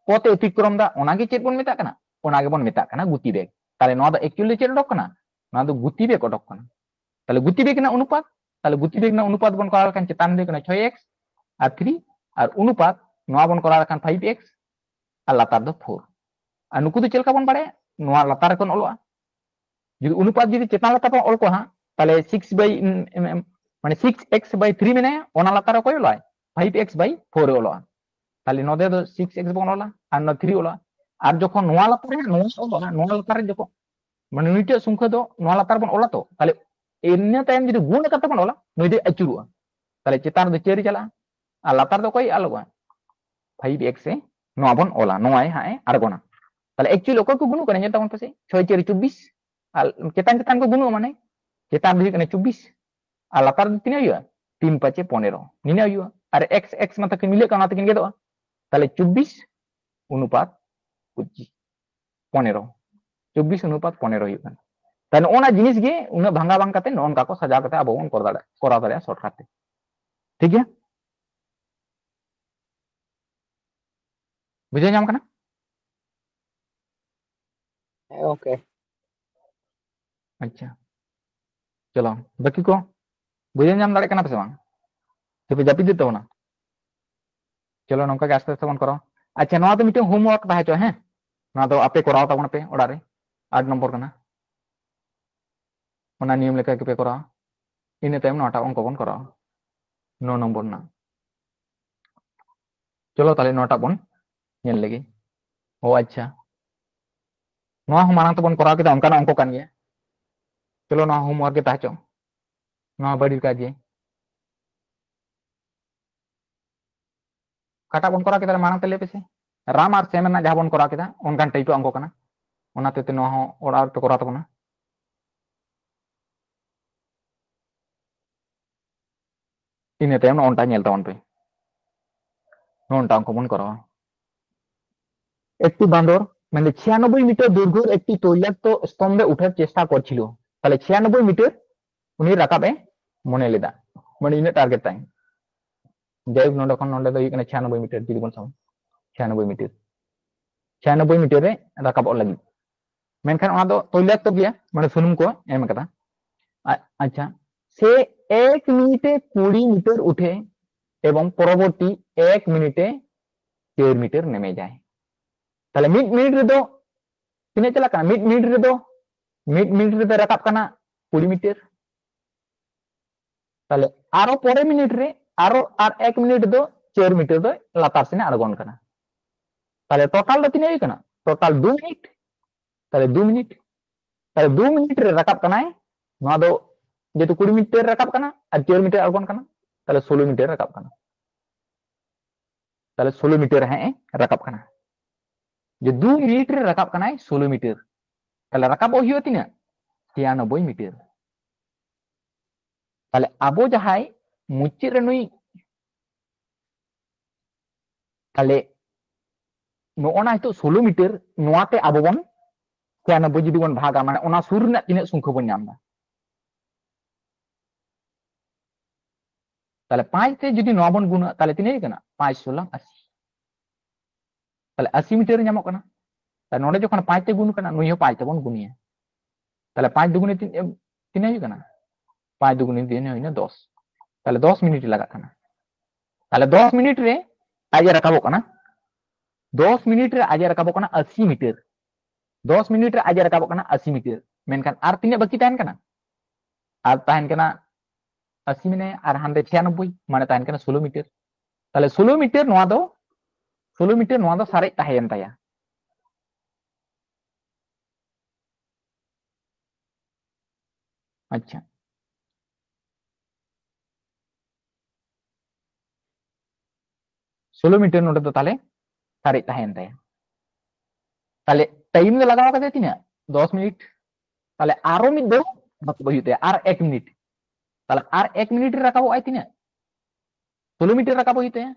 ᱯᱚᱫᱮ ᱚᱛᱤᱠᱨᱚᱢ ᱫᱟ, ᱚᱱᱟᱜᱮ ᱪᱮᱫ ᱵᱚᱱ ᱢᱮᱛᱟᱜ ᱠᱟᱱᱟ? ᱚᱱᱟ ᱜᱮᱵᱚᱱ ᱢᱮᱛᱟᱜ ᱠᱟᱱᱟ ᱜᱚᱛᱤ ᱵᱮᱜᱽ᱾ ᱛᱟᱦᱞᱮ ᱱᱚᱣᱟ ᱫᱚ ᱮᱠᱪᱩᱭᱮᱞᱤ ᱪᱮᱫ ᱚᱰᱚᱠ ᱠᱟᱱᱟ? ᱱᱚᱣᱟ ᱫᱚ ᱜᱚᱛᱤ ᱵᱮᱜᱽ ᱚᱰᱚᱠ ᱠᱟᱱᱟ᱾ ᱛᱟᱦᱞᱮ ᱜᱚᱛᱤ ᱵᱮᱜᱽ ᱨᱮᱱᱟᱜ ᱚᱱᱩᱯᱟᱛ, ᱛᱟᱦᱞᱮ ᱜᱚᱛᱤ ᱵᱮᱜᱽ ᱨᱮᱱᱟᱜ ᱚᱱᱩᱯᱟᱛ ᱵᱚᱱ ᱠᱚᱨᱟᱣ ᱞᱮᱠᱷᱟᱱ ᱪᱮᱛᱟᱱ ᱨᱮ ᱦᱩᱭᱩᱜ ᱠᱟᱱᱟ ᱪᱷᱚᱭ ᱮᱠᱥ ᱟᱨ ᱛᱷᱨᱤ, ᱟᱨ ᱚᱱᱩᱯᱟᱛ ᱱᱚᱣᱟ ᱵᱚᱱ ᱠᱚᱨᱟᱣ ᱞᱮᱠᱷᱟᱱ ᱯᱷᱟᱭᱤᱵᱷ ᱮᱠᱥ, ᱟᱨ ᱞᱟᱛᱟᱨ ᱫᱚ ᱯᱷᱳᱨ᱾ ᱟᱨ ᱱᱩᱠᱩ ᱫᱚ ᱪᱮᱫ ᱞᱮᱠᱟ ᱵᱚᱱ ᱵᱟᱲᱟᱭᱟ? ᱱᱚᱣᱟ ᱞᱟᱛᱟᱨ ᱨᱮ ᱠᱷᱚᱱ ᱚᱞᱚᱜᱼᱟ᱾ ᱡᱩᱫᱤ ᱚᱱᱩᱯᱟᱛ ᱡᱩᱫᱤ ᱪᱮᱛᱟᱱ ᱞᱟᱛᱟᱨ ᱵᱚᱱ ᱚᱞ ᱠᱚᱣᱟ ᱦᱟᱸᱜ, ᱛᱟᱦᱞᱮ ᱥᱤᱠᱥ ᱵᱟᱭ, ᱢᱟᱱᱮ ᱥᱤᱠᱥ ᱮᱠᱥ ᱵᱟᱭ ᱛᱷᱨᱤ ᱢᱮᱱᱟᱭᱟ, ᱚᱱᱟ ᱞᱟᱛᱟᱨ ᱨᱮ ᱚᱠᱚᱭ ᱚᱞᱚᱜᱼᱟᱭ? ᱯᱷᱟᱭᱤᱵᱷ ᱮᱠᱥ ᱵᱟᱭ ᱯᱷᱳᱨ ᱮ ᱚᱞᱚᱜᱼᱟ᱾ ᱛᱟᱦᱞᱮ ᱱᱚᱰᱮ ᱫᱚ ᱥᱤᱠᱥ ᱮᱠᱥ ᱵᱚᱱ ᱚᱞᱟ ᱟᱨ ᱱᱚᱰᱮ ᱛᱷᱨᱤ ᱚᱞᱚᱜᱼᱟ᱾ ᱟᱨ ᱡᱚᱠᱷᱚᱱ ᱱᱚᱣᱟ ᱞᱟᱛᱟᱨ ᱨᱮ ᱱᱚᱣᱟ ᱚᱞᱚᱜᱼᱟ, ᱱᱚᱣᱟ ᱞᱟᱛᱟᱨ ᱨᱮ ᱡᱚᱠᱷᱚᱱ, ᱢᱟᱱᱮ ᱱᱩᱭᱴᱟᱜ ᱥᱚᱝᱠᱷᱟ ᱫᱚ ᱱᱚᱣᱟ ᱞᱟᱛᱟᱨ ᱵᱚᱱ ᱚᱞᱟ ᱛᱚ, ᱛᱟᱦᱞᱮ ᱤᱱᱟᱹ ᱛᱟᱭᱚᱢ ᱡᱩᱫᱤ ᱜᱩᱱ ᱠᱟᱛᱮ ᱵᱚᱱ ᱚᱞᱟ, ᱱᱩᱭ ᱫᱚᱭ ᱟᱹᱪᱩᱨᱚᱜᱼᱟ᱾ ᱛᱟᱦᱞᱮ ᱪᱮᱛᱟᱱ ᱨᱮᱫᱚ ᱪᱟᱹᱨ ᱪᱟᱞᱟᱜᱼᱟ ᱟᱨ ᱞᱟᱛᱟᱨ ᱫᱚ ᱚᱠᱚᱭ ᱚᱞᱚᱜᱼᱟ? ᱯᱷᱟᱭᱤᱵᱷ ᱮᱠᱥ ᱮ ᱱᱚᱣᱟ ᱵᱚᱱ ᱚᱞᱟ, ᱱᱚᱣᱟᱭ ᱦᱟᱸᱜ ᱮ ᱟᱬᱜᱚᱱᱟ᱾ ᱛᱟᱦᱞᱮ ᱮᱠᱪᱩᱭᱮᱞ ᱚᱠᱚᱭ ᱠᱚ ᱜᱩᱱᱩᱜ ᱠᱟᱱᱟ ᱧᱮᱞ ᱛᱟᱵᱚᱱ ᱯᱮᱥᱮ, ᱪᱷᱚᱭ ᱪᱟᱹᱨ ᱪᱚᱵᱵᱤᱥ, ᱟᱨ ᱪᱮᱛᱟᱱ ᱪᱮᱛᱟᱱ ᱠᱚ ᱜᱩᱱᱩᱜᱼᱟ, ᱢᱟᱱᱮ ᱪᱮᱛᱟᱱ ᱨᱮ ᱦᱩᱭᱩᱜ ᱠᱟᱱᱟ ᱪᱚᱵᱵᱤᱥ ᱟᱨ ᱞᱟᱛᱟᱨ ᱨᱮ ᱛᱤᱱᱟᱹᱜ ᱦᱩᱭᱩᱜᱼᱟ? ᱛᱤᱱ ᱯᱟᱸᱪᱮ ᱯᱚᱱᱮᱨᱚ, ᱱᱤᱱᱟᱹᱜ ᱦᱩᱭᱩᱜᱼᱟ᱾ ᱟᱨ ᱮᱠᱥ ᱮᱠᱥ ᱢᱟᱛᱚ ᱠᱤᱱ ᱢᱤᱞᱟᱹᱜ ᱠᱟᱱᱟ, ᱚᱱᱟ ᱛᱮᱠᱤᱱ ᱜᱮᱫᱚᱜᱼᱟ᱾ ᱛᱟᱦᱞᱮ ᱪᱚᱵᱵᱤᱥ ᱚᱱᱩᱯᱟᱛ ᱯᱚᱸᱪᱤᱥ, ᱯᱚᱱᱮᱨᱚ, ᱪᱚᱵᱵᱤᱥ ᱚᱱᱩᱯᱟᱛ ᱯᱚᱱᱮᱨᱚ ᱦᱩᱭᱩᱜ ᱠᱟᱱᱟ᱾ ᱛᱟᱦᱞᱮ ᱱᱚᱜᱼᱚ ᱱᱟ ᱡᱤᱱᱤᱥ ᱜᱮ ᱩᱱᱟᱹᱜ ᱵᱷᱟᱝᱜᱟ ᱵᱟᱝ ᱠᱟᱛᱮ ᱱᱚᱜᱼᱚ ᱱᱚᱝᱠᱟ ᱠᱚ ᱥᱟᱡᱟᱣ ᱠᱟᱛᱮ ᱟᱵᱚ ᱵᱚᱱ ᱠᱚᱨᱟᱣ ᱫᱟᱲᱮᱭᱟᱜᱼᱟ, ᱠᱚᱨᱟᱣ ᱫᱟᱲᱮᱭᱟᱜᱼᱟ ᱥᱚᱨᱴᱠᱟᱴ ᱛᱮ᱾ ᱴᱷᱤᱠ ᱜᱮᱭᱟ? ᱵᱩᱡᱷᱟᱹᱣ ᱧᱟᱢ ᱠᱟᱱᱟ? ᱦᱮᱸ ᱜᱚᱝᱠᱮ᱾ ᱟᱪᱪᱷᱟ, ᱪᱚᱞᱚ, ᱵᱟᱹᱠᱤ ᱠᱚ ᱵᱩᱡᱷᱟᱹᱣ ᱧᱟᱢ ᱫᱟᱲᱮᱭᱟᱜ ᱠᱟᱱᱟ ᱯᱮ ᱥᱮ ᱵᱟᱝ? ᱥᱮᱯᱮ ᱡᱟᱹᱯᱤᱫ ᱮᱫ ᱛᱟᱵᱚᱱᱟ? ᱪᱚᱞᱚ, ᱱᱚᱝᱠᱟ ᱜᱮ ᱟᱥᱛᱮ ᱟᱥᱛᱮ ᱵᱚᱱ ᱠᱚᱨᱟᱣᱟ᱾ ᱟᱪᱪᱷᱟ, ᱱᱚᱣᱟ ᱫᱚ ᱢᱤᱫᱴᱮᱱ ᱦᱳᱢᱣᱟᱨᱠ ᱛᱟᱦᱮᱸ ᱦᱚᱪᱚ, ᱦᱮᱸ? ᱱᱚᱣᱟ ᱫᱚ ᱟᱯᱮ ᱠᱚᱨᱟᱣ ᱛᱟᱵᱚᱱ ᱯᱮ ᱚᱲᱟᱜ ᱨᱮ, ᱟᱴ ᱱᱚᱢᱵᱚᱨ ᱠᱟᱱᱟ, ᱚᱱᱟ ᱱᱤᱭᱚᱢ ᱞᱮᱠᱟ ᱜᱮᱯᱮ ᱠᱚᱨᱟᱣᱟ᱾ ᱤᱱᱟᱹ ᱛᱟᱭᱚᱢ ᱱᱚᱣᱟᱴᱟᱜ ᱚᱝᱠᱚ ᱵᱚᱱ ᱠᱚᱨᱟᱣᱟ, ᱱᱚ ᱱᱚᱢᱵᱚᱨ ᱨᱮᱱᱟᱜ᱾ ᱪᱚᱞᱚ ᱛᱟᱦᱞᱮ ᱱᱚᱣᱟᱴᱟᱜ ᱵᱚᱱ ᱧᱮᱞ ᱞᱮᱜᱮ᱾ ᱚ ᱟᱪᱪᱷᱟ, ᱱᱚᱣᱟ ᱦᱚᱸ ᱢᱟᱲᱟᱝ ᱛᱮᱵᱚᱱ ᱠᱚᱨᱟᱣ ᱠᱮᱫᱟ, ᱚᱱᱠᱟᱱᱟᱜ ᱚᱝᱠᱚ ᱠᱟᱱ ᱜᱮᱭᱟ᱾ ᱪᱚᱞᱚ, ᱱᱚᱣᱟ ᱦᱳᱢᱣᱟᱨᱠ ᱜᱮ ᱛᱟᱦᱮᱸ ᱦᱚᱪᱚ, ᱱᱚᱣᱟ ᱵᱟᱹᱲᱤᱡ ᱠᱟᱡᱽ ᱜᱮ᱾ ᱚᱠᱟᱴᱟᱜ ᱵᱚᱱ ᱠᱚᱨᱟᱣ ᱠᱮᱫᱟ ᱢᱟᱲᱟᱝ ᱛᱮ ᱞᱟᱹᱭ ᱯᱮᱥᱮ? ᱨᱟᱢ ᱟᱨ ᱥᱮᱢ ᱨᱮᱱᱟᱜ ᱡᱟᱦᱟᱸ ᱵᱚᱱ ᱠᱚᱨᱟᱣ ᱠᱮᱫᱟ, ᱚᱱᱠᱟᱱ ᱴᱟᱭᱤᱯ ᱚᱝᱠᱚ ᱠᱟᱱᱟ, ᱚᱱᱟ ᱦᱚᱛᱮᱡ ᱛᱮ ᱱᱚᱣᱟ ᱦᱚᱸ ᱚᱲᱟᱜ ᱨᱮᱯᱮ ᱠᱚᱨᱟᱣ ᱛᱟᱵᱚᱱᱟ᱾ ᱤᱱᱟᱹ ᱛᱟᱭᱚᱢ ᱱᱚᱜᱼᱚ ᱱᱚᱝᱠᱟ ᱧᱮᱞ ᱛᱟᱵᱚᱱ ᱯᱮ, ᱱᱚᱜᱼᱚ ᱱᱚᱝᱠᱟ ᱚᱝᱠᱚ ᱵᱚᱱ ᱠᱚᱨᱟᱣᱟ᱾ একটি বান্দর মানে ছিয়ানব্বই মিটার দৈর্ঘ্যের একটি তৈলাক্ত স্তম্ভে উঠার চেষ্টা করছিল। তাহলে ছিয়ানব্বই মিটার উনি রাকাব এ মনে লেদা, মানে ইনার টার্গেট টাইম। যাই হোক, ᱱᱚᱰᱮ ᱠᱷᱚᱱ ᱱᱚᱰᱮ ᱫᱚ ᱦᱩᱭᱩᱜ ᱠᱟᱱᱟ ᱪᱷᱤᱭᱟᱱᱚᱵᱵᱳᱭ ᱢᱤᱴᱟᱨ, ᱡᱩᱫᱤ ᱵᱚᱱ ᱥᱟᱵᱟ ᱪᱷᱤᱭᱟᱱᱚᱵᱵᱳᱭ ᱢᱤᱴᱟᱨ, ᱪᱷᱤᱭᱟᱱᱚᱵᱵᱳᱭ ᱢᱤᱴᱟᱨ ᱨᱮ ᱨᱟᱠᱟᱵᱚᱜ ᱞᱟᱹᱜᱤᱫ᱾ ᱢᱮᱱᱠᱷᱟᱱ ᱚᱱᱟ ᱫᱚ ᱛᱳᱭᱞᱟᱠᱛᱚ ᱜᱮᱭᱟ, ᱢᱟᱱᱮ ᱥᱩᱱᱩᱢ ᱠᱚ ᱮᱢ ᱠᱟᱫᱟ᱾ ᱟ-, ᱟᱪᱪᱷᱟ, ᱥᱮ ᱮᱠ ᱢᱤᱱᱤᱴᱮ ᱠᱩᱲᱤ ᱢᱤᱴᱟᱨ ᱩᱴᱷᱮ ᱮᱵᱚᱝ ᱯᱚᱨᱚᱵᱚᱨᱛᱤ ᱮᱠ ᱢᱤᱱᱤᱴᱮ ᱪᱟᱨ ᱢᱤᱴᱟᱨ ᱱᱮᱢᱮ ᱡᱟᱭ᱾ ᱛᱟᱦᱞᱮ ᱢᱤᱫ ᱢᱤᱱᱤᱴ ᱨᱮᱫᱚ ᱛᱤᱱᱟᱹᱜ ᱪᱟᱞᱟᱜ ᱠᱟᱱᱟ? ᱢᱤᱫ ᱢᱤᱱᱤᱴ ᱨᱮᱫᱚ, ᱢᱤᱫ ᱢᱤᱱᱤᱴ ᱨᱮᱫᱚ ᱨᱟᱠᱟᱵ ᱠᱟᱱᱟ ᱠᱩᱲᱤ ᱢᱤᱴᱟᱨ᱾ ᱛᱟᱦᱞᱮ ᱟᱨᱚ ᱯᱚᱨᱮ ᱢᱤᱱᱤᱴ ᱨᱮ ᱟᱨᱚ ᱟᱨ ᱮᱠ ᱢᱤᱱᱤᱴ ᱫᱚ ᱪᱟᱨ ᱢᱤᱴᱟᱨ ᱫᱚ ᱞᱟᱛᱟᱨ ᱥᱮᱱ ᱟᱬᱜᱚᱱ ᱠᱟᱱᱟ᱾ ᱛᱟᱦᱞᱮ ᱴᱳᱴᱟᱞ ᱫᱚ ᱛᱤᱱᱟᱹᱜ ᱦᱩᱭᱩᱜ ᱠᱟᱱᱟ? ᱴᱳᱴᱟᱞ ᱫᱩ ᱢᱤᱱᱤᱴ᱾ ᱛᱟᱦᱞᱮ ᱫᱩ ᱢᱤᱱᱤᱴ, ᱛᱟᱦᱞᱮ ᱫᱩ ᱢᱤᱱᱤᱴ ᱨᱮ ᱨᱟᱠᱟᱵ ᱠᱟᱱᱟᱭ᱾ ᱱᱚᱣᱟ ᱫᱚ ᱡᱮᱦᱮᱛᱩ ᱠᱩᱲᱤ ᱢᱤᱴᱟᱨ ᱨᱟᱠᱟᱵ ᱠᱟᱱᱟ ᱟᱨ ᱪᱟᱨ ᱢᱤᱴᱟᱨ ᱟᱬᱜᱚᱱ ᱠᱟᱱᱟ, ᱛᱟᱦᱞᱮ ᱥᱳᱞᱳ ᱢᱤᱴᱟᱨ ᱨᱟᱠᱟᱵ ᱠᱟᱱᱟ᱾ ᱛᱟᱦᱞᱮ ᱥᱳᱞᱳ ᱢᱤᱴᱟᱨ ᱦᱟᱸᱜ ᱮ ᱨᱟᱠᱟᱵ ᱠᱟᱱᱟ᱾ ᱡᱮ ᱫᱩ ᱢᱤᱱᱤᱴ ᱨᱮ ᱨᱟᱠᱟᱵ ᱠᱟᱱᱟᱭ ᱥᱳᱞᱳ ᱢᱤᱴᱟᱨ, ᱛᱟᱦᱞᱮ ᱨᱟᱠᱟᱵᱚᱜ ᱦᱩᱭᱩᱜᱼᱟ ᱛᱤᱱᱟᱹᱜ? ᱪᱷᱤᱭᱟᱱᱚᱵᱵᱳᱭ ᱢᱤᱴᱟᱨ᱾ ᱛᱟᱦᱞᱮ ᱟᱵᱚ ᱡᱟᱦᱟᱸᱭ ᱢᱩᱪᱟᱹᱫ ᱨᱮ ᱱᱩᱭ, ᱛᱟᱦᱞᱮ ᱱᱚᱜᱼᱚ ᱱᱟ ᱱᱤᱛᱚᱜ ᱥᱳᱞᱳ ᱢᱤᱴᱟᱨ, ᱱᱚᱣᱟᱛᱮ ᱟᱵᱚ ᱵᱚᱱ ᱪᱷᱤᱭᱟᱱᱚᱵᱵᱳᱭ ᱡᱩᱫᱤ ᱵᱚᱱ ᱵᱷᱟᱜᱟ, ᱢᱟᱱᱮ ᱚᱱᱟ ᱥᱩᱨ ᱨᱮᱱᱟᱜ ᱛᱤᱱᱟᱹᱜ ᱥᱚᱝᱠᱷᱟ ᱵᱚᱱ ᱧᱟᱢ ᱮᱫᱟ? ᱛᱟᱦᱞᱮ ᱯᱟᱸᱪ ᱛᱮ ᱡᱩᱫᱤ ᱱᱚᱣᱟ ᱵᱚᱱ ᱜᱩᱱᱟ, ᱛᱟᱦᱞᱮ ᱛᱤᱱᱟᱹᱜ ᱦᱩᱭᱩᱜ ᱠᱟᱱᱟ? ᱯᱟᱸᱪ ᱥᱳᱞᱳ ᱟᱥᱤ᱾ ᱛᱟᱦᱞᱮ ᱟᱥᱤ ᱢᱤᱴᱟᱨ ᱧᱟᱢᱚᱜ ᱠᱟᱱᱟ᱾ ᱛᱟᱦᱞᱮ ᱱᱚᱰᱮ ᱡᱚᱠᱷᱚᱱ ᱯᱟᱸᱪ ᱛᱮ ᱜᱩᱱ ᱠᱟᱱᱟ, ᱱᱩᱭ ᱦᱚᱸ ᱯᱟᱸᱪ ᱛᱮᱵᱚᱱ ᱜᱩᱱᱮᱭᱟ᱾ ᱛᱟᱦᱞᱮ ᱯᱟᱸᱪ ᱫᱩᱜᱩᱱᱮ ᱛᱤᱱ-, ᱮ, ᱛᱤᱱᱟᱹᱜ ᱦᱩᱭᱩᱜ ᱠᱟᱱᱟ? ᱯᱟᱸᱪ ᱫᱩᱜᱩᱱᱮ ᱛᱤᱱᱟᱹᱜ ᱦᱩᱭᱱᱟ? ᱫᱚᱥ᱾ ᱛᱟᱦᱞᱮ ᱫᱚᱥ ᱢᱤᱱᱤᱴ ᱞᱟᱜᱟᱜ ᱠᱟᱱᱟ᱾ ᱛᱟᱦᱞᱮ ᱫᱚᱥ ᱢᱤᱱᱤᱴ ᱨᱮ ᱟᱡ ᱮ ᱨᱟᱠᱟᱵᱚᱜ ᱠᱟᱱᱟ, ᱫᱚᱥ ᱢᱤᱱᱤᱴ ᱨᱮ ᱟᱡ ᱮ ᱨᱟᱠᱟᱵᱚᱜ ᱠᱟᱱᱟ ᱟᱥᱤ ᱢᱤᱴᱟᱨ᱾ ᱫᱚᱥ ᱢᱤᱱᱤᱴ ᱨᱮ ᱟᱡ ᱮ ᱨᱟᱠᱟᱵᱚᱜ ᱠᱟᱱᱟ ᱟᱥᱤ ᱢᱤᱴᱟᱨ᱾ ᱢᱮᱱᱠᱷᱟᱱ ᱟᱨ ᱛᱤᱱᱟᱹᱜ ᱵᱟᱹᱠᱤ ᱛᱟᱦᱮᱱ ᱠᱟᱱᱟ? ᱟᱨ ᱛᱟᱦᱮᱱ ᱠᱟᱱᱟ ᱟᱥᱤ ᱢᱮᱱᱟᱭᱟ, ᱟᱨ ᱦᱟᱱᱰᱮ ᱪᱷᱤᱭᱟᱱᱚᱵᱵᱳᱭ, ᱢᱟᱱᱮ ᱛᱟᱦᱮᱱ ᱠᱟᱱᱟ ᱥᱳᱞᱳ ᱢᱤᱴᱟᱨ᱾ ᱛᱟᱦᱞᱮ ᱥᱳᱞᱳ ᱢᱤᱴᱟᱨ ᱱᱚᱣᱟ ᱫᱚ, ᱥᱳᱞᱳ ᱢᱤᱴᱟᱨ ᱱᱚᱣᱟ ᱫᱚ ᱥᱟᱨᱮᱡ ᱛᱟᱦᱮᱸᱭᱮᱱ ᱛᱟᱭᱟ᱾ ᱟᱪᱪᱷᱟ, ᱥᱳᱞᱳ ᱢᱤᱴᱟᱨ ᱱᱚᱰᱮ ᱫᱚ ᱛᱟᱦᱞᱮ ᱥᱟᱨᱮᱡ ᱛᱟᱦᱮᱸᱭᱮᱱ ᱛᱟᱭᱟ᱾ ᱛᱟᱦᱞᱮ ᱴᱟᱭᱤᱢ ᱫᱚ ᱞᱟᱜᱟᱣ ᱠᱟᱫᱟᱭ ᱛᱤᱱᱟᱹᱜ? ᱫᱚᱥ ᱢᱤᱱᱤᱴ᱾ ᱛᱟᱦᱞᱮ ᱟᱨᱚ ᱢᱤᱫ ᱫᱚ ᱨᱟᱠᱟᱵ ᱦᱩᱭᱩᱜ ᱛᱟᱭᱟ, ᱟᱨ ᱮᱠ ᱢᱤᱱᱤᱴ᱾ ᱛᱟᱦᱞᱮ ᱟᱨ ᱮᱠ ᱢᱤᱱᱤᱴ ᱨᱮ ᱨᱟᱠᱟᱵᱚᱜ ᱟᱭ ᱛᱤᱱᱟᱹᱜ? ᱥᱳᱞᱳ ᱢᱤᱴᱟᱨ ᱨᱟᱠᱟᱵᱚᱜ ᱦᱩᱭᱩᱜ ᱛᱟᱭᱟ᱾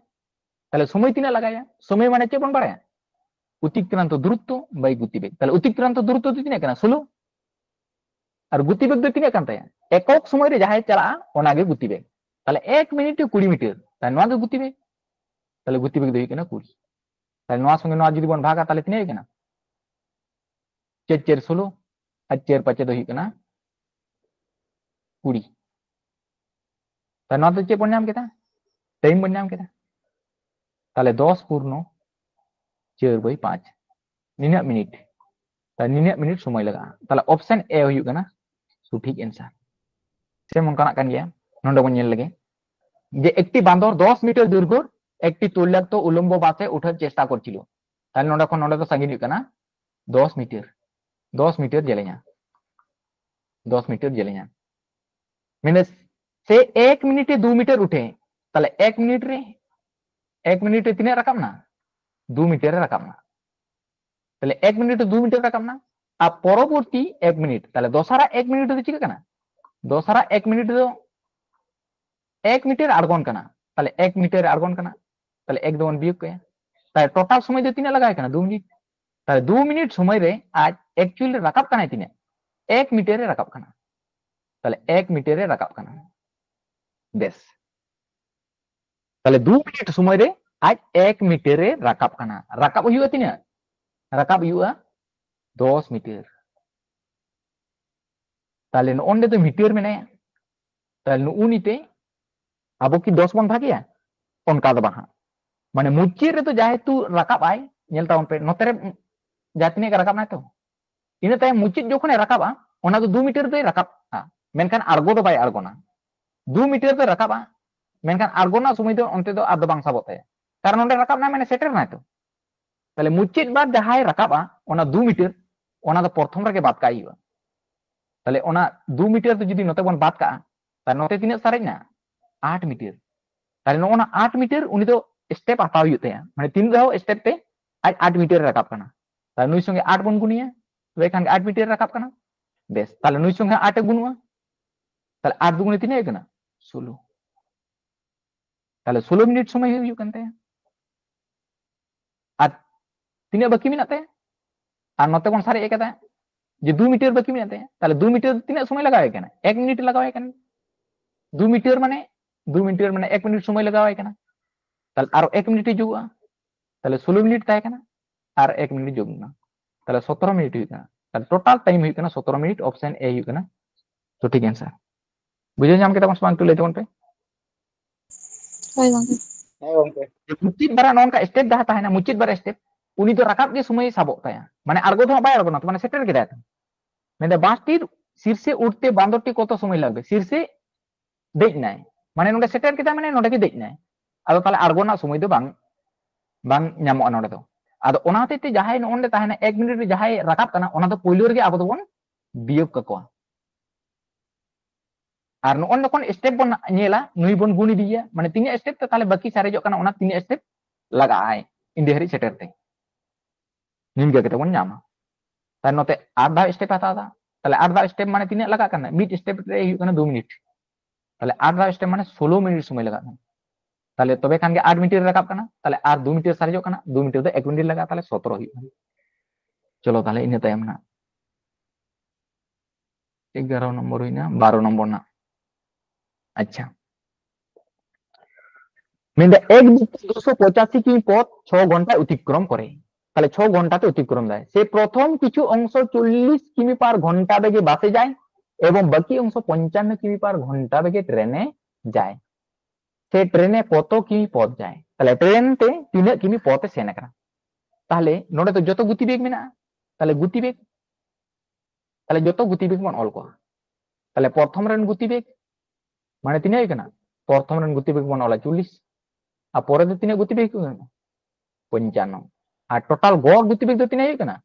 ᱛᱟᱦᱞᱮ ᱥᱚᱢᱚᱭ ᱛᱤᱱᱟᱹᱜ ᱞᱟᱜᱟᱭᱟ? ᱥᱚᱢᱚᱭ ᱢᱟᱱᱮ ᱪᱮᱫ ᱵᱚᱱ ᱵᱟᱲᱟᱭᱟ? ᱚᱛᱤᱠᱨᱟᱱᱛᱚ ᱫᱩᱨᱚᱛᱛᱚ by ᱜᱚᱛᱤᱵᱮᱜᱽ᱾ ᱛᱟᱦᱞᱮ ᱚᱛᱤᱠᱨᱟᱱᱛᱚ ᱫᱩᱨᱚᱛᱛᱚ ᱫᱚ ᱛᱤᱱᱟᱹᱜ ᱠᱟᱱᱟ? ᱥᱳᱞᱳ᱾ ᱟᱨ ᱜᱚᱛᱤᱵᱮᱜᱽ ᱫᱚ ᱛᱤᱱᱟᱹᱜ ᱠᱟᱱ ᱛᱟᱭᱟ? ᱮᱠᱚᱠ ᱥᱚᱢᱚᱭ ᱨᱮ ᱡᱟᱦᱟᱸᱭ ᱪᱟᱞᱟᱜᱼᱟ, ᱚᱱᱟᱜᱮ ᱜᱚᱛᱤᱵᱮᱜᱽ᱾ ᱛᱟᱦᱞᱮ ᱮᱠ ᱢᱤᱱᱤᱴ ᱨᱮ ᱠᱩᱲᱤ ᱢᱤᱴᱟᱨ, ᱛᱟᱦᱞᱮ ᱱᱚᱣᱟ ᱜᱮ ᱜᱚᱛᱤᱵᱮᱜᱽ᱾ ᱛᱟᱦᱞᱮ ᱜᱚᱛᱤᱵᱮᱜᱽ ᱫᱚ ᱦᱩᱭᱩᱜ ᱠᱟᱱᱟ ᱠᱩᱲᱤ᱾ ᱛᱟᱦᱞᱮ ᱱᱚᱣᱟ ᱥᱚᱸᱜᱮ ᱱᱚᱣᱟ ᱡᱩᱫᱤ ᱵᱚᱱ ᱵᱷᱟᱜᱟ, ᱛᱟᱦᱞᱮ ᱛᱤᱱᱟᱹᱜ ᱦᱩᱭᱩᱜ ᱠᱟᱱᱟ? ᱪᱟᱨ ᱪᱟᱨ ᱥᱳᱞᱳ, ᱟᱨ ᱪᱟᱨ ᱯᱟᱸᱪᱮ ᱫᱚ ᱦᱩᱭᱩᱜ ᱠᱟᱱᱟ ᱠᱩᱲᱤ᱾ ᱛᱟᱦᱞᱮ ᱱᱚᱣᱟ ᱫᱚ ᱪᱮᱫ ᱵᱚᱱ ᱧᱟᱢ ᱠᱮᱫᱟ? ᱴᱟᱭᱤᱢ ᱵᱚᱱ ᱧᱟᱢ ᱠᱮᱫᱟ᱾ ᱛᱟᱦᱞᱮ ᱫᱚᱥ ᱯᱩᱨᱱᱚ ᱪᱟᱨ by ᱯᱟᱸᱪ, ᱱᱤᱱᱟᱹᱜ ᱢᱤᱱᱤᱴ, ᱛᱟᱦᱞᱮ ᱱᱤᱱᱟᱹᱜ ᱢᱤᱱᱤᱴ ᱥᱚᱢᱚᱭ ᱞᱟᱜᱟᱜᱼᱟ᱾ ᱛᱟᱦᱞᱮ option A ᱦᱩᱭᱩᱜ ᱠᱟᱱᱟ ᱥᱚᱴᱷᱤᱠ answer᱾ ᱥᱮ ᱚᱱᱠᱟᱱᱟᱜ ᱠᱟᱱ ᱜᱮᱭᱟ? ᱱᱚᱰᱮ ᱵᱚᱱ ᱧᱮᱞ ᱞᱮᱜᱮ, ᱡᱮ একটি বান্দর দশ মিটার দৈর্ঘ্যর একটি তৈলাক্ত উল্লম্ব বাসে ওঠার চেষ্টা করছিল। তাহলে ᱱᱚᱰᱮ ᱠᱷᱚᱱ ᱱᱚᱰᱮ ᱫᱚ ᱥᱟᱺᱜᱤᱧ ᱦᱩᱭᱩᱜ ᱠᱟᱱᱟ ᱫᱚᱥ ᱢᱤᱴᱟᱨ, ᱫᱚᱥ ᱢᱤᱴᱟᱨ ᱡᱮᱞᱮᱧᱟ, ᱫᱚᱥ ᱢᱤᱴᱟᱨ ᱡᱮᱞᱮᱧᱟ᱾ ᱢᱟᱱᱮ ᱥᱮ ᱮᱠ ᱢᱤᱱᱤᱴ ᱨᱮ ᱫᱩ ᱢᱤᱴᱟᱨ ᱩᱴᱷᱮ, ᱛᱟᱦᱞᱮ ᱮᱠ ᱢᱤᱱᱤᱴ ᱨᱮ ᱮᱠ ᱢᱤᱱᱤᱴ ᱨᱮ ᱛᱤᱱᱟᱹᱜ ᱨᱟᱠᱟᱵ ᱮᱱᱟ? ᱫᱩ ᱢᱤᱴᱟᱨ ᱮ ᱨᱟᱠᱟᱵ ᱮᱱᱟ᱾ ᱛᱟᱦᱞᱮ ᱮᱠ ᱢᱤᱱᱤᱴ ᱨᱮ ᱫᱩ ᱢᱤᱴᱟᱨ ᱨᱟᱠᱟᱵ ᱮᱱᱟ᱾ ᱟᱨ ᱯᱚᱨᱚᱵᱚᱨᱛᱤ ᱮᱠ ᱢᱤᱱᱤᱴ, ᱛᱟᱦᱞᱮ ᱫᱚᱥᱟᱨᱟᱜ ᱮᱠ ᱢᱤᱱᱤᱴ ᱨᱮᱫᱚ ᱪᱤᱠᱟᱹᱜ ᱠᱟᱱᱟ? ᱫᱚᱥᱟᱨᱟᱜ ᱮᱠ ᱢᱤᱱᱤᱴ ᱨᱮᱫᱚ ᱮᱠ ᱢᱤᱴᱟᱨ ᱟᱬᱜᱚᱱ ᱠᱟᱱᱟ᱾ ᱛᱟᱦᱞᱮ ᱮᱠ ᱢᱤᱴᱟᱨ ᱮ ᱟᱬᱜᱚᱱ ᱠᱟᱱᱟ᱾ ᱛᱟᱦᱞᱮ ᱮᱠ ᱫᱚᱵᱚᱱ ᱵᱤᱭᱳᱜ ᱠᱟᱭᱟ᱾ ᱛᱟᱦᱞᱮ ᱴᱳᱴᱟᱞ ᱥᱚᱢᱚᱭ ᱫᱚ ᱛᱤᱱᱟᱹᱜ ᱞᱟᱜᱟᱣ ᱠᱟᱱᱟ? ᱫᱩ ᱢᱤᱱᱤᱴ᱾ ᱛᱟᱦᱞᱮ ᱫᱩ ᱢᱤᱱᱤᱴ ᱥᱚᱢᱚᱭ ᱨᱮ ᱟᱡ ᱮᱠᱪᱩᱭᱮᱞ ᱨᱮ ᱨᱟᱠᱟᱵ ᱠᱟᱱᱟᱭ ᱛᱤᱱᱟᱹᱜ? ᱮᱠ ᱢᱤᱴᱟᱨ ᱮ ᱨᱟᱠᱟᱵ ᱠᱟᱱᱟ᱾ ᱛᱟᱦᱞᱮ ᱮᱠ ᱢᱤᱴᱟᱨ ᱮ ᱨᱟᱠᱟᱵ ᱠᱟᱱᱟ᱾ ᱵᱮᱥ, ᱛᱟᱦᱞᱮ ᱫᱩ ᱢᱤᱱᱤᱴ ᱥᱚᱢᱚᱭ ᱨᱮ ᱟᱡ ᱮᱠ ᱢᱤᱴᱟᱨ ᱮ ᱨᱟᱠᱟᱵ ᱠᱟᱱᱟ᱾ ᱨᱟᱠᱟᱵ ᱦᱩᱭᱩᱜᱼᱟ ᱛᱤᱱᱟᱹᱜ? ᱨᱟᱠᱟᱵ ᱦᱩᱭᱩᱜᱼᱟ ᱫᱚᱥ ᱢᱤᱴᱟᱨ᱾ ᱛᱟᱦᱞᱮ ᱱᱚᱜᱼᱚ ᱱᱚᱰᱮ ᱫᱚ ᱢᱤᱴᱟᱨ ᱢᱮᱱᱟᱭᱟ᱾ ᱛᱟᱦᱞᱮ ᱱᱩᱜᱼᱩ ᱱᱤᱛᱮ ᱟᱵᱚ ᱠᱤ ᱫᱚᱥ ᱵᱚᱱ ᱵᱷᱟᱜᱮᱭᱟ? ᱚᱱᱠᱟ ᱫᱚ ᱵᱟᱝ ᱦᱟᱸᱜ᱾ ᱢᱟᱱᱮ ᱢᱩᱪᱟᱹᱫ ᱨᱮᱫᱚ ᱡᱟᱦᱮᱛᱩ ᱨᱟᱠᱟᱵ ᱟᱭ, ᱧᱮᱞ ᱛᱟᱵᱚᱱ ᱯᱮ, ᱱᱚᱛᱮ ᱨᱮ ᱡᱟᱦᱟᱸ ᱛᱤᱱᱟᱹᱜ ᱜᱮ ᱨᱟᱠᱟᱵ ᱱᱟᱭ ᱛᱚ, ᱤᱱᱟᱹ ᱛᱟᱭᱚᱢ ᱢᱩᱪᱟᱹᱫ ᱡᱚᱠᱷᱚᱱᱮ ᱨᱟᱠᱟᱵᱟ, ᱚᱱᱟ ᱫᱚ ᱫᱩ ᱢᱤᱴᱟᱨ ᱫᱚᱭ ᱨᱟᱠᱟᱵᱟ, ᱢᱮᱱᱠᱷᱟᱱ ᱟᱬᱜᱚ ᱫᱚ ᱵᱟᱭ ᱟᱬᱜᱚᱱᱟ᱾ ᱫᱩ ᱢᱤᱴᱟᱨ ᱫᱚᱭ ᱨᱟᱠᱟᱵᱟ, ᱢᱮᱱᱠᱷᱟᱱ ᱟᱬᱜᱚ ᱨᱮᱱᱟᱜ ᱥᱚᱢᱚᱭ ᱫᱚ ᱚᱱᱛᱮ ᱫᱚ ᱟᱨ ᱫᱚ ᱵᱟᱝ ᱥᱟᱵᱚᱜ ᱛᱟᱭᱟ, ᱠᱟᱨᱚᱱ ᱚᱸᱰᱮ ᱨᱟᱠᱟᱵ ᱱᱟᱭ ᱢᱟᱱᱮ ᱥᱮᱴᱮᱨ ᱱᱟᱭ ᱛᱚ᱾ ᱛᱟᱦᱞᱮ ᱢᱩᱪᱟᱹᱫ ᱵᱟᱨ ᱡᱟᱦᱟᱸᱭ ᱨᱟᱠᱟᱵᱟ, ᱚᱱᱟ ᱫᱩ ᱢᱤᱴᱟᱨ, ᱚᱱᱟ ᱫᱚ ᱯᱨᱚᱛᱷᱚᱢ ᱨᱮᱜᱮ ᱵᱟᱫ ᱠᱟᱜ ᱦᱩᱭᱩᱜᱼᱟ᱾ ᱛᱟᱦᱞᱮ ᱚᱱᱟ ᱫᱩ ᱢᱤᱴᱟᱨ ᱫᱚ ᱡᱩᱫᱤ ᱱᱚᱛᱮ ᱵᱚᱱ ᱵᱟᱫ ᱠᱟᱜᱼᱟ, ᱛᱟᱦᱞᱮ ᱱᱚᱛᱮ ᱛᱤᱱᱟᱹᱜ ᱥᱟᱨᱮᱡ ᱱᱟ? ᱟᱴ ᱢᱤᱴᱟᱨ᱾ ᱛᱟᱦᱞᱮ ᱱᱚᱜᱼᱚ ᱱᱟ ᱟᱴ ᱢᱤᱴᱟᱨ ᱩᱱᱤ ᱫᱚ ᱥᱴᱮᱯ ᱦᱟᱛᱟᱣ ᱦᱩᱭᱩᱜ ᱛᱟᱭᱟ, ᱢᱟᱱᱮ ᱛᱤᱱ ᱫᱷᱟᱣ ᱥᱴᱮᱯ ᱛᱮ ᱟᱡ ᱟᱴ ᱢᱤᱴᱟᱨ ᱮ ᱨᱟᱠᱟᱵ ᱠᱟᱱᱟ᱾ ᱛᱟᱦᱞᱮ ᱱᱩᱭ ᱥᱚᱸᱜᱮ ᱟᱴ ᱵᱚᱱ ᱜᱩᱱᱤᱭᱟ, ᱛᱚᱵᱮ ᱠᱷᱟᱱ ᱜᱮ ᱟᱴ ᱢᱤᱴᱟᱨ ᱮ ᱨᱟᱠᱟᱵ ᱠᱟᱱᱟ᱾ ᱵᱮᱥ, ᱛᱟᱦᱞᱮ ᱱᱩᱭ ᱥᱚᱸᱜᱮ ᱟᱴ ᱮ ᱜᱩᱱᱩᱜᱼᱟ, ᱛᱟᱦᱞᱮ ᱟᱴ ᱫᱩᱜᱩᱱᱮ ᱛᱤᱱᱟᱹᱜ ᱦᱩᱭᱩᱜ ᱠᱟᱱᱟ? ᱥᱳᱞᱳ᱾ ᱛᱟᱦᱞᱮ ᱥᱳᱞᱳ ᱢᱤᱱᱤᱴ ᱥᱚᱢᱚᱭ ᱦᱩᱭᱩᱜ ᱠᱟᱱ ᱛᱟᱭᱟ᱾ ᱟᱨ ᱛᱤᱱᱟᱹᱜ ᱵᱟᱹᱠᱤ ᱢᱮᱱᱟᱜ ᱛᱟᱭᱟ? ᱟᱨ ᱱᱚᱛᱮ ᱵᱚᱱ ᱥᱟᱨᱮᱡ ᱟᱠᱟᱫᱟ ᱡᱮ ᱫᱩ ᱢᱤᱴᱟᱨ ᱵᱟᱹᱠᱤ ᱢᱮᱱᱟᱜ ᱛᱟᱭᱟ, ᱛᱟᱦᱞᱮ ᱫᱩ ᱢᱤᱴᱟᱨ ᱛᱤᱱᱟᱹᱜ ᱥᱚᱢᱚᱭ ᱞᱟᱜᱟᱣ ᱟᱭ ᱠᱟᱱᱟ? ᱮᱠ ᱢᱤᱱᱤᱴ ᱞᱟᱜᱟᱣ ᱟᱭ ᱠᱟᱱᱟ᱾ ᱫᱩ ᱢᱤᱴᱟᱨ ᱢᱟᱱᱮ, ᱫᱩ ᱢᱤᱴᱟᱨ ᱢᱟᱱᱮ ᱮᱠ ᱢᱤᱱᱤᱴ ᱥᱚᱢᱚᱭ ᱞᱟᱜᱟᱣ ᱟᱭ ᱠᱟᱱᱟ᱾ ᱛᱟᱦᱞᱮ ᱟᱨᱚ ᱮᱠ ᱢᱤᱱᱤᱴ ᱦᱤᱡᱩᱜᱼᱟ, ᱛᱟᱦᱞᱮ ᱥᱳᱞᱳ ᱢᱤᱱᱤᱴ ᱛᱟᱦᱮᱸ ᱠᱟᱱᱟ, ᱟᱨ ᱮᱠ ᱢᱤᱱᱤᱴ ᱡᱳᱜ ᱮᱱᱟ, ᱛᱟᱦᱞᱮ ᱥᱚᱛᱨᱚ ᱢᱤᱱᱤᱴ ᱦᱩᱭᱩᱜ ᱠᱟᱱᱟ᱾ ᱛᱟᱦᱞᱮ ᱴᱳᱴᱟᱞ ᱴᱟᱭᱤᱢ ᱦᱩᱭᱩᱜ ᱠᱟᱱᱟ ᱥᱚᱛᱨᱚ ᱢᱤᱱᱤᱴ, ᱚᱯᱥᱮᱱ ᱮ ᱦᱩᱭᱩᱜ ᱠᱟᱱᱟ ᱥᱚᱴᱷᱤᱠ ᱮᱱᱥᱟᱨ᱾ ᱵᱩᱡᱷᱟᱹᱣ ᱧᱟᱢ ᱠᱮᱫᱟ ᱵᱚᱱ ᱥᱮ ᱵᱟᱝ? ᱮᱠᱴᱩ ᱞᱟᱹᱭ ᱛᱟᱵᱚᱱ ᱯᱮ᱾ ᱦᱳᱭ ᱜᱚᱝᱠᱮ᱾ ᱦᱮᱸ ᱜᱚᱝᱠᱮ᱾ ᱢᱩᱪᱟᱹᱫ ᱵᱟᱨᱟ ᱱᱚᱝᱠᱟ ᱥᱴᱮᱯ ᱡᱟᱦᱟᱸ ᱛᱟᱦᱮᱱᱟ, ᱢᱩᱪᱟᱹᱫ ᱵᱟᱨᱟ ᱥᱴᱮᱯ, ᱩᱱᱤ ᱫᱚ ᱨᱟᱠᱟᱵ ᱜᱮ ᱥᱚᱢᱚᱭ ᱥᱟᱵᱚᱜ ᱛᱟᱭᱟ, ᱢᱟᱱᱮ ᱟᱬᱜᱚ ᱫᱚ ᱦᱟᱸᱜ ᱵᱟᱭ ᱟᱬᱜᱚᱱᱟ, ᱛᱚ ᱢᱟᱱᱮ ᱥᱮᱴᱮᱨ ᱠᱮᱫᱟᱭ ᱛᱚ᱾ ᱢᱮᱱᱫᱟ ᱵᱟᱥᱴᱤᱨ ᱥᱤᱨᱥᱮ ᱩᱴᱷᱛᱮ ᱵᱟᱸᱫᱚᱨᱴᱤ ᱠᱚᱛᱚ ᱥᱚᱢᱚᱭ ᱞᱟᱜᱽᱵᱮ, ᱥᱤᱨᱥᱮ ᱫᱮᱡ ᱱᱟᱭ, ᱢᱟᱱᱮ ᱱᱚᱰᱮ ᱥᱮᱴᱮᱨ ᱠᱮᱫᱟᱭ, ᱢᱟᱱᱮ ᱱᱚᱰᱮ ᱜᱮ ᱫᱮᱡ ᱱᱟᱭ᱾ ᱟᱫᱚ ᱛᱟᱦᱞᱮ ᱟᱬᱜᱚ ᱨᱮᱱᱟᱜ ᱥᱚᱢᱚᱭ ᱫᱚ ᱵᱟᱝ, ᱵᱟᱝ ᱧᱟᱢᱚᱜᱼᱟ ᱱᱚᱰᱮ ᱫᱚ᱾ ᱟᱫᱚ ᱚᱱᱟ ᱦᱚᱛᱮᱡ ᱛᱮ ᱡᱟᱦᱟᱸᱭ ᱱᱚᱜᱼᱚ ᱱᱚᱰᱮ ᱛᱟᱦᱮᱱᱟ, ᱮᱠ ᱢᱤᱱᱤᱴ ᱨᱮ ᱡᱟᱦᱟᱸᱭ ᱨᱟᱠᱟᱵ ᱠᱟᱱᱟ, ᱚᱱᱟ ᱫᱚ ᱯᱳᱭᱞᱳ ᱨᱮᱜᱮ ᱟᱵᱚ ᱫᱚᱵᱚᱱ ᱵᱤᱭᱳᱜ ᱠᱟᱠᱚᱣᱟ᱾ ᱟᱨ ᱱᱚᱜᱼᱚᱭ ᱡᱚᱠᱷᱚᱱ ᱥᱴᱮᱯ ᱵᱚᱱ ᱧᱮᱞᱟ, ᱱᱩᱭ ᱵᱚᱱ ᱜᱩᱱ ᱤᱫᱤᱭᱟ, ᱢᱟᱱᱮ ᱛᱤᱱᱟᱹᱜ ᱥᱴᱮᱯ ᱛᱮ ᱛᱟᱦᱚᱞᱮ ᱵᱟᱹᱠᱤ ᱥᱟᱨᱮᱡᱚᱜ ᱠᱟᱱᱟ, ᱚᱱᱟ ᱛᱤᱱᱟᱹᱜ ᱥᱴᱮᱯ ᱞᱟᱜᱟᱜᱼᱟᱭ ᱤᱱᱰᱤᱭᱟ ᱦᱟᱹᱨᱤᱡ ᱥᱮᱴᱮᱨ ᱛᱮ, ᱱᱤᱝᱠᱟᱹ ᱠᱟᱛᱮ ᱵᱚᱱ ᱧᱟᱢᱟ᱾ ᱛᱟᱦᱞᱮ ᱱᱚᱛᱮ ᱟᱴ ᱫᱷᱟᱣ ᱥᱴᱮᱯ ᱦᱟᱛᱟᱣ ᱮᱫᱟ, ᱛᱟᱦᱞᱮ ᱟᱴ ᱫᱷᱟᱣ ᱥᱴᱮᱯ ᱢᱟᱱᱮ ᱛᱤᱱᱟᱹᱜ ᱞᱟᱜᱟᱜ ᱠᱟᱱᱟ? ᱢᱤᱫ ᱥᱴᱮᱯ ᱨᱮ ᱦᱩᱭᱩᱜ ᱠᱟᱱᱟ ᱫᱩ ᱢᱤᱱᱤᱴ, ᱛᱟᱦᱞᱮ ᱟᱴ ᱫᱷᱟᱣ ᱥᱴᱮᱯ ᱢᱟᱱᱮ ᱥᱳᱞᱳ ᱢᱤᱱᱤᱴ ᱥᱚᱢᱚᱭ ᱞᱟᱜᱟᱜ ᱠᱟᱱᱟ᱾ ᱛᱟᱦᱞᱮ ᱛᱚᱵᱮ ᱠᱷᱟᱱ ᱜᱮ ᱟᱴ ᱢᱤᱱᱤᱴ ᱨᱮ ᱨᱟᱠᱟᱵ ᱠᱟᱱᱟ, ᱛᱟᱦᱞᱮ ᱟᱨ ᱫᱩ ᱢᱤᱱᱤᱴ ᱨᱮ ᱥᱟᱨᱮᱡᱚᱜ ᱠᱟᱱᱟ, ᱫᱩ ᱢᱤᱱᱤᱴ ᱨᱮ ᱫᱚ ᱮᱠ ᱢᱤᱱᱤᱴ ᱞᱟᱜᱟᱜᱼᱟ, ᱛᱟᱦᱞᱮ ᱥᱚᱛᱨᱚ ᱦᱩᱭᱩᱜ ᱠᱟᱱᱟ᱾ ᱪᱚᱞᱚ ᱛᱟᱦᱞᱮ ᱤᱱᱟᱹ ᱛᱟᱭᱚᱢ ᱨᱮᱱᱟᱜ ᱮᱜᱟᱨᱚ ᱱᱚᱢᱵᱚᱨ ᱦᱩᱭᱱᱟ, ᱵᱟᱨᱚ ᱱᱚᱢᱵᱚᱨ ᱨᱮᱱᱟᱜ᱾ ᱟᱪᱪᱷᱟ, ᱢᱮᱱᱫᱟ ᱮᱠ ᱵᱤᱯᱚᱫ ᱫᱩᱥᱚ ᱯᱚᱸᱪᱟᱥᱤ ᱠᱤᱢᱤ ᱯᱚথ ছ ঘন্টায় অতিক্রম করে। তাহলে ছ ঘন্টাতে অতিক্রম দেয়। সে প্রথম কিছু অংশ চল্লিশ কিমি পার ঘন্টা বেগে বাসে যায় এবং বাকি অংশ পঞ্চান্ন কিমি পার ঘন্টা বেগে ট্রেনে যায়। সে ট্রেনে কত কিমি পথ যায়? তাহলে ট্রেন ᱛᱮ ᱛᱤᱱᱟᱹᱜ ᱠᱤᱢᱤ ᱯᱚᱛᱷ ᱮ ᱥᱮᱱ ᱟᱠᱟᱱᱟ? ᱛᱟᱦᱞᱮ ᱱᱚᱰᱮ ᱫᱚ ᱡᱚᱛᱚ ᱜᱩᱛᱤ ᱵᱮᱜᱽ ᱢᱮᱱᱟᱜᱼᱟ, ᱛᱟᱦᱞᱮ ᱜᱩᱛᱤ ᱵᱮᱜᱽ, ᱛᱟᱦᱞᱮ ᱡᱚᱛᱚ ᱜᱩᱛᱤ ᱵᱮᱜᱽ ᱵᱚᱱ ᱚᱞ ᱠᱚᱣᱟ᱾ ᱛᱟᱦᱞᱮ ᱯᱨᱚᱛᱷᱚᱢ ᱨᱮᱱ ᱜᱩᱛᱤ ᱵᱮᱜᱽ ᱢᱟᱱᱮ ᱛᱤᱱᱟᱹᱜ ᱦᱩᱭᱩᱜ ᱠᱟᱱᱟ? ᱯᱨᱚᱛᱷᱚᱢ ᱨᱮᱱ ᱜᱩᱛᱤ ᱵᱮᱜᱽ ᱵᱚᱱ ᱚᱞᱟ ᱪᱚᱞᱞᱤᱥ, ᱟᱨ ᱯᱚᱨᱮ ᱫᱚ ᱛᱤᱱᱟᱹᱜ ᱜᱩᱛᱤ ᱵᱮᱜᱽ ᱦᱩᱭᱩᱜ ᱠᱟᱱᱟ? ᱯᱚᱧᱪᱟᱱᱱᱚ᱾ ᱟᱨ ᱴᱳᱴᱟᱞ ᱜᱚᱲ ᱜᱩᱛᱤ ᱵᱮᱜᱽ ᱫᱚ ᱛᱤᱱᱟᱹᱜ ᱦᱩᱭᱩᱜ ᱠᱟᱱᱟ?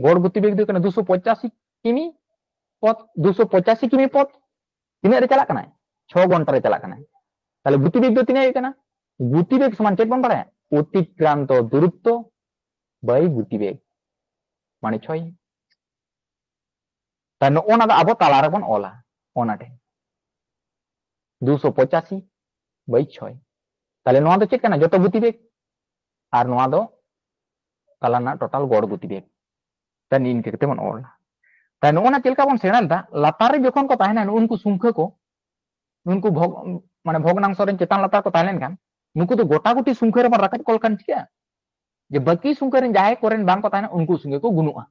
ᱜᱚᱲ ᱜᱩᱛᱤ ᱵᱮᱜᱽ ᱫᱚ ᱦᱩᱭᱩᱜ ᱠᱟᱱᱟ ᱫᱩᱥᱚ ᱯᱚᱸᱪᱟᱥᱤ ᱠᱤᱢᱤ ᱯᱚᱛᱷ, ᱫᱩᱥᱚ ᱯᱚᱸᱪᱟᱥᱤ ᱠᱤᱢᱤ ᱯᱚᱛᱷ᱾ ᱛᱤᱱᱟᱹᱜ ᱨᱮ ᱪᱟᱞᱟᱜ ᱠᱟᱱᱟᱭ? ᱪᱷᱚ ᱜᱷᱚᱱᱴᱟ ᱨᱮ ᱪᱟᱞᱟᱜ ᱠᱟᱱᱟᱭ᱾ ᱛᱟᱦᱞᱮ ᱜᱩᱛᱤ ᱵᱮᱜᱽ ᱫᱚ ᱛᱤᱱᱟᱹᱜ ᱦᱩᱭᱩᱜ ᱠᱟᱱᱟ? ᱜᱩᱛᱤ ᱵᱮᱜᱽ ᱥᱚᱢᱟᱱ ᱪᱮᱫ ᱵᱚᱱ ᱵᱟᱲᱟᱭᱟ? ᱚᱛᱤᱠᱨᱟᱱᱛᱚ ᱫᱩᱨᱚᱛᱛᱚ ᱵᱟᱭ ᱜᱩᱛᱤ ᱵᱮᱜᱽ, ᱢᱟᱱᱮ ᱪᱷᱚᱭ᱾ ᱛᱟᱦᱞᱮ ᱱᱚᱜᱼᱚ ᱱᱟ ᱫᱚ ᱟᱵᱚ ᱛᱟᱞᱟ ᱨᱮᱵᱚᱱ ᱚᱞᱟ, ᱚᱱᱟ ᱴᱷᱮᱱ ᱫᱩᱥᱚ ᱯᱚᱸᱪᱟᱥᱤ ᱵᱟᱭ ᱪᱷᱚᱭ᱾ ᱛᱟᱦᱞᱮ ᱱᱚᱣᱟ ᱫᱚ ᱪᱮᱫ ᱠᱟᱱᱟ? ᱡᱚᱛᱚ ᱜᱩᱛᱤ ᱵᱮᱜᱽ, ᱟᱨ ᱱᱚᱣᱟ ᱫᱚ ᱛᱟᱞᱟ ᱨᱮᱱᱟᱜ ᱴᱳᱴᱟᱞ ᱜᱚᱲ ᱜᱩᱛᱤ ᱵᱮᱜᱽ᱾ ᱛᱟᱦᱞᱮ ᱱᱤᱝᱠᱟᱹ ᱠᱟᱛᱮ ᱵᱚᱱ ᱚᱞᱟ᱾ ᱛᱟᱦᱞᱮ ᱱᱚᱜᱼᱚ ᱱᱟ ᱪᱮᱫ ᱞᱮᱠᱟ ᱵᱚᱱ ᱥᱮᱬᱟ ᱞᱮᱫᱟ, ᱞᱟᱛᱟᱨ ᱨᱮ ᱡᱚᱠᱷᱚᱱ ᱠᱚ ᱛᱟᱦᱮᱱᱟ ᱱᱩᱜᱼᱩ ᱱᱩᱠᱩ ᱥᱚᱝᱠᱷᱟ ᱠᱚ, ᱱᱩᱠᱩ ᱵᱷᱚᱜᱽ-, ᱢᱟᱱᱮ ᱵᱷᱚᱜᱽᱱᱟᱝᱥᱚ ᱨᱮᱱ ᱪᱮᱛᱟᱱ ᱞᱟᱛᱟᱨ ᱠᱚ ᱛᱟᱦᱮᱸ ᱞᱮᱱᱠᱷᱟᱱ, ᱱᱩᱠᱩ ᱫᱚ ᱜᱚᱴᱟ ᱜᱩᱴᱤ ᱥᱚᱝᱠᱷᱟ ᱨᱮᱵᱚᱱ ᱨᱟᱠᱟᱵ ᱠᱚ ᱞᱮᱠᱷᱟᱱ ᱪᱤᱠᱟᱹᱜᱼᱟ? ᱡᱮ ᱵᱟᱹᱠᱤ ᱥᱚᱝᱠᱷᱟ ᱨᱮᱱ ᱡᱟᱦᱟᱸᱭ ᱠᱚᱨᱮᱱ ᱵᱟᱝ ᱠᱚ ᱛᱟᱦᱮᱱᱟ, ᱩᱱᱠᱩ ᱥᱚᱸᱜᱮ ᱠᱚ ᱜᱩᱱᱚᱜᱼᱟ᱾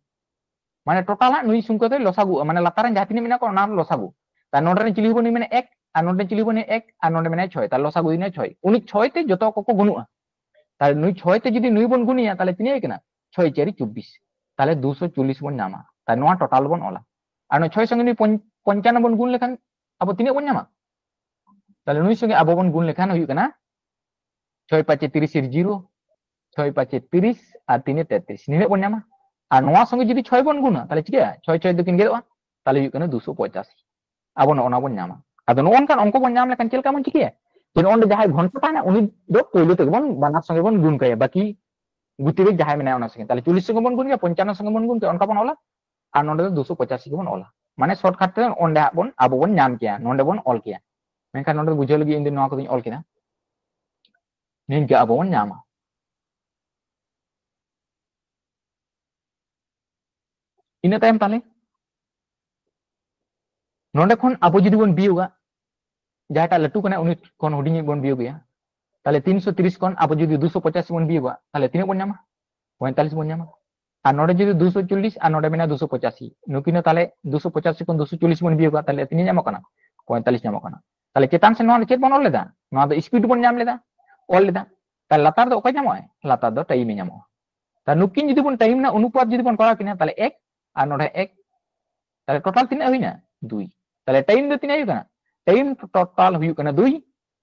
ᱢᱟᱱᱮ ᱴᱳᱴᱟᱞ ᱦᱟᱸᱜ ᱱᱩᱭ ᱥᱚᱝᱠᱷᱟ ᱫᱚᱭ ᱞᱚᱥᱟᱜᱩᱜᱼᱟ, ᱢᱟᱱᱮ ᱞᱟᱛᱟᱨ ᱨᱮᱱ ᱡᱟᱦᱟᱸ ᱛᱤᱱᱟᱹᱜ ᱢᱮᱱᱟᱜ ᱠᱚᱣᱟ ᱚᱱᱟ ᱞᱚᱥᱟᱜᱩ᱾ ᱛᱟᱦᱞᱮ ᱱᱚᱰᱮ ᱨᱮᱱ ᱪᱤᱞᱤ ᱦᱚᱸ ᱵᱟᱹᱱᱩᱭ ᱢᱮᱱᱟ ᱮᱠ, ᱟᱨ ᱱᱚᱰᱮ ᱪᱤᱞᱤ ᱦᱚᱸ ᱵᱟᱹᱱᱩᱭ ᱮᱠ, ᱟᱨ ᱱᱚᱰᱮ ᱢᱮᱱᱟᱭᱟ ᱪᱷᱚᱭ, ᱛᱟᱦᱞᱮ ᱞᱚᱥᱟᱜᱩ ᱦᱩᱭᱱᱟ ᱪᱷᱚᱭ᱾ ᱩᱱᱤ ᱪᱷᱚᱭ ᱛᱮ ᱡᱚᱛᱚ ᱠᱚᱠᱚ ᱜᱩᱱᱚᱜᱼᱟ᱾ ᱛᱟᱦᱞᱮ ᱱᱩᱭ ᱪᱷᱚᱭ ᱛᱮ ᱡᱩᱫᱤ ᱱᱩᱭ ᱵᱚᱱ ᱜᱩᱱᱮᱭᱟ, ᱛᱟᱦᱞᱮ ᱛᱤᱱᱟᱹᱜ ᱦᱩᱭᱩᱜ ᱠᱟᱱᱟ? ᱪᱷᱚᱭ ᱪᱟᱹᱨᱤ ᱪᱚᱵᱵᱤᱥ, ᱛᱟᱦᱞᱮ ᱫᱩᱥᱚ ᱪᱚᱞᱞᱤᱥ ᱵᱚᱱ ᱧᱟᱢᱟ᱾ ᱛᱟᱦᱞᱮ ᱱᱚᱣᱟ ᱴᱳᱴᱟᱞ ᱵᱚᱱ ᱚᱞᱟ᱾ ᱟᱨ ᱱᱚᱣᱟ ᱪᱷᱚᱭ ᱥᱚᱸᱜᱮ ᱱᱩᱭ ᱯᱚᱧ-, ᱯᱚᱧᱪᱟᱱᱱᱚ ᱵᱚᱱ ᱜᱩᱱ ᱞᱮᱠᱷᱟᱱ ᱟᱵᱚ ᱛᱤᱱᱟᱹᱜ ᱵᱚᱱ ᱧᱟᱢᱟ? ᱛᱟᱦᱞᱮ ᱱᱩᱭ ᱥᱚᱸᱜᱮ ᱟᱵᱚ ᱵᱚᱱ ᱜᱩᱱ ᱞᱮᱠᱷᱟᱱ ᱦᱩᱭᱩᱜ ᱠᱟᱱᱟ ᱪᱷᱚᱭ ᱯᱟᱸᱪᱮ ᱛᱤᱨᱤᱥ ᱮᱨ ᱡᱤᱨᱳ, ᱪᱷᱚᱭ ᱯᱟᱸᱪᱮ ᱛᱤᱨᱤᱥ ᱟᱨ ᱛᱤᱱᱮ ᱛᱮᱛᱨᱤᱥ, ᱱᱤᱱᱟᱹᱜ ᱵᱚᱱ ᱧᱟᱢᱟ᱾ ᱟᱨ ᱱᱚᱣᱟ ᱥᱚᱸᱜᱮ ᱡᱩᱫᱤ ᱪᱷᱚᱭ ᱵᱚᱱ ᱜᱩᱱᱟ, ᱛᱟᱦᱞᱮ ᱪᱤᱠᱟᱹᱜᱼᱟ? ᱪᱷᱚᱭ ᱪᱷᱚᱭ ᱫᱚᱠᱤᱱ ᱜᱮᱫᱚᱜᱼᱟ, ᱛᱟᱦᱞᱮ ᱦᱩᱭᱩᱜ ᱠᱟᱱᱟ ᱫᱩᱥᱚ ᱯᱚᱸᱪᱟᱥᱤ᱾ ᱟᱵᱚ ᱱᱚᱜᱼᱚ ᱱᱟ ᱵᱚᱱ ᱧᱟᱢᱟ᱾ ᱟᱫᱚ ᱱᱚᱜᱼᱚ ᱱᱚᱝᱠᱟᱱ ᱚᱝᱠᱚ ᱵᱚᱱ ᱧᱟᱢ ᱞᱮᱠᱷᱟᱱ ᱪᱮᱫ ᱞᱮᱠᱟ ᱵᱚᱱ ᱪᱤᱠᱟᱹᱭᱟ? ᱡᱮ ᱱᱚᱜᱼᱚᱭ ᱡᱟᱦᱟᱸᱭ ᱜᱷᱚᱱᱴᱟ ᱛᱟᱦᱮᱱᱟ, ᱩᱱᱤ ᱫᱚ ᱯᱳᱭᱞᱳ ᱛᱮᱜᱮ ᱵᱚᱱ ᱵᱟᱱᱟᱨ ᱥᱚᱸᱜᱮ ᱵᱚᱱ ᱜᱩᱱ ᱠᱟᱭᱟ, ᱵᱟᱹᱠᱤ ᱜᱩᱛᱤ ᱵᱮᱜᱽ ᱡᱟᱦᱟᱸᱭ ᱢᱮᱱᱟᱭᱟ ᱚᱱᱟ ᱥᱚᱸᱜᱮ᱾ ᱛᱟᱦᱞᱮ ᱪᱚᱞᱞᱤᱥ ᱥᱚᱸᱜᱮ ᱵᱚᱱ ᱜᱩᱱ ᱠᱮᱭᱟ, ᱯᱚᱧᱪᱟᱱᱱᱚ ᱥᱚᱸᱜᱮ ᱵᱚᱱ ᱜᱩᱱ ᱠᱮᱭᱟ, ᱚᱱᱠᱟ ᱵᱚᱱ ᱚᱞᱟ᱾ ᱟᱨ ᱱᱚᱰᱮ ᱫᱚ ᱫᱩᱥᱚ ᱯᱚᱸᱪᱟᱥᱤ ᱜᱮᱵᱚᱱ ᱚᱞᱟ, ᱢᱟᱱᱮ ᱥᱚᱨᱴᱠᱟᱴ ᱛᱮ ᱚᱸᱰᱮ ᱦᱟᱸᱜ ᱵᱚᱱ ᱟᱵᱚ ᱵᱚᱱ ᱧᱟᱢ ᱠᱮᱭᱟ, ᱱᱚᱰᱮ ᱵᱚᱱ ᱚᱞ ᱠᱮᱭᱟ᱾ ᱢᱮᱱᱠᱷᱟᱱ ᱱᱚᱰᱮ ᱫᱚ ᱵᱩᱡᱷᱟᱹᱣ ᱞᱟᱹᱜᱤᱫ ᱤᱧ ᱫᱚ ᱱᱚᱣᱟ ᱠᱚᱫᱚᱧ ᱚᱞ ᱠᱮᱫᱟ, ᱱᱤᱝᱠᱟᱹ ᱟᱵᱚ ᱵᱚᱱ ᱧᱟᱢᱟ᱾ ᱤᱱᱟᱹ ᱛᱟᱭᱚᱢ ᱛᱟᱦᱞᱮ ᱱᱚᱰᱮ ᱠᱷᱚᱱ ᱟᱵᱚ ᱡᱩᱫᱤ ᱵᱚᱱ ᱵᱤᱭᱳᱜᱟ, ᱡᱟᱦᱟᱸᱭᱴᱟᱜ ᱞᱟᱹᱴᱩ ᱠᱟᱱᱟᱭ ᱩᱱᱤ ᱠᱷᱚᱱ ᱦᱩᱰᱤᱧᱤᱡ ᱵᱚᱱ ᱵᱤᱭᱳᱜᱮᱭᱟ, ᱛᱟᱦᱞᱮ ᱛᱤᱱᱥᱚ ᱛᱤᱨᱤᱥ ᱠᱷᱚᱱ ᱟᱵᱚ ᱡᱩᱫᱤ ᱫᱩᱥᱚ ᱯᱚᱸᱪᱟᱥᱤ ᱵᱚᱱ ᱵᱤᱭᱳᱜᱟ, ᱛᱟᱦᱞᱮ ᱛᱤᱱᱟᱹᱜ ᱵᱚᱱ ᱧᱟᱢᱟ? ᱯᱚᱸᱭᱛᱟᱞᱤᱥ ᱵᱚᱱ ᱧᱟᱢᱟ᱾ ᱟᱨ ᱱᱚᱰᱮ ᱡᱩᱫᱤ ᱫᱩᱥᱚ ᱪᱚᱞᱞᱤᱥ ᱟᱨ ᱱᱚᱰᱮ ᱢᱮᱱᱟᱜᱼᱟ ᱫᱩᱥᱚ ᱯᱚᱸᱪᱟᱥᱤ, ᱱᱩᱠᱤᱱ ᱦᱚᱸ ᱛᱟᱦᱞᱮ ᱫᱩᱥᱚ ᱯᱚᱸᱪᱟᱥᱤ ᱠᱷᱚᱱ ᱫᱩᱥᱚ ᱪᱚᱞᱞᱤᱥ ᱵᱚᱱ ᱵᱤᱭᱳᱜᱟ, ᱛᱟᱦᱞᱮ ᱛᱤᱱᱟᱹᱜ ᱧᱟᱢᱚᱜ ᱠᱟᱱᱟ? ᱯᱚᱸᱭᱛᱟᱞᱤᱥ ᱧᱟᱢᱚᱜ ᱠᱟᱱᱟ᱾ ᱛᱟᱦᱞᱮ ᱪᱮᱛᱟᱱ ᱥᱮᱫ ᱱᱚᱣᱟ ᱫᱚ ᱪᱮᱫ ᱵᱚᱱ ᱚᱞ ᱞᱮᱫᱟ? ᱱᱚᱣᱟ ᱫᱚ ᱥᱯᱤᱰ ᱵᱚᱱ ᱧᱟᱢ ᱞᱮᱫᱟ, ᱚᱞ ᱞᱮᱫᱟ᱾ ᱛᱟᱦᱞᱮ ᱞᱟᱛᱟᱨ ᱫᱚ ᱚᱠᱚᱭ ᱧᱟᱢᱚᱜᱼᱟᱭ? ᱞᱟᱛᱟᱨ ᱫᱚ ᱴᱟᱭᱤᱢᱮ ᱧᱟᱢᱚᱜᱼᱟ᱾ ᱛᱟᱦᱞᱮ ᱱᱩᱠᱤᱱ ᱡᱩᱫᱤ ᱵᱚᱱ ᱴᱟᱭᱤᱢ ᱨᱮᱱᱟᱜ ᱚᱱᱩᱯᱟᱛ ᱡᱩᱫᱤ ᱵᱚᱱ ᱠᱚᱨᱟᱣ ᱠᱤᱱᱟ, ᱛᱟᱦᱞᱮ ᱮᱠ ᱟᱨ ᱱᱚᱰᱮ ᱮᱠ, ᱛᱟᱦᱞᱮ ᱴᱳᱴᱟᱞ ᱛᱤᱱᱟᱹᱜ ᱦᱩᱭᱱᱟ? ᱫᱩᱭ᱾ ᱛᱟᱦᱞᱮ ᱴᱟᱭᱤᱢ ᱫᱚ ᱛᱤᱱᱟᱹᱜ ᱦᱩᱭᱩᱜ ᱠᱟᱱᱟ? ᱴᱟᱭᱤᱢ ᱴᱳᱴᱟᱞ ᱦᱩᱭᱩᱜ ᱠᱟᱱᱟ ᱫᱩᱭ,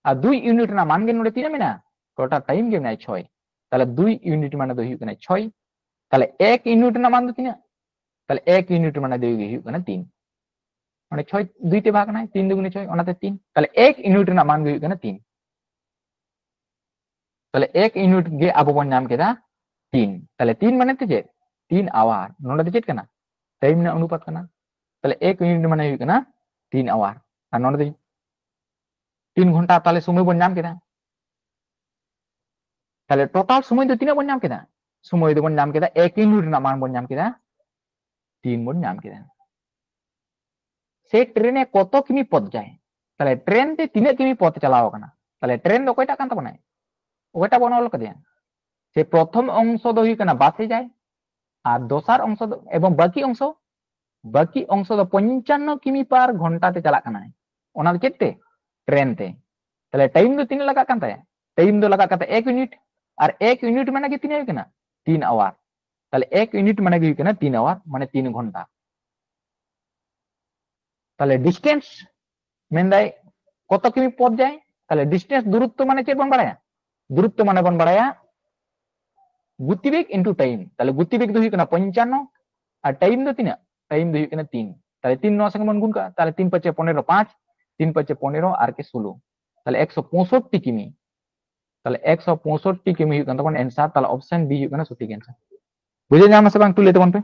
ᱟᱨ ᱫᱩᱭ ᱤᱭᱩᱱᱤᱴ ᱨᱮᱱᱟᱜ ᱢᱟᱱ ᱜᱮ ᱱᱚᱰᱮ ᱛᱤᱱᱟᱹᱜ ᱢᱮᱱᱟᱜᱼᱟ? ᱴᱳᱴᱟᱞ ᱴᱟᱭᱤᱢ ᱜᱮ ᱢᱮᱱᱟᱜᱼᱟ ᱪᱷᱚᱭ᱾ ᱛᱟᱦᱞᱮ ᱫᱩᱭ ᱤᱭᱩᱱᱤᱴ ᱢᱟᱱᱮ ᱫᱚ ᱦᱩᱭᱩᱜ ᱠᱟᱱᱟ ᱪᱷᱚᱭ᱾ ᱛᱟᱦᱞᱮ ᱮᱠ ᱤᱭᱩᱱᱤᱴ ᱨᱮᱱᱟᱜ ᱢᱟᱱ ᱫᱚ ᱛᱤᱱᱟᱹᱜ? ᱛᱟᱦᱞᱮ ᱮᱠ ᱤᱭᱩᱱᱤᱴ ᱢᱟᱱᱮ ᱫᱚ ᱦᱩᱭᱩᱜ ᱠᱟᱱᱟ ᱛᱤᱱ᱾ ᱢᱟᱱᱮ ᱪᱷᱚᱭ ᱫᱩᱭ ᱛᱮ ᱵᱷᱟᱜᱽ ᱱᱟᱭ, ᱛᱤᱱ ᱫᱩᱜᱩᱱᱮ ᱪᱷᱚᱭ, ᱚᱱᱟᱛᱮ ᱛᱤᱱ᱾ ᱛᱟᱦᱞᱮ ᱮᱠ ᱤᱭᱩᱱᱤᱴ ᱨᱮᱱᱟᱜ ᱢᱟᱱ ᱜᱮ ᱦᱩᱭᱩᱜ ᱠᱟᱱᱟ ᱛᱤᱱ᱾ ᱛᱟᱦᱞᱮ ᱮᱠ ᱤᱭᱩᱱᱤᱴ ᱜᱮ ᱟᱵᱚ ᱵᱚᱱ ᱧᱟᱢ ᱠᱮᱫᱟ ᱛᱤᱱ᱾ ᱛᱟᱦᱞᱮ ᱛᱤᱱ ᱢᱟᱱᱮ ᱛᱮ ᱪᱮᱫ? ᱛᱤᱱ ᱟᱣᱟᱨ᱾ ᱱᱚᱰᱮ ᱫᱚ ᱪᱮᱫ ᱠᱟᱱᱟ? ᱴᱟᱭᱤᱢ ᱨᱮᱱᱟᱜ ᱚᱱᱩᱯᱟᱛ ᱠᱟᱱᱟ᱾ ᱛᱟᱦᱞᱮ ᱮᱠ ᱤᱭᱩᱱᱤᱴ ᱢᱟᱱᱮ ᱦᱩᱭᱩᱜ ᱠᱟᱱᱟ ᱛᱤᱱ ᱟᱣᱟᱨ᱾ ᱟᱨ ᱱᱚᱰᱮ ᱫᱚ ᱛᱤᱱ ᱜᱷᱚᱱᱴᱟ ᱛᱟᱦᱞᱮ ᱥᱚᱢᱚᱭ ᱵᱚᱱ ᱧᱟᱢ ᱠᱮᱫᱟ᱾ ᱛᱟᱦᱞᱮ ᱴᱳᱴᱟᱞ ᱥᱚᱢᱚᱭ ᱫᱚ ᱛᱤᱱᱟᱹᱜ ᱵᱚᱱ ᱧᱟᱢ ᱠᱮᱫᱟ? ᱥᱚᱢᱚᱭ ᱫᱚᱵᱚᱱ ᱧᱟᱢ ᱠᱮᱫᱟ, ᱮᱠ ᱤᱭᱩᱱᱤᱴ ᱨᱮᱱᱟᱜ ᱢᱟᱱ ᱵᱚᱱ ᱧᱟᱢ ᱠᱮᱫᱟ, ᱛᱤᱱ ᱵᱚᱱ ᱧᱟᱢ ᱠᱮᱫᱟ᱾ ᱥᱮ ᱴᱨᱮᱱᱮ ᱠᱚᱛᱚ ᱠᱤᱢᱤ ᱯᱚᱫ ᱡᱟᱭ? ᱛᱟᱦᱞᱮ ᱴᱨᱮᱱ ᱛᱮ ᱛᱤᱱᱟᱹᱜ ᱠᱤᱢᱤ ᱯᱚᱫ ᱪᱟᱞᱟᱣ ᱟᱠᱟᱱᱟ? ᱛᱟᱦᱞᱮ ᱴᱨᱮᱱ ᱫᱚ ᱚᱠᱚᱭᱴᱟᱜ ᱠᱟᱱ ᱛᱟᱵᱚᱱᱟᱭ? ᱚᱠᱚᱭᱴᱟᱜ ᱵᱚᱱ ᱚᱞ ᱠᱟᱫᱮᱭᱟ? ᱥᱮ ᱯᱨᱚᱛᱷᱚᱢ ᱚᱝᱥᱚ ᱫᱚ ᱦᱩᱭᱩᱜ ᱠᱟᱱᱟ ᱵᱟᱥ ᱮ ᱡᱟᱭ, ᱟᱨ ᱫᱚᱥᱟᱨ ᱚᱝᱥᱚ ᱫᱚ, ᱮᱵᱚᱝ ᱵᱟᱹᱠᱤ ᱚᱝᱥᱚ, ᱵᱟᱹᱠᱤ ᱚᱝᱥᱚ ᱫᱚ ᱯᱚᱧᱪᱟᱱᱱᱚ ᱠᱤᱢᱤ per ᱜᱷᱚᱱᱴᱟ ᱛᱮ ᱪᱟᱞᱟᱜ ᱠᱟᱱᱟᱭ᱾ ᱚᱱᱟ ᱫᱚ ᱪᱮᱫ ᱛᱮ? ᱴᱨᱮᱱ ᱛᱮ᱾ ᱛᱟᱦᱞᱮ ᱴᱟᱭᱤᱢ ᱫᱚ ᱛᱤᱱᱟᱹᱜ ᱞᱟᱜᱟᱜ ᱠᱟᱱ ᱛᱟᱭᱟ? ᱴᱟᱭᱤᱢ ᱫᱚ ᱞᱟᱜᱟᱜ ᱠᱟᱱ ᱛᱟᱭᱟ ᱮᱠ ᱤᱭᱩᱱᱤᱴ, ᱟᱨ ᱮᱠ ᱤᱭᱩᱱᱤᱴ ᱢᱟᱱᱮ ᱜᱮ ᱛᱤᱱᱟᱹᱜ ᱦᱩᱭᱩᱜ ᱠᱟᱱᱟ? ᱛᱤᱱ ᱟᱣᱟᱨ᱾ ᱛᱟᱦᱞᱮ ᱮᱠ ᱤᱭᱩᱱᱤᱴ ᱢᱟᱱᱮ ᱜᱮ ᱦᱩᱭᱩᱜ ᱠᱟᱱᱟ ᱛᱤᱱ ᱟᱣᱟᱨ, ᱢᱟᱱᱮ ᱛᱤᱱ ᱜᱷᱚᱱᱴᱟ᱾ ᱛᱟᱦᱞᱮ ᱰᱤᱥᱴᱮᱱᱥ ᱢᱮᱱᱫᱟᱭ ᱠᱚᱛᱚ ᱠᱤᱢᱤ ᱯᱚᱫ ᱡᱟᱭ? ᱛᱟᱦᱞᱮ ᱰᱤᱥᱴᱮᱱᱥ, ᱫᱩᱨᱩᱛᱛᱚ ᱢᱟᱱᱮ ᱪᱮᱫ ᱵᱚᱱ ᱵᱟᱲᱟᱭᱟ? ᱫᱩᱨᱩᱛᱛᱚ ᱢᱟᱱᱮ ᱵᱚᱱ ᱵᱟᱲᱟᱭᱟ ᱜᱚᱛᱤᱵᱮᱜᱽ into time᱾ ᱛᱟᱦᱞᱮ ᱜᱚᱛᱤᱵᱮᱜᱽ ᱫᱚ ᱦᱩᱭᱩᱜ ᱠᱟᱱᱟ ᱯᱚᱧᱪᱟᱱᱱᱚ, ᱟᱨ ᱴᱟᱭᱤᱢ ᱫᱚ ᱛᱤᱱᱟᱹᱜ? ᱴᱟᱭᱤᱢ ᱫᱚ ᱦᱩᱭᱩᱜ ᱠᱟᱱᱟ ᱛᱤᱱ᱾ ᱛᱟᱦᱞᱮ ᱛᱤᱱ ᱱᱚᱣᱟ ᱥᱚᱸᱜᱮ ᱵᱚᱱ ᱜᱩᱱ ᱠᱟᱜᱼᱟ, ᱛᱟᱦᱞᱮ ᱛᱤᱱ ᱯᱟᱸᱪᱮ ᱯᱚᱱᱮᱨᱚ, ᱯᱟᱸᱪ, ᱛᱤᱱ ᱯᱟᱸᱪᱮ ᱯᱚᱱᱮᱨᱚ, ᱟᱨ ᱠᱮ ᱥᱳᱞᱳ, ᱛᱟᱦᱚᱞᱮ ᱮᱠᱥᱚ ᱯᱚᱸᱭᱥᱚᱴᱴᱤ ᱠᱤᱢᱤ᱾ ᱛᱟᱦᱚᱞᱮ ᱮᱠᱥᱚ ᱯᱚᱸᱭᱥᱚᱴᱴᱤ ᱠᱤᱢᱤ ᱦᱩᱭᱩᱜ ᱠᱟᱱ ᱛᱟᱵᱚᱱᱟ ᱮᱱᱥᱟᱨ᱾ ᱛᱟᱦᱚᱞᱮ ᱚᱯᱥᱮᱱ ᱵᱤ ᱦᱩᱭᱩᱜ ᱠᱟᱱᱟ ᱥᱚᱴᱷᱤᱠ ᱮᱱᱥᱟᱨ᱾ ᱵᱩᱡᱷᱟᱹᱣ ᱧᱟᱢ ᱱᱟ ᱥᱮ ᱵᱟᱝ? ᱮᱠᱴᱩ ᱞᱟᱹᱭ ᱛᱟᱵᱚᱱ ᱯᱮ᱾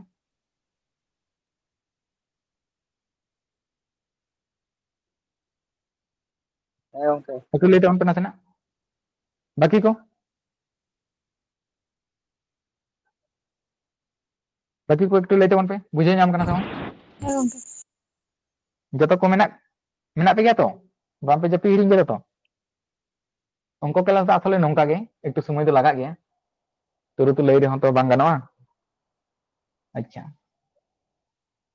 ᱦᱮᱸ ᱜᱚᱝᱠᱮ᱾ ᱮᱠᱴᱩ ᱞᱟᱹᱭ ᱛᱟᱵᱚᱱ ᱯᱮ ᱱᱟᱥᱮᱱᱟᱜ᱾ ᱵᱟᱹᱠᱤ ᱠᱚ? ᱵᱟᱹᱠᱤ ᱠᱚ ᱮᱠᱴᱩ ᱞᱟᱹᱭ ᱛᱟᱵᱚᱱ ᱯᱮ, ᱵᱩᱡᱷᱟᱹᱣ ᱧᱟᱢ ᱠᱟᱱᱟ ᱥᱮ ᱵᱟᱝ? ᱦᱮᱸ ᱜᱚᱝᱠᱮ᱾ ᱡᱚᱛᱚ ᱠᱚ ᱢᱮᱱᱟᱜ, ᱢᱮᱱᱟᱜ ᱯᱮ ᱜᱮᱭᱟ ᱛᱚ? ᱵᱟᱝ ᱯᱮ ᱡᱟᱹᱯᱤᱫ ᱦᱤᱲᱤᱧ ᱠᱮᱫᱟ ᱛᱚ? ᱚᱝᱠᱚ ᱠᱞᱟᱥ ᱫᱚ ᱟᱥᱚᱞᱮ ᱱᱚᱝᱠᱟ ᱜᱮ, ᱮᱠᱴᱩ ᱥᱚᱢᱚᱭ ᱫᱚ ᱞᱟᱜᱟᱜ ᱜᱮᱭᱟ, ᱛᱩᱨᱩᱛ ᱞᱟᱹᱭ ᱨᱮᱦᱚᱸ ᱛᱚ ᱵᱟᱝ ᱜᱟᱱᱚᱜᱼᱟ᱾ ᱟᱪᱪᱷᱟ,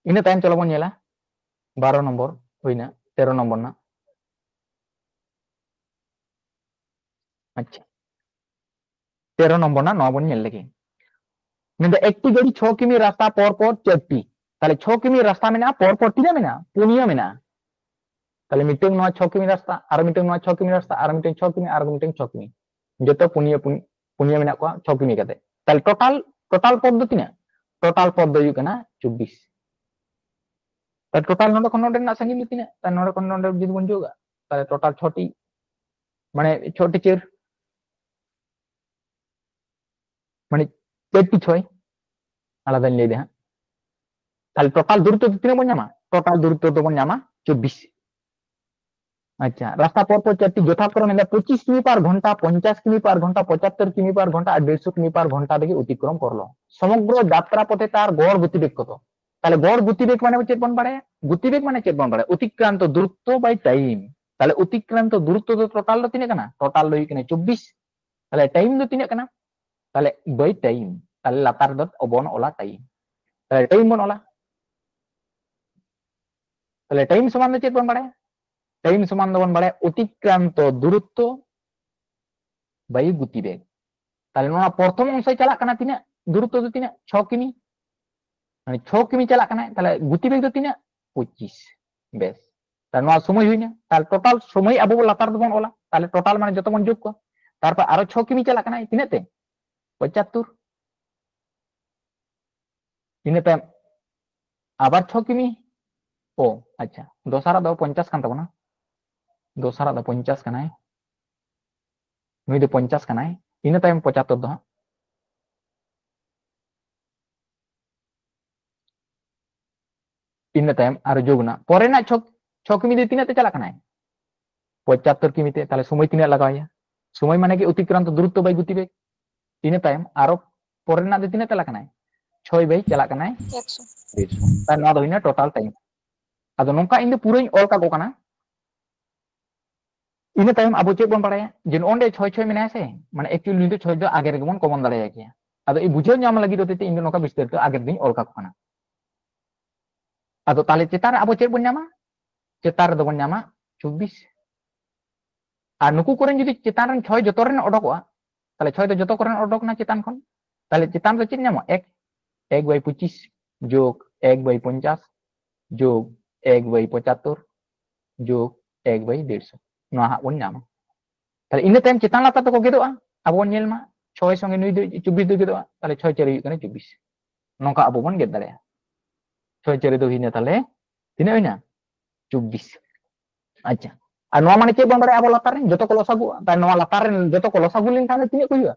ᱤᱱᱟᱹ ᱛᱟᱭᱚᱢ ᱪᱚᱞᱚ ᱵᱚᱱ ᱧᱮᱞᱟ ᱵᱟᱨᱚ ᱱᱚᱢᱵᱚᱨ, ᱦᱩᱭᱱᱟ ᱛᱮᱨᱚ ᱱᱚᱢᱵᱚᱨ ᱨᱮᱱᱟᱜ᱾ ᱟᱪᱪᱷᱟ, ᱛᱮᱨᱚ ᱱᱚᱢᱵᱚᱨ ᱨᱮᱱᱟᱜ ᱱᱚᱣᱟ ᱵᱚᱱ ᱧᱮᱞ ᱞᱮᱜᱮ᱾ ᱢᱮᱱᱫᱟ ᱮᱠᱴᱤ ᱜᱟᱹᱰᱤ ᱪᱷᱚ ᱠᱤᱢᱤ ᱨᱟᱥᱛᱟ ᱯᱚᱨ ᱯᱚᱨ ᱪᱟᱨᱴᱤ, ᱛᱟᱦᱞᱮ ᱪᱷᱚ ᱠᱤᱢᱤ ᱨᱟᱥᱛᱟ ᱢᱮᱱᱟᱜᱼᱟ, ᱯᱚᱨ ᱯᱚᱨ ᱛᱤᱱᱟᱹᱜ ᱢᱮᱱᱟᱜᱼᱟ? ᱯᱩᱱᱭᱟᱹ ᱢᱮᱱᱟᱜᱼᱟ᱾ ᱛᱟᱦᱞᱮ ᱢᱤᱫᱴᱟᱝ ᱱᱚᱣᱟ ᱪᱷᱚ ᱠᱤᱢᱤ ᱨᱟᱥᱛᱟ, ᱟᱨ ᱢᱤᱫᱴᱟᱝ ᱱᱚᱣᱟ ᱪᱷᱚ ᱠᱤᱢᱤ ᱨᱟᱥᱛᱟ, ᱟᱨ ᱢᱤᱫᱴᱟᱝ ᱪᱷᱚ ᱠᱤᱢᱤ, ᱟᱨ ᱢᱤᱫᱴᱟᱝ ᱪᱷᱚ ᱠᱤᱢᱤ, ᱡᱚᱛᱚ ᱯᱩᱱᱭᱟᱹ, ᱯᱩᱱ-, ᱯᱩᱱᱭᱟᱹ ᱢᱮᱱᱟᱜ ᱠᱚᱣᱟ ᱪᱷᱚ ᱠᱤᱢᱤ ᱠᱟᱛᱮ᱾ ᱛᱟᱦᱞᱮ ᱴᱳᱴᱟᱞ, ᱴᱳᱴᱟᱞ ᱯᱚᱫ ᱫᱚ ᱛᱤᱱᱟᱹᱜ? ᱴᱳᱴᱟᱞ ᱯᱚᱫ ᱫᱚ ᱦᱩᱭᱩᱜ ᱠᱟᱱᱟ ᱪᱚᱵᱵᱤᱥ᱾ ᱛᱟᱦᱞᱮ ᱴᱳᱴᱟᱞ ᱱᱚᱰᱮ ᱠᱷᱚᱱ ᱱᱚᱰᱮ ᱨᱮᱱᱟᱜ ᱥᱟᱺᱜᱤᱧ ᱫᱚ ᱛᱤᱱᱟᱹᱜ? ᱛᱟᱦᱞᱮ ᱱᱚᱰᱮ ᱠᱷᱚᱱ ᱱᱚᱰᱮ ᱡᱩᱫᱤ ᱵᱚᱱ ᱡᱳᱜᱟ, ᱛᱟᱦᱞᱮ ᱴᱳᱴᱟᱞ ᱪᱷᱚᱴᱤ, ᱢᱟᱱᱮ ᱪᱷᱚᱴᱤ ᱪᱟᱹᱨ, ᱢᱟᱱᱮ ᱪᱟᱹᱨᱴᱤ ᱪᱷᱚᱭ, ᱟᱞᱟᱫᱟᱧ ᱞᱟᱹᱭ ᱫᱟ ᱦᱟᱸᱜ᱾ ᱛᱟᱦᱞᱮ ᱴᱳᱴᱟᱞ ᱫᱩᱨᱚᱛᱛᱚ ᱫᱚ ᱛᱤᱱᱟᱹᱜ ᱵᱚᱱ ᱧᱟᱢᱟ? ᱴᱳᱴᱟᱞ ᱫᱩᱨᱚᱛᱛᱚ ᱫᱚᱵᱚᱱ ᱧᱟᱢᱟ ᱪᱚᱵᱵᱤᱥ᱾ ᱟᱪᱪᱷᱟ, ᱨᱟᱥᱛᱟ ᱯᱚᱨ ᱯᱚᱨ ᱪᱟᱨᱴᱤ ᱡᱚᱛᱷᱟᱛ ᱠᱨᱚᱢ ᱢᱮᱱᱫᱟ ᱯᱚᱸᱪᱤᱥ ᱠᱤᱢᱤ per ᱜᱷᱚᱱᱴᱟ, ᱯᱚᱧᱪᱟᱥ ᱠᱤᱢᱤ per ᱜᱷᱚᱱᱴᱟ, ᱯᱚᱸᱪᱟᱛᱛᱳᱨ ᱠᱤᱢᱤ per ᱜᱷᱚᱱᱴᱟ ᱟᱨ ᱰᱮᱲᱥᱚ ᱠᱤᱢᱤ per ᱜᱷᱚᱱᱴᱟ ᱛᱮᱜᱮ ᱚᱛᱤᱠᱨᱚᱢ ᱠᱚᱨᱞᱚ᱾ সমগ্র যাত্রা পথে তার গড় গতিবেগ কত? তাহলে গড় গতিবেগ মানে ᱪᱮᱫ ᱵᱚᱱ ᱵᱟᱲᱟᱭᱟ? গতিবেগ মানে ᱪᱮᱫ ᱵᱚᱱ ᱵᱟᱲᱟᱭᱟ? অতিক্রান্ত দূরত্ব by time. তাহলে অতিক্রান্ত দূরত্ব ᱫᱚ ᱴᱳᱴᱟᱞ ᱫᱚ ᱛᱤᱱᱟᱹᱜ ᱠᱟᱱᱟ? ᱴᱳᱴᱟᱞ ᱫᱚ ᱦᱩᱭᱩᱜ ᱠᱟᱱᱟ ᱪᱚᱵᱵᱤᱥ᱾ ᱛᱟᱦᱞᱮ ᱴᱟᱭᱤᱢ ᱫᱚ ᱛᱤᱱᱟᱹᱜ ᱠᱟᱱᱟ? ᱛᱟᱦᱞᱮ by time. ᱛᱟᱦᱞᱮ ᱞᱟᱛᱟᱨ ᱨᱮᱫᱚ ᱵᱚᱱ ᱚᱞᱟ ᱴᱟᱭᱤᱢ᱾ ᱛᱟᱦᱞᱮ ᱴᱟᱭᱤᱢ ᱵᱚᱱ ᱚᱞᱟ᱾ ᱛᱟᱦᱞᱮ ᱴᱟᱭᱤᱢ ᱥᱚᱢᱟᱱ ᱫᱚ ᱪᱮᱫ ᱵᱚᱱ ᱵᱟᱲᱟᱭᱟ? ᱴᱟᱭᱤᱢ ᱥᱚᱢᱟᱱ ᱫᱚᱵᱚᱱ ᱵᱟᱲᱟᱭᱟ ᱚᱛᱤᱠᱨᱟᱱᱛᱚ ᱫᱩᱨᱚᱛᱛᱚ by ᱜᱚᱛᱤᱵᱮᱜᱽ᱾ ᱛᱟᱦᱞᱮ ᱱᱚᱣᱟ ᱯᱨᱚᱛᱷᱚᱢ ᱚᱝᱥᱚᱭ ᱪᱟᱞᱟᱜ ᱠᱟᱱᱟ ᱛᱤᱱᱟᱹᱜ? ᱫᱩᱨᱚᱛᱛᱚ ᱫᱚ ᱛᱤᱱᱟᱹᱜ? ᱪᱷᱚ ᱠᱤᱢᱤ᱾ ᱢᱟᱱᱮ ᱪᱷᱚ ᱠᱤᱢᱤ ᱪᱟᱞᱟᱜ ᱠᱟᱱᱟ, ᱛᱟᱦᱞᱮ ᱜᱚᱛᱤᱵᱮᱜᱽ ᱫᱚ ᱛᱤᱱᱟᱹᱜ? ᱯᱚᱸᱪᱤᱥ᱾ ᱵᱮᱥ, ᱛᱟᱦᱞᱮ ᱱᱚᱣᱟ ᱥᱚᱢᱚᱭ ᱦᱩᱭᱱᱟ᱾ ᱛᱟᱦᱞᱮ ᱴᱳᱴᱟᱞ ᱥᱚᱢᱚᱭ ᱟᱵᱚ ᱵᱚ ᱞᱟᱛᱟᱨ ᱫᱚᱵᱚᱱ ᱚᱞᱟ, ᱛᱟᱦᱞᱮ ᱴᱳᱴᱟᱞ ᱢᱟᱱᱮ ᱡᱚᱛᱚ ᱵᱚᱱ ᱡᱳᱜᱽ ᱠᱚᱣᱟ᱾ ᱛᱟᱨᱯᱚᱨ ᱟᱨᱚ ᱪᱷᱚ ᱠᱤᱢᱤ ᱪᱟᱞᱟᱜ ᱠᱟᱱᱟ, ᱛᱤᱱᱟᱹᱜ ᱛᱮ? ᱯᱚᱸᱪᱟᱛᱛᱳᱨ᱾ ᱤᱱᱟᱹ ᱛᱟᱭᱚᱢ ᱟᱵᱟᱨ ᱪᱷᱚ ᱠᱤᱢᱤ, ᱳ ᱟᱪᱪᱷᱟ, ᱫᱚᱥᱟᱨᱟᱜ ᱫᱚ ᱯᱚᱧᱪᱟᱥ ᱠᱟᱱ ᱛᱟᱵᱚᱱᱟ, ᱫᱚᱥᱟᱨᱟᱜ ᱫᱚ ᱯᱚᱧᱪᱟᱥ ᱠᱟᱱᱟᱭ, ᱱᱩᱭ ᱫᱚ ᱯᱚᱧᱪᱟᱥ ᱠᱟᱱᱟᱭ, ᱤᱱᱟᱹ ᱛᱟᱭᱚᱢ ᱯᱚᱸᱪᱟᱛᱛᱳᱨ ᱫᱚ ᱦᱟᱸᱜ᱾ ᱤᱱᱟᱹ ᱛᱟᱭᱚᱢ ᱟᱨᱚ ᱡᱳᱜ ᱮᱱᱟ, ᱯᱚᱨᱮ ᱨᱮᱱᱟᱜ ᱪᱷᱚ ᱪᱷᱚ ᱠᱤᱢᱤ ᱫᱚ ᱛᱤᱱᱟᱹᱜ ᱛᱮ ᱪᱟᱞᱟᱜ ᱠᱟᱱᱟᱭ? ᱯᱚᱸᱪᱟᱛᱛᱳᱨ ᱠᱤᱢᱤ ᱛᱮ᱾ ᱛᱟᱦᱞᱮ ᱥᱚᱢᱚᱭ ᱛᱤᱱᱟᱹᱜ ᱞᱟᱜᱟᱣ ᱟᱭᱟ? ᱥᱚᱢᱚᱭ ᱢᱟᱱᱮ ᱠᱤ ᱚᱛᱤᱠᱨᱟᱱᱛᱚ ᱫᱩᱨᱚᱛᱛᱚ ᱵᱟᱭ ᱜᱚᱛᱤ ᱵᱮᱜᱽ᱾ ᱤᱱᱟᱹ ᱛᱟᱭᱚᱢ ᱟᱨᱚ ᱯᱚᱨᱮ ᱨᱮᱱᱟᱜ ᱫᱚ ᱛᱤᱱᱟᱹᱜ ᱪᱟᱞᱟᱜ ᱠᱟᱱᱟᱭ? ᱪᱷᱚᱭ ᱵᱟᱭ ᱪᱟᱞᱟᱜ ᱠᱟᱱᱟᱭ᱾ ᱮᱠᱥᱚ᱾ ᱛᱟᱦᱞᱮ ᱱᱚᱣᱟ ᱫᱚ ᱦᱩᱭᱱᱟ ᱴᱳᱴᱟᱞ ᱴᱟᱭᱤᱢ᱾ ᱟᱫᱚ ᱱᱚᱝᱠᱟ ᱤᱧ ᱫᱚ ᱯᱩᱨᱟᱹᱧ ᱚᱞ ᱠᱟᱠᱚ ᱠᱟᱱᱟ᱾ ᱤᱱᱟᱹ ᱛᱟᱭᱚᱢ ᱟᱵᱚ ᱪᱮᱫ ᱵᱚᱱ ᱵᱟᱲᱟᱭᱟ ᱡᱮ ᱱᱚᱜᱼᱚᱭ ᱱᱚᱰᱮ ᱪᱷᱚᱭ ᱪᱷᱚᱭ ᱢᱮᱱᱟᱭᱟ ᱥᱮ, ᱢᱟᱱᱮ ᱮᱠᱪᱩᱭᱮᱞᱤ ᱱᱩᱭ ᱫᱚ ᱪᱷᱚᱭ ᱫᱚ ᱟᱜᱮ ᱨᱮᱜᱮ ᱵᱚᱱ ᱠᱚᱢᱚᱱ ᱫᱟᱲᱮᱭᱟᱭ ᱠᱮᱭᱟ᱾ ᱟᱫᱚ ᱤᱧ ᱵᱩᱡᱷᱟᱹᱣ ᱧᱟᱢ ᱞᱟᱹᱜᱤᱫ ᱦᱚᱛᱮᱡ ᱛᱮ ᱤᱧ ᱫᱚ ᱱᱚᱝᱠᱟ ᱵᱤᱥᱛᱟᱨᱤᱛᱚ ᱟᱜᱮ ᱨᱮᱫᱚᱧ ᱚᱞ ᱠᱟᱠᱚ ᱠᱟᱱᱟ᱾ ᱟᱫᱚ ᱛᱟᱦᱞᱮ ᱪᱮᱛᱟᱱ ᱨᱮ ᱟᱵᱚ ᱪᱮᱫ ᱵᱚᱱ ᱧᱟᱢᱟ? ᱪᱮᱛᱟᱱ ᱨᱮᱫᱚ ᱵᱚᱱ ᱧᱟᱢᱟ ᱪᱚᱵᱵᱤᱥ᱾ ᱟᱨ ᱱᱩᱠᱩ ᱠᱚᱨᱮᱱ ᱡᱩᱫᱤ ᱪᱮᱛᱟᱱ ᱨᱮᱱ ᱪᱷᱚᱭ ᱡᱚᱛᱚ ᱨᱮᱱ ᱚᱰᱚᱠᱚᱜᱼᱟ, ᱛᱟᱦᱞᱮ ᱪᱷᱚᱭ ᱫᱚ ᱡᱚᱛᱚ ᱠᱚᱨᱮᱱ ᱚᱰᱚᱠ ᱮᱱᱟ ᱪᱮᱛᱟᱱ ᱠᱷᱚᱱ᱾ ᱛᱟᱦᱞᱮ ᱪᱮᱛᱟᱱ ᱨᱮ ᱪᱮᱫ ᱧᱟᱢᱚᱜᱼᱟ? ᱮᱠ, ᱮᱠ ᱵᱟᱭ ᱯᱚᱸᱪᱤᱥ ᱡᱳᱜᱽ ᱮᱠ ᱵᱟᱭ ᱯᱚᱧᱪᱟᱥ ᱡᱳᱜᱽ ᱮᱠ ᱵᱟᱭ ᱯᱚᱸᱪᱟᱛᱛᱳᱨ ᱡᱳᱜᱽ ᱮᱠ ᱵᱟᱭ ᱰᱮᱲᱥᱚ, ᱱᱚᱣᱟ ᱦᱟᱸᱜ ᱵᱚᱱ ᱧᱟᱢᱟ᱾ ᱛᱟᱦᱞᱮ ᱤᱱᱟᱹ ᱛᱟᱭᱚᱢ ᱪᱮᱛᱟᱱ ᱞᱟᱛᱟᱨ ᱛᱮᱠᱚ ᱜᱮᱫᱚᱜᱼᱟ᱾ ᱟᱵᱚ ᱵᱚᱱ ᱧᱮᱞ ᱢᱟ, ᱪᱷᱚᱭ ᱥᱚᱸᱜᱮ ᱱᱩᱭ ᱫᱚ ᱪᱚᱵᱵᱤᱥ ᱫᱚ ᱜᱮᱫᱚᱜᱼᱟ, ᱛᱟᱦᱞᱮ ᱪᱷᱚᱭ ᱪᱟᱹᱨᱤ ᱦᱩᱭᱩᱜ ᱠᱟᱱᱟ ᱪᱚᱵᱵᱤᱥ᱾ ᱱᱚᱝᱠᱟ ᱟᱵᱚ ᱵᱚᱱ ᱜᱮᱫ ᱫᱟᱲᱮᱭᱟᱜᱼᱟ᱾ ᱪᱷᱚᱭ ᱪᱟᱹᱨᱤ ᱫᱚ ᱦᱩᱭᱱᱟ ᱛᱟᱦᱞᱮ ᱛᱤᱱᱟᱹᱜ ᱦᱩᱭᱱᱟ? ᱪᱚᱵᱵᱤᱥ᱾ ᱟᱪᱪᱷᱟ, ᱟᱨ ᱱᱚᱣᱟ ᱢᱟᱱᱮ ᱪᱮᱫ ᱵᱚᱱ ᱵᱟᱲᱟᱭᱟ? ᱟᱵᱚ ᱞᱟᱛᱟᱨ ᱨᱮᱱ ᱡᱚᱛᱚ ᱠᱚ ᱞᱚᱥᱟᱜᱩᱜᱼᱟ᱾ ᱛᱟᱦᱞᱮ ᱱᱚᱣᱟ ᱞᱟᱛᱟᱨ ᱨᱮᱱ ᱡᱚᱛᱚ ᱠᱚ ᱞᱚᱥᱟᱜᱩ ᱞᱮᱱᱠᱷᱟᱱ ᱫᱚ ᱛᱤᱱᱟᱹᱜ ᱠᱚ ᱦᱩᱭᱩᱜᱼᱟ?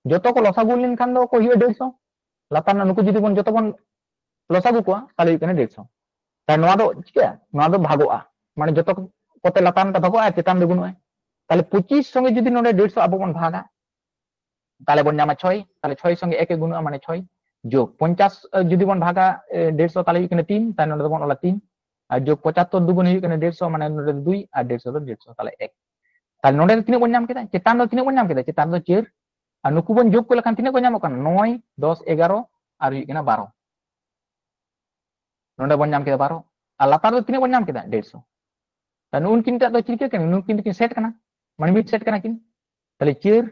ᱡᱚᱛᱚ ᱠᱚ ᱞᱚᱥᱟᱜᱩ ᱞᱮᱱᱠᱷᱟᱱ ᱫᱚ ᱠᱚ ᱦᱩᱭᱩᱜᱼᱟ ᱰᱮᱲᱥᱚ᱾ ᱞᱟᱛᱟᱨ ᱨᱮᱱᱟᱜ ᱱᱩᱠᱩ ᱡᱩᱫᱤ ᱵᱚᱱ ᱡᱚᱛᱚ ᱵᱚᱱ ᱞᱚᱥᱟᱜᱩ ᱠᱚᱣᱟ, ᱛᱟᱦᱞᱮ ᱦᱩᱭᱩᱜ ᱠᱟᱱᱟ ᱰᱮᱲᱥᱚ᱾ ᱛᱟᱦᱞᱮ ᱱᱚᱣᱟ ᱫᱚ ᱪᱤᱠᱟᱹᱜᱼᱟ? ᱱᱚᱣᱟ ᱫᱚ ᱵᱷᱟᱜᱚᱜᱼᱟ, ᱢᱟᱱᱮ ᱡᱚᱛᱚ ᱠᱚᱛᱮ ᱞᱟᱛᱟᱨ ᱨᱮᱱ ᱫᱚ ᱵᱷᱟᱜᱚᱜᱼᱟ, ᱟᱨ ᱪᱮᱛᱟᱱ ᱫᱚ ᱵᱟᱹᱱᱩᱜᱼᱟ᱾ ᱛᱟᱦᱞᱮ ᱯᱚᱸᱪᱤᱥ ᱥᱚᱸᱜᱮ ᱡᱩᱫᱤ ᱱᱚᱰᱮ ᱰᱮᱲᱥᱚ ᱟᱵᱚ ᱵᱚᱱ ᱵᱷᱟᱜᱟ, ᱛᱟᱦᱞᱮ ᱵᱚᱱ ᱧᱟᱢᱟ ᱪᱷᱚᱭ᱾ ᱛᱟᱦᱞᱮ ᱪᱷᱚᱭ ᱥᱚᱸᱜᱮ ᱮᱠ ᱮ ᱜᱩᱱᱚᱜᱼᱟ, ᱢᱟᱱᱮ ᱪᱷᱚᱭ᱾ ᱡᱳᱜᱽ ᱯᱚᱧᱪᱟᱥ, ᱮ, ᱡᱩᱫᱤ ᱵᱚᱱ ᱵᱷᱟᱜᱟ, ᱮ, ᱰᱮᱲᱥᱚ, ᱛᱟᱦᱞᱮ ᱦᱩᱭᱩᱜ ᱠᱟᱱᱟ ᱛᱤᱱ, ᱛᱟᱦᱞᱮ ᱱᱚᱰᱮ ᱫᱚᱵᱚᱱ ᱚᱞᱟ ᱛᱤᱱ᱾ ᱟᱨ ᱡᱳᱜᱽ ᱯᱚᱸᱪᱟᱛᱛᱳᱨ ᱫᱩᱜᱩᱱ ᱦᱩᱭᱩᱜ ᱠᱟᱱᱟ ᱰᱮᱲᱥᱚ, ᱢᱟᱱᱮ ᱱᱚᱰᱮ ᱫᱚ ᱫᱩᱭ, ᱟᱨ ᱰᱮᱲᱥᱚ ᱫᱚ ᱰᱮᱲᱥᱚ, ᱛᱟᱦᱞᱮ ᱮᱠ᱾ ᱛᱟᱦᱞᱮ ᱱᱚᱰᱮ ᱫᱚ ᱛᱤᱱᱟᱹᱜ ᱵᱚᱱ ᱧᱟᱢ ᱠᱮᱫᱟ? ᱪᱮᱛᱟᱱ ᱫᱚ ᱛᱤᱱᱟᱹᱜ ᱵᱚᱱ ᱧᱟᱢ ᱠᱮᱫᱟ? ᱪᱮᱛᱟᱱ ᱫᱚ ᱪᱟᱹᱨ᱾ ᱟᱨ ᱱᱩᱠᱩ ᱵᱚᱱ ᱡᱳᱜᱽ ᱠᱚ ᱞᱮᱠᱷᱟᱱ ᱛᱤᱱᱟᱹᱜ ᱠᱚ ᱧᱟᱢᱚᱜ ᱠᱟᱱᱟ? ᱱᱚᱭ, ᱫᱚᱥ, ᱮᱜᱟᱨᱚ, ᱟᱨ ᱦᱩᱭᱩᱜ ᱠᱟᱱᱟ ᱵᱟᱨᱚ᱾ ᱱᱚᱰᱮ ᱵᱚᱱ ᱧᱟᱢ ᱠᱮᱫᱟ ᱵᱟᱨᱚ, ᱟᱨ ᱞᱟᱛᱟᱨ ᱫᱚ ᱛᱤᱱᱟᱹᱜ ᱵᱚᱱ ᱧᱟᱢ ᱠᱮᱫᱟ? ᱰᱮᱲᱥᱚ᱾ ᱛᱟᱦᱞᱮ ᱱᱩᱜᱼᱩ ᱱᱩᱠᱤᱱ ᱴᱟᱜ ᱫᱚ ᱪᱤᱠᱟᱹ ᱠᱟᱱᱟ? ᱱᱩᱠᱤᱱ ᱫᱚᱠᱤᱱ ᱥᱮᱴ ᱠᱟᱱᱟ, ᱢᱟᱱᱮ ᱢᱤᱫ ᱥᱮᱴ ᱠᱟᱱᱟ ᱠᱤᱱ᱾ ᱛᱟᱦᱞᱮ ᱪᱟᱹᱨ,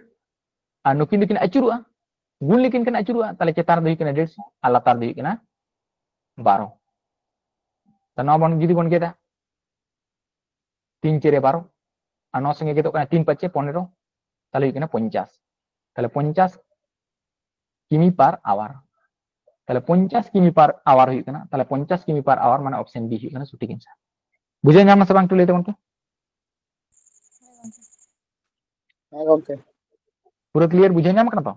ᱟᱨ ᱱᱩᱠᱤᱱ ᱫᱚᱠᱤᱱ ᱟᱹᱪᱩᱨᱚᱜᱼᱟ, ᱜᱩᱱ ᱞᱮᱠᱤᱱ ᱠᱤᱱ ᱟᱹᱪᱩᱨᱚᱜᱼᱟ, ᱛᱟᱦᱞᱮ ᱪᱮᱛᱟᱱ ᱨᱮ ᱫᱚ ᱦᱩᱭᱩᱜ ᱠᱟᱱᱟ ᱰᱮᱲᱥᱚ ᱟᱨ ᱞᱟᱛᱟᱨ ᱫᱚ ᱦᱩᱭᱩᱜ ᱠᱟᱱᱟ ᱵᱟᱨᱚ᱾ ᱛᱟᱦᱞᱮ ᱱᱚᱣᱟ ᱵᱚᱱ ᱡᱩᱫᱤ ᱵᱚᱱ ᱜᱮᱫᱟ, ᱛᱤᱱ ᱪᱟᱹᱨᱮ ᱵᱟᱨᱚ, ᱟᱨ ᱱᱚᱣᱟ ᱥᱚᱸᱜᱮ ᱜᱮᱫᱚᱜ ᱠᱟᱱᱟ ᱛᱤᱱ ᱯᱟᱸᱪᱮ ᱯᱚᱱᱮᱨᱚ, ᱛᱟᱦᱞᱮ ᱦᱩᱭᱩᱜ ᱠᱟᱱᱟ ᱯᱚᱧᱪᱟᱥ᱾ ᱛᱟᱦᱞᱮ ᱯᱚᱧᱪᱟᱥ ᱠᱤᱢᱤ per hour, ᱛᱟᱦᱞᱮ ᱯᱚᱧᱪᱟᱥ ᱠᱤᱢᱤ per hour ᱦᱩᱭᱩᱜ ᱠᱟᱱᱟ᱾ ᱛᱟᱦᱞᱮ ᱯᱚᱧᱪᱟᱥ ᱠᱤᱢᱤ per hour ᱢᱟᱱᱮ option B ᱦᱩᱭᱩᱜ ᱠᱟᱱᱟ ᱥᱚᱴᱷᱤᱠ answer᱾ ᱵᱩᱡᱷᱟᱹᱣ ᱧᱟᱢ ᱱᱟ ᱥᱮ ᱵᱟᱝ, ᱮᱠᱴᱩ ᱞᱟᱹᱭ ᱛᱟᱵᱚᱱ ᱯᱮ᱾ ᱦᱮᱸ ᱜᱚᱝᱠᱮ᱾ ᱯᱩᱨᱟᱹ ᱠᱞᱤᱭᱟᱨ ᱵᱩᱡᱷᱟᱹᱣ ᱧᱟᱢ ᱠᱟᱱᱟ ᱛᱚ?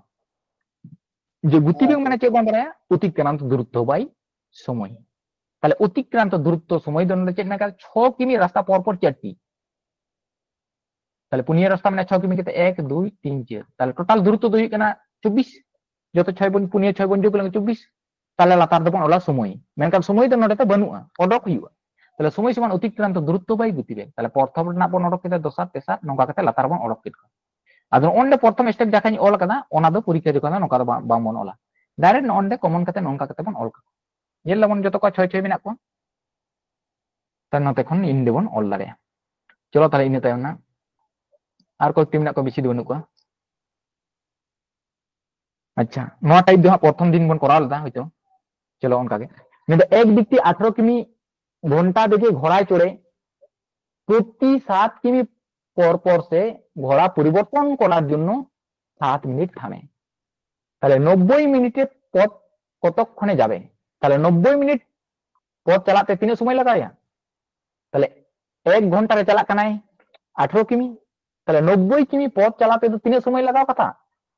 ᱡᱮ ᱜᱚᱛᱤ ᱵᱮᱜᱽ ᱦᱮᱸ᱾ ᱢᱟᱱᱮ ᱪᱮᱫ ᱵᱚᱱ ᱵᱟᱲᱟᱭᱟ? ᱚᱛᱤᱠᱨᱟᱱᱛ ᱫᱩᱨᱚᱛᱛᱚ ᱵᱟᱭ ᱥᱚᱢᱚᱭ᱾ ᱛᱟᱦᱞᱮ ᱚᱛᱤᱠᱨᱟᱱᱛ ᱫᱩᱨᱚᱛᱛᱚ ᱥᱚᱢᱚᱭ ᱫᱚ ᱱᱚᱰᱮ ᱪᱮᱫ ᱢᱮᱱᱟᱜ ᱠᱟᱫᱟ? ᱪᱷᱚ ᱠᱤᱢᱤ ᱨᱟᱥᱛᱟ ᱯᱚᱨ ᱯᱚᱨ ᱪᱟᱨᱴᱤ, ᱛᱟᱦᱞᱮ ᱯᱩᱱᱭᱟᱹ ᱨᱟᱥᱛᱟ ᱢᱮᱱᱟᱜᱼᱟ ᱪᱷᱚ ᱠᱤᱢᱤ ᱠᱟᱛᱮ, ᱮᱠ, ᱫᱩᱭ, ᱛᱤᱱ, ᱪᱟᱨ, ᱛᱟᱦᱞᱮ ᱴᱳᱴᱟᱞ ᱫᱩᱨᱚᱛᱛᱚ ᱫᱚ ᱦᱩᱭᱩᱜ ᱠᱟᱱᱟ ᱪᱚᱵᱵᱤᱥ᱾ ᱡᱚᱛᱚ ᱪᱷᱚᱭ ᱵᱚᱱ ᱯᱩᱱᱭᱟᱹ ᱪᱷᱚᱭ ᱵᱚᱱ ᱡᱳᱜᱽ ᱞᱮᱠᱷᱟᱱ ᱪᱚᱵᱵᱤᱥ, ᱛᱟᱦᱞᱮ ᱞᱟᱛᱟᱨ ᱫᱚᱵᱚᱱ ᱚᱞᱟ ᱥᱚᱢᱚᱭ, ᱢᱮᱱᱠᱷᱟᱱ ᱥᱚᱢᱚᱭ ᱫᱚ ᱱᱚᱰᱮ ᱫᱚ ᱵᱟᱹᱱᱩᱜᱼᱟ, ᱚᱰᱚᱠ ᱦᱩᱭᱩᱜᱼᱟ᱾ ᱛᱟᱦᱞᱮ ᱥᱚᱢᱚᱭ ᱥᱚᱢᱟᱱ ᱚᱛᱤᱠᱨᱟᱱᱛ ᱫᱩᱨᱚᱛᱛᱚ ᱵᱟᱭ ᱜᱚᱛᱤ ᱵᱮᱜᱽ᱾ ᱛᱟᱦᱞᱮ ᱯᱨᱚᱛᱷᱚᱢ ᱨᱮᱱᱟᱜ ᱵᱚᱱ ᱚᱰᱚᱠ ᱠᱮᱫᱟ, ᱫᱚᱥᱟᱨ, ᱛᱮᱥᱟᱨ, ᱱᱚᱝᱠᱟ ᱠᱟᱛᱮ ᱞᱟᱛᱟᱨ ᱵᱚᱱ ᱚᱰᱚᱠ ᱠᱮᱫ ᱠᱚᱣᱟ᱾ ᱟᱫᱚ ᱱᱚᱜᱼᱚᱭ ᱱᱚᱰᱮ ᱯᱨᱚᱛᱷᱚᱢ ᱥᱴᱮᱯ ᱡᱟᱦᱟᱸᱧ ᱚᱞ ᱠᱟᱫᱟ, ᱚᱱᱟ ᱫᱚ ᱯᱚᱨᱤᱠᱠᱷᱟ ᱡᱚᱠᱷᱚᱱ ᱫᱚ ᱱᱚᱝᱠᱟ ᱫᱚ ᱵᱟᱝ, ᱵᱟᱝᱵᱚᱱ ᱚᱞᱟ, ᱰᱟᱭᱨᱮᱠᱴ ᱱᱚᱜᱼᱚᱭ ᱱᱚᱰᱮ ᱠᱚᱢᱚᱱ ᱠᱟᱛᱮ ᱱᱚᱝᱠᱟ ᱠᱟᱛᱮ ᱵᱚᱱ ᱚᱞ ᱠᱟᱜᱼᱟ᱾ ᱧᱮᱞ ᱫᱟᱵᱚᱱ ᱡᱚᱛᱚ ᱠᱚ ᱪᱷᱚᱭ ᱪᱷᱚᱭ ᱢᱮᱱᱟᱜ ᱠᱚᱣᱟ, ᱛᱟᱦᱞᱮ ᱱᱚᱛᱮ ᱠᱷᱚᱱ ᱤᱱ ᱫᱚᱵᱚᱱ ᱚᱞ ᱫᱟᱲᱮᱭᱟᱜᱼᱟ᱾ ᱪᱚᱞᱚ ᱛᱟᱦᱞᱮ ᱤᱱᱟᱹ ᱛᱟᱭᱚᱢ ᱨᱮᱱᱟᱜ ᱟᱨ ᱠᱚᱭᱮᱠᱴᱤ ᱢᱮᱱᱟᱜ ᱠᱚᱣᱟ, ᱵᱮᱥᱤ ᱫᱚ ᱵᱟᱹᱱᱩᱜ ᱠᱚᱣᱟ᱾ ᱟᱪᱪᱷᱟ, ᱱᱚᱣᱟ ᱴᱟᱭᱤᱯ ᱫᱚ ᱦᱟᱸᱜ ᱯᱨᱚᱛᱷᱚᱢ ᱫᱤᱱ ᱵᱚᱱ ᱠᱚᱨᱟᱣ ᱞᱮᱫᱟ ᱦᱚᱭᱛᱳ᱾ ᱪᱚᱞᱚ ᱚᱱᱠᱟ ᱜᱮ, ᱢᱮᱱᱫᱟ ᱮᱠ ব্যক্তি আঠারো কিমি ঘন্টা বেগে ঘোড়ায় চড়ে প্রতি সাত কিমি পর পর সে ঘোড়া পরিবর্তন করার জন্য সাত মিনিট থামে। তাহলে নব্বই মিনিটে পথ কতক্ষণে যাবে? তাহলে নব্বই মিনিট পথ চালাতে তিনে সময় লাগায়? তাহলে এক ঘন্টারে চালাক কানায় আঠারো কিমি, তাহলে নব্বই কিমি পথ চালাতে তো তিনে সময় লাগাও কথা?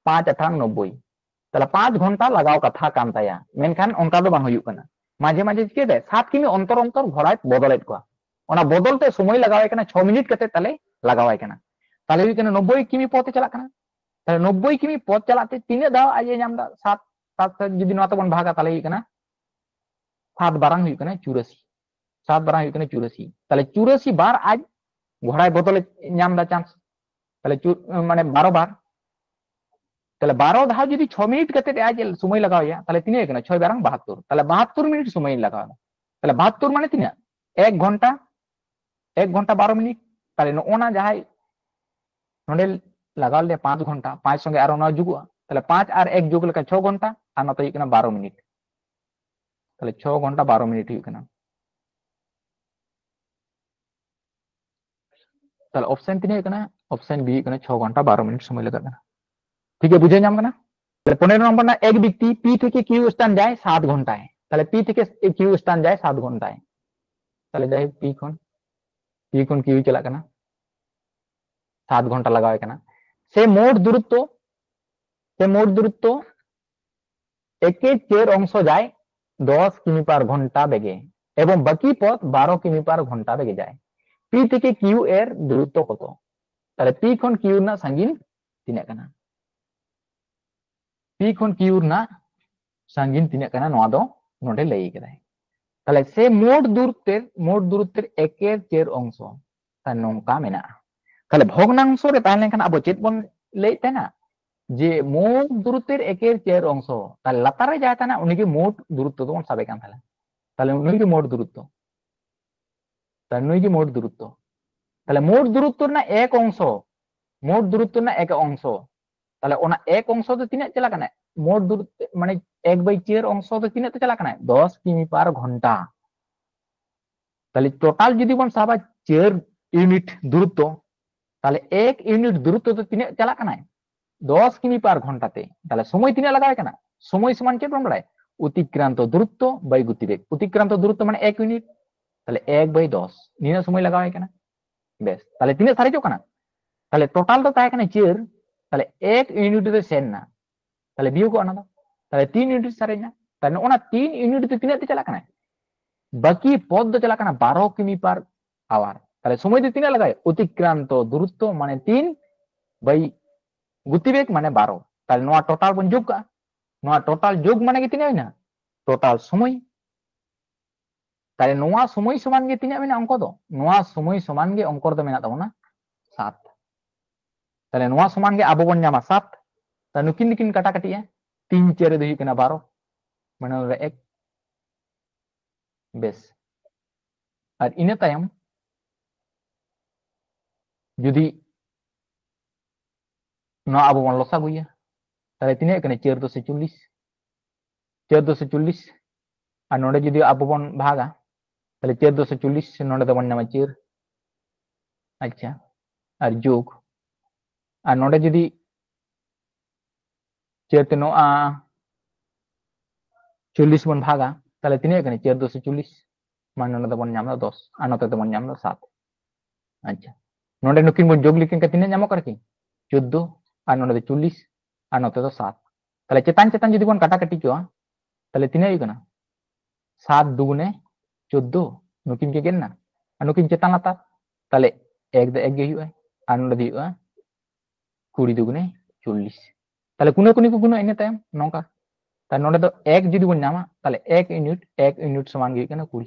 পাঁচ আঠারো নব্বই, তাহলে পাঁচ ঘন্টা লাগাও কথা ᱠᱟᱱ ᱛᱟᱭᱟ᱾ ᱢᱮᱱᱠᱷᱟᱱ ᱚᱱᱠᱟ ᱫᱚ ᱵᱟᱝ ᱦᱩᱭᱩᱜ ᱠᱟᱱᱟ, ᱢᱟᱡᱷᱮ ᱢᱟᱡᱷᱮ ᱪᱤᱠᱟᱹᱛᱮ ᱥᱟᱛ ᱠᱤᱢᱤ ᱚᱱᱛᱚᱨ ᱚᱱᱛᱚᱨ ᱜᱷᱚᱲᱟᱭ ᱵᱚᱫᱚᱞᱮᱫ ᱠᱚᱣᱟ᱾ ᱚᱱᱟ ᱵᱚᱫᱚᱞ ᱛᱮ ᱥᱚᱢᱚᱭ ᱞᱟᱜᱟᱣᱟᱭ ᱠᱟᱱᱟ ᱪᱷᱚ ᱢᱤᱱᱤᱴ ᱠᱟᱛᱮ, ᱛᱟᱦᱞᱮ ᱞᱟᱜᱟᱣᱟᱭ ᱠᱟᱱᱟ᱾ ᱛᱟᱦᱞᱮ ᱦᱩᱭᱩᱜ ᱠᱟᱱᱟ ᱱᱚᱵᱵᱳᱭ ᱠᱤᱢᱤ ᱯᱚᱛᱷ ᱮ ᱪᱟᱞᱟᱜ ᱠᱟᱱᱟ᱾ ᱛᱟᱦᱞᱮ ᱱᱚᱵᱵᱳᱭ ᱠᱤᱢᱤ ᱯᱚᱛᱷ ᱪᱟᱞᱟᱜ ᱛᱮ ᱛᱤᱱᱟᱹᱜ ᱫᱷᱟᱣ ᱟᱡ ᱮ ᱧᱟᱢ ᱮᱫᱟ? ᱥᱟᱛ, ᱥᱟᱛ, ᱥᱟᱛ ᱡᱩᱫᱤ ᱱᱚᱣᱟ ᱛᱮᱵᱚᱱ ᱵᱷᱟᱜᱟ, ᱛᱟᱦᱞᱮ ᱦᱩᱭᱩᱜ ᱠᱟᱱᱟ ᱥᱟᱛ ᱵᱟᱨᱟᱝ ᱦᱩᱭᱩᱜ ᱠᱟᱱᱟ ᱪᱩᱨᱟᱥᱤ᱾ ᱥᱟᱛ ᱵᱟᱨᱟᱝ ᱦᱩᱭᱩᱜ ᱠᱟᱱᱟ ᱪᱩᱨᱟᱥᱤ᱾ ᱛᱟᱦᱞᱮ ᱪᱩᱨᱟᱥᱤ ᱵᱟᱨ ᱟᱡ ᱜᱷᱚᱲᱟᱭ ᱵᱚᱫᱚᱞᱮ ᱧᱟᱢ ᱮᱫᱟ ᱪᱟᱱᱥ᱾ ᱛᱟᱦᱞᱮ ᱪᱩ-, ᱢᱟᱱᱮ ᱵᱟᱨᱚ ᱵᱟᱨ᱾ ᱛᱟᱦᱞᱮ ᱵᱟᱨᱚ ᱫᱷᱟᱣ ᱡᱩᱫᱤ ᱪᱷᱚ ᱢᱤᱱᱤᱴ ᱠᱟᱛᱮ ᱟᱡ ᱥᱚᱢᱚᱭ ᱞᱟᱜᱟᱣ ᱮᱭᱟ, ᱛᱟᱦᱞᱮ ᱛᱤᱱᱟᱹᱜ ᱠᱟᱱᱟ? ᱪᱷᱚᱭ ᱵᱟᱨᱟᱝ ᱵᱟᱦᱟᱛᱛᱳᱨ᱾ ᱛᱟᱦᱞᱮ ᱵᱟᱦᱟᱛᱛᱳᱨ ᱢᱤᱱᱤᱴ ᱥᱚᱢᱚᱭ ᱞᱟᱜᱟᱣ ᱮᱫᱟ᱾ ᱛᱟᱦᱞᱮ ᱵᱟᱦᱟᱛᱛᱳᱨ ᱢᱟᱱᱮ ᱛᱤᱱᱟᱹᱜ? ᱮᱠ ᱜᱷᱚᱱᱴᱟ, ᱮᱠ ᱜᱷᱚᱱᱴᱟ ᱵᱟᱨᱚ ᱢᱤᱱᱤᱴ᱾ ᱛᱟᱦᱞᱮ ᱱᱚᱜᱼᱚ ᱱᱟ ᱡᱟᱦᱟᱸᱭ ᱱᱚᱰᱮ ᱞᱟᱜᱟᱣ ᱞᱮᱫᱟ ᱯᱟᱸᱪ ᱜᱷᱚᱱᱴᱟ, ᱯᱟᱸᱪ ᱥᱚᱸᱜᱮ ᱟᱨᱚ ᱱᱚᱣᱟ ᱡᱩᱜᱩᱜᱼᱟ, ᱛᱟᱦᱞᱮ ᱯᱟᱸᱪ ᱟᱨ ᱮᱠ ᱡᱩᱜᱽ ᱞᱮᱠᱷᱟᱱ ᱪᱷᱚ ᱜᱷᱚᱱᱴᱟ, ᱟᱨ ᱱᱚᱛᱮ ᱦᱩᱭᱩᱜ ᱠᱟᱱᱟ ᱵᱟᱨᱚ ᱢᱤᱱᱤᱴ᱾ ᱛᱟᱦᱞᱮ ᱪᱷᱚ ᱜᱷᱚᱱᱴᱟ ᱵᱟᱨᱚ ᱢᱤᱱᱤᱴ ᱦᱩᱭᱩᱜ ᱠᱟᱱᱟ᱾ ᱛᱟᱦᱞᱮ ᱚᱯᱥᱮᱱ ᱛᱤᱱᱟᱹᱜ ᱦᱩᱭᱩᱜ ᱠᱟᱱᱟ? ᱚᱯᱥᱮᱱ ᱵᱤ ᱦᱩᱭᱩᱜ ᱠᱟᱱᱟ, ᱪᱷᱚ ᱜᱷᱚᱱᱴᱟ ᱵᱟᱨᱚ ᱢᱤᱱᱤᱴ ᱥᱚᱢᱚᱭ ᱞᱟᱜᱟᱜ ᱠᱟᱱᱟ᱾ ᱴᱷᱤᱠ ᱜᱮᱭᱟ, ᱵᱩᱡᱷᱟᱹᱣ ᱧᱟᱢ ᱠᱟᱱᱟ? ᱛᱟᱦᱞᱮ ᱯᱚᱱᱮᱨᱚ ᱱᱚᱢᱵᱚᱨ ᱨᱮᱱᱟᱜ, ᱮᱠ ᱵᱮᱠᱛᱤ ᱯᱤ ᱛᱷᱮᱠᱮ ᱠᱤᱭᱩ ᱥᱛᱷᱟᱱ ᱡᱟᱭ ᱥᱟᱛ ᱜᱷᱚᱱᱴᱟᱭ᱾ ᱛᱟᱦᱞᱮ ᱯᱤ ᱛᱷᱮᱠᱮ ᱠᱤᱭᱩ ᱥᱛᱷᱟᱱ ᱡᱟᱭ ᱥᱟᱛ ᱜᱷᱚᱱᱴᱟᱭ᱾ ᱛᱟᱦᱞᱮ ᱡᱟᱭᱦᱳᱠ, ᱯᱤ ᱠᱷᱚᱱ, ᱯᱤ ᱠᱷᱚᱱ ᱠᱤᱭᱩ ᱪᱟᱞᱟᱜ ᱠᱟᱱᱟ, ᱥᱟᱛ ᱜᱷᱚᱱᱴᱟ ᱞᱟᱜᱟᱣ ᱟᱭ ᱠᱟᱱᱟ᱾ সে মোট দূরত্ব, সে মোট দূরত্ব একে চার অংশ যায় দশ কিমি পার ঘন্টা বেগে এবং বাকি পথ বারো কিমি পার ঘন্টা বেগে যায়। পি থেকে কিউ এর দূরত্ব কত? তাহলে পি ᱠᱷᱚᱱ ᱠᱤᱭᱩ ᱨᱮᱱᱟᱜ ᱥᱟᱺᱜᱤᱧ ᱛᱤᱱᱟᱹᱜ ᱠᱟᱱᱟ? ᱯᱤ ᱠᱷᱚᱱ ᱠᱤᱭᱩ ᱨᱮᱱᱟᱜ ᱥᱟᱺᱜᱤᱧ ᱛᱤᱱᱟᱹᱜ ᱠᱟᱱᱟ, ᱱᱚᱣᱟ ᱫᱚ ᱱᱚᱰᱮ ᱞᱟᱹᱭ ᱠᱟᱫᱟᱭ᱾ ᱛᱟᱦᱞᱮ ᱥᱮ ᱢᱳᱴ ᱫᱩᱨᱚᱛᱛᱮᱨ ᱢᱳᱴ ᱫᱩᱨᱚᱛᱛᱮᱨ ᱮᱠᱮᱨ ᱪᱟᱹᱨ ᱚᱝᱥᱚ, ᱛᱟᱦᱞᱮ ᱱᱚᱝᱠᱟ ᱢᱮᱱᱟᱜᱼᱟ᱾ ᱛᱟᱦᱞᱮ ᱵᱷᱚᱜᱽᱱᱟᱝᱥᱚ ᱨᱮ ᱛᱟᱦᱮᱸ ᱞᱮᱱᱠᱷᱟᱱ ᱟᱵᱚ ᱪᱮᱫ ᱵᱚᱱ ᱞᱟᱹᱭᱮᱫ ᱛᱟᱦᱮᱱᱟ? ᱡᱮ ᱢᱳᱴ ᱫᱩᱨᱚᱛᱛᱮᱨ ᱮᱠᱮᱨ ᱪᱟᱹᱨ ᱚᱝᱥᱚ, ᱛᱟᱦᱞᱮ ᱞᱟᱛᱟᱨ ᱨᱮ ᱡᱟᱦᱟᱸ ᱛᱟᱦᱮᱱᱟ ᱩᱱᱤᱜᱮ ᱢᱳᱴ ᱫᱩᱨᱚᱛᱛᱚ ᱫᱚᱵᱚᱱ ᱥᱟᱵᱮ ᱠᱟᱱ ᱛᱟᱦᱮᱱᱟ᱾ ᱛᱟᱦᱞᱮ ᱩᱱᱤᱜᱮ ᱢᱳᱴ ᱫᱩᱨᱚᱛᱛᱚ, ᱛᱟᱦᱞᱮ ᱱᱩᱭ ᱜᱮ ᱢᱳᱴ ᱫᱩᱨᱚᱛᱛᱚ᱾ ᱛᱟᱦᱞᱮ ᱢᱳᱴ ᱫᱩᱨᱚᱛᱛᱚ ᱨᱮᱱᱟᱜ ᱮᱠ ᱚᱝᱥᱚ, ᱢᱳᱴ ᱫᱩᱨᱚᱛᱛᱚ ᱨᱮᱱᱟᱜ ᱮᱠ ᱚᱝᱥᱚ, ᱛᱟᱦᱞᱮ ᱚᱱᱟ ᱮᱠ ᱚᱝᱥᱚ ᱫᱚ ᱛᱤᱱᱟᱹᱜ ᱪᱟᱞᱟᱜ ᱠᱟᱱᱟ? ᱢᱳᱴ ᱫᱩᱨᱚᱛᱛᱚ ᱢᱟᱱᱮ ᱮᱠ ᱵᱟᱭ ᱪᱟᱹᱨ ᱚᱝᱥᱚ ᱫᱚ ᱛᱤᱱᱟᱹᱜ ᱛᱮ ᱪᱟᱞᱟᱜ ᱠᱟᱱᱟ? ᱫᱚᱥ ᱠᱤᱢᱤ ᱯᱟᱨ ᱜᱷᱚᱱᱴᱟ᱾ ᱛᱟᱦᱞᱮ ᱴᱳᱴᱟᱞ ᱡᱩᱫᱤ ᱵᱚᱱ ᱥᱟᱵᱟ ᱪᱟᱹᱨ ᱤᱭᱩᱱᱤᱴ ᱫᱩᱨᱚᱛᱛᱚ, ᱛᱟᱦᱞᱮ ᱮᱠ ᱤᱭᱩᱱᱤᱴ ᱫᱩᱨᱚᱛᱛᱚ ᱫᱚ ᱛᱤᱱᱟᱹᱜ ᱪᱟᱞᱟᱜ ᱠᱟᱱᱟᱭ? ᱫᱚᱥ ᱠᱤᱢᱤ ᱯᱟᱨ ᱜᱷᱚᱱᱴᱟ ᱛᱮ᱾ ᱛᱟᱦᱞᱮ ᱥᱚᱢᱚᱭ ᱛᱤᱱᱟᱹᱜ ᱞᱟᱜᱟᱣ ᱠᱟᱱᱟ? ᱥᱚᱢᱚᱭ ᱥᱚᱢᱟᱱ ᱪᱮᱫ ᱵᱚᱱ ᱵᱟᱲᱟᱭᱟ? ᱚᱛᱤᱠᱨᱟᱱᱛᱚ ᱫᱩᱨᱚᱛᱛᱚ ᱵᱟᱭ ᱜᱚᱛᱤᱵᱮᱜᱽ᱾ ᱚᱛᱤᱠᱨᱟᱱᱛᱚ ᱫᱩᱨᱚᱛᱛᱚ ᱢᱟᱱᱮ ᱮᱠ ᱤᱭᱩᱱᱤᱴ, ᱛᱟᱦᱞᱮ ᱮᱠ ᱵᱟᱭ ᱫᱚᱥ, ᱱᱤᱱᱟᱹᱜ ᱥᱚᱢᱚᱭ ᱞᱟᱜᱟᱣ ᱠᱟᱱᱟ᱾ ᱵᱮᱥ, ᱛᱟᱦᱞᱮ ᱛᱤᱱᱟᱹᱜ ᱥᱟᱨᱮᱡᱚᱜ ᱠᱟᱱᱟ? ᱛᱟᱦᱞᱮ ᱴᱳᱴᱟᱞ ᱫᱚ ᱛᱟᱦᱮᱸ ᱠᱟᱱᱟ ᱪᱟᱹᱨ, ᱛᱟᱦᱞᱮ ᱮᱠ ᱤᱭᱩᱱᱤᱴ ᱨᱮ ᱥᱮᱱ ᱱᱟ, ᱛᱟᱦᱞᱮ ᱵᱤᱭᱳᱜᱚᱜᱼᱟ ᱚᱱᱟ ᱫᱚ, ᱛᱟᱦᱞᱮ ᱛᱤᱱ ᱤᱭᱩᱱᱤᱴ ᱥᱟᱨᱮᱡ ᱱᱟ᱾ ᱛᱟᱦᱞᱮ ᱚᱱᱟ ᱛᱤᱱ ᱤᱭᱩᱱᱤᱴ ᱫᱚ ᱛᱤᱱᱟᱹᱜ ᱛᱮ ᱪᱟᱞᱟᱜ ᱠᱟᱱᱟ? ᱵᱟᱹᱠᱤ ᱯᱚᱫ ᱫᱚ ᱪᱟᱞᱟᱜ ᱠᱟᱱᱟ ᱵᱟᱨᱚ ᱠᱤᱢᱤ ᱯᱟᱨ ᱟᱣᱟᱨ᱾ ᱛᱟᱦᱞᱮ ᱥᱚᱢᱚᱭ ᱫᱚ ᱛᱤᱱᱟᱹᱜ ᱞᱟᱜᱟᱣ? ᱚᱛᱤᱠᱨᱟᱱᱛᱚ ᱫᱩᱨᱚᱛᱛᱚ ᱢᱟᱱᱮ ᱛᱤᱱ ᱵᱟᱭ ᱜᱚᱛᱤᱵᱮᱜᱽ ᱢᱟᱱᱮ ᱵᱟᱨᱚ᱾ ᱛᱟᱦᱞᱮ ᱱᱚᱣᱟ ᱴᱳᱴᱟᱞ ᱵᱚᱱ ᱡᱳᱜᱽ ᱠᱟᱜᱼᱟ᱾ ᱱᱚᱣᱟ ᱴᱳᱴᱟᱞ ᱡᱳᱜᱽ ᱢᱟᱱᱮ ᱜᱮ ᱛᱤᱱᱟᱹᱜ ᱦᱩᱭᱱᱟ? ᱴᱳᱴᱟᱞ ᱥᱚᱢᱚᱭ᱾ ᱛᱟᱦᱞᱮ ᱱᱚᱣᱟ ᱥᱚᱢᱚᱭ ᱥᱚᱢᱟᱱ ᱜᱮ ᱛᱤᱱᱟᱹᱜ ᱢᱮᱱᱟᱜᱼᱟ ᱚᱝᱠᱚ ᱫᱚ? ᱱᱚᱣᱟ ᱥᱚᱢᱚᱭ ᱥᱚᱢᱟᱱ ᱜᱮ ᱚᱝᱠᱚ ᱨᱮᱫᱚ ᱢᱮᱱᱟᱜ ᱛᱟᱵᱚᱱᱟ ᱥᱟᱛ᱾ ᱛᱟᱦᱞᱮ ᱱᱚᱣᱟ ᱥᱚᱢᱟᱱ ᱜᱮ ᱟᱵᱚ ᱵᱚᱱ ᱧᱟᱢᱟ ᱥᱟᱛ᱾ ᱛᱟᱦᱞᱮ ᱱᱩᱠᱤᱱ ᱫᱚᱠᱤᱱ ᱠᱟᱴᱟ ᱠᱟᱹᱴᱤᱡᱼᱟ, ᱛᱤᱱ ᱪᱟᱹᱨ ᱫᱚ ᱦᱩᱭᱩᱜ ᱠᱟᱱᱟ ᱵᱟᱨᱚ, ᱢᱟᱱᱮ ᱱᱚᱰᱮ ᱮᱠ᱾ ᱵᱮᱥ, ᱟᱨ ᱤᱱᱟᱹ ᱛᱟᱭᱚᱢ ᱡᱩᱫᱤ ᱱᱚᱣᱟ ᱟᱵᱚ ᱵᱚᱱ ᱞᱚᱥᱟᱜᱩᱭᱟ, ᱛᱟᱦᱞᱮ ᱛᱤᱱᱟᱹᱜ ᱠᱟᱱᱟ? ᱪᱟᱹᱨ ᱫᱚᱥᱮ ᱪᱚᱞᱞᱤᱥ, ᱪᱟᱹᱨ ᱫᱚᱥᱮ ᱪᱚᱞᱞᱤᱥ᱾ ᱟᱨ ᱱᱚᱰᱮ ᱡᱩᱫᱤ ᱟᱵᱚ ᱵᱚᱱ ᱵᱷᱟᱜᱟ, ᱛᱟᱦᱞᱮ ᱪᱟᱹᱨ ᱫᱚᱥᱮ ᱪᱚᱞᱞᱤᱥ, ᱱᱚᱰᱮ ᱫᱚᱵᱚᱱ ᱧᱟᱢᱟ ᱪᱟᱹᱨ᱾ ᱟᱪᱪᱷᱟ, ᱟᱨ ᱡᱳᱜᱽ, ᱟᱨ ᱱᱚᱰᱮ ᱡᱩᱫᱤ ᱪᱟᱹᱨ ᱛᱮ ᱱᱚᱣᱟ ᱪᱚᱞᱞᱤᱥ ᱵᱚᱱ ᱵᱷᱟᱜᱟ, ᱛᱟᱦᱞᱮ ᱛᱤᱱᱟᱹᱜ ᱠᱟᱱᱟ? ᱪᱟᱹᱨ ᱫᱚᱥᱮ ᱪᱚᱞᱞᱤᱥ, ᱢᱟᱱᱮ ᱱᱚᱰᱮ ᱫᱚᱵᱚᱱ ᱧᱟᱢ ᱮᱫᱟ ᱫᱚᱥ, ᱟᱨ ᱱᱚᱛᱮ ᱫᱚᱵᱚᱱ ᱧᱟᱢ ᱮᱫᱟ ᱥᱟᱛ᱾ ᱟᱪᱪᱷᱟ, ᱱᱚᱰᱮ ᱱᱩᱠᱤᱱ ᱵᱚᱱ ᱡᱳᱜᱽ ᱞᱮᱠᱷᱟᱱ ᱛᱤᱱᱟᱹᱜ ᱧᱟᱢᱚᱜ ᱠᱟᱱᱟ ᱠᱤ? ᱪᱳᱫᱽᱫᱳ, ᱟᱨ ᱱᱚᱰᱮ ᱫᱚ ᱪᱚᱞᱞᱤᱥ, ᱟᱨ ᱱᱚᱛᱮ ᱫᱚ ᱥᱟᱛ᱾ ᱛᱟᱦᱞᱮ ᱪᱮᱛᱟᱱ ᱪᱮᱛᱟᱱ ᱡᱩᱫᱤ ᱵᱚᱱ ᱠᱟᱴᱟ ᱠᱟᱹᱴᱤ ᱠᱚᱣᱟ, ᱛᱟᱦᱞᱮ ᱛᱤᱱᱟᱹᱜ ᱦᱩᱭᱩᱜ ᱠᱟᱱᱟ? ᱥᱟᱛ ᱫᱩᱜᱩᱱᱮ ᱪᱳᱫᱽᱫᱳ, ᱱᱩᱠᱤᱱ ᱠᱤᱱ ᱜᱮᱫ ᱮᱱᱟ, ᱟᱨ ᱱᱩᱠᱤᱱ ᱪᱮᱛᱟᱱ ᱞᱟᱛᱟᱨ, ᱛᱟᱦᱞᱮ ᱮᱠ ᱫᱚ ᱮᱠ ᱜᱮ ᱦᱩᱭᱩᱜᱼᱟ, ᱟᱨ ᱱᱚᱰᱮ ᱫᱚ ᱦᱩᱭᱩᱜᱼᱟ ᱠᱩᱲᱤ ᱫᱩᱜᱩᱱᱮ ᱪᱚᱞᱞᱤᱥ᱾ ᱛᱟᱦᱞᱮ ᱠᱩᱱᱟᱹ ᱠᱩᱱᱤ ᱠᱚ ᱜᱩᱱᱟ ᱤᱱᱟᱹ ᱛᱟᱭᱚᱢ ᱱᱚᱝᱠᱟ᱾ ᱛᱟᱦᱞᱮ ᱱᱚᱰᱮ ᱫᱚ ᱮᱠ ᱡᱩᱫᱤ ᱵᱚᱱ ᱧᱟᱢᱟ, ᱛᱟᱦᱞᱮ ᱮᱠ ᱤᱭᱩᱱᱤᱴ, ᱮᱠ ᱤᱭᱩᱱᱤᱴ ᱥᱚᱢᱟᱱ ᱜᱮ ᱦᱩᱭᱩᱜ ᱠᱟᱱᱟ ᱠᱩᱲᱤ᱾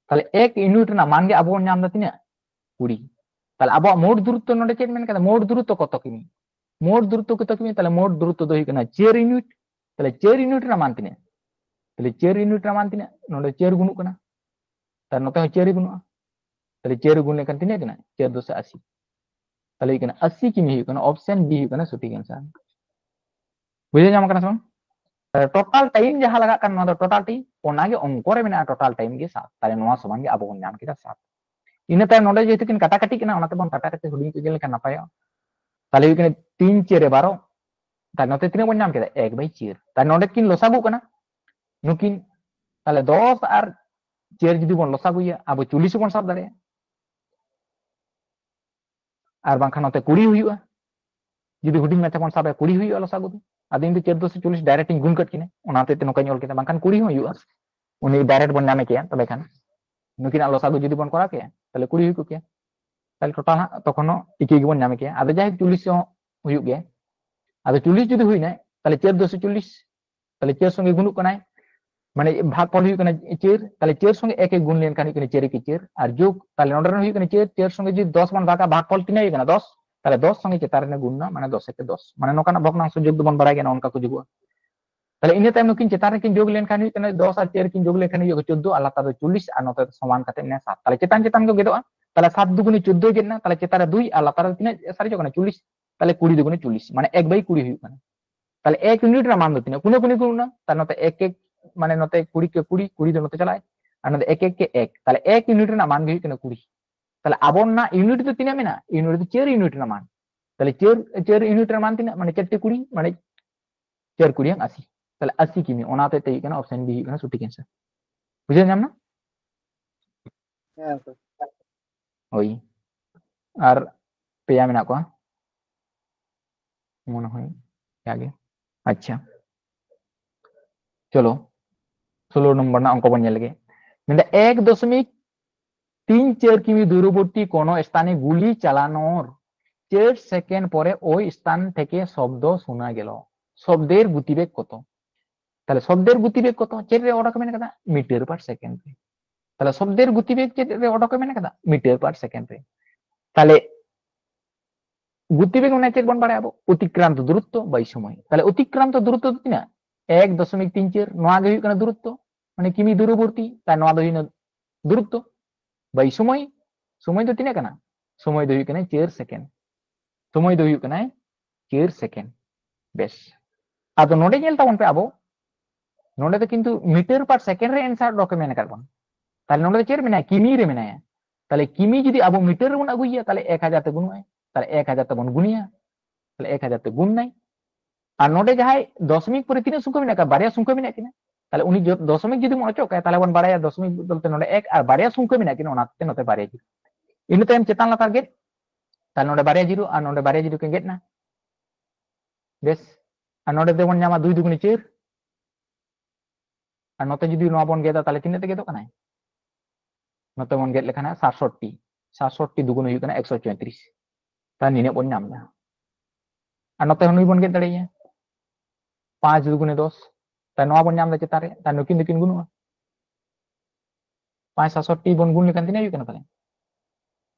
ᱛᱟᱦᱞᱮ ᱮᱠ ᱤᱭᱩᱱᱤᱴ ᱨᱮᱱᱟᱜ ᱢᱟᱱ ᱜᱮ ᱟᱵᱚ ᱵᱚᱱ ᱧᱟᱢ ᱮᱫᱟ ᱛᱤᱱᱟᱹᱜ? ᱠᱩᱲᱤ᱾ ᱛᱟᱦᱞᱮ ᱟᱵᱚᱣᱟᱜ ᱢᱳᱴ ᱫᱩᱨᱚᱛᱛᱚ ᱱᱚᱰᱮ ᱪᱮᱫ ᱢᱮᱱ ᱠᱟᱫᱟ? ᱢᱳᱴ ᱫᱩᱨᱚᱛᱛᱚ ᱠᱚᱛᱚ ᱠᱤᱢᱤ? ᱢᱳᱴ ᱫᱩᱨᱚᱛᱛᱚ ᱠᱚᱛᱚ ᱠᱤᱢᱤ? ᱛᱟᱦᱞᱮ ᱢᱳᱴ ᱫᱩᱨᱚᱛᱛᱚ ᱫᱚ ᱦᱩᱭᱩᱜ ᱠᱟᱱᱟ ᱪᱟᱨ ᱤᱭᱩᱱᱤᱴ᱾ ᱛᱟᱦᱞᱮ ᱪᱟᱨ ᱤᱭᱩᱱᱤᱴ ᱨᱮᱱᱟᱜ ᱢᱟᱱ ᱛᱤᱱᱟᱹᱜ? ᱛᱟᱦᱞᱮ ᱪᱟᱨ ᱤᱭᱩᱱᱤᱴ ᱨᱮᱱᱟᱜ ᱢᱟᱱ ᱛᱤᱱᱟᱹᱜ? ᱱᱚᱰᱮ ᱪᱟᱨ ᱜᱩᱱᱩᱜ ᱠᱟᱱᱟ, ᱛᱟᱦᱞᱮ ᱱᱚᱛᱮ ᱦᱚᱸ ᱪᱟᱨ ᱜᱩᱱᱩᱜᱼᱟ᱾ ᱛᱟᱦᱞᱮ ᱪᱟᱨ ᱜᱩᱱ ᱞᱮᱠᱷᱟᱱ ᱛᱤᱱᱟᱹᱜ ᱠᱟᱱᱟ? ᱪᱟᱨ ᱫᱚᱥᱮ ᱟᱥᱤ᱾ ᱛᱟᱦᱞᱮ ᱦᱩᱭᱩᱜ ᱠᱟᱱᱟ ᱟᱥᱤ ᱠᱤᱢᱤ ᱦᱩᱭᱩᱜ ᱠᱟᱱᱟ, ᱚᱯᱥᱮᱱ ᱵᱤ ᱦᱩᱭᱩᱜ ᱠᱟᱱᱟ ᱥᱚᱴᱷᱤᱠ ᱟᱱᱥᱟᱨ᱾ ᱵᱩᱡᱷᱟᱹᱣ ᱧᱟᱢ ᱠᱟᱱᱟ ᱥᱮ ᱵᱟᱝ? ᱴᱳᱴᱟᱞ ᱴᱟᱭᱤᱢ ᱡᱟᱦᱟᱸ ᱞᱟᱜᱟᱜ ᱠᱟᱱᱟ, ᱱᱚᱣᱟ ᱫᱚ ᱴᱳᱴᱟᱞ ᱴᱟᱭᱤᱢ, ᱚᱱᱟᱜᱮ ᱚᱝᱠᱚ ᱨᱮ ᱢᱮᱱᱟᱜᱼᱟ, ᱴᱳᱴᱟᱞ ᱴᱟᱭᱤᱢ ᱜᱮ ᱥᱟᱛ᱾ ᱛᱟᱦᱞᱮ ᱱᱚᱣᱟ ᱥᱚᱢᱟᱱ ᱜᱮ ᱟᱵᱚ ᱵᱚᱱ ᱧᱟᱢ ᱠᱮᱫᱟ ᱥᱟᱛ᱾ ᱤᱱᱟᱹ ᱛᱟᱭᱚᱢ ᱱᱚᱰᱮ ᱡᱮᱦᱮᱛᱩ ᱠᱤᱱ ᱠᱟᱴᱟ ᱠᱟᱹᱴᱤ ᱠᱟᱱᱟ, ᱚᱱᱟᱛᱮ ᱵᱚᱱ ᱠᱟᱴᱟ ᱠᱟᱹᱴᱤ ᱦᱩᱰᱤᱧ ᱠᱚ ᱤᱫᱤ ᱞᱮᱠᱷᱟᱱ ᱱᱟᱯᱟᱭᱚᱜᱼᱟ᱾ ᱛᱟᱦᱞᱮ ᱦᱩᱭᱩᱜ ᱠᱟᱱᱟ ᱛᱤᱱ ᱪᱟᱨᱮ ᱵᱟᱨᱚ᱾ ᱛᱟᱦᱞᱮ ᱱᱚᱛᱮ ᱛᱤᱱᱟᱹᱜ ᱵᱚᱱ ᱧᱟᱢ ᱠᱮᱫᱟ? ᱮᱠ ᱵᱟᱭ ᱪᱟᱨ᱾ ᱛᱟᱦᱞᱮ ᱱᱚᱰᱮ ᱠᱤᱱ ᱞᱚᱥᱟᱜᱩᱜ ᱠᱟᱱᱟ ᱱᱩᱠᱤᱱ᱾ ᱛᱟᱦᱞᱮ ᱫᱚᱥ ᱟᱨ ᱪᱟᱨ ᱡᱩᱫᱤ ᱵᱚᱱ ᱞᱚᱥᱟᱜᱩᱭᱟ, ᱟᱵᱚ ᱪᱚᱞᱞᱤᱥ ᱦᱚᱸᱵᱚᱱ ᱥᱟᱵ ᱫᱟᱲᱮᱭᱟᱜᱼᱟ, ᱟᱨ ᱵᱟᱝᱠᱷᱟᱱ ᱱᱚᱛᱮ ᱠᱩᱲᱤ ᱦᱩᱭᱩᱜᱼᱟ᱾ ᱡᱩᱫᱤ ᱦᱩᱰᱤᱧ ᱢᱟᱪᱷᱟ ᱵᱚᱱ ᱥᱟᱵᱟ, ᱠᱩᱲᱤ ᱦᱩᱭᱩᱜᱼᱟ ᱞᱚᱥᱟᱜᱩ ᱫᱚ᱾ ᱟᱫᱚ ᱤᱧ ᱫᱚ ᱪᱟᱨ ᱫᱚᱥᱮ ᱪᱚᱞᱞᱤᱥ ᱰᱟᱭᱨᱮᱠᱴ ᱤᱧ ᱜᱩᱱ ᱠᱟᱫ ᱠᱤᱱᱟ, ᱚᱱᱟ ᱦᱚᱛᱮᱡ ᱛᱮ ᱱᱚᱝᱠᱟᱧ ᱚᱞ ᱠᱮᱫᱟ, ᱵᱟᱝᱠᱷᱟᱱ ᱠᱩᱲᱤ ᱦᱚᱸ ᱦᱩᱭᱩᱜᱼᱟ᱾ ᱩᱱᱤ ᱰᱟᱭᱨᱮᱠᱴ ᱵᱚᱱ ᱧᱟᱢᱮ ᱠᱮᱭᱟ, ᱛᱚᱵᱮ ᱠᱷᱟᱱ ᱱᱩᱠᱤᱱᱟᱜ ᱞᱚᱥᱟᱜᱩ ᱡᱩᱫᱤ ᱵᱚᱱ ᱠᱚᱨᱟᱣ ᱠᱮᱭᱟ, ᱛᱟᱦᱞᱮ ᱠᱩᱲᱤ ᱦᱩᱭ ᱠᱚᱜ ᱠᱮᱭᱟ᱾ ᱛᱟᱦᱞᱮ ᱴᱳᱴᱟᱞ ᱦᱟᱸᱜ ᱛᱚᱠᱷᱚᱱ ᱦᱚᱸ ᱮᱠᱤ ᱜᱮᱵᱚᱱ ᱧᱟᱢᱮ ᱠᱮᱭᱟ᱾ ᱟᱫᱚ ᱡᱟᱭᱦᱳᱠ, ᱪᱚᱞᱞᱤᱥ ᱦᱚᱸ ᱦᱩᱭᱩᱜ ᱜᱮᱭᱟ᱾ ᱟᱫᱚ ᱪᱚᱞᱞᱤᱥ ᱡᱩᱫᱤ ᱦᱩᱭᱱᱟ, ᱛᱟᱦᱞᱮ ᱪᱟᱨ ᱫᱚᱥᱮ ᱪᱚᱞᱞᱤᱥ, ᱛᱟᱦᱞᱮ ᱪᱟᱨ ᱥᱚᱸᱜᱮ ᱜᱩᱱᱩᱜ ᱠᱟᱱᱟᱭ, ᱢᱟᱱᱮ ᱵᱷᱟᱜᱽᱯᱷᱚᱞ ᱦᱩᱭᱩᱜ ᱠᱟᱱᱟ ᱪᱟᱨ, ᱛᱟᱦᱞᱮ ᱪᱟᱨ ᱥᱚᱸᱜᱮ ᱮᱠ ᱮ ᱜᱩᱱ ᱞᱮᱱᱠᱷᱟᱱ ᱦᱩᱭᱩᱜ ᱠᱟᱱᱟ ᱪᱟᱨ ᱮᱠᱮ ᱪᱟᱨ, ᱟᱨ ᱡᱳᱜᱽ, ᱛᱟᱦᱞᱮ ᱱᱚᱰᱮ ᱨᱮ ᱦᱩᱭᱩᱜ ᱠᱟᱱᱟ ᱪᱟᱨ, ᱪᱟᱨ ᱥᱚᱸᱜᱮ ᱡᱩᱫᱤ ᱫᱚᱥ ᱵᱚᱱ ᱵᱷᱟᱜᱟ, ᱵᱷᱟᱜᱽᱯᱷᱚᱞ ᱛᱤᱱᱟᱹᱜ ᱦᱩᱭᱩᱜ ᱠᱟᱱᱟ? ᱫᱚᱥ᱾ ᱛᱟᱦᱞᱮ ᱫᱚᱥ ᱥᱚᱸᱜᱮ ᱪᱮᱛᱟᱱ ᱨᱮ ᱜᱩᱱ ᱱᱟ, ᱢᱟᱱᱮ ᱫᱚᱥ ᱮᱠᱮ ᱫᱚᱥ, ᱢᱟᱱᱮ ᱱᱚᱝᱠᱟᱱᱟᱜ ᱵᱷᱚᱜᱽᱱᱟᱝᱥᱚ ᱡᱳᱜᱽ ᱫᱚᱵᱚᱱ ᱵᱟᱲᱟᱭ ᱜᱮᱭᱟ, ᱱᱚᱜᱼᱚ ᱱᱚᱝᱠᱟ ᱠᱚ ᱡᱳᱜᱚᱜᱼᱟ᱾ ᱛᱟᱦᱞᱮ ᱤᱱᱟᱹ ᱛᱟᱭᱚᱢ ᱱᱩᱠᱤᱱ ᱪᱮᱛᱟᱱ ᱨᱮᱠᱤᱱ ᱡᱳᱜᱽ ᱞᱮᱱᱠᱷᱟᱱ ᱦᱩᱭᱩᱜ ᱠᱟᱱᱟ ᱫᱚᱥ ᱟᱨ ᱪᱟᱨ ᱠᱤᱱ ᱡᱳᱜᱽ ᱞᱮᱱᱠᱷᱟᱱ ᱦᱩᱭᱩᱜᱼᱟ ᱪᱳᱫᱽᱫᱳ, ᱟᱨ ᱞᱟᱛᱟᱨ ᱫᱚ ᱪᱚᱞᱞᱤᱥ, ᱟᱨ ᱱᱚᱛᱮ ᱫᱚ ᱥᱚᱢᱟᱱ ᱠᱟᱛᱮ ᱢᱮᱱᱟᱭᱟ ᱥᱟᱛ᱾ ᱛᱟᱦᱞᱮ ᱪᱮᱛᱟᱱ ᱪᱮᱛᱟᱱ ᱠᱚ ᱜᱮᱫᱚᱜᱼᱟ᱾ ᱛᱟᱦᱞᱮ ᱥᱟᱛ ᱫᱩᱜᱩᱱᱮ ᱪᱳᱫᱽᱫᱳᱭ ᱜᱮᱫ ᱮᱱᱟ, ᱛᱟᱦᱞᱮ ᱪᱮᱛᱟᱱ ᱨᱮ ᱫᱩᱭ ᱟᱨ ᱞᱟᱛᱟᱨ ᱨᱮ ᱛᱤᱱᱟᱹᱜ ᱥᱟᱨᱮᱡᱚᱜ ᱠᱟᱱᱟ? ᱪᱚᱞᱞᱤᱥ᱾ ᱛᱟᱦᱞᱮ ᱠᱩᱲᱤ ᱫᱩᱜᱩᱱᱮ ᱪᱚᱞᱞᱤᱥ, ᱢᱟᱱᱮ ᱮᱠ ᱵᱟᱭ ᱠᱩᱲᱤ ᱦᱩᱭᱩᱜ ᱠᱟᱱᱟ᱾ ᱛᱟᱦᱞᱮ ᱮᱠ ᱤᱭᱩᱱᱤᱴ ᱨᱮᱱᱟᱜ ᱢᱟᱱ ᱫᱚ ᱛᱤᱱᱟᱹᱜ? ᱠᱩᱱᱟᱹ ᱠᱩᱱᱤ ᱠᱚ ᱩᱱᱟ, ᱛᱟᱦᱞᱮ ᱱᱚᱛᱮ ᱮᱠ ᱮᱠ, ᱢᱟᱱᱮ ᱱᱚᱛᱮ ᱠᱩᱲᱤ ᱠᱮ ᱠᱩᱲᱤ, ᱠᱩᱲᱤ ᱫᱚ ᱱᱚᱛᱮ ᱪᱟᱞᱟᱜᱼᱟᱭ, ᱟᱨ ᱱᱚᱛᱮ ᱮᱠ ᱮᱠ ᱠᱮ ᱮᱠ, ᱛᱟᱦᱞᱮ ᱮᱠ ᱤᱭᱩᱱᱤᱴ ᱨᱮᱱᱟᱜ ᱢᱟᱱ ᱜᱮ ᱦᱩᱭᱩᱜ ᱠᱟᱱᱟ ᱠᱩᱲᱤ᱾ ᱛᱟᱦᱞᱮ ᱟᱵᱚ ᱨᱮᱱᱟᱜ ᱤᱭᱩᱱᱤᱴ ᱫᱚ ᱛᱤᱱᱟᱹᱜ ᱢᱮᱱᱟᱜᱼᱟ? ᱤᱭᱩᱱᱤᱴ ᱫᱚ ᱪᱟᱨ ᱤᱭᱩᱱᱤᱴ ᱨᱮᱱᱟᱜ ᱢᱟᱱ᱾ ᱛᱟᱦᱞᱮ ᱪᱟᱨ, ᱪᱟᱨ ᱤᱭᱩᱱᱤᱴ ᱨᱮᱱᱟᱜ ᱢᱟᱱ ᱛᱤᱱᱟᱹᱜ? ᱢᱟᱱᱮ ᱪᱟᱨᱴᱤ ᱠᱩᱲᱤ, ᱢᱟᱱᱮ ᱪᱟᱨ ᱠᱩᱲᱤᱭᱟᱝ ᱟᱥᱤ᱾ ᱛᱟᱦᱞᱮ ᱟᱥᱤ ᱠᱤᱢᱤ, ᱚᱱᱟ ᱦᱚᱛᱮᱡ ᱛᱮ ᱦᱩᱭᱩᱜ ᱠᱟᱱᱟ ᱚᱯᱥᱮᱱ ᱵᱤ ᱦᱩᱭᱩᱜ ᱠᱟᱱᱟ ᱥᱚᱴᱷᱤᱠ ᱟᱱᱥᱟᱨ᱾ ᱵᱩᱡᱷᱟᱹᱣ ᱧᱟᱢ ᱱᱟ? ᱦᱮᱸ, ᱥᱟᱨ᱾ ᱦᱳᱭ, ᱟᱨ ᱯᱮᱭᱟ ᱢᱮᱱᱟᱜ ᱠᱚᱣᱟ᱾ ᱢᱚᱱᱮ ᱦᱚᱭ ᱡᱟᱜᱮ᱾ ᱟᱪᱪᱷᱟ, ᱪᱚᱞᱚ ᱥᱳᱞᱳ ᱱᱚᱢᱵᱚᱨ ᱨᱮᱱᱟᱜ ᱚᱝᱠᱚ ᱵᱚᱱ ᱧᱮᱞ ᱞᱮᱜᱮ᱾ ᱢᱮᱱᱫᱟ ᱮᱠ ᱫᱚᱥᱚᱢᱤᱠ ᱛᱤᱱ ᱪᱟᱨ ᱠᱤᱢᱤ ᱫᱩᱨᱚᱵᱚᱨᱛᱤ ᱠᱳᱱᱳ স্থানে গুলি চালানোর চার সেকেন্ড পরে ওই স্থান থেকে শব্দ শোনা গেল। শব্দের গতিবেগ কত? তাহলে শব্দের গতিবেগ কত? ᱪᱮᱫ ᱨᱮ ᱚᱰᱚᱠ ᱢᱮᱱᱟᱜ ᱠᱟᱫᱟ? ᱢᱤᱴᱟᱨ ᱯᱟᱨ ᱥᱮᱠᱮᱱᱰ ᱨᱮ᱾ ᱛᱟᱦᱞᱮ ᱥᱚᱵᱫᱮᱨ ᱜᱚᱛᱤᱵᱮᱜᱽ ᱪᱮᱫ ᱨᱮ ᱚᱰᱚᱠ ᱢᱮᱱᱟᱜ ᱠᱟᱫᱟ? ᱢᱤᱴᱟᱨ ᱯᱟᱨ ᱥᱮᱠᱮᱱᱰ ᱨᱮ᱾ ᱛᱟᱦᱞᱮ ᱜᱚᱛᱤᱵᱮᱜᱽ ᱢᱟᱱᱮ ᱪᱮᱫ ᱵᱚᱱ ᱵᱟᱲᱟᱭᱟ ᱟᱵᱚ? ᱚᱛᱤᱠᱨᱟᱱᱛᱚ ᱫᱩᱨᱚᱛᱛᱚ ᱵᱟᱭ ᱥᱚᱢᱚᱭ᱾ ᱛᱟᱦᱞᱮ ᱚᱛᱤᱠᱨᱟᱱᱛᱚ ᱫᱩᱨᱚᱛᱛᱚ ᱫᱚ ᱛᱤᱱᱟᱹᱜ? ᱮᱠ ᱫᱚᱥᱚᱢᱤᱠ ᱛᱤᱱ ᱪᱟᱨ, ᱱᱚᱣᱟ ᱜᱮ ᱦᱩᱭᱩᱜ ᱠᱟᱱᱟ ᱫᱩᱨᱚᱛᱛᱚ, ᱢᱟᱱᱮ ᱠᱤᱢᱤ ᱫᱩᱨᱚᱵᱚᱨᱛᱤ᱾ ᱛᱟᱦᱞᱮ ᱱᱚᱣᱟ ᱫᱚ ᱦᱩᱭᱱᱟ ᱫᱩᱨᱚᱛᱛᱚ᱾ ᱵᱟᱭ ᱥᱚᱢᱚᱭ, ᱥᱚᱢᱚᱭ ᱫᱚ ᱛᱤᱱᱟᱹᱜ ᱠᱟᱱᱟ? ᱥᱚᱢᱚᱭ ᱫᱚ ᱦᱩᱭᱩᱜ ᱠᱟᱱᱟ ᱪᱟᱨ ᱥᱮᱠᱮᱱᱰ᱾ ᱥᱚᱢᱚᱭ ᱫᱚ ᱦᱩᱭᱩᱜ ᱠᱟᱱᱟ ᱪᱟᱨ ᱥᱮᱠᱮᱱᱰ᱾ ᱵᱮᱥ, ᱟᱫᱚ ᱱᱚᱰᱮ ᱧᱮᱞ ᱛᱟᱵᱚᱱ ᱯᱮ, ᱟᱵᱚ ᱱᱚᱰᱮ ᱫᱚ ᱠᱤᱱᱛᱩ ᱢᱤᱴᱟᱨ ᱯᱟᱨ ᱥᱮᱠᱮᱱᱰ ᱨᱮ ᱟᱱᱥᱟᱨ ᱚᱰᱚᱠ ᱢᱮᱱ ᱟᱠᱟᱫ ᱵᱚᱱ᱾ ᱛᱟᱦᱞᱮ ᱱᱚᱰᱮ ᱫᱚ ᱪᱮᱫ ᱢᱮᱱᱟᱭᱟ? ᱠᱤᱢᱤ ᱨᱮ ᱢᱮᱱᱟᱭᱟ᱾ ᱛᱟᱦᱞᱮ ᱠᱤᱢᱤ ᱡᱩᱫᱤ ᱟᱵᱚ ᱢᱤᱴᱟᱨ ᱨᱮᱵᱚᱱ ᱟᱹᱜᱩᱭᱮᱭᱟ, ᱛᱟᱦᱞᱮ ᱮᱠ ᱦᱟᱡᱟᱨ ᱛᱮ ᱜᱩᱱᱩᱜᱼᱟᱭ, ᱛᱟᱦᱞᱮ ᱮᱠ ᱦᱟᱡᱟᱨ ᱛᱮᱵᱚᱱ ᱜᱩᱱᱮᱭᱟ, ᱛᱟᱦᱞᱮ ᱮᱠ ᱦᱟᱡᱟᱨ ᱛᱮ ᱜᱩᱱ ᱱᱟᱭ᱾ ᱟᱨ ᱱᱚᱰᱮ ᱡᱟᱦᱟᱸᱭ ᱫᱚᱥᱚᱢᱤᱠ ᱯᱚᱨᱮ ᱛᱤᱱᱟᱹᱜ ᱥᱚᱝᱠᱷᱟ ᱢᱮᱱᱟᱜ ᱠᱟᱫᱟ? ᱵᱟᱨᱭᱟ ᱥᱚᱝᱠᱷᱟ ᱢᱮᱱᱟᱜ ᱠᱤᱱᱟ᱾ ᱛᱟᱦᱞᱮ ᱩᱱᱤ ᱡᱚ-, ᱫᱚᱥᱚᱢᱤᱠ ᱡᱩᱫᱤ ᱵᱚᱱ ᱚᱪᱚᱜ ᱠᱟᱭᱟ, ᱛᱟᱦᱞᱮ ᱵᱚᱱ ᱵᱟᱲᱟᱭᱟ ᱫᱚᱥᱚᱢᱤᱠ ᱵᱚᱫᱚᱞ ᱛᱮ ᱱᱚᱰᱮ ᱮᱠ ᱟᱨ ᱵᱟᱨᱭᱟ ᱥᱚᱝᱠᱷᱟ ᱢᱮᱱᱟᱜ ᱠᱤᱱᱟ, ᱚᱱᱟᱛᱮ ᱱᱚᱛᱮ ᱵᱟᱨᱭᱟ ᱡᱤᱨᱳ᱾ ᱤᱱᱟᱹ ᱛᱟᱭᱚᱢ ᱪᱮᱛᱟᱱ ᱞᱟᱛᱟᱨ ᱜᱮᱫ, ᱛᱟᱦᱞᱮ ᱱᱚᱰᱮ ᱵᱟᱨᱭᱟ ᱡᱤᱨᱳ ᱟᱨ ᱱᱚᱰᱮ ᱵᱟᱨᱭᱟ ᱡᱤᱨᱳ ᱠᱤᱱ ᱜᱮᱫ ᱱᱟ᱾ ᱵᱮᱥ, ᱟᱨ ᱱᱚᱰᱮ ᱫᱚᱵᱚᱱ ᱧᱟᱢᱟ ᱫᱩᱭ ᱫᱩᱜᱩᱱᱤ ᱪᱟᱨ, ᱟᱨ ᱱᱚᱛᱮ ᱡᱩᱫᱤ ᱱᱚᱣᱟ ᱵᱚᱱ ᱜᱮᱫᱟ, ᱛᱟᱦᱞᱮ ᱛᱤᱱᱟᱹᱜ ᱛᱮ ᱜᱮᱫᱚᱜ ᱠᱟᱱᱟᱭ? ᱱᱚᱛᱮ ᱵᱚᱱ ᱜᱮᱫ ᱞᱮᱠᱷᱟᱱ ᱥᱟᱛᱥᱚᱴᱴᱤ, ᱥᱟᱛᱥᱚᱴᱴᱤ ᱫᱩᱜᱩᱱ ᱦᱩᱭᱩᱜ ᱠᱟᱱᱟ ᱮᱠᱥᱚ ᱪᱚᱭᱛᱨᱤᱥ᱾ ᱛᱟᱦᱞᱮ ᱱᱤᱱᱟᱹᱜ ᱵᱚᱱ ᱧᱟᱢ ᱮᱫᱟ᱾ ᱟᱨ ᱱᱚᱛᱮ ᱦᱚᱸ ᱱᱩᱭ ᱵᱚᱱ ᱜᱮᱫ ᱫᱟᱲᱮᱭᱟᱭᱟ, ᱯᱟᱸᱪ ᱫᱩᱜᱩᱱᱮ ᱫᱚᱥ᱾ ᱛᱟᱦᱞᱮ ᱱᱚᱣᱟ ᱵᱚᱱ ᱧᱟᱢ ᱮᱫᱟ ᱪᱮᱛᱟᱱ ᱨᱮ, ᱛᱟᱦᱞᱮ ᱱᱩᱠᱤᱱ ᱫᱚᱠᱤᱱ ᱜᱩᱱᱩᱜᱼᱟ᱾ ᱯᱟᱸᱪ ᱥᱟᱛᱥᱚᱴᱴᱤ ᱵᱚᱱ ᱜᱩᱱ ᱞᱮᱠᱷᱟᱱ ᱛᱤᱱᱟᱹᱜ ᱦᱩᱭᱩᱜ ᱠᱟᱱᱟ ᱛᱟᱦᱞᱮ?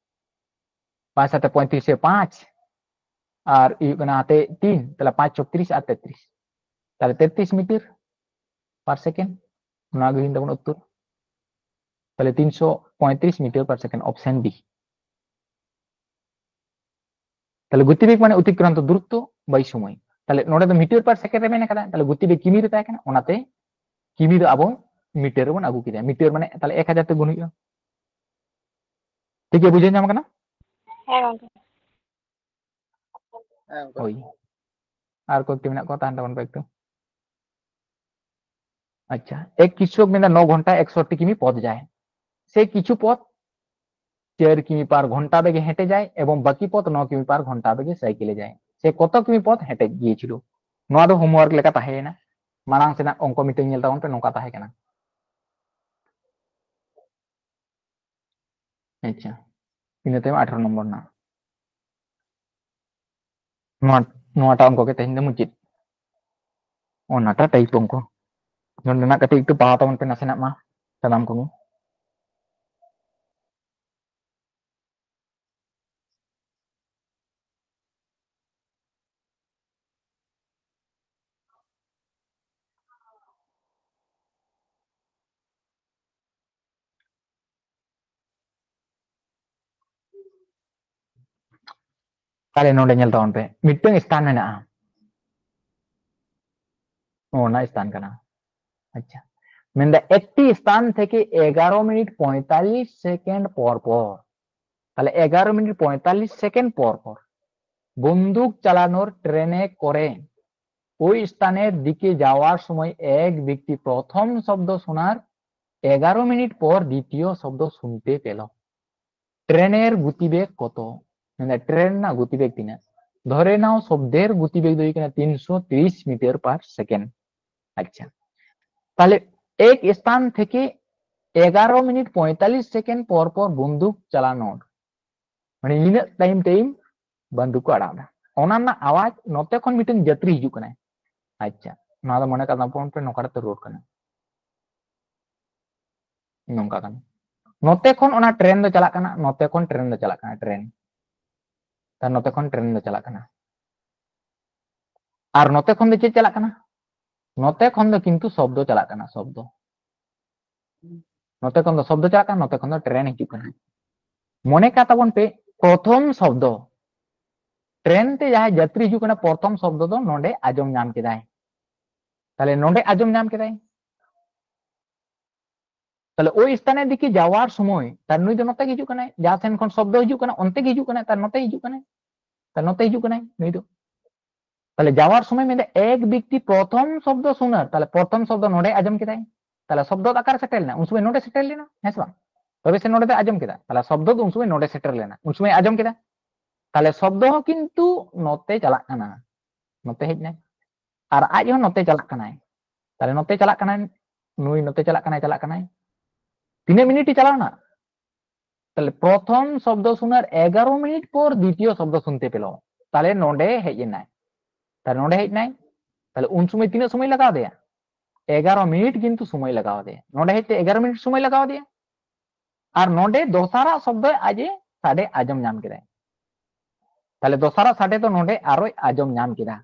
ᱯᱟᱸᱪ ᱥᱟᱛᱮ ᱯᱚᱸᱭᱛᱨᱤᱥ ᱥᱮ ᱯᱟᱸᱪ, ᱟᱨ ᱦᱩᱭᱩᱜ ᱠᱟᱱᱟ ᱦᱟᱛᱮ ᱛᱤᱱ, ᱛᱟᱦᱞᱮ ᱯᱟᱸᱪ ᱪᱚᱠ ᱛᱤᱨᱤᱥ ᱟᱨ ᱛᱮᱛᱨᱤᱥ, ᱛᱟᱦᱞᱮ ᱛᱮᱛᱨᱤᱥ ᱢᱤᱴᱟᱨ ᱯᱟᱨ ᱥᱮᱠᱮᱱᱰ᱾ ᱚᱱᱟ ᱜᱮ ᱦᱩᱭᱮᱱ ᱛᱟᱵᱚᱱᱟ ᱩᱛᱛᱚᱨ᱾ ᱛᱟᱦᱞᱮ ᱛᱤᱱᱥᱚ ᱯᱚᱸᱭᱛᱨᱤᱥ ᱢᱤᱴᱟᱨ ᱯᱟᱨ ᱥᱮᱠᱮᱱᱰ, ᱚᱯᱥᱮᱱ ᱰᱤ᱾ ᱛᱟᱦᱞᱮ ᱜᱚᱛᱤᱵᱮᱜᱽ ᱢᱟᱱᱮ ᱚᱛᱤᱠᱨᱟᱱᱛᱚ ᱫᱩᱨᱚᱛᱛᱚ ᱵᱟᱭ ᱥᱚᱢᱚᱭ᱾ ᱛᱟᱦᱞᱮ ᱱᱚᱰᱮ ᱫᱚ ᱢᱤᱴᱟᱨ ᱯᱟᱨ ᱥᱮᱠᱮᱱᱰ ᱨᱮ ᱢᱮᱱ ᱠᱟᱫᱟ, ᱛᱟᱦᱞᱮ ᱜᱚᱛᱤᱵᱮᱜᱽ ᱠᱤᱢᱤ ᱨᱮ ᱛᱟᱦᱮᱸ ᱠᱟᱱᱟ, ᱚᱱᱟᱛᱮ ᱠᱤᱢᱤ ᱫᱚ ᱟᱵᱚ ᱢᱤᱴᱟᱨ ᱨᱮᱵᱚᱱ ᱟᱹᱜᱩ ᱠᱮᱫᱟ᱾ ᱢᱤᱴᱟᱨ ᱢᱟᱱᱮ ᱛᱟᱦᱞᱮ ᱮᱠ ᱦᱟᱡᱟᱨ ᱛᱮ ᱜᱩᱱ ᱦᱩᱭᱩᱜᱼᱟ᱾ ᱴᱷᱤᱠ ᱜᱮᱭᱟ, ᱵᱩᱡᱷᱟᱹᱣ ᱧᱟᱢ ᱠᱟᱱᱟ? ᱦᱮᱸ ᱜᱚᱝᱠᱮ᱾ ᱦᱳᱭ, ᱟᱨ ᱠᱚᱭᱮᱠᱴᱤ ᱢᱮᱱᱟᱜ ᱠᱚᱣᱟ, ᱛᱟᱦᱮᱱ ᱛᱟᱵᱚᱱ ᱯᱮ ᱮᱠᱴᱩ᱾ ᱟᱪᱪᱷᱟ, ᱮᱠ ᱠᱤᱪᱷᱩᱠ ᱢᱮᱱᱫᱟ ᱱᱚ ᱜᱷᱚᱱᱴᱟ ᱮᱠᱥᱚᱴᱴᱤ ᱠᱤᱢᱤ ᱯᱚᱫ ᱡᱟᱭ, ᱥᱮ ᱠᱤᱪᱷᱩ ᱯᱚᱫ ᱪᱟᱨ ᱠᱤᱢᱤ ᱯᱟᱨ ᱜᱷᱚᱱᱴᱟ ᱵᱮᱜᱮ ᱦᱮᱸᱴᱮ ᱡᱟᱭ ᱮᱵᱚᱝ ᱵᱟᱠᱤ ᱯᱚᱫ ᱱᱚ ᱠᱤᱢᱤ ᱯᱟᱨ ᱜᱷᱚᱱᱴᱟ ᱵᱮᱜᱮ ᱥᱟᱭᱠᱮᱞᱮ ᱡᱟᱭ᱾ ᱥᱮ ᱠᱚᱛᱚ ᱠᱤᱢᱤ ᱯᱚᱛᱷ ᱦᱮᱴᱮᱡ ᱜᱤᱭᱮᱪᱷᱤᱞ? ᱱᱚᱣᱟ ᱫᱚ ᱦᱳᱢᱣᱟᱨᱠ ᱞᱮᱠᱟ ᱛᱟᱦᱮᱸᱭᱮᱱᱟ᱾ ᱢᱟᱲᱟᱝ ᱥᱮᱱᱟᱜ ᱚᱝᱠᱚ ᱢᱤᱫᱴᱮᱱ ᱧᱮᱞ ᱛᱟᱵᱚᱱ ᱯᱮ, ᱱᱚᱝᱠᱟ ᱛᱟᱦᱮᱸ ᱠᱟᱱᱟ᱾ ᱟᱪᱪᱷᱟ, ᱤᱱᱟᱹ ᱛᱟᱭᱚᱢ ᱟᱴᱷᱨᱚ ᱱᱚᱢᱵᱚᱨ ᱨᱮᱱᱟᱜ ᱱᱚᱣᱟ, ᱱᱚᱣᱟᱴᱟᱜ ᱚᱝᱠᱚ ᱜᱮ ᱛᱮᱦᱮᱧ ᱫᱚ ᱢᱩᱪᱟᱹᱫ᱾ ᱚᱱᱟᱴᱟᱜ ᱴᱟᱭᱤᱯ ᱚᱝᱠᱚ ᱱᱚᱸᱰᱮᱱᱟᱜ ᱠᱟᱹᱴᱤᱡ ᱮᱠᱴᱩ ᱯᱟᱲᱦᱟᱣ ᱛᱟᱵᱚᱱ ᱯᱮ ᱱᱟᱥᱮᱱᱟᱜ ᱢᱟ ᱥᱟᱱᱟᱢ ᱠᱚᱜᱮ᱾ ᱛᱟᱦᱞᱮ ᱱᱚᱰᱮ ᱧᱮᱞ ᱛᱟᱵᱚᱱ ᱯᱮ, ᱢᱤᱫᱴᱟᱝ ᱥᱛᱷᱟᱱ ᱢᱮᱱᱟᱜᱼᱟ, ᱚᱱᱟ ᱥᱛᱷᱟᱱ ᱠᱟᱱᱟ᱾ ᱟᱪᱪᱷᱟ, ᱢᱮᱱᱫᱟ ᱮᱠᱴᱤ ᱥᱛᱷᱟᱱ ᱛᱷᱮᱠᱮ ᱮᱜᱟᱨᱚ ᱢᱤᱱᱤᱴ ᱯᱚᱸᱭᱛᱟᱞᱞᱤᱥ ᱥᱮᱠᱮᱱᱰ ᱯᱚᱨ ᱯᱚᱨ, ᱛᱟᱦᱞᱮ ᱮᱜᱟᱨᱚ ᱢᱤᱱᱤᱴ ᱯᱚᱸᱭᱛᱟᱞᱞᱤᱥ ᱥᱮᱠᱮᱱᱰ ᱯᱚᱨ ᱯᱚᱨ বন্দুক চালানোর ট্রেনে করে ওই স্থানের দিকে যাওয়ার সময় এক ব্যক্তি প্রথম শব্দ শোনার এগারো মিনিট পর দ্বিতীয় শব্দ শুনতে পেল। ট্রেনের গতিবেগ কত? মানে ট্রেন না গতিবেগ তিনা, ধরে নাও শব্দের গতিবেগ দুই কিনা তিনশো তিরিশ মিটার পার সেকেন্ড। আচ্ছা, তাহলে এক স্থান থেকে এগারো মিনিট পঁয়তাল্লিশ সেকেন্ড পর পর বন্দুক চালানোর, মানে ᱱᱤᱱᱟᱹᱜ ᱴᱟᱭᱤᱢ ᱴᱟᱭᱤᱢ ᱵᱟᱱᱫᱩᱠ ᱠᱚ ᱟᱲᱟᱜ ᱮᱫᱟ, ᱚᱱᱟ ᱨᱮᱱᱟᱜ ᱟᱣᱟᱡ ᱱᱚᱛᱮ ᱠᱷᱚᱱ ᱢᱤᱫᱴᱮᱱ ᱡᱟᱛᱨᱤ ᱦᱤᱡᱩᱜ ᱠᱟᱱᱟᱭ᱾ ᱟᱪᱪᱷᱟ, ᱱᱚᱣᱟ ᱫᱚ ᱢᱚᱱᱮ ᱠᱟᱜ ᱛᱟᱵᱚᱱ ᱯᱮ ᱱᱚᱝᱠᱟ ᱠᱟᱛᱮ ᱨᱳᱰ ᱠᱟᱱᱟ, ᱱᱚᱝᱠᱟ ᱠᱟᱱᱟ᱾ ᱱᱚᱛᱮ ᱠᱷᱚᱱ ᱚᱱᱟ ᱴᱨᱮᱱ ᱫᱚ ᱪᱟᱞᱟᱜ ᱠᱟᱱᱟ, ᱱᱚᱛᱮ ᱠᱷᱚᱱ ᱴᱨᱮᱱ ᱫᱚ ᱪᱟᱞᱟᱜ ᱠᱟᱱᱟ, ᱴᱨᱮᱱ᱾ ᱛᱟᱨ ᱱᱚᱛᱮ ᱠᱷᱚᱱ ᱴᱨᱮᱱ ᱫᱚ ᱪᱟᱞᱟᱜ ᱠᱟᱱᱟ᱾ ᱟᱨ ᱱᱚᱛᱮ ᱠᱷᱚᱱ ᱫᱚ ᱪᱮᱫ ᱪᱟᱞᱟᱜ ᱠᱟᱱᱟ? ᱱᱚᱛᱮ ᱠᱷᱚᱱ ᱫᱚ ᱠᱤᱱᱛᱩ ᱥᱚᱵᱫᱚ ᱪᱟᱞᱟᱜ ᱠᱟᱱᱟ, ᱥᱚᱵᱫᱚ᱾ ᱱᱚᱛᱮ ᱠᱷᱚᱱ ᱫᱚ ᱥᱚᱵᱫᱚ ᱪᱟᱞᱟᱜ ᱠᱟᱱᱟ, ᱱᱚᱛᱮ ᱠᱷᱚᱱ ᱫᱚ ᱴᱨᱮᱱ ᱦᱤᱡᱩᱜ ᱠᱟᱱᱟ᱾ ᱢᱚᱱᱮ ᱠᱟᱜ ᱛᱟᱵᱚᱱ ᱯᱮ, ᱯᱨᱚᱛᱷᱚᱢ ᱥᱚᱵᱫᱚ, ᱴᱨᱮᱱ ᱛᱮ ᱡᱟᱦᱟᱸᱭ ᱡᱟᱛᱨᱤ ᱦᱤᱡᱩᱜ ᱠᱟᱱᱟ, ᱯᱨᱚᱛᱷᱚᱢ ᱥᱚᱵᱫᱚ ᱫᱚ ᱱᱚᱰᱮ ᱟᱸᱡᱚᱢ ᱧᱟᱢ ᱠᱮᱫᱟᱭ᱾ ᱛᱟᱦᱞᱮ ᱱᱚᱰᱮ ᱟᱸᱡᱚᱢ ᱧᱟᱢ ᱠᱮᱫᱟᱭ, ᱛᱟᱦᱞᱮ ᱳᱭ ᱥᱛᱷᱟᱱᱮᱨ ᱫᱤᱠᱮ ᱡᱟᱣᱟᱨ ᱥᱚᱢᱚᱭ, ᱛᱟᱦᱞᱮ ᱱᱩᱭ ᱫᱚ ᱱᱚᱛᱮ ᱜᱮ ᱦᱤᱡᱩᱜ ᱠᱟᱱᱟᱭ, ᱡᱟᱦᱟᱸ ᱥᱮᱱ ᱠᱷᱚᱱ ᱥᱚᱵᱫᱚ ᱦᱤᱡᱩᱜ ᱠᱟᱱᱟ, ᱚᱱᱛᱮ ᱜᱮ ᱦᱤᱡᱩᱜ ᱠᱟᱱᱟᱭ, ᱛᱟᱦᱞᱮ ᱱᱚᱛᱮ ᱦᱤᱡᱩᱜ ᱠᱟᱱᱟᱭ, ᱛᱟᱦᱞᱮ ᱱᱚᱛᱮ ᱦᱤᱡᱩᱜ ᱠᱟᱱᱟᱭ ᱱᱩᱭ ᱫᱚ᱾ ᱛᱟᱦᱞᱮ ᱡᱟᱣᱟᱨ ᱥᱚᱢᱚᱭ ᱢᱮᱱᱫᱟ, ᱮᱠ ᱵᱮᱠᱛᱤ ᱯᱨᱚᱛᱷᱚᱢ ᱥᱚᱵᱫᱚ ᱥᱩᱱᱟᱨ, ᱛᱟᱦᱞᱮ ᱯᱨᱚᱛᱷᱚᱢ ᱥᱚᱵᱫᱚ ᱱᱚᱰᱮ ᱟᱸᱡᱚᱢ ᱠᱮᱫᱟᱭ, ᱛᱟᱦᱞᱮ ᱥᱚᱵᱫᱚ ᱫᱚ ᱚᱠᱟᱨᱮ ᱥᱮᱴᱮᱨ ᱞᱮᱱᱟ? ᱩᱱ ᱥᱚᱢᱚᱭ ᱱᱚᱰᱮ ᱥᱮᱴᱮᱨ ᱞᱮᱱᱟ, ᱦᱮᱸ ᱥᱮ ᱵᱟᱝ? ᱛᱚᱵᱮ ᱥᱮ ᱱᱚᱰᱮ ᱫᱚ ᱟᱸᱡᱚᱢ ᱠᱮᱫᱟ, ᱛᱟᱦᱞᱮ ᱥᱚᱵᱫᱚ ᱫᱚ ᱩᱱ ᱥᱚᱢᱚᱭ ᱱᱚᱰᱮ ᱥᱮᱴᱮᱨ ᱞᱮᱱᱟ, ᱩᱱ ᱥᱚᱢᱚᱭ ᱟᱸᱡᱚᱢ ᱠᱮᱫᱟ᱾ ᱛᱟᱦᱞᱮ ᱥᱚᱵᱫᱚ ᱦᱚᱸ ᱠᱤᱱᱛᱩ ᱱᱚᱛᱮ ᱪᱟᱞᱟᱜ ᱠᱟᱱᱟ, ᱱᱚᱛᱮ ᱦᱮᱡ ᱱᱟᱭ, ᱟᱨ ᱟᱡ ᱦᱚᱸ ᱱᱚᱛᱮ ᱪᱟᱞᱟᱜ ᱠᱟᱱᱟᱭ᱾ ᱛᱟᱦᱞᱮ ᱱᱚᱛᱮ ᱪᱟᱞᱟᱜ ᱠᱟᱱᱟᱭ, ᱱᱩᱭ ᱱᱚᱛᱮ ᱪᱟᱞᱟᱜ ᱠᱟᱱᱟᱭ, ᱪᱟᱞᱟᱜ ᱠᱟᱱᱟᱭ᱾ ᱛᱤᱱᱟᱹᱜ ᱢᱤᱱᱤᱴ ᱮ ᱪᱟᱞᱟᱣ ᱮᱱᱟ? ᱛᱟᱦᱞᱮ ᱯᱨᱚᱛᱷᱚᱢ ᱥᱚᱵᱫᱚ ᱥᱩᱱᱟᱨ ᱮᱜᱟᱨᱚ ᱢᱤᱱᱤᱴ ᱯᱚᱨ ᱫᱤᱛᱤᱭᱚ ᱥᱚᱵᱫᱚ ᱥᱩᱱᱛᱮ ᱯᱮᱞᱚ᱾ ᱛᱟᱦᱞᱮ ᱱᱚᱰᱮ ᱦᱮᱡ ᱮᱱᱟᱭ, ᱛᱟᱦᱞᱮ ᱱᱚᱰᱮ ᱦᱮᱡ ᱮᱱᱟᱭ᱾ ᱛᱟᱦᱞᱮ ᱩᱱ ᱥᱚᱢᱚᱭ ᱛᱤᱱᱟᱹᱜ ᱥᱚᱢᱚᱭ ᱞᱟᱜᱟᱣ ᱟᱫᱮᱭᱟ? ᱮᱜᱟᱨᱚ ᱢᱤᱱᱤᱴ ᱠᱤᱱᱛᱩ ᱥᱚᱢᱚᱭ ᱞᱟᱜᱟᱣ ᱟᱫᱮᱭᱟ᱾ ᱱᱚᱰᱮ ᱦᱮᱡ ᱛᱮ ᱮᱜᱟᱨᱚ ᱢᱤᱱᱤᱴ ᱥᱚᱢᱚᱭ ᱞᱟᱜᱟᱣ ᱟᱫᱮᱭᱟ᱾ ᱟᱨ ᱱᱚᱰᱮ ᱫᱚᱥᱟᱨᱟᱜ ᱥᱚᱵᱫᱚ ᱟᱡ ᱮ ᱥᱟᱰᱮ ᱟᱸᱡᱚᱢ ᱧᱟᱢ ᱠᱮᱫᱟᱭ᱾ ᱛᱟᱦᱞᱮ ᱫᱚᱥᱟᱨᱟᱜ ᱥᱟᱰᱮ ᱫᱚ ᱱᱚᱰᱮ ᱟᱨᱚᱭ ᱟᱸᱡᱚᱢ ᱧᱟᱢ ᱠᱮᱫᱟ᱾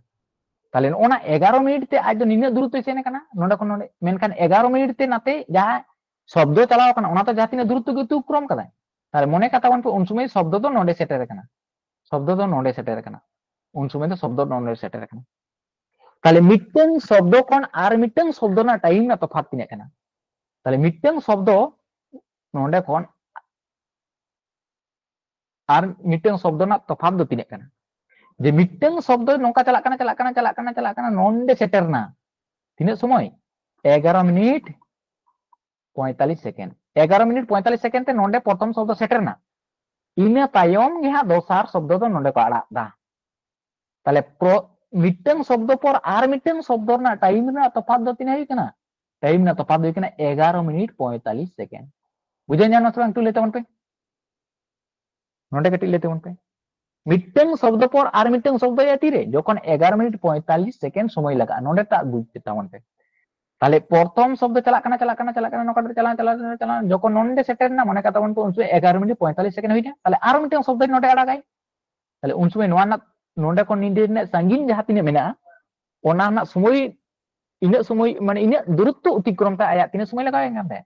ᱛᱟᱦᱞᱮ ᱱᱚᱜᱼᱚ ᱱᱟ ᱮᱜᱟᱨᱚ ᱢᱤᱱᱤᱴ ᱛᱮ ᱟᱡ ᱫᱚ ᱱᱤᱱᱟᱹᱜ ᱫᱩᱨᱚᱛᱛᱚᱭ ᱥᱮᱱ ᱟᱠᱟᱱᱟ ᱱᱚᱰᱮ ᱠᱷᱚᱱ ᱱᱚᱰᱮ, ᱢᱮᱱᱠᱷᱟᱱ ᱮᱜᱟᱨᱚ ᱢᱤᱱᱤᱴ ᱛᱮ ᱱᱟᱛᱮ ᱡᱟᱦᱟᱸ ᱥᱚᱵᱫᱚ ᱪᱟᱞᱟᱣ ᱟᱠᱟᱱᱟ ᱚᱱᱟ ᱫᱚ ᱡᱟᱦᱟᱸ ᱛᱤᱱᱟᱹᱜ ᱫᱩᱨᱚᱛᱛᱚ ᱜᱮ ᱚᱛᱤᱠᱨᱚᱢ ᱠᱟᱫᱟᱭ᱾ ᱛᱟᱦᱞᱮ ᱢᱚᱱᱮ ᱠᱟᱜ ᱛᱟᱵᱚᱱ ᱯᱮ ᱩᱱ ᱥᱚᱢᱚᱭ ᱥᱚᱵᱫᱚ ᱫᱚ ᱱᱚᱰᱮ ᱥᱮᱴᱮᱨ ᱟᱠᱟᱱᱟ, ᱥᱚᱵᱫᱚ ᱫᱚ ᱱᱚᱰᱮ ᱥᱮᱴᱮᱨ ᱟᱠᱟᱱᱟ, ᱩᱱ ᱥᱚᱢᱚᱭ ᱫᱚ ᱥᱚᱵᱫᱚ ᱱᱚᱰᱮ ᱥᱮᱴᱮᱨ ᱟᱠᱟᱱᱟ᱾ ᱛᱟᱦᱞᱮ ᱢᱤᱫᱴᱟᱝ ᱥᱚᱵᱫᱚ ᱠᱷᱚᱱ ᱟᱨ ᱢᱤᱫᱴᱟᱝ ᱥᱚᱵᱫᱚ ᱨᱮᱱᱟᱜ ᱴᱟᱭᱤᱢ ᱨᱮᱱᱟᱜ ᱛᱚᱯᱷᱟᱛ ᱛᱤᱱᱟᱹᱜ ᱠᱟᱱᱟ? ᱛᱟᱦᱞᱮ ᱢᱤᱫᱴᱟᱝ ᱥᱚᱵᱫᱚ ᱱᱚᱰᱮ ᱠᱷᱚᱱ ᱟᱨ ᱢᱤᱫᱴᱟᱝ ᱥᱚᱵᱫᱚ ᱨᱮᱱᱟᱜ ᱛᱚᱯᱷᱟᱛ ᱫᱚ ᱛᱤᱱᱟᱹᱜ ᱠᱟᱱᱟ? ᱡᱮ ᱢᱤᱫᱴᱟᱝ ᱥᱚᱵᱫᱚ ᱱᱚᱝᱠᱟ ᱪᱟᱞᱟᱜ ᱠᱟᱱᱟ, ᱪᱟᱞᱟᱜ ᱠᱟᱱᱟ, ᱪᱟᱞᱟᱜ ᱠᱟᱱᱟ, ᱪᱟᱞᱟᱜ ᱠᱟᱱᱟ, ᱱᱚᱰᱮ ᱥᱮᱴᱮᱨ ᱮᱱᱟ᱾ ᱛᱤᱱᱟᱹᱜ ᱥᱚᱢᱚᱭ? ᱮᱜᱟᱨᱚ ᱢᱤᱱᱤᱴ ᱯᱚᱸᱭᱛᱟᱞᱞᱤᱥ ᱥᱮᱠᱮᱱᱰ᱾ ᱮᱜᱟᱨᱚ ᱢᱤᱱᱤᱴ ᱯᱚᱸᱭᱛᱟᱞᱞᱤᱥ ᱥᱮᱠᱮᱱᱰ ᱛᱮ ᱱᱚᱰᱮ ᱯᱨᱚᱛᱷᱚᱢ ᱥᱚᱵᱫᱚ ᱥᱮᱴᱮᱨ ᱮᱱᱟ᱾ ᱤᱱᱟᱹ ᱛᱟᱭᱚᱢ ᱜᱮ ᱦᱟᱸᱜ ᱫᱚᱥᱟᱨ ᱥᱚᱵᱫᱚ ᱫᱚ ᱱᱚᱰᱮ ᱠᱚ ᱟᱲᱟᱜ ᱮᱫᱟ᱾ ᱛᱟᱦᱞᱮ ᱯᱨᱚ-, ᱢᱤᱫᱴᱟᱝ ᱥᱚᱵᱫᱚ ᱯᱚᱨ ᱟᱨ ᱢᱤᱫᱴᱟᱝ ᱥᱚᱵᱫᱚ ᱨᱮᱱᱟᱜ ᱴᱟᱭᱤᱢ ᱨᱮᱱᱟᱜ ᱛᱚᱯᱷᱟᱛ ᱫᱚ ᱛᱤᱱᱟᱹᱜ ᱦᱩᱭᱩᱜ ᱠᱟᱱᱟ? ᱴᱟᱭᱤᱢ ᱨᱮᱱᱟᱜ ᱛᱚᱯᱷᱟᱛ ᱫᱚ ᱦᱩᱭᱩᱜ ᱠᱟᱱᱟ ᱮᱜᱟᱨᱚ ᱢᱤᱱᱤᱴ ᱯᱚᱸᱭᱛᱟᱞᱞᱤᱥ ᱥᱮᱠᱮᱱᱰ᱾ ᱵᱩᱡᱷᱟᱹᱣ ᱧᱟᱢ ᱮᱱᱟ ᱥᱮ ᱵᱟᱝ? ᱮᱠᱴᱩ ᱞᱟᱹᱭ ᱛᱟᱵᱚᱱ ᱯᱮ, ᱱᱚᱰᱮ ᱠᱟᱹᱴᱤᱡ ᱞᱟᱹᱭ ᱛᱟᱵᱚᱱ ᱯᱮ᱾ ᱢᱤᱫᱴᱟᱝ ᱥᱚᱵᱫᱚ ᱯᱚᱨ ᱟᱨ ᱢᱤᱫᱴᱟᱝ ᱥᱚᱵᱫᱚ ᱦᱩᱭᱩᱜᱼᱟ ᱛᱤᱨᱮ? ᱡᱚᱠᱷᱚᱱ ᱮᱜᱟᱨᱚ ᱢᱤᱱᱤᱴ ᱯᱚᱸᱭᱛᱟᱞᱞᱤᱥ ᱥᱮᱠᱮᱱᱰ ᱥᱚᱢᱚᱭ ᱞᱟᱜᱟᱜᱼᱟ᱾ ᱱᱚᱰᱮᱴᱟᱜ ᱵᱩᱡᱽ ᱯᱮ ᱛᱟᱵᱚᱱ ᱯᱮ᱾ ᱛᱟᱦᱞᱮ ᱯᱨᱚᱛᱷᱚᱢ ᱥᱚᱵᱫᱚ ᱪᱟᱞᱟᱜ ᱠᱟᱱᱟ, ᱪᱟᱞᱟᱜ ᱠᱟᱱᱟ, ᱪᱟᱞᱟᱜ ᱠᱟᱱᱟ, ᱱᱚᱝᱠᱟ ᱪᱟᱞᱟᱜ ᱠᱟᱱᱟ, ᱪᱟᱞᱟᱜ ᱠᱟᱱᱟ, ᱪᱟᱞᱟᱜ ᱠᱟᱱᱟ, ᱡᱚᱠᱷᱚᱱ ᱱᱚᱰᱮ ᱥᱮᱴᱮᱨ ᱮᱱᱟ, ᱢᱚᱱᱮ ᱠᱟᱜ ᱛᱟᱵᱚᱱ ᱯᱮ ᱩᱱ ᱥᱚᱢᱚᱭ ᱮᱜᱟᱨᱚ ᱢᱤᱱᱤᱴ ᱯᱚᱸᱭᱛᱟᱞᱞᱤᱥ ᱥᱮᱠᱮᱱᱰ ᱦᱩᱭᱱᱟ, ᱛᱟᱦᱞᱮ ᱟᱨᱚ ᱢᱤᱫᱴᱟᱝ ᱥᱚᱵᱫᱚ ᱱᱚᱰᱮ ᱟᱲᱟᱜᱟᱭ᱾ ᱛᱟᱦᱞᱮ ᱩᱱ ᱥᱚᱢᱚᱭ ᱱᱚᱣᱟ ᱨᱮᱱᱟᱜ, ᱱᱚᱰᱮ ᱠᱷᱚᱱ ᱱᱤᱰᱮ ᱨᱮᱱᱟᱜ ᱥᱟᱺᱜᱤᱧ ᱡᱟᱦᱟᱸ ᱛᱤᱱᱟᱹᱜ ᱢᱮᱱᱟᱜᱼᱟ, ᱚᱱᱟ ᱨᱮᱱᱟᱜ ᱥᱚᱢᱚᱭ, ᱤᱱᱟᱹᱜ ᱥᱚᱢᱚᱭ, ᱢᱟᱱᱮ ᱤᱱᱟᱹᱜ ᱫᱩᱨᱚᱛᱛᱚ ᱚᱛᱤᱠᱨᱚᱢ ᱛᱮ ᱟᱭᱟᱜ ᱛᱤᱱᱟᱹᱜ ᱥᱚᱢᱚᱭ ᱞᱟᱜᱟᱣ ᱮᱱ ᱠᱟᱱ ᱛᱟᱭᱟ?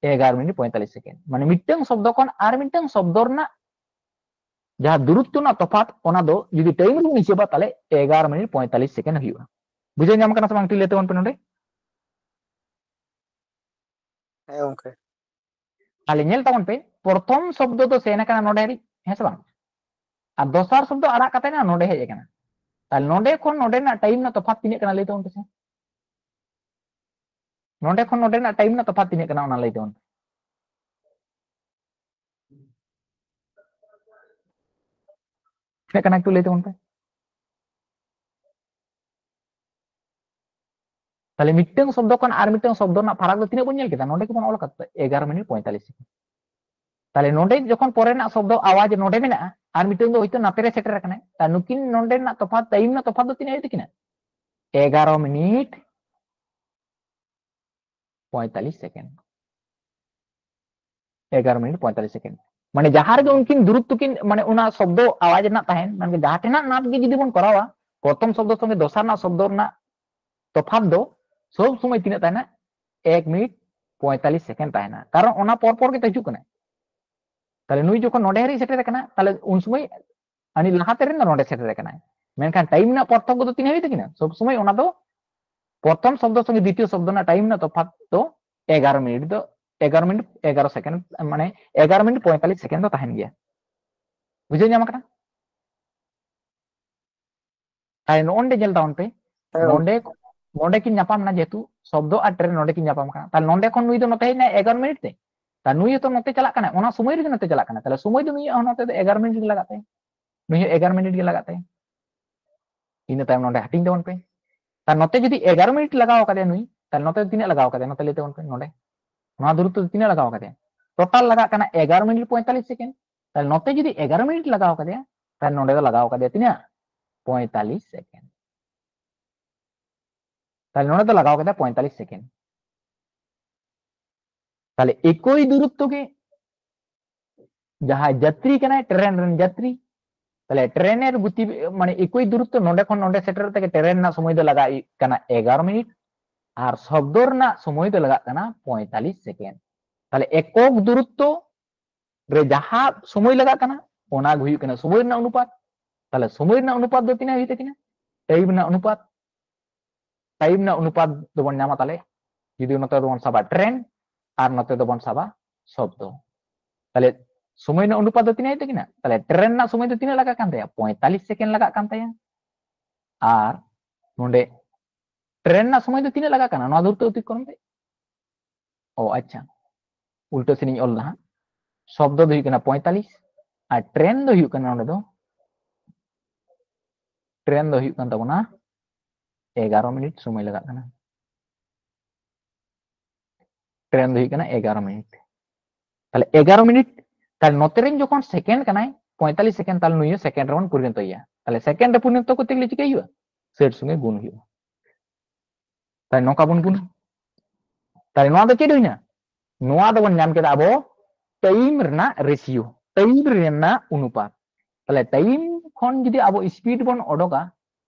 ᱮᱜᱟᱨᱚ ᱢᱤᱱᱤᱴ ᱯᱚᱸᱭᱛᱟᱞᱞᱤᱥ ᱥᱮᱠᱮᱱᱰ᱾ ᱢᱟᱱᱮ ᱢᱤᱫᱴᱟᱝ ᱥᱚᱵᱫᱚ ᱠᱷᱚᱱ ᱟᱨ ᱢᱤᱫᱴᱟᱝ ᱥᱚᱵᱫᱚ ᱨᱮᱱᱟᱜ ᱡᱟᱦᱟᱸ ᱫᱩᱨᱚᱛᱛᱚ ᱨᱮᱱᱟᱜ ᱛᱚᱯᱷᱟᱛ, ᱚᱱᱟ ᱫᱚ ᱡᱩᱫᱤ ᱴᱟᱭᱤᱢ ᱨᱮᱵᱚᱱ ᱦᱤᱥᱟᱹᱵᱟ, ᱛᱟᱦᱞᱮ ᱮᱜᱟᱨᱚ ᱢᱤᱱᱤᱴ ᱯᱚᱸᱭᱛᱟᱞᱞᱤᱥ ᱥᱮᱠᱮᱱᱰ ᱦᱩᱭᱩᱜᱼᱟ᱾ ᱵᱩᱡᱷᱟᱹᱣ ᱧᱟᱢ ᱠᱟᱱᱟ ᱥᱮ ᱵᱟᱝ? ᱴᱷᱤᱠ ᱞᱟᱹᱭ ᱛᱟᱵᱚᱱ ᱯᱮ ᱱᱚᱰᱮ᱾ ᱦᱮᱸ ᱜᱚᱝᱠᱮ᱾ ᱛᱟᱦᱞᱮ ᱧᱮᱞ ᱛᱟᱵᱚᱱ ᱯᱮ, ᱯᱨᱚᱛᱷᱚᱢ ᱥᱚᱵᱫᱚ ᱫᱚ ᱥᱮᱱ ᱟᱠᱟᱱᱟ ᱱᱚᱰᱮ ᱦᱟᱹᱨᱤᱡ, ᱦᱮᱸ ᱥᱮ ᱵᱟᱝ? ᱟᱨ ᱫᱚᱥᱟᱨ ᱥᱚᱵᱫᱚ ᱟᱲᱟᱜ ᱠᱟᱛᱮ ᱱᱟ ᱱᱚᱰᱮ ᱦᱮᱡ ᱟᱠᱟᱱᱟ᱾ ᱛᱟᱦᱞᱮ ᱱᱚᱰᱮ ᱠᱷᱚᱱ ᱱᱚᱰᱮ ᱨᱮᱱᱟᱜ ᱴᱟᱭᱤᱢ ᱨᱮᱱᱟᱜ ᱛᱚᱯᱷᱟᱛ ᱛᱤᱱᱟᱹᱜ ᱠᱟᱱᱟ ᱞᱟᱹᱭ ᱛᱟᱵᱚᱱ ᱯᱮᱥᱮ? ᱱᱚᱰᱮ ᱠᱷᱚᱱ ᱱᱚᱰᱮ ᱨᱮᱱᱟᱜ ᱴᱟᱭᱤᱢ ᱨᱮᱱᱟᱜ ᱛᱚᱯᱷᱟᱛ ᱛᱤᱱᱟᱹᱜ ᱠᱟᱱᱟ ᱚᱱᱟ ᱞᱟᱹᱭ ᱛᱟᱵᱚᱱ ᱯᱮ᱾ ᱛᱤᱱᱟᱹᱜ ᱠᱟᱱᱟ ᱮᱠᱴᱩ ᱞᱟᱹᱭ ᱛᱟᱵᱚᱱ ᱯᱮ᱾ ᱛᱟᱦᱞᱮ ᱢᱤᱫᱴᱟᱝ ᱥᱚᱵᱫᱚ ᱠᱷᱚᱱ ᱟᱨ ᱢᱤᱫᱴᱟᱝ ᱥᱚᱵᱫᱚ ᱨᱮᱱᱟᱜ ᱯᱷᱟᱨᱟᱠ ᱫᱚ ᱛᱤᱱᱟᱹᱜ ᱵᱚᱱ ᱧᱮᱞ ᱠᱮᱫᱟ? ᱱᱚᱰᱮ ᱜᱮᱵᱚᱱ ᱚᱞ ᱟᱠᱟᱫ ᱛᱟᱦᱮᱸ, ᱮᱜᱟᱨᱚ ᱢᱤᱱᱤᱴ ᱯᱚᱸᱭᱛᱟᱞᱤᱥ ᱥᱮᱠᱮᱱᱰ᱾ ᱛᱟᱦᱞᱮ ᱱᱚᱰᱮ ᱡᱚᱠᱷᱚᱱ ᱯᱚᱨᱮ ᱨᱮᱱᱟᱜ ᱥᱚᱵᱫᱚ ᱟᱣᱟᱡ ᱱᱚᱰᱮ ᱢᱮᱱᱟᱜᱼᱟ, ᱟᱨ ᱢᱤᱫᱴᱟᱝ ᱫᱚ ᱦᱚᱭᱛᱳ ᱱᱟᱛᱮ ᱨᱮ ᱥᱮᱴᱮᱨ ᱟᱠᱟᱱᱟᱭ, ᱛᱟᱦᱞᱮ ᱱᱩᱠᱤᱱ ᱱᱚᱰᱮ ᱨᱮᱱᱟᱜ ᱛᱚᱯᱷᱟᱛ, ᱴᱟᱭᱤᱢ ᱨᱮᱱᱟᱜ ᱛᱚᱯᱷᱟᱛ ᱫᱚ ᱛᱤᱱᱟᱹᱜ ᱦᱩᱭᱩᱜ ᱛᱟᱹᱠᱤᱱᱟ? ᱮᱜᱟᱨᱚ ᱢᱤᱱᱤᱴ ᱯᱚᱸᱭᱛᱟᱞᱤᱥ ᱥᱮᱠᱮᱱᱰ᱾ ᱮᱜᱟᱨᱚ ᱢᱤᱱᱤᱴ ᱯᱚᱸᱭᱛᱟᱞᱤᱥ ᱥᱮᱠᱮᱱᱰ᱾ ᱢᱟᱱᱮ ᱡᱟᱦᱟᱸ ᱨᱮᱜᱮ ᱩᱱᱠᱤᱱ ᱫᱩᱨᱚᱛᱛᱚ ᱠᱤᱱ, ᱢᱟᱱᱮ ᱚᱱᱟ ᱥᱚᱵᱫᱚ ᱟᱣᱟᱡ ᱨᱮᱱᱟᱜ ᱛᱟᱦᱮᱱ, ᱢᱟᱱᱮ ᱡᱟᱦᱟᱸ ᱴᱷᱮᱱᱟᱜ ᱱᱟᱯ ᱜᱮ ᱡᱩᱫᱤ ᱵᱚᱱ ᱠᱚᱨᱟᱣᱟ, ᱯᱨᱚᱛᱷᱚᱢ ᱥᱚᱵᱫᱚ ᱥᱚᱸᱜᱮ ᱫᱚᱥᱟᱨ ᱨᱮᱱᱟᱜ ᱥᱚᱵᱫᱚ ᱨᱮᱱᱟᱜ ᱛᱚᱯᱷᱟᱛ ᱫᱚ ᱥᱚᱵ ᱥᱚᱢᱚᱭ ᱛᱤᱱᱟᱹᱜ ᱛᱟᱦᱮᱱᱟ? ᱮᱠ ᱢᱤᱱᱤᱴ ᱯᱚᱸᱭᱛᱟᱞᱤᱥ ᱥᱮᱠᱮᱱᱰ ᱛᱟᱦᱮᱱᱟ, ᱠᱟᱨᱚᱱ ᱚᱱᱟ ᱯᱚᱨ ᱯᱚᱨ ᱜᱮ ᱛᱚ ᱦᱤᱡᱩᱜ ᱠᱟᱱᱟ᱾ ᱛᱟᱦᱞᱮ ᱱᱩᱭ ᱡᱚᱠᱷᱚᱱ ᱱᱚᱰᱮ ᱦᱟᱹᱨᱤᱡ ᱥᱮᱴᱮᱨ ᱟᱠᱟᱱᱟ, ᱛᱟᱦᱞᱮ ᱩᱱ ᱥᱚᱢᱚᱭ ᱦᱟᱹᱱᱤ ᱞᱟᱦᱟᱛᱮ ᱨᱮᱱ ᱫᱚ ᱱᱚᱰᱮ ᱥᱮᱴᱮᱨ ᱟᱠᱟᱱᱟᱭ, ᱢᱮᱱᱠᱷᱟᱱ ᱴᱟᱭᱤᱢ ᱨᱮᱱᱟᱜ ᱯᱟᱨᱛᱷᱚᱠᱠᱚ ᱫᱚ ᱛᱤᱱᱟᱹᱜ ᱦᱩᱭᱩᱜ ᱛᱟᱹᱠᱤᱱᱟ? ᱥᱚᱵ ᱥᱚᱢᱚᱭ ᱚᱱᱟ ᱫᱚ ᱯᱨᱚᱛᱷᱚᱢ ᱥᱚᱵᱫᱚ ᱥᱚᱸᱜᱮ ᱫᱤᱛᱤᱭᱚ ᱥᱚᱵᱫᱚ ᱨᱮᱱᱟᱜ ᱴᱟᱭᱤᱢ ᱨᱮᱱᱟᱜ ᱛᱚᱯᱷᱟᱛ ᱫᱚ ᱮᱜᱟᱨᱚ ᱢᱤᱱᱤᱴ ᱫᱚ, ᱮᱜᱟᱨᱚ ᱢᱤᱱᱤᱴ ᱮᱜᱟᱨᱚ ᱥᱮᱠᱮᱱᱰ, ᱢᱟᱱᱮ ᱮᱜᱟᱨᱚ ᱢᱤᱱᱤᱴ ᱯᱚᱸᱭᱛᱟᱞᱤᱥ ᱥᱮᱠᱮᱱᱰ ᱫᱚ ᱛᱟᱦᱮᱱ ᱜᱮᱭᱟ᱾ ᱵᱩᱡᱷᱟᱹᱣ ᱧᱟᱢ ᱟᱠᱟᱱᱟ? ᱛᱟᱦᱞᱮ ᱱᱚᱜᱼᱚ ᱱᱚᱰᱮ ᱧᱮᱞ ᱛᱟᱵᱚᱱ ᱯᱮ, ᱦᱮᱸ᱾ ᱱᱚᱰᱮ, ᱱᱚᱰᱮ ᱠᱤᱱ ᱧᱟᱯᱟᱢ ᱮᱱᱟ, ᱡᱮᱦᱮᱛᱩ ᱥᱚᱵᱫᱚ ᱟᱨ ᱴᱨᱮᱱ ᱱᱚᱰᱮ ᱠᱤᱱ ᱧᱟᱯᱟᱢ ᱠᱟᱱᱟ᱾ ᱛᱟᱦᱞᱮ ᱱᱚᱰᱮ ᱠᱷᱚᱱ ᱱᱩᱭ ᱫᱚ ᱱᱚᱛᱮ ᱦᱮᱡ ᱮᱱᱟᱭ ᱮᱜᱟᱨᱚ ᱢᱤᱱᱤᱴ ᱛᱮ, ᱛᱟᱦᱞᱮ ᱱᱩᱭ ᱦᱚᱸᱛᱚ ᱱᱚᱛᱮ ᱪᱟᱞᱟᱜ ᱠᱟᱱᱟᱭ, ᱚᱱᱟ ᱥᱚᱢᱚᱭ ᱨᱮᱜᱮ ᱱᱚᱛᱮ ᱪᱟᱞᱟᱜ ᱠᱟᱱᱟᱭ᱾ ᱛᱟᱦᱞᱮ ᱥᱚᱢᱚᱭ ᱫᱚ ᱱᱩᱭᱟᱜ ᱦᱚᱸ ᱱᱚᱛᱮ ᱫᱚ ᱮᱜᱟᱨᱚ ᱢᱤᱱᱤᱴ ᱜᱮ ᱞᱟᱜᱟᱜ ᱛᱟᱭᱟ, ᱱᱩᱭ ᱦᱚᱸ ᱮᱜᱟᱨᱚ ᱢᱤᱱᱤᱴ ᱜᱮ ᱞᱟᱜᱟᱜ ᱛᱟᱭᱟ᱾ ᱤᱱᱟᱹ ᱛᱟᱭᱚᱢ ᱱᱚᱰᱮ ᱦᱟᱹᱴᱤᱧ ᱛᱟᱵᱚᱱ ᱯᱮ᱾ ᱛᱟᱦᱞᱮ ᱱᱚᱛᱮ ᱡᱩᱫᱤ ᱮᱜᱟᱨᱚ ᱢᱤᱱᱤᱴ ᱞᱟᱜᱟᱣ ᱠᱟᱫᱮᱭᱟ ᱱᱩᱭ, ᱛᱟᱦᱞᱮ ᱱᱚᱛᱮ ᱫᱚ ᱛᱤᱱᱟᱹᱜ ᱞᱟᱜᱟᱣ ᱠᱟᱫᱮᱭᱟ? ᱱᱚᱛᱮ ᱞᱟᱹᱭ ᱛᱟᱵᱚᱱ ᱯᱮ ᱱᱚᱰᱮ᱾ ᱱᱚᱣᱟ ᱫᱩᱨᱚᱛᱛᱚ ᱫᱚ ᱛᱤᱱᱟᱹᱜ ᱞᱟᱜᱟᱣ ᱠᱟᱫᱮᱭᱟ? ᱴᱳᱴᱟᱞ ᱞᱟᱜᱟᱜ ᱠᱟᱱᱟ ᱮᱜᱟᱨᱚ ᱢᱤᱱᱤᱴ ᱯᱚᱸᱭᱛᱟᱞᱤᱥ ᱥᱮᱠᱮᱱᱰ᱾ ᱛᱟᱦᱞᱮ ᱱᱚᱛᱮ ᱡᱩᱫᱤ ᱮᱜᱟᱨᱚ ᱢᱤᱱᱤᱴ ᱞᱟᱜᱟᱣ ᱠᱟᱫᱮᱭᱟ, ᱛᱟᱦᱞᱮ ᱱᱚᱰᱮ ᱫᱚ ᱞᱟᱜᱟᱣ ᱠᱟᱫᱮᱭᱟ ᱛᱤᱱᱟᱹᱜ? ᱯᱚᱸᱭᱛᱟᱞᱤᱥ ᱥᱮᱠᱮᱱᱰ᱾ ᱛᱟᱦᱞᱮ ᱱᱚᱰᱮ ᱫᱚ ᱞᱟᱜᱟᱣ ᱠᱟᱫᱟ ᱯᱚᱸᱭᱛᱟᱞᱤᱥ ᱥᱮᱠᱮᱱᱰ᱾ ᱛᱟᱦᱞᱮ ᱮᱠᱳᱭ ᱫᱩᱨᱚᱛᱛᱚ ᱜᱮ ᱡᱟᱦᱟᱸᱭ ᱡᱟᱛᱨᱤ ᱠᱟᱱᱟᱭ, ᱴᱨᱮᱱ ᱨᱮᱱ ᱡᱟᱛᱨᱤ, ᱛᱟᱦᱞᱮ ᱴᱨᱮᱱ ᱮᱨ ᱜᱚᱛᱤ, ᱢᱟᱱᱮ ᱮᱠᱳᱭ ᱫᱩᱨᱚᱛᱛᱚ ᱱᱚᱰᱮ ᱠᱷᱚᱱ ᱱᱚᱰᱮ ᱥᱮᱴᱮᱨ ᱛᱮᱜᱮ ᱴᱨᱮᱱ ᱨᱮᱱᱟᱜ ᱥᱚᱢᱚᱭ ᱫᱚ ᱞᱟᱜᱟᱜ ᱠᱟᱱᱟ ᱮᱜᱟᱨᱚ ᱢᱤᱱᱤᱴ, ᱟᱨ ᱥᱚᱵᱫᱚ ᱨᱮᱱᱟᱜ ᱥᱚᱢᱚᱭ ᱫᱚ ᱞᱟᱜᱟᱜ ᱠᱟᱱᱟ ᱯᱚᱸᱭᱛᱟᱞᱤᱥ ᱥᱮᱠᱮᱱᱰ᱾ ᱛᱟᱦᱞᱮ ᱮᱠᱚᱠ ᱫᱩᱨᱚᱛᱛᱚ ᱨᱮ ᱡᱟᱦᱟᱸ ᱥᱚᱢᱚᱭ ᱞᱟᱜᱟᱜ ᱠᱟᱱᱟ, ᱚᱱᱟ ᱜᱮ ᱦᱩᱭᱩᱜ ᱠᱟᱱᱟ ᱥᱚᱢᱚᱭ ᱨᱮᱱᱟᱜ ᱚᱱᱩᱯᱟᱛ᱾ ᱛᱟᱦᱞᱮ ᱥᱚᱢᱚᱭ ᱨᱮᱱᱟᱜ ᱚᱱᱩᱯᱟᱛ ᱫᱚ ᱛᱤᱱᱟᱹᱜ ᱦᱩᱭᱩᱜ ᱛᱟᱹᱠᱤᱱᱟ? ᱴᱟᱭᱤᱢ ᱨᱮᱱᱟᱜ ᱚᱱᱩᱯᱟᱛ᱾ ᱴᱟᱭᱤᱢ ᱨᱮᱱᱟᱜ ᱚᱱᱩᱯᱟᱛ ᱫᱚᱵᱚᱱ ᱧᱟᱢᱟ ᱛᱟᱦᱞᱮ, ᱡᱩᱫᱤ ᱱᱚᱛᱮ ᱫᱚᱵᱚᱱ ᱥᱟᱵᱟ ᱴᱨᱮᱱ ᱟᱨ ᱱᱚᱛᱮ ᱫᱚᱵᱚᱱ ᱥᱟᱵᱟ ᱥᱚᱵᱫᱚ᱾ ᱛᱟᱦᱞᱮ ᱥᱚᱢᱚᱭ ᱨᱮᱱᱟᱜ ᱚᱱᱩᱯᱟᱛ ᱫᱚ ᱛᱤᱱᱟᱹᱜ ᱦᱩᱭᱩᱜ ᱛᱟᱹᱠᱤᱱᱟ? ᱛᱟᱦᱞᱮ ᱴᱨᱮᱱ ᱨᱮᱱᱟᱜ ᱥᱚᱢᱚᱭ ᱫᱚ ᱛᱤᱱᱟᱹᱜ ᱞᱟᱜᱟᱜ ᱠᱟᱱ ᱛᱟᱭᱟ? ᱯᱚᱸᱭᱛᱟᱞᱤᱥ ᱥᱮᱠᱮᱱᱰ ᱞᱟᱜᱟᱜ ᱠᱟᱱ ᱛᱟᱭᱟ᱾ ᱟᱨ ᱱᱚᱰᱮ ᱴᱨᱮᱱ ᱨᱮᱱᱟᱜ ᱥᱚᱢᱚᱭ ᱫᱚ ᱛᱤᱱᱟᱹᱜ ᱞᱟᱜᱟᱜ ᱠᱟᱱᱟ? ᱱᱚᱣᱟ ᱫᱩᱨᱚᱛᱛᱚ ᱚᱛᱤᱠᱨᱚᱢ ᱨᱮ, ᱚ ᱟᱪᱪᱷᱟ, ᱩᱞᱴᱟᱹ ᱥᱮᱱᱤᱧ ᱚᱞ ᱫᱟ ᱦᱟᱸᱜ᱾ ᱥᱚᱵᱫᱚ ᱫᱚ ᱦᱩᱭᱩᱜ ᱠᱟᱱᱟ ᱯᱚᱸᱭᱛᱟᱞᱤᱥ ᱟᱨ ᱴᱨᱮᱱ ᱫᱚ ᱦᱩᱭᱩᱜ ᱠᱟᱱᱟ ᱱᱚᱰᱮ ᱫᱚ ᱴᱨᱮᱱ ᱫᱚ ᱦᱩᱭᱩᱜ ᱠᱟᱱ ᱛᱟᱵᱚᱱᱟ ᱮᱜᱟᱨᱚ ᱢᱤᱱᱤᱴ ᱥᱚᱢᱚᱭ ᱞᱟᱜᱟᱜ ᱠᱟᱱᱟ᱾ ᱴᱨᱮᱱ ᱫᱚ ᱦᱩᱭᱩᱜ ᱠᱟᱱᱟ ᱮᱜᱟᱨᱚ ᱢᱤᱱᱤᱴ᱾ ᱛᱟᱦᱞᱮ ᱮᱜᱟᱨᱚ ᱢᱤᱱᱤᱴ, ᱛᱟᱦᱞᱮ ᱱᱚᱛᱮ ᱨᱮᱱ ᱡᱚᱠᱷᱚᱱ ᱥᱮᱠᱮᱱᱰ ᱠᱟᱱᱟᱭ ᱯᱚᱸᱭᱛᱟᱞᱞᱤᱥ ᱥᱮᱠᱮᱱᱰ, ᱛᱟᱦᱞᱮ ᱱᱩᱭ ᱦᱚᱸ ᱥᱮᱠᱮᱱᱰ ᱨᱮᱵᱚᱱ ᱯᱚᱨᱤᱱᱚᱛᱚᱭᱟ᱾ ᱛᱟᱦᱞᱮ ᱥᱮᱠᱮᱱᱰ ᱨᱮ ᱯᱚᱨᱤᱱᱚᱛᱚ ᱠᱚᱨᱛᱮ ᱜᱮᱞᱮ ᱪᱤᱠᱟᱹᱭ ᱦᱩᱭᱩᱜᱼᱟ? ᱥᱟᱴ ᱥᱚᱸᱜᱮ ᱜᱩᱱ ᱦᱩᱭᱩᱜᱼᱟ᱾ ᱛᱟᱦᱞᱮ ᱱᱚᱝᱠᱟ ᱵᱚᱱ ᱜᱩᱱᱟ᱾ ᱛᱟᱦᱞᱮ ᱱᱚᱣᱟ ᱫᱚ ᱪᱮᱫ ᱦᱩᱭᱱᱟ? ᱱᱚᱣᱟ ᱫᱚᱵᱚᱱ ᱧᱟᱢ ᱠᱮᱫᱟ ᱟᱵᱚ ᱴᱟᱭᱤᱢ ᱨᱮᱱᱟᱜ ᱨᱮᱥᱤᱭᱳ, ᱴᱟᱭᱤᱢ ᱨᱮᱱᱟᱜ ᱚᱱᱩᱯᱟᱛ᱾ ᱛᱟᱦᱞᱮ ᱴᱟᱭᱤᱢ ᱠᱷᱚᱱ ᱡᱩᱫᱤ ᱟᱵᱚ ᱥᱯᱤᱰ ᱵᱚᱱ ᱚᱰᱚᱠᱟ,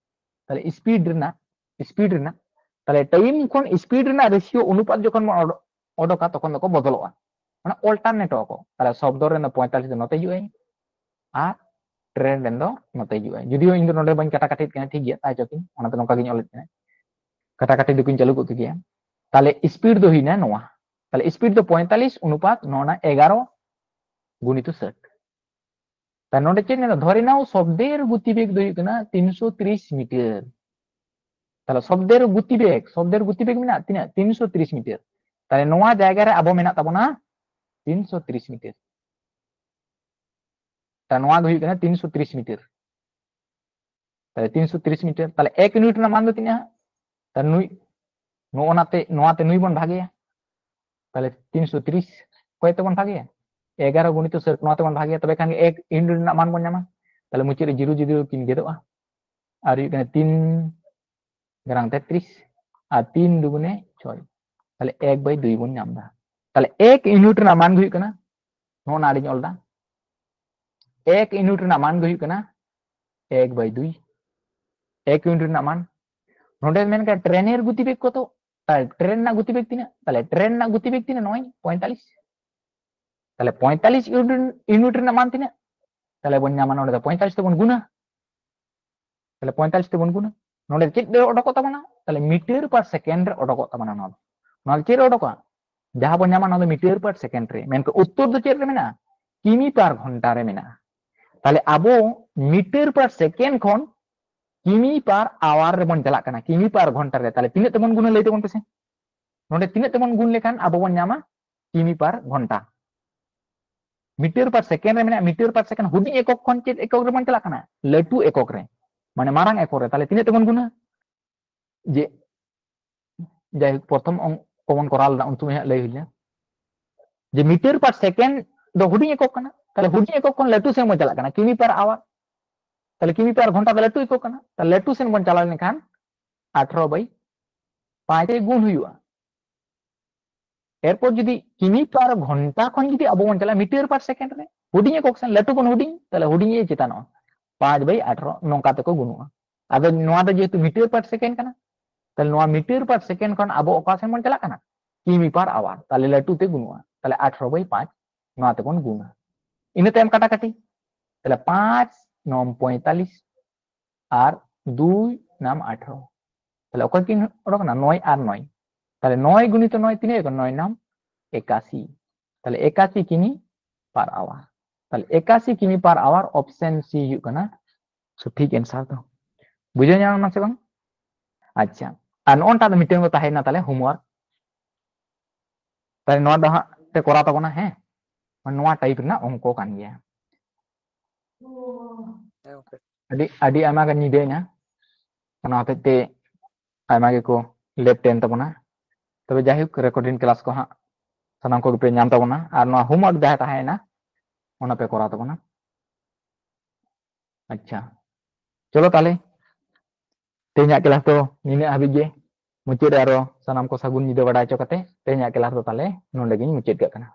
ᱛᱟᱦᱞᱮ ᱥᱯᱤᱰ ᱨᱮᱱᱟᱜ, ᱥᱯᱤᱰ ᱨᱮᱱᱟᱜ, ᱛᱟᱦᱞᱮ ᱴᱟᱭᱤᱢ ᱠᱷᱚᱱ ᱥᱯᱤᱰ ᱨᱮᱱᱟᱜ ᱨᱮᱥᱤᱭᱳ ᱚᱱᱩᱯᱟᱛ ᱡᱚᱠᱷᱚᱱ ᱵᱚᱱ ᱚᱰᱚ-, ᱚᱰᱚᱠᱟ, ᱛᱚᱠᱷᱚᱱ ᱫᱚᱠᱚ ᱵᱚᱫᱚᱞᱚᱜᱼᱟ, ᱢᱟᱱᱮ ᱚᱞᱴᱟᱨᱱᱮᱴᱚᱜᱼᱟ ᱠᱚ᱾ ᱛᱟᱦᱞᱮ ᱥᱚᱵᱫᱚ ᱨᱮᱱ ᱫᱚ ᱯᱚᱸᱭᱛᱟᱞᱞᱤᱥ ᱫᱚ ᱱᱚᱛᱮ ᱦᱤᱡᱩᱜᱼᱟᱭ ᱟᱨ ᱴᱨᱮᱱ ᱨᱮᱱ ᱫᱚ ᱱᱚᱛᱮ ᱦᱤᱡᱩᱜᱼᱟᱭ᱾ ᱡᱩᱫᱤᱭᱳ ᱤᱧ ᱫᱚ ᱱᱚᱰᱮ ᱵᱟᱹᱧ ᱠᱟᱴᱟᱠᱟᱴᱤᱭᱮᱫ ᱠᱟᱱᱟ, ᱴᱷᱤᱠ ᱜᱮᱭᱟ, ᱛᱟᱭ ᱪᱚᱠᱤᱱ, ᱚᱱᱟᱛᱮ ᱱᱚᱝᱠᱟ ᱜᱤᱧ ᱚᱞᱮᱫ ᱠᱟᱱᱟ, ᱠᱟᱴᱟᱠᱟᱴᱤ ᱫᱚᱠᱚᱧ ᱪᱟᱹᱞᱩ ᱜᱚᱫ ᱠᱮᱫ ᱜᱮᱭᱟ᱾ ᱛᱟᱦᱞᱮ ᱥᱯᱤᱰ ᱫᱚ ᱦᱩᱭᱱᱟ ᱱᱚᱣᱟ, ᱛᱟᱦᱞᱮ ᱥᱯᱤᱰ ᱫᱚ ᱯᱚᱸᱭᱛᱟᱞᱞᱤᱥ ᱚᱱᱩᱯᱟᱛ ᱱᱚᱣᱟ ᱮᱜᱟᱨᱚ ᱜᱩᱱᱤᱛᱚ ᱥᱟᱴ᱾ ᱛᱟᱦᱞᱮ ᱱᱚᱰᱮ ᱪᱮᱫ ᱢᱮᱱᱟᱜᱼᱟ? ᱫᱷᱚᱨᱮ ᱱᱟᱣ ᱥᱚᱵᱫᱮᱨ ᱜᱚᱛᱤᱵᱮᱜᱽ ᱫᱚ ᱦᱩᱭᱩᱜ ᱠᱟᱱᱟ ᱛᱤᱱᱥᱚ ᱛᱤᱨᱤᱥ ᱢᱤᱴᱟᱨ᱾ ᱛᱟᱦᱞᱮ ᱥᱚᱵᱫᱮᱨ ᱜᱚᱛᱤᱵᱮᱜᱽ, ᱥᱚᱵᱫᱮᱨ ᱜᱚᱛᱤᱵᱮᱜᱽ ᱢᱮᱱᱟᱜᱼᱟ ᱛᱤᱱᱟᱹᱜ? ᱛᱤᱱᱥᱚ ᱛᱤᱨᱤᱥ ᱢᱤᱴᱟᱨ᱾ ᱛᱟᱦᱞᱮ ᱱᱚᱣᱟ ᱡᱟᱭᱜᱟ ᱨᱮ ᱟᱵᱚ ᱢᱮᱱᱟᱜ ᱛᱟᱵᱚᱱᱟ ᱛᱤᱱᱥᱚ ᱛᱤᱨᱤᱥ ᱢᱤᱴᱟᱨ᱾ ᱛᱟᱦᱞᱮ ᱱᱚᱣᱟ ᱫᱚ ᱦᱩᱭᱩᱜ ᱠᱟᱱᱟ ᱛᱤᱱᱥᱚ ᱛᱤᱨᱤᱥ ᱢᱤᱴᱟᱨ᱾ ᱛᱟᱦᱞᱮ ᱛᱤᱱᱥᱚ ᱛᱤᱨᱤᱥ ᱢᱤᱴᱟᱨ, ᱛᱟᱦᱞᱮ ᱮᱠ ᱤᱭᱩᱱᱤᱴ ᱨᱮᱱᱟᱜ ᱢᱟᱱ ᱫᱚ ᱛᱤᱱᱟᱹᱜ? ᱛᱟᱦᱞᱮ ᱱᱩᱭ, ᱱᱚᱜᱼᱚ ᱱᱟᱛᱮ, ᱱᱚᱣᱟᱛᱮ ᱱᱩᱭ ᱵᱚᱱ ᱵᱷᱟᱜᱮᱭᱟ᱾ ᱛᱟᱦᱞᱮ ᱛᱤᱱᱥᱚ ᱛᱤᱨᱤᱥ ᱚᱠᱚᱭ ᱛᱮᱵᱚᱱ ᱵᱷᱟᱜᱮᱭᱟ? ᱮᱜᱟᱨᱚ ᱜᱩᱱᱤᱛᱚ ᱥᱟᱴ, ᱱᱚᱣᱟ ᱛᱮᱵᱚᱱ ᱵᱷᱟᱜᱮᱭᱟ, ᱛᱚᱵᱮ ᱠᱷᱟᱱ ᱜᱮ ᱮᱠ ᱤᱭᱩᱱᱤᱴ ᱨᱮᱱᱟᱜ ᱢᱟᱱ ᱵᱚᱱ ᱧᱟᱢᱟ᱾ ᱛᱟᱦᱞᱮ ᱢᱩᱪᱟᱹᱫ ᱨᱮ ᱡᱤᱨᱳ ᱡᱤᱨᱳ ᱠᱤᱱ ᱜᱮᱫᱚᱜᱼᱟ, ᱟᱨ ᱦᱩᱭᱩᱜ ᱠᱟᱱᱟ ᱛᱤᱱ ᱜᱨᱟᱝ ᱛᱮᱛᱨᱤᱥ ᱟᱨ ᱛᱤᱱ ᱫᱩᱜᱩᱱᱮ ᱪᱷᱚᱭ, ᱛᱟᱦᱞᱮ ᱮᱠ ᱵᱟᱭ ᱫᱩᱭ ᱵᱚᱱ ᱧᱟᱢ ᱮᱫᱟ᱾ ᱛᱟᱦᱞᱮ ᱮᱠ ᱤᱭᱩᱱᱤᱴ ᱨᱮᱱᱟᱜ ᱢᱟᱱ ᱜᱮ ᱦᱩᱭᱩᱜ ᱠᱟᱱᱟ, ᱱᱚᱜᱼᱚ ᱱᱟ ᱟᱹᱰᱤᱧ ᱚᱞ ᱮᱫᱟ, ᱮᱠ ᱤᱭᱩᱱᱤᱴ ᱨᱮᱱᱟᱜ ᱢᱟᱱ ᱜᱮ ᱦᱩᱭᱩᱜ ᱠᱟᱱᱟ ᱮᱠ ᱵᱟᱭ ᱫᱩᱭ, ᱮᱠ ᱤᱭᱩᱱᱤᱴ ᱨᱮᱱᱟᱜ ᱢᱟᱱ᱾ ᱱᱚᱰᱮ ᱢᱮᱱ ᱠᱟᱱᱟ ᱴᱨᱮᱱᱮᱨ ᱜᱚᱛᱤᱵᱮᱜᱽ ᱠᱚᱛᱚ, ᱛᱟᱦᱞᱮ ᱴᱨᱮᱱ ᱨᱮᱱᱟᱜ ᱜᱚᱛᱤᱵᱮᱜᱽ ᱛᱤᱱᱟᱹᱜ? ᱛᱟᱦᱞᱮ ᱴᱨᱮᱱ ᱨᱮᱱᱟᱜ ᱜᱚᱛᱤᱵᱮᱜᱽ ᱛᱤᱱᱟᱹᱜ? ᱱᱚᱜᱼᱚᱭ ᱯᱚᱸᱭᱛᱟᱞᱞᱤᱥ᱾ ᱛᱟᱦᱞᱮ ᱯᱚᱸᱭᱛᱟᱞᱞᱤᱥ ᱤᱭᱩᱱᱤᱴ, ᱤᱭᱩᱱᱤᱴ ᱨᱮᱱᱟᱜ ᱢᱟᱱ ᱛᱤᱱᱟᱹᱜ? ᱛᱟᱦᱞᱮ ᱵᱚᱱ ᱧᱟᱢᱟ ᱱᱚᱰᱮ ᱫᱚ ᱯᱚᱸᱭᱛᱟᱞᱞᱤᱥ ᱛᱮᱵᱚᱱ ᱜᱩᱱᱟ᱾ ᱛᱟᱦᱞᱮ ᱯᱚᱸᱭᱛᱟᱞᱞᱤᱥ ᱛᱮᱵᱚᱱ ᱜᱩᱱᱟ᱾ ᱱᱚᱰᱮ ᱪᱮᱫ ᱨᱮ ᱚᱰᱚᱠᱚᱜ ᱛᱟᱵᱚᱱᱟ? ᱛᱟᱦᱞᱮ ᱢᱤᱴᱟᱨ ᱯᱟᱨ ᱥᱮᱠᱮᱱᱰ ᱨᱮ ᱚᱰᱚᱠᱚᱜ ᱛᱟᱵᱚᱱᱟ ᱱᱚᱣᱟ ᱫᱚ᱾ ᱱᱚᱣᱟ ᱫᱚ ᱪᱮᱫ ᱨᱮ ᱚᱰᱚᱠᱚᱜᱼᱟ? ᱡᱟᱦᱟᱸ ᱵᱚᱱ ᱧᱟᱢᱟ ᱱᱚᱣᱟ ᱫᱚ ᱢᱤᱴᱟᱨ ᱯᱟᱨ ᱥᱮᱠᱮᱱᱰ ᱨᱮ᱾ ᱢᱮᱱᱠᱷᱟᱱ ᱩᱛᱛᱚᱨ ᱫᱚ ᱪᱮᱫ ᱨᱮ ᱢᱮᱱᱟᱜᱼᱟ? ᱠᱤᱢᱤ ᱯᱟᱨ ᱜᱷᱚᱱᱴᱟ ᱨᱮ ᱢᱮᱱᱟᱜᱼᱟ᱾ ᱛᱟᱦᱞᱮ ᱟᱵᱚ ᱢᱤᱴᱟᱨ ᱯᱟᱨ ᱥᱮᱠᱮᱱᱰ ᱠᱷᱚᱱ ᱠᱤᱢᱤ ᱯᱟᱨ ᱟᱣᱟᱨ ᱨᱮᱵᱚᱱ ᱪᱟᱞᱟᱜ ᱠᱟᱱᱟ, ᱠᱤᱢᱤ ᱯᱟᱨ ᱜᱷᱚᱱᱴᱟ ᱨᱮ᱾ ᱛᱟᱦᱞᱮ ᱛᱤᱱᱟᱹᱜ ᱛᱮᱵᱚᱱ ᱜᱩᱱᱟ ᱞᱟᱹᱭ ᱛᱟᱵᱚᱱ ᱯᱮᱥᱮ? ᱱᱚᱰᱮ ᱛᱤᱱᱟᱹᱜ ᱛᱮᱵᱚᱱ ᱜᱩᱱ ᱞᱮᱠᱷᱟᱱ ᱟᱵᱚ ᱵᱚᱱ ᱧᱟᱢᱟ ᱠᱤᱢᱤ ᱯᱟᱨ ᱜᱷᱚᱱᱴᱟ? ᱢᱤᱴᱟᱨ ᱯᱟᱨ ᱥᱮᱠᱮᱱᱰ ᱨᱮ ᱢᱮᱱᱟᱜᱼᱟ, ᱢᱤᱴᱟᱨ ᱯᱟᱨ ᱥᱮᱠᱮᱱᱰ ᱦᱩᱰᱤᱧ ᱮᱠᱚᱠ ᱠᱷᱚᱱ ᱪᱮᱫ ᱮᱠᱚᱠ ᱨᱮᱵᱚᱱ ᱪᱟᱞᱟᱜ ᱠᱟᱱᱟ? ᱞᱟᱹᱴᱩ ᱮᱠᱚᱠ ᱨᱮ᱾ ᱢᱟᱱᱮ ᱢᱟᱨᱟᱝ ᱮᱠᱚᱨ ᱨᱮ, ᱛᱟᱦᱞᱮ ᱛᱤᱱᱟᱹᱜ ᱛᱮᱵᱚᱱ ᱜᱩᱱᱟ? ᱡᱮ ᱡᱟᱭᱦᱳᱠ, ᱯᱨᱚᱛᱷᱚᱢ ᱚᱝ- ᱠᱚ ᱵᱚᱱ ᱠᱚᱨᱟᱣ ᱞᱮᱫᱟ, ᱩᱱ ᱥᱚᱢᱚᱭ ᱦᱟᱸᱜ ᱞᱟᱹᱭ ᱦᱩᱭ ᱞᱮᱱᱟ ᱡᱮ meter per second ᱫᱚ ᱦᱩᱰᱤᱧ ᱮᱠᱚᱠ ᱠᱟᱱᱟ, ᱛᱟᱦᱞᱮ ᱦᱩᱰᱤᱧ ᱮᱠᱚᱠ ᱠᱷᱚᱱ ᱞᱟᱹᱴᱩ ᱥᱮᱱ ᱵᱚᱱ ᱪᱟᱞᱟᱜ ᱠᱟᱱᱟ, ᱠᱤᱢᱤ per hour, ᱛᱟᱦᱞᱮ ᱠᱤᱢᱤ per ᱜᱷᱚᱱᱴᱟ ᱫᱚ ᱞᱟᱹᱴᱩ ᱮᱠᱚᱠ ᱠᱟᱱᱟ, ᱛᱟᱦᱞᱮ ᱞᱟᱹᱴᱩ ᱥᱮᱱ ᱵᱚᱱ ᱪᱟᱞᱟᱣ ᱞᱮᱱᱠᱷᱟᱱ ᱟᱴᱷᱨᱚ by ᱯᱟᱸᱪ ᱨᱮ ᱜᱩᱱ ᱦᱩᱭᱩᱜᱼᱟ᱾ ᱮᱨᱯᱚᱨ ᱡᱩᱫᱤ ᱠᱤᱢᱤ per ᱜᱷᱚᱱᱴᱟ ᱠᱷᱚᱱ ᱡᱩᱫᱤ ᱟᱵᱚ ᱵᱚᱱ ᱪᱟᱞᱟᱜᱼᱟ meter per second ᱨᱮ, ᱦᱩᱰᱤᱧ ᱮᱠᱚᱠ ᱥᱮᱱ ᱞᱟᱹᱴᱩ ᱠᱷᱚᱱ ᱦᱩᱰᱤᱧ, ᱛᱟᱦᱞᱮ ᱦᱩᱰᱤᱧ ᱮ ᱪᱮᱛᱟᱱᱚᱜᱼᱟ, ᱯᱟᱸᱪ by ᱟᱴᱷᱨᱚ ᱱᱚᱝᱠᱟ ᱛᱮᱠᱚ ᱜᱩᱱᱩᱜᱼᱟ᱾ ᱟᱫᱚ ᱱᱚᱣᱟ ᱫᱚ ᱡᱮᱦᱮᱛᱩ meter per second ᱠᱟᱱᱟ, ᱛᱟᱦᱞᱮ ᱱᱚᱣᱟ meter per second ᱠᱷᱚᱱ ᱟᱵᱚ ᱚᱠᱟ ᱥᱮᱱ ᱵᱚᱱ ᱪᱟᱞᱟᱜ ᱠᱟᱱᱟ? ᱠᱤᱢᱤ per hour, ᱛᱟᱦᱞᱮ ᱞᱟᱹᱴᱩ ᱛᱮ ᱜᱩᱱᱩᱜᱼᱟ, ᱛᱟᱦᱞᱮ ᱟᱴᱷᱨᱚ by ᱯᱟᱸᱪ ᱱᱚᱣᱟ ᱛᱮᱵᱚᱱ ᱜᱩᱱᱟ᱾ ᱤᱱᱟᱹ ᱛᱟᱭᱚᱢ ᱠᱟᱴᱟᱠᱟᱴᱤ, ᱛᱟᱦᱞᱮ ᱯᱟᱸᱪ ᱱᱚᱢ ᱯᱚᱸᱭᱛᱟᱞᱤᱥ ᱟᱨ ᱫᱩᱭ ᱱᱟᱢ ᱟᱴᱷᱨᱚ, ᱛᱟᱦᱞᱮ ᱚᱠᱚᱭ ᱠᱤᱱ ᱚᱰᱚᱠ ᱮᱱᱟ? ᱱᱚᱭ ᱟᱨ ᱱᱚᱭ, ᱛᱟᱦᱞᱮ ᱱᱚᱭ ᱜᱩᱱᱤᱛᱚ ᱱᱚᱭ ᱛᱤᱱᱟᱹᱜ ᱦᱩᱭᱩᱜ ᱠᱟᱱᱟ? ᱱᱚᱭ ᱱᱟᱢ ᱮᱠᱟᱥᱤ, ᱛᱟᱦᱞᱮ ᱮᱠᱟᱥᱤ ᱠᱤᱢᱤ per hour, ᱛᱟᱦᱞᱮ ᱮᱠᱟᱥᱤ ᱠᱤᱢᱤ per hour, option C ᱦᱩᱭᱩᱜ ᱠᱟᱱᱟ ᱥᱚᱴᱷᱤᱠ answer ᱫᱚ᱾ ᱵᱩᱡᱷᱟᱹᱣ ᱧᱟᱢ ᱮᱱᱟ ᱥᱮ ᱵᱟᱝ? ᱟᱪᱪᱷᱟ, ᱟᱨ ᱱᱚᱜᱼᱚ ᱱᱚᱝᱠᱟ ᱫᱚ ᱢᱤᱫᱴᱮᱱ ᱫᱚ ᱛᱟᱦᱮᱸᱭᱮᱱᱟ ᱛᱟᱦᱞᱮ homework, ᱛᱟᱦᱞᱮ ᱱᱚᱣᱟ ᱫᱚ ᱦᱟᱸᱜ ᱯᱮ ᱠᱚᱨᱟᱣ ᱛᱟᱵᱚᱱᱟ, ᱦᱮᱸ, ᱱᱚᱣᱟ type ᱨᱮᱱᱟᱜ ᱚᱝᱠᱚ ᱠᱟᱱ ᱜᱮᱭᱟ᱾ ᱦᱮᱸ ᱜᱚᱝᱠᱮ᱾ ᱟᱹᱰᱤ ᱟᱹᱰᱤ ᱟᱭᱢᱟ ᱜᱮ ᱧᱤᱫᱟᱹᱭᱮᱱᱟ, ᱚᱱᱟ ᱦᱚᱛᱮᱡ ᱛᱮ ᱟᱭᱢᱟ ᱜᱮᱠᱚ late ᱮᱱ ᱛᱟᱵᱚᱱᱟ᱾ ᱛᱚᱵᱮ ᱡᱟᱭᱦᱳᱠ, recording class ᱠᱚ ᱦᱟᱸᱜ ᱥᱟᱱᱟᱢ ᱠᱚᱜᱮ ᱯᱮ ᱧᱟᱢ ᱛᱟᱵᱚᱱᱟ, ᱟᱨ ᱱᱚᱣᱟ homework ᱡᱟᱦᱟᱸ ᱛᱟᱦᱮᱸᱭᱮᱱᱟ ᱚᱱᱟ ᱯᱮ ᱠᱚᱨᱟᱣ ᱛᱟᱵᱚᱱᱟ᱾ ᱟᱪᱪᱷᱟ, ᱪᱚᱞᱚ ᱛᱟᱦᱞᱮ ᱛᱮᱦᱮᱧᱟᱜ class ᱫᱚ ᱱᱤᱱᱟᱹᱜ ᱦᱟᱹᱵᱤᱡ ᱜᱮ᱾ ᱢᱩᱪᱟᱹᱫ ᱨᱮ ᱟᱨᱚ ᱥᱟᱱᱟᱢ ᱠᱚ ᱥᱟᱹᱜᱩᱱ ᱧᱤᱫᱟᱹ ᱵᱟᱰᱟᱭ ᱦᱚᱪᱚ ᱠᱟᱛᱮ ᱛᱮᱦᱮᱧᱟᱜ class ᱫᱚ ᱛᱟᱦᱞᱮ ᱱᱚᱸᱰᱮ ᱜᱤᱧ ᱢᱩᱪᱟᱹᱫ ᱠᱟᱜ ᱠᱟᱱᱟ᱾